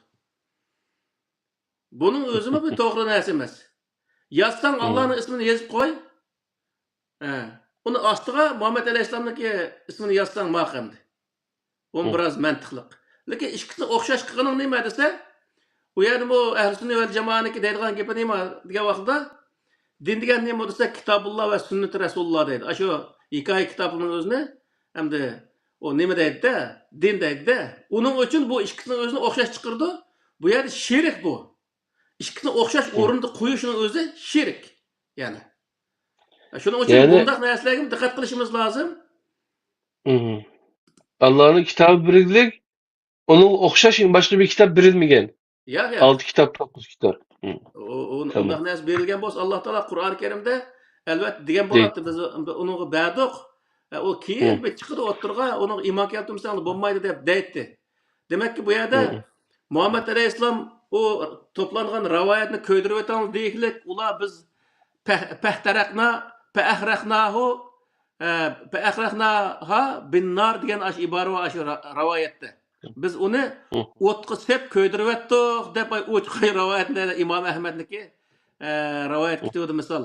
بۇنىڭ ئۆزىمۇ بىر توغرا نەرسە ئەمەس. يازساڭ ئاللانىڭ ئىسمىنى يېزىپ قوي. ھە. ئۇنى ئاستىغا مۇھەممەد ئەلەيھىسسالامنىڭكى ئىسمىنى يازساڭ ماقۇل ئەمدى. ئۇمۇ بىراز مەنتىقلىق. لېكىن ئىككىسىنى ئوخشاش قىلغىنىڭ نېمە دېسە، ئۇ يەردىمۇ ئەھلى سۈننە ۋەل جامائەنىڭكى دەيدىغان گېپى نېمە دېگەن ۋاقتىدا، دىن دېگەن نېمە دېسە، كىتابۇللا ۋە سۈننىتى رەسۇلۇللا دەيدۇ. ئاشۇ ھېكايە كىتابلىرىنىڭ ئۆزىنى ئەمدى ئۇ نېمە دەيدۇ-دە، دىن دەيدۇ-دە. ئۇنىڭ ئۈچۈن بۇ ئىككىسىنىڭ ئۆزىنى ئوخشاش چىقىرىدۇ. بۇ يەردە شېرىك بۇ. ئىككىسىنى ئوخشاش ئورۇندا قويۇشنىڭ ئۆزى شېرىك. يەنى. شۇنىڭ ئۈچۈن يەنى بۇنداق نەرسىلەرگە دىققەت قىلىشىمىز لازىم. ئاللانىڭ كىتابى بىرلىك، ئۇنىڭغا ئوخشاش باشقا بىر كىتاب بېرىلمىگەن. ياق، ياق. ئالتە كىتاب، توققۇز كىتاب. ئۇ، ئۇ، تامام. ئۇنداق نەرسە بېرىلگەن بولسا، ئاللا تائالا قۇرئان كەرىمدە، ئەلۋەتتە، دېگەن بولاتتى، بىز ئۇنىڭغا بەردۇق. ئە، ئۇ كېيىن بىر چىقىدۇ ئوتتۇرىغا، ئۇنىڭغا ئىمان كەلتۈرمىسەڭلار بولمايدۇ دەپ دەيتتى. دېمەككى، بۇ يەردە مۇھەممەد ئەلەيھىسسالام ئۇ توپلانغان رىۋايەتنى كۆيدۈرۈۋېتىڭلار دېگىلىك، ئۇلار بىز پەھ-، پەھتەرەقنا، پەئەھرەقناھۇ، ئە، پەئەھرەقناھا بىننار دېگەن ئاشۇ ئىبارە بار، ئاشۇ را-، رىۋايەتتە. بىز ئۇنى ئوتقا سېپ كۆيدۈرۈۋەتتۇق دەپ، ئاي، ئوچۇق رىۋايەتنى ئىمام ئەھمەدنىكى، ئە، رىۋايەت كىتابىدا مىسال.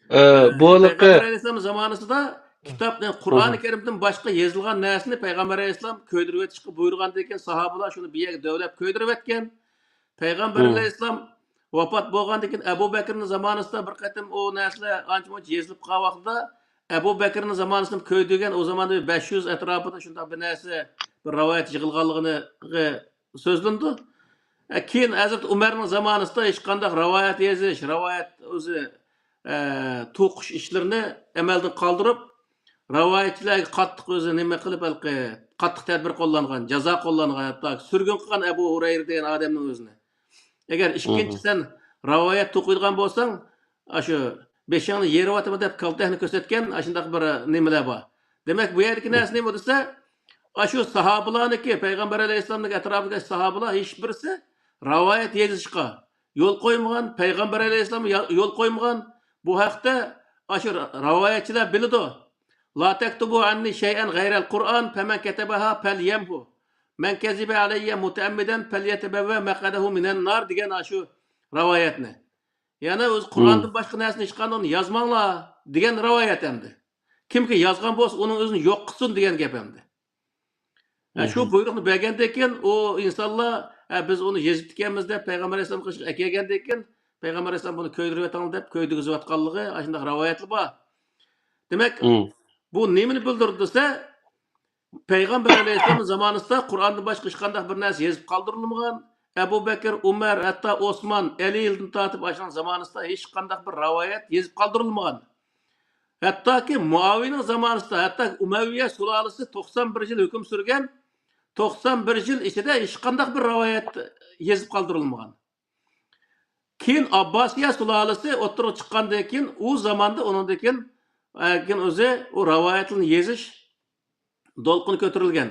ئە، ئە، بۇ ھېلىقى پەيغەمبەر ئەلەيھىسسالام زامانىسىدا كىتابنى، قۇرئانى كەرىمدىن باشقا يېزىلغان نەرسىنى پەيغەمبەر ئەلەيھىسسالام كۆيدۈرۈۋېتىشقا بۇيرۇغاندىن كېيىن، ساھابىلار شۇنى بىر يەرگە دۆۋىلەپ كۆيدۈرۈۋەتكەن. پەيغەمبەر ئەلەيھىسسالام ۋاپات بولغاندىن كېيىن، ئەبۇ بەكرىنىڭ زامانىسىدا بىر قېتىم ئۇ نەرسىلەر ئانچە-مۇنچە يېزىلىپ قالغان ۋاقتىدا، ئەبۇ بەكرىنىڭ زامانىسىدا كۆيدۈرگەن، ئۇ زاماندا بەش يۈز ئەتراپىدا شۇنداق بىر نەرسە، بىر رىۋايەت يىغىلغانلىقىنى سۆزلىنىدۇ. ئە، كېيىن ھەزرىتى ئۆمەرنىڭ زامانىسىدا ھېچقانداق رىۋايەت يېزىش، رىۋايەت ئۆزى، ئە، توقۇش ئىشلىرىنى ئەمەلدىن قالدۇرۇپ، رىۋايەتچىلەرگە قاتتىق ئۆزى نېمە قىلىپ، ھېلىقى قاتتىق تەدبىر قوللانغان، جازا قوللانغان، ھەتتا سۈرگۈن قىلغان ئەبۇ ھۇرەيرە دېگەن ئادەمنىڭ ئۆزىنى. ئەگەر ئىككىنچى سەن رىۋايەت توقۇيدىغان بولساڭ، ئاشۇ بېشىڭنى يېرىۋاتىمەن دەپ كالتەكنى كۆرسەتكەن ئاشۇنداق بىر نېمىلەر بار. دېمەك، بۇ يەردىكى نەرسە نېمە دېسە، ئاشۇ ساھابىلارنىڭكى، پەيغەمبەر ئەلەيھىسسالامنىڭكى ئەتراپىدىكى ساھابىلار ھېچ بىرسى رىۋايەت يېزىشقا يول قويمىغان، پەيغەمبەر ئەلەيھىسسالام يا-، يول قويمىغان. بۇ ھەقتە ئاشۇ رىۋايەتچىلەر بىلىدۇ. لا تكتبوا عني شيئا غير القرآن فمن كتبها فليمه. من كذب علي متعمدا فليتبوأ مقعده من النار دېگەن ئاشۇ رىۋايەتنى. يەنە ئۆزى قۇرئاندىن باشقا نەرسىنى ھېچقانداقنى يازماڭلار دېگەن رىۋايەت ئەمدى. كىمكى يازغان بولسا، ئۇنىڭ ئۆزىنى يوق قىلسۇن دېگەن گەپ ئەمدى. ھە، شۇ بۇيرۇقنى بەرگەندىن كېيىن، ئۇ ئىنسانلار، ھە، بىز ئۇنى يېزىپتىكەنمىز دەپ پەيغەمبەر ئەلەيھىسسالامغا ئەكەلگەندىن كېيىن، پەيغەمبەر ئەلەيھىسسالام بۇنى كۆيدۈرۈۋېتىڭلار دەپ كۆيدۈرگۈزۈۋاتقانلىقى ئاشۇنداق رىۋايەتلەر بار. دېمەك، بۇ نېمىنى بىلدۈرىدۇ دېسە، پەيغەمبەر ئەلەيھىسسالام زامانىسىدا قۇرئاندىن باشقا ھېچقانداق بىر نەرسە يېزىپ قالدۇرۇلمىغان. ئەبۇ بەكىر، ئۆمەر، ھەتتا ئوسمان، ئەلىدىن تارتىپ ئاشۇنىڭ زامانىسىدا ھېچقانداق بىر رىۋايەت يېزىپ قالدۇرۇلمىغان. ھەتتاكى مۇئاۋىيەنىڭ زامانىسىدا، ھەتتا ئۇمەۋىيە سۇلالىسى توقسان بىر يىل ھۆكۈم سۈرگەن، توقسان بىر يىل ئىچىدە ھېچقانداق بىر رىۋايەت يېزىپ قالدۇرۇلمىغان. كېيىن ئابباسىيە سۇلالىسى ئوتتۇرىغا چىققاندىن كېيىن، ئۇ زاماندا ئۇنىڭدىن كېيىن، ئە، كېيىن ئۆزى ئۇ رىۋايەتلەرنى يېزىش دولقۇنى كۆتۈرۈلگەن.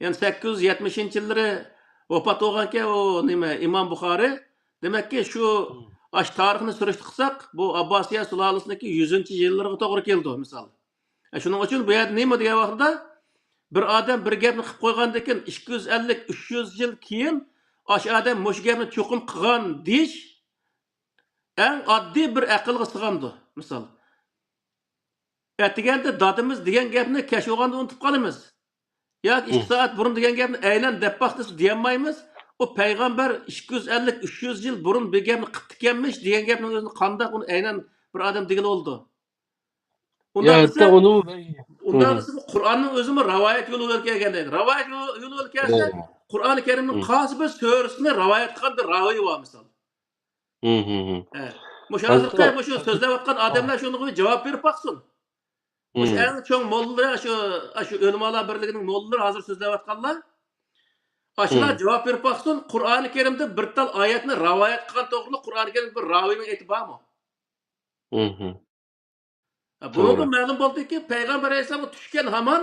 يەنى سەككىز يۈز يەتمىشىنچى يىللىرى ۋاپات بولغانكەن ئۇ نېمە، ئىمام بۇخارىي. دېمەككى، شۇ ئاشۇ تارىخنى سۈرۈشتە قىلساق، بۇ ئابباسىيە سۇلالىسىنىڭكى يۈزىنچى يىللىرىغا توغرا كېلىدۇ، مىسال. ئە، شۇنىڭ ئۈچۈن بۇ يەردە نېمە دېگەن ۋاقتىدا، بىر ئادەم بىر گەپنى قىلىپ قويغاندىن كېيىن، ئىككى يۈز ئەللىك، ئۈچ يۈز يىل كېيىن ئاشۇ ئادەم مۇشۇ گەپنى چوقۇم قىلغان دېيىش ئەڭ ئاددىي بىر ئەقىلگە سىغامدۇ؟ مىسال، ئەتىگەندە دادىمىز دېگەن گەپنى كەچ بولغاندا ئۇنتۇپ قالىمىز. ياكى ئىككى سائەت بۇرۇن دېگەن گەپنى ئەينەن دەپ باق دېسە دېيەلمەيمىز. ئۇ پەيغەمبەر ئىككى يۈز ئەللىك، ئۈچ يۈز يىل بۇرۇن بىر گەپنى قىپتىكەنمىش دېگەن گەپنىڭ ئۆزىنى قانداق ئۇنى ئەينەن بىر ئادەم دېگىلى بولىدۇ؟ يا ئۇنداق ھەتتا دېسە، ئۇنىڭ ئۇنداق دېسە، بۇ قۇرئاننىڭ ئۆزىمۇ رىۋايەت يولى بىلەن كەلگەن دەيدۇ. رىۋايەت يولى، يولى بىلەن كەلسە، قۇرئانى كەرىمنىڭ قايسى بىر سۈرىسىنى رىۋايەت قىلغان بىر راۋى بار، مىسال. ھە. مۇشۇ ھازىرقى مۇشۇ سۆزلەۋاتقان ئادەملەر شۇنىڭغا جاۋاب بېرىپ باقسۇن. مۇشۇ ئەڭ چوڭ موللىلار، شۇ، شۇ ئۆلىمالار بىرلىكىنىڭ موللىلىرى ھازىر سۆزلەۋاتقانلار. ئاشۇلار جاۋاب بېرىپ باقسۇن، قۇرئانى كەرىمدە بىر تال ئايەتنى رىۋايەت قىلغان توغرىلىق قۇرئانى كەرىمدە بىر راۋىنىڭ ئېتى بارمۇ؟ ھە، بۇنىڭدىن مەلۇم بولدىكى، پەيغەمبەر ئەلەيھىسسالامغا چۈشكەن ھامان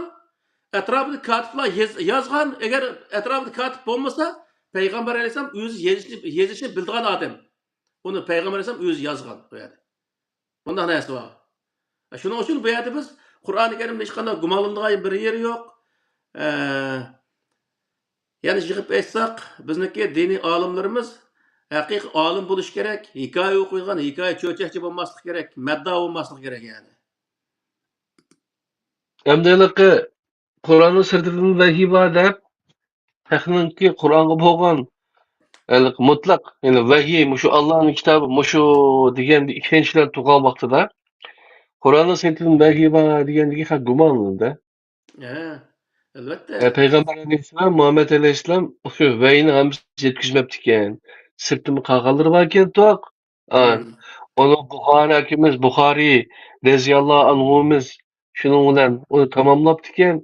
ئەتراپىدا كاتىپلار يېز-، يازغان. ئەگەر ئەتراپىدا كاتىپ بولمىسا، پەيغەمبەر ئەلەيھىسسالام ئۆزى يېزىشنى، يېزىشنى بىلىدىغان ئادەم. ئۇنى پەيغەمبەر ئەلەيھىسسالام ئۆزى يازغان بۇ يەردە. بۇنداق نەرسە بار. شۇنىڭ ئۈچۈن بۇ يەردە بىز قۇرئانى كەرىمدە ھېچقانداق گۇمانلىنىدىغان بىر يېرى يوق. ئە، يەنە يىغىپ ئېيتساق، بىزنىڭكى دىنىي ئالىملىرىمىز ھەقىقىي ئالىم بولۇشى كېرەك، ھېكايە ئوقۇيدىغان، ھېكايە چۆچەكچى بولماسلىقى كېرەك، مەددا بولماسلىقى كېرەك يەنى. ئەمدى ھېلىقى قۇرئاننىڭ سىرتىدىن ۋەھىي بار دەپ، تېخنىڭكى قۇرئانغا بولغان ھېلىقى مۇتلەق، يەنى ۋەھىي، مۇشۇ ئاللانىڭ كىتابى، مۇشۇ دېگەن ئىشەنچلەر تۇغان ۋاقتىدا، قۇرئاننىڭ سىرتىدىن ۋەھىي بار دېگەندىكى خەق گۇمانلىنىدۇ. ھە، ئەلۋەتتە. ئە، پەيغەمبەر ئەلەيھىسسالام، مۇھەممەد ئەلەيھىسسالام شۇ ۋەھىينىڭ ھەممىسىنى يەتكۈزمەپتىكەن. سىرتىدىن قالغانلىرى باركەن توق. ئا، ئۇنىڭ بۇخارى ئاكىمىز، بۇخارى رەزىياللاھۇ ئەنھۇمىز شۇنىڭ بىلەن ئۇنى تاماملاپتىكەن.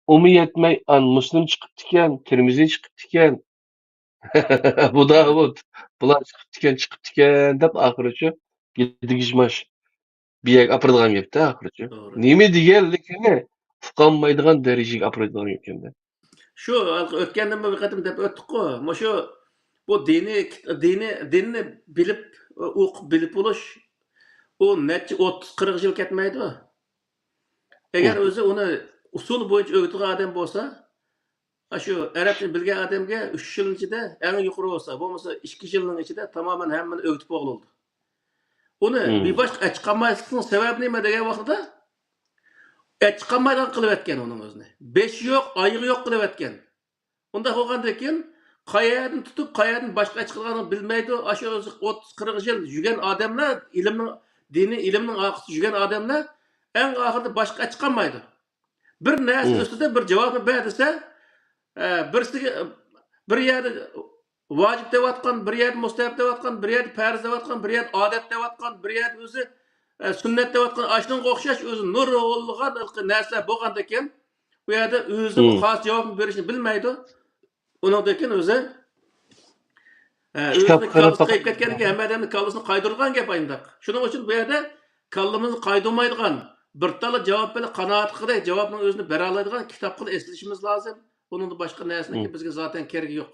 ئۇمۇ يەتمەي، ئان مۇسلىم چىقىپتىكەن، تىرمىزى چىقىپتىكەن. ئەبۇ داۋۇد، بۇلار چىقىپتىكەن، چىقىپتىكەن دەپ ئاخىرىچۇ گىدىگىژماش بىر يەرگە ئاپىرىدىغان گەپتە ئاخىرىچۇ. توغرا. نېمە دېگەنلىكىنى ئۇقالمايدىغان دەرىجىگە ئاپىرىدىغان گەپكەندە. شۇ ھالقا ئۆتكەندىمۇ بىر قېتىم دەپ ئۆتتۇققۇ. مۇشۇ بۇ دىنىي، دىنىي، دىننى بىلىپ، ئوقۇپ بىلىپ بولۇش، ئۇ نەچچە ئوتتۇز، قىرىق يىل كەتمەيدۇ. ئەگەر ئۆزى ئۇنى ئۇسۇل بويىچە ئۆگىتىدىغان ئادەم بولسا، ئاشۇ ئەرەبچىنى بىلگەن ئادەمگە ئۈچ يىلنىڭ ئىچىدە، ئەڭ يۇقىرى بولسا، بولمىسا ئىككى يىلنىڭ ئىچىدە تامامەن ھەممىنى ئۆگىتىپ بولغىلى بولىدۇ. ئۇنى بىر باشقا ئەچىقالماسلىقنىڭ سەۋەبى نېمە دېگەن ۋاقتىدا، ئەچىقالمايدىغان قىلىۋەتكەن ئۇنىڭ ئۆزىنى. بېشى يوق، ئايىغى يوق قىلىۋەتكەن. ئۇنداق بولغاندىن كېيىن، قايەردىن تۇتۇپ، قايەردىن باشقا ئەچىقىدىغانلىقىنى بىلمەيدۇ. ئاشۇ ئۆزى ئوتتۇز، قىرىق يىل يۈرگەن ئادەملەر، ئىلىمنىڭ، دىنىي ئىلىمنىڭ ئارقىسىدا يۈرگەن ئادەملەر ئەڭ ئاخىرىدا باشقا ئەچىقالمايدۇ. بىر نەرسە ئۈستىدە بىر جاۋابنى بەر دېسە، ئە، بىرسىگە، بىر يەردە ۋاجىپ دەۋاتقان، بىر يەردە مۇستەھەب دەۋاتقان، بىر يەردە پەرز دەۋاتقان، بىر يەردە ئادەت دەۋاتقان، بىر يەردە ئۆزى ئە، سۈننەت دەۋاتقان ئاشۇنىڭغا ئوخشاش ئۆزى نۇرغۇنلىغان ھېلىقى نەرسىلەر بولغاندىكىن، ئۇ يەردە ئۆزىمۇ خاس جاۋابنى بېرىشنى بىلمەيدۇ. ئۇنىڭدىن كېيىن ئۆزى، ئە، كىتاب ئۆزىنىڭ قاراپ كاللىسى قېيىپ كەتكەندىن كېيىن ھەممە ئادەمنىڭ كاللىسىنى قايدۇرغان گەپ ئاينداق. شۇنىڭ ئۈچۈن بۇ يەردە كاللىمىزنى قايدۇرمايدىغان، بىر تاللا جاۋاب بىلەن قانائەت قىلغۇدەك جاۋابنىڭ ئۆزىنى بېرەلەيدىغان كىتابقىلا ئېسىلىشىمىز لازىم. ئۇنىڭدىن باشقا نەرسىنىڭكى بىزگە زاتەن كېرىگى يوق.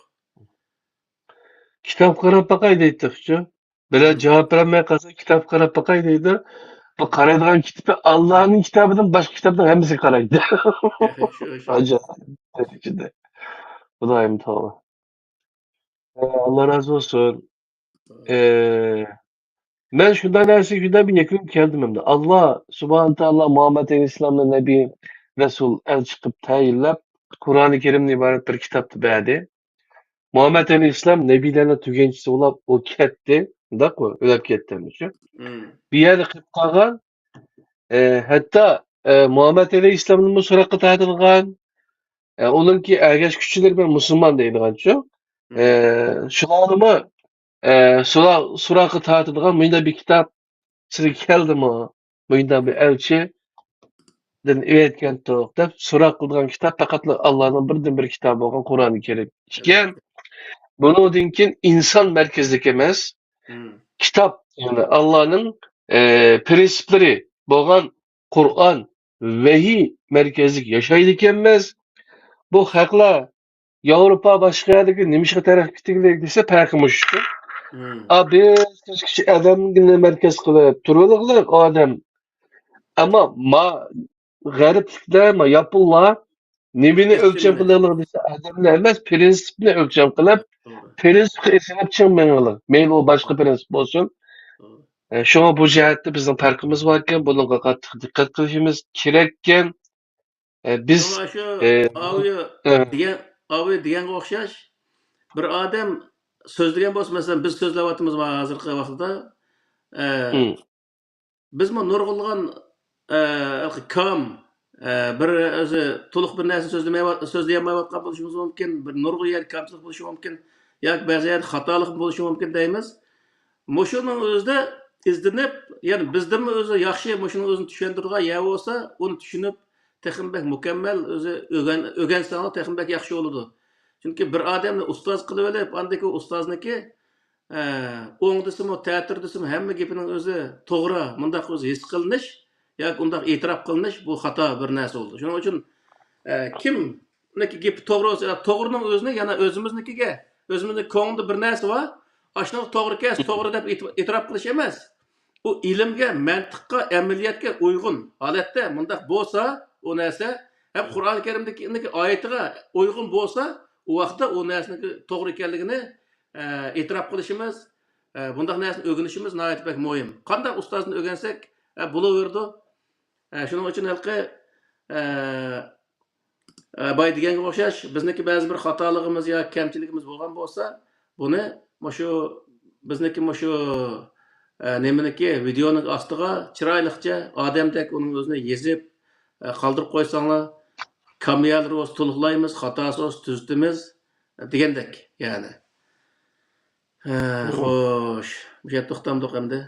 كىتاب قاراپ باقاي دەيتتۇق شۇ. بىرەر جاۋاب بېرەلمەي قالسا، كىتاب قاراپ باقاي دەيدۇ. بۇ قارايدىغان كىتابى ئاللانىڭ كىتابىدىن باشقا كىتابنىڭ ھەممىسىگە قارايدۇ. ئاجايىپ دەرىجىدە. خۇدايىم تائالا. ئاللا رازى بولسۇن. ئە، مەن شۇنداق نەرسىگە شۇنداق بىر يەكۈنگە كەلدىم ئەمدى. ئاللا سۇبھانە تائالا مۇھەممەد ئەلەيھىسسالامنى نەبىي، رەسۇل، ئەلچى قىلىپ تەيىنلەپ، قۇرئانى كەرىمدىن ئىبارەت بىر كىتابنى بەردى. مۇھەممەد ئەلەيھىسسالام نەبىيلەرنىڭ تۈگەنچىسى بولاپ، ئۇ كەتتى. شۇنداققۇ؟ ئۆلۈپ كەتتى شۇ. بۇ يەردە قېلىپ قالغان، ئە، ھەتتا، ئە، مۇھەممەد ئەلەيھىسسالامنىمۇ سوراققا تارتىدىغان، ئە، ئۇنىڭكى ئەگەشكۈچىلىرى بىلەن مۇسۇلمان دەيدىغانچۇ. ئە، شۇلارنىمۇ، ئە، سورا-، سوراققا تارتىدىغان مۇنداق بىر كىتاب سىزگە كەلدىمۇ؟ مۇنداق بىر ئەلچىدىن ئېۋەتكەنتۇق دەپ سوراق قىلىدىغان كىتاب پەقەتلا ئاللانىڭ بىردىنبىر كىتابى بولغان قۇرئانى كەرىم ئىكەن. بۇنىڭدىن كېيىن ئىنسان مەركەزلىك ئەمەس، كىتاب، يەنى ئاللانىڭ، ئە، پىرىنسىپلىرى بولغان قۇرئان، ۋەھىي مەركەزلىك ياشايدىكەنمىز. بۇ خەقلەر ياۋروپا باشقا يەردىكى نېمىشقا تەرەققىي قىلدىكىلىك دېسە، پەرقى مۇشۇ. ئا، بىز كەچكىچە ئادەمنى مەركەز قىلىپ تۇرۇۋېلىغلىق ئادەم. ئەمما ما غەربلىكلەر، ما ياپونلار نېمىنى ئۆلچەم قىلىدىغان دېسە، ئادەمنى ئەمەس، پىرىنسىپنى ئۆلچەم قىلىپ، پىرىنسىپقا ئېسىلىپ چىڭ مېڭىڭلار. مەيلى ئۇ باشقا پىرىنسىپ بولسۇن. ئە، شۇڭا بۇ جەھەتتە بىزنىڭ پەرقىمىز باركەن، بۇنىڭغا قاتتىق دىققەت قىلىشىمىز كېرەككەن. ئە، بىز، شۇڭا شۇ ئە، ئاۋۇ ئە، دېگەن، ئاۋۇ دېگەنگە ئوخشاش، بىر ئادەم سۆزلىگەن بولسا، مەسىلەن، بىز سۆزلەۋاتىمىز ھازىرقى ۋاقىتتا، ئە، بىزمۇ نۇرغۇنلىغان، ئە، كام، ئە، بىر ئۆزى تولۇق بىر نەرسە سۆزلىمەي-، سۆزلىيەلمەيۋاتقان بولۇشىمىز مۇمكىن، بىر نۇرغۇن يەردە كەمچىلىك بولۇشى مۇمكىن، ياكى بەزى يەردە خاتالىق بولۇشى مۇمكىن دەيمىز. مۇشۇنىڭ ئۆزىدە ئىزدىنىپ، يەنى بىزدىنمۇ ئۆزى ياخشى مۇشۇنىڭ ئۆزىنى چۈشەندۈرىدىغان يەر بولسا، ئۇنى چۈشىنىپ، تېخىمۇ بەك مۇكەممەل ئۆزى ئۆگەن-، ئۆگەنسەڭلار تېخىمۇ بەك ياخشى بولىدۇ. چۈنكى بىر ئادەمنى ئۇستاز قىلىۋېلىپ، ئاندىن كېيىن ئۇستازنىڭكى، ئە، ئوڭ دېسىمۇ، تەتۈر دېسىمۇ، ھەممە گېپىنىڭ ئۆزى توغرا، مۇنداق ئۆزى ھېس قىلىنىش ياكى ئۇنداق ئېتىراپ قىلىنىش، بۇ خاتا بىر نەرسە بولىدۇ. شۇنىڭ ئۈچۈن، ئە، كىمنىڭكى گېپى توغرا بولسا، توغرىنىڭ ئۆزىنى يەنە ئۆزىمىزنىڭكىگە، ئۆزىمىزنىڭ كۆڭلىدە بىر نەرسە بار، ئاشۇنىڭغا توغرا كەلسە توغرا دەپ ئېتىراپ قىلىش ئەمەس. ئۇ ئىلىمگە، مەنتىققە، ئەمەلىيەتكە ئۇيغۇن ھالەتتە مۇنداق بولسا، ئۇ نەرسە ھەم قۇرئان كەرىمدىكى ئايىتىغا ئۇيغۇن بولسا، ئۇ ۋاقىتتا ئۇ نەرسىنىڭ توغرا ئىكەنلىكىنى، ئە، ئېتىراپ قىلىشىمىز، ئە، بۇنداق نەرسىنى ئۆگىنىشىمىز ناھايىتى بەك مۇھىم. قانداق ئۇستازدىن ئۆگەنسەك، ئە، بولۇۋېرىدۇ. ئە، شۇنىڭ ئۈچۈن ھېلىقى، ئە، ئە، بايا دېگەنگە ئوخشاش، بىزنىڭكى بەزى بىر خاتالىقىمىز يا كەمچىلىكىمىز بولغان بولسا، بۇنى مۇشۇ، بىزنىڭكى مۇشۇ، ئە، نېمىنىڭكى، ۋىدېئونىڭ ئاستىغا چىرايلىقچە ئادەمدەك ئۇنىڭ ئۆزىنى يېزىپ، ئە، قالدۇرۇپ قويساڭلار، كامىيالىرى بولسا تولۇقلايمىز، خاتاسى بولسا تۈزىتىمىز، دېگەندەك، يەنى. ھە، خوش. مۇشۇ يەردە توختامدۇق ئەمدى.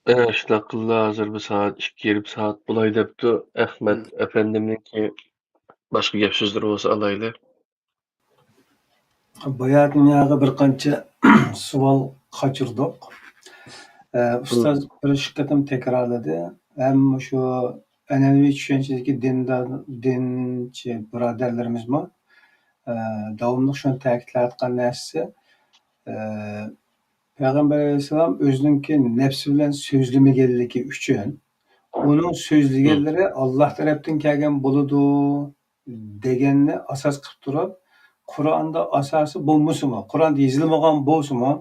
ئە، شۇنداق قىللا، ھازىر بىر سائەت، ئىككى يېرىم سائەت بولاي دەپتۇ. ئەخمەت ئەپەندىمنىڭكى باشقا گەپ سۆزلىرى بولسا ئالايلى. باياتىن ياغا بىر قانچە سوئال قاچۇردۇق. ئە، ئۇستاز بىر ئىككى قېتىم تەكرارلىدى. ھەم شۇ ئەنئەنىۋى چۈشەنچىدىكى دىندا-، دىنچى بۇرادەرلىرىمىزمۇ، ئە، داۋاملىق شۇنى تەكىتلەۋاتقان نەرسىسى، ئە، پەيغەمبەر ئەلەيھىسسالام ئۆزىنىڭكى نەپسى بىلەن سۆزلىمىگەنلىكى ئۈچۈن، ئۇنىڭ سۆزلىگەنلىرى ئاللا تەرەپتىن كەلگەن بولىدۇ دېگەننى ئاساس قىلىپ تۇرۇپ، قۇرئاندا ئاساسى بولمىسىمۇ، قۇرئاندا يېزىلمىغان بولسىمۇ،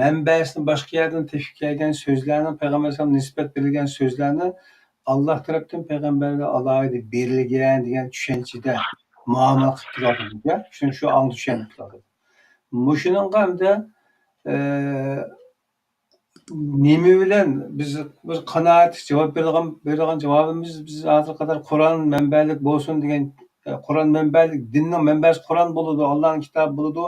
مەنبەسىنى باشقا يەردىن تېپىپ كەلگەن سۆزلەرنىڭ پەيغەمبەر ئەلەيھىسسالامغا نىسبەت بېرىلگەن سۆزلەرنى ئاللا تەرەپتىن پەيغەمبەرگە ئالاھىدە بېرىلگەن دېگەن چۈشەنچىدە مۇئامىلە قىلىپ كېلىۋاتىدۇ. شۇنى شۇ ئاڭدا چۈشەنتىپ كېلىۋاتىدۇ. مۇشۇنىڭغا ئەمدى، ئە، نېمە بىلەن بىز بىر قانائەتلىك جاۋاب بېرىدىغان، بېرىدىغان جاۋابىمىز، بىز ھازىرغا قەدەر قۇرئان مەنبەلىك بولسۇن دېگەن، ئە، قۇرئان مەنبەلىك، دىننىڭ مەنبەسى قۇرئان بولىدۇ، ئاللانىڭ كىتابى بولىدۇ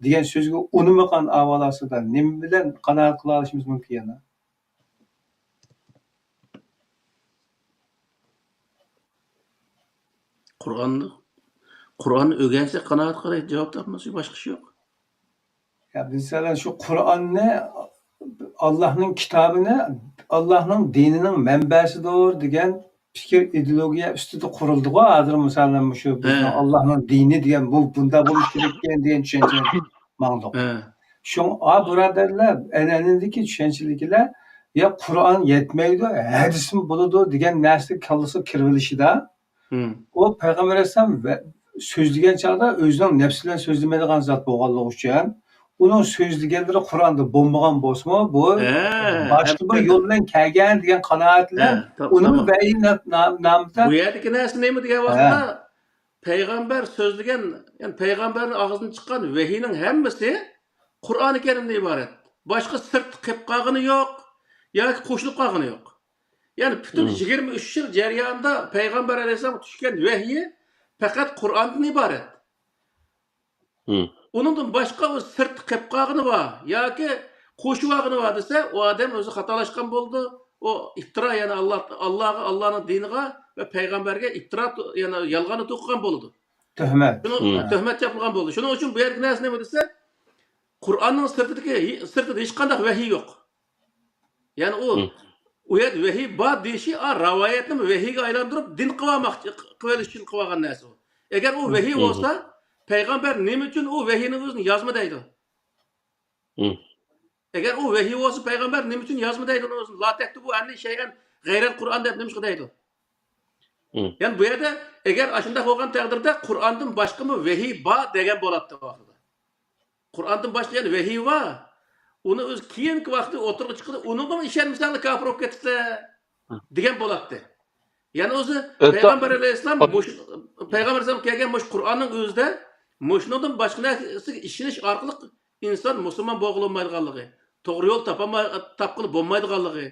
دېگەن سۆزگە ئۇنىمىغان ئەھۋال ئاستىدا نېمە بىلەن قانائەت قىلالىشىمىز مۇمكىن يەنە؟ قۇرئاننى، قۇرئاننى ئۆگەنسە قانائەت قىلاي، جاۋاب تاپمىسا باشقا ئىش يوق. يا، مەسىلەن، شۇ قۇرئاننى، ئاللاھنىڭ كىتابىنى، ئاللاھنىڭ دىنىنىڭ مەنبەسىدۇر دېگەن پىكىر، ئىدېئولوگىيە ئۈستىدە قۇرۇلدىغۇ. ھازىر، مىسالەن، مۇشۇ بىزنىڭ ھە. ئاللاھنىڭ دىنى دېگەن بۇ، بۇنداق بولۇش كېرەك ئىكەن دېگەن چۈشەنچە ماڭدۇق. ھە. شۇڭا، ئا، بۇرادەرلەر، ئەنئەنىدىكى چۈشەنچىلىكلەر، يا قۇرئان يەتمەيدۇ، ھەدىسمۇ بولىدۇ دېگەن نەرسە كاللىسىغا كىرىۋېلىشىدا، ھىم. ئۇ پەيغەمبەر ئەلەيھىسسالام ۋە-، سۆزلىگەن چاغدا ئۆزىنىڭ نەپسى بىلەن سۆزلىمەيدىغان زات بولغانلىقى ئۈچۈن، ئۇنىڭ سۆزلىگەنلىرى قۇرئاندا بولمىغان بولسىمۇ، بۇ ھە، باشقا بىر ئەلۋەتتە. يول بىلەن كەلگەن دېگەن قانائەت بىلەن ھە، تا-، ئۇنىڭ تامام. ۋەھىي نە-، نام-، نامىدا. بۇ يەردىكى نەرسە نېمە دېگەن ۋاقىتتا، پەيغەمبەر سۆزلىگەن، يەنى پەيغەمبەرنىڭ ئاغزىدىن چىققان ۋەھىينىڭ ھەممىسى قۇرئانى كەرىمدىن ئىبارەت. باشقا سىرتتا قېلىپ قالغىنى يوق ياكى قوشۇلۇپ قالغىنى يوق. يەنى پۈتۈن مم. يىگىرمە ئۈچ يىل جەريانىدا پەيغەمبەر ئەلەيھىسسالامغا چۈشكەن ۋەھىي پەقەت قۇرئاندىن ئىبارەت. مم. ئۇنىڭدىن باشقا ئۇ سىرتتا قېلىپ قالغىنى بار ياكى قوشۇۋالغىنى بار دېسە، ئۇ ئادەم ئۆزى خاتالاشقان بولىدۇ. ئۇ ئىپتىرا، يەنى ئاللا، ئاللاغا، ئاللانىڭ دىنىغا ۋە پەيغەمبەرگە ئىپتىرا، يەنى يالغان توقۇغان بولىدۇ. تۆھمەت. شۇنىڭ مم. تۆھمەت چاپلىغان بولىدۇ. شۇنىڭ ئۈچۈن بۇ يەردىكى نەرسە نېمە دېسە، قۇرئاننىڭ سىرتىدىكى، سىرتىدا ھېچقانداق ۋەھىي يوق. يەنى ئۇ، مم. ئۇ يەردە ۋەھىي بار دېيىشى، ئا، رىۋايەتنى ۋەھىيگە ئايلاندۇرۇپ دىن قىلىۋالماقچى، قىلىۋېلىش ئۈچۈن قىلىۋالغان نەرسە ئۇ. ئەگەر ئۇ ۋەھىي مم. بولسا، پەيغەمبەر نېمە ئۈچۈن ئۇ ۋەھىينىڭ ئۆزىنى يازما دەيدۇ؟ مم. ئەگەر ئۇ ۋەھىي بولسا، پەيغەمبەر نېمە ئۈچۈن يازما دەيدۇ ئۇنىڭ ئۆزىنى؟ لا تەكتۇبۇ ئەننى شەيئەن غەيرەل قۇرئان دەپ نېمىشقا دەيدۇ؟ مم. يەنى بۇ يەردە ئەگەر ئاشۇنداق بولغان تەقدىردە، قۇرئاندىن باشقىمۇ ۋەھىي بار دېگەن بولاتتى ۋاقتىدا. قۇرئاندىن باشقا يەنە ۋەھىي بار. ئۇنى ئۆزى كېيىنكى ۋاقىتتا ئوتتۇرىغا چىقىدۇ، ئۇنىڭغىمۇ ئىشەنمىسەڭلار كاپىر بولۇپ كېتىسىلەر دېگەن بولاتتى. يەنى ئۆزى پەيغەمبەر ئەلەيھىسسالام مۇشۇ، پەيغەمبەر ئەلەيھىسسالام كەلگەن مۇشۇ قۇرئاننىڭ ئۆزىدە مۇشۇنىڭدىن باشقا نەرسىگە ئىشىنىش ئارقىلىق ئىنسان مۇسۇلمان بولغىلى بولمايدىغانلىقى، توغرا يول تاپالماي-، تاپقىلى بولمايدىغانلىقى،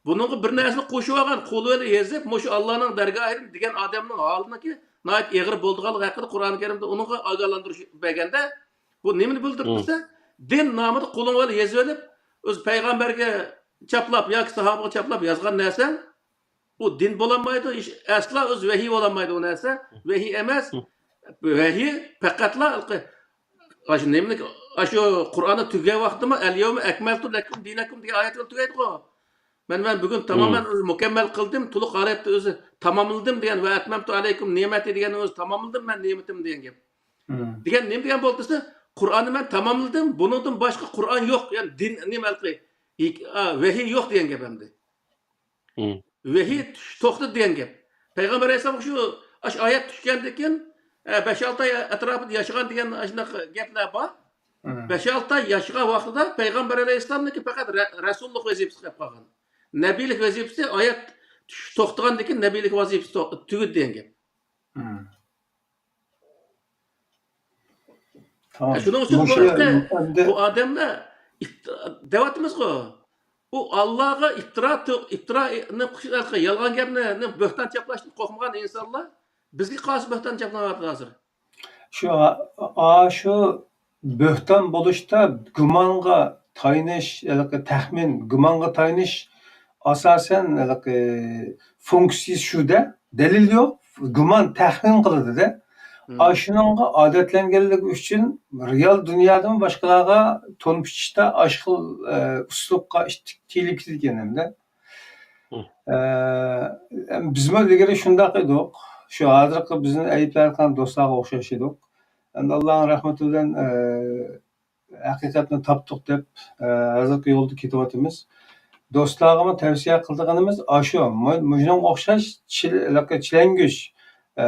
بۇنىڭغا بىر نەرسىنى قوشۇۋالغان، قولى بىلەن يېزىپ، مۇشۇ ئاللانىڭ دەرگاھىدىن دېگەن ئادەمنىڭ ھالىنىڭكى ناھايىتى ئېغىر بولىدىغانلىقى ھەققىدە قۇرئان كەرىمدە ئۇنىڭغا ئاگاھلاندۇرۇش بەرگەندە، بۇ نېمىنى بىلدۈرۈپ مم. دېسە، دىن نامىدا قولۇڭ بىلەن يېزىۋېلىپ، ئۆزى پەيغەمبەرگە چاپلاپ ياكى ساھابىغا چاپلاپ يازغان نەرسەڭ، ئۇ دىن بولالمايدۇ، ھېچ، ئەسلا ئۆزى ۋەھىي بولالمايدۇ ئۇ نەرسە. ۋەھىي ئەمەس. ۋەھىي پەقەتلا ھېلىقى، ئاشۇ نېمىلىك، ئاشۇ قۇرئاننى تۈگىگەن ۋاقتىمۇ، ئەل يەۋمە ئەكمەلتۇ لەكۇم دىنەكۇم دېگەن ئايەت بىلەن تۈگەيدىغۇ. مەن، مەن بۈگۈن تامامەن ئۆزى مۇكەممەل قىلدىم، تولۇق ھالەتتە ئۆزى تاماملىدىم دېگەن، ۋە ئەتمەمتۇ ئەلەيكۇم نىئمەتى دېگەن ئۆزى تاماملىدىم مەن نېمىتىمنى دېگەن گەپ. دېگەن نېمە دېگەن بولدى دېسە، قۇرئاننى مەن تاماملىدىم، بۇنىڭدىن باشقا قۇرئان يوق، يەنى دىن نېمە ھېلىقى، ھېك-، ئا، ۋەھىي يوق دېگەن گەپ ئەمدى. ۋەھىي توختىدى دېگەن گەپ. پەيغەمبەر ئەلەيھىسسالامغا شۇ، ئاشۇ ئايەت چۈشكەندىن كېيىن، ئە، بەش-ئالتە ئاي ئەتراپىدا ياشىغان دېگەن ئاشۇنداق گەپلەر بار. بەش-ئالتە ئاي ياشىغان ۋاقتىدا پەيغەمبەر ئەلەيھىسسالامنىڭكى پەقەت رە-، رەسۇللۇق ۋەزىپىسى قېلىپ قالغان. نەبىيلىك ۋەزىپىسى ئايەت چۈشۈپ توختىغاندىن كېيىن نەبىيلىك ۋەزىپىسى تو-، تۈگىدى دېگەن گەپ. تامام. شۇنىڭ ئۈچۈن بۇ مۇشۇ ھەقتە ئەمدى بۇ ئادەملەر ئىپت-، دەۋاتىمىزغۇ. ئۇ ئاللاغا ئىپتىرا، ئىپتىرانى، يالغان گەپنى، بۆھتان چاپلاشتىن قورقمىغان ئىنسانلار بىزگە قارشى بۆھتان چاپلىنىۋاتىدۇ ھازىر. شۇ، ئا-، شۇ بۆھتان بولۇشتا گۇمانغا تايىنىش، ھېلىقى تەخمىن، گۇمانغا تايىنىش ئاساسەن ھېلىقى فۇنكسىيىسى شۇ-دە، دەلىل يوق، گۇمان، تەخمىن قىلىدۇ-دە. ئاشۇنىڭغا ئادەتلەنگەنلىكى ئۈچۈن رېئال دۇنيادىمۇ باشقىلارغا تون پىچىشتا ئاشۇ خىل، ئە، ئۇسلۇبقا ئىتتىك تىيىلىپ كېتىدىكەن ئەمدى. ئە، بىزمۇ ئىلگىرى شۇنداق ئىدۇق. شۇ ھازىرقى بىزنى ئەيىبلەۋاتقان دوستلارغا ئوخشاش ئىدۇق. ئەمدى ئاللانىڭ رەھمىتى بىلەن، ئە، ھەقىقەتنى تاپتۇق دەپ، ئە، ھازىرقى يولدا كېتىۋاتىمىز. دوستلارغىمۇ تەۋسىيە قىلىدىغىنىمىز ئاشۇ. مۇ-، مۇشۇنىڭغا ئوخشاش چىل-، ھېلىقى چىلەنگۈچ، ئە،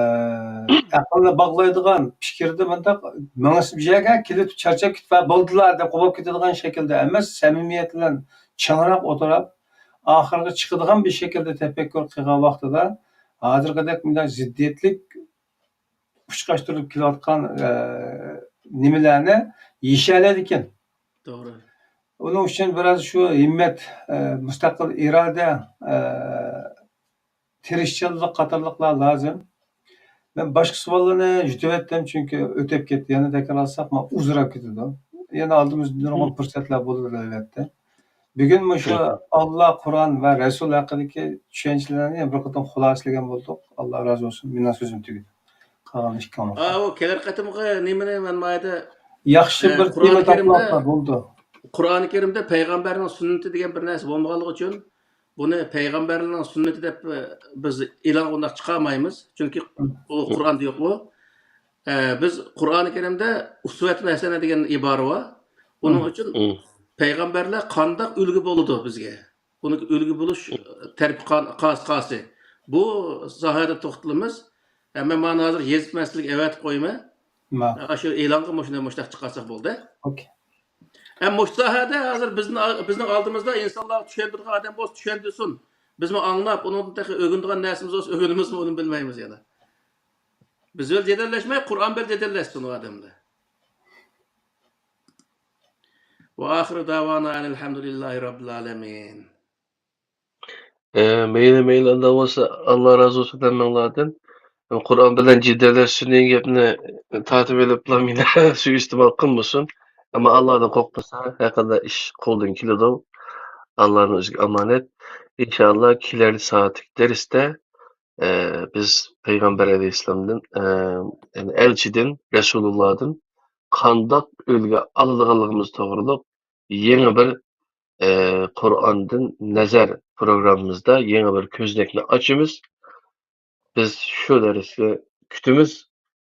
ئەقىلنى باغلايدىغان پىكىردە مۇنداق مېڭىسى بىر يەرگە كېلىپ چارچاپ كېتىپ، «ھە، بولدىلا» دەپ قوپۇپ كېتىدىغان شەكىلدە ئەمەس، سەمىمىيەت بىلەن چىڭراق ئولتۇرۇپ، ئاخىرغا چىقىدىغان بىر شەكىلدە تەپەككۇر قىلغان ۋاقتىدا، ھازىرقىدەك مۇنداق زىددىيەتلىك ئۇچقاشتۇرۇپ كېلىۋاتقان، ئە، نېمىلەرنى يېشەلەيدىكەن. توغرا. ئۇنىڭ ئۈچۈن بىراز شۇ ھىممەت، ئە، مۇستەقىل ئىرادە، ئە، تىرىشچانلىق قاتارلىقلار لازىم. مەن باشقا سوئاللارنى يۇتۇۋەتتىم، چۈنكى ئۆتۈپ كەتتى. يەنە تەكرارلىساق، مانا ئۇزىراپ كېتىدۇ. يەنە ئالدىمىزدا نۇرغۇن پۇرسەتلەر بولىدۇ، ئەلۋەتتە. بۈگۈن مۇشۇ ئاللا، قۇرئان ۋە رەسۇل ھەققىدىكى چۈشەنچىلەرنى بىر قېتىم خۇلاسىلىگەن بولدۇق. ئاللا رازى بولسۇن. مېنىڭ سۆزۈم تۈگىدى. ساغلام، ئىككىڭلار. ئاۋۇ كېلەر قېتىمقى نېمىنى مەن مايدا ياخشى، بىر تېما تاپلاپ بولدى. قۇرئانى كەرىمدە پەيغەمبەرنىڭ سۈننىتى دېگەن بىر نەرسە بولمىغانلىقى ئۈچۈن، بۇنى پەيغەمبەرنىڭ سۈننىتى دەپ بىز ئېلان قىلىپ چىقارمايمىز. چۈنكى ئۇ قۇرئاندا يوق ئۇ. بىز قۇرئانى كەرىمدە ئۇسۋەتۇن ھەسەنە دېگەن ئىبارە بار. ئۇنىڭ ئۈچۈن پەيغەمبەرلەر قانداق ئۈلگە بولىدۇ بىزگە؟ بۇنىڭ ئۈلگە بولۇش تەرىپى قايسى؟ بۇ ساھەدە توختىلىمىز. مەن مانا ھازىر يېزىپ مەن سىزگە ئەۋەتىپ قويىمەن. شۇ ئېلانغا مۇشۇنى مۇشۇنداق چىقارساق بولدى. ئوكەي. ھەم مۇشۇ ساھەدە ھازىر بىزنىڭ بىزنىڭ ئالدىمىزدا ئىنسانلارغا چۈشەندۈرىدىغان ئادەم بولسا چۈشەندۈرسۇن. بىزمۇ ئاڭلاپ ئۇنىڭدىن تېخى ئۆگىنىدىغان نەرسىمىز بولسا ئۆگىنىمىزمۇ ئۇنى بىلمەيمىز يەنە. بىز بىلەن جېدەللەشمەي قۇرئان بىلەن جېدەللەشسۇن ئۇ ئادەملەر. وآخر دعوانا أن الحمد لله رب العالمين. ئە، مەيلى، مەيلى، ئانداق بولسا، ئاللا رازى بولسۇن ھەممىڭلاردىن. قۇرئان بىلەن جېدەللەشسۇن دېگەن گەپنى تارتىپ ئېلىپلا مېنى سۇيىئىستېمال قىلمىسۇن. ئەمما ئاللادىن قورقمىسا، ھەر قانداق ئىش قولدىن كېلىدۇ. ئاللانىڭ ئۆزىگە ئامانەت. ئىنشائاللا، كېلەر سائەتلىك دەرستە، ئە، بىز پەيغەمبەر ئەلەيھىسسالامدىن، ئە، يەنى ئەلچىدىن، رەسۇلۇللادىن قانداق ئۈلگە ئالىدىغانلىقىمىز توغرىلىق يېڭى بىر، ئە، قۇرئاندىن نەزەر پروگراممىمىزدا يېڭى بىر كۆزنەكنى ئاچىمىز. بىز شۇ دەرسكە كۈتىمىز.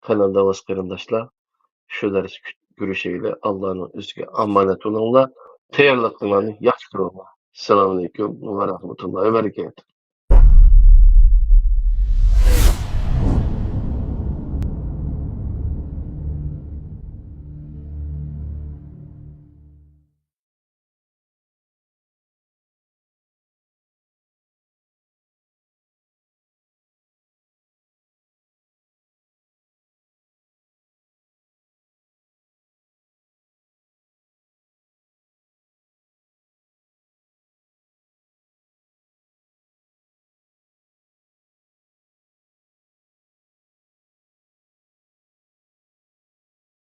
قېنى داۋاس قېرىنداشلار، شۇ دەرس كۈت-، كۆرۈشەيلى. ئاللانىڭ ئۆزىگە ئامانەت بولۇڭلار. تەييارلىقىڭلارنى ياخشى قىلىڭلار. ئەسسالامۇئەلەيكۇم ۋە رەھمەتۇللاھى ۋە بەرىكاتۇھ.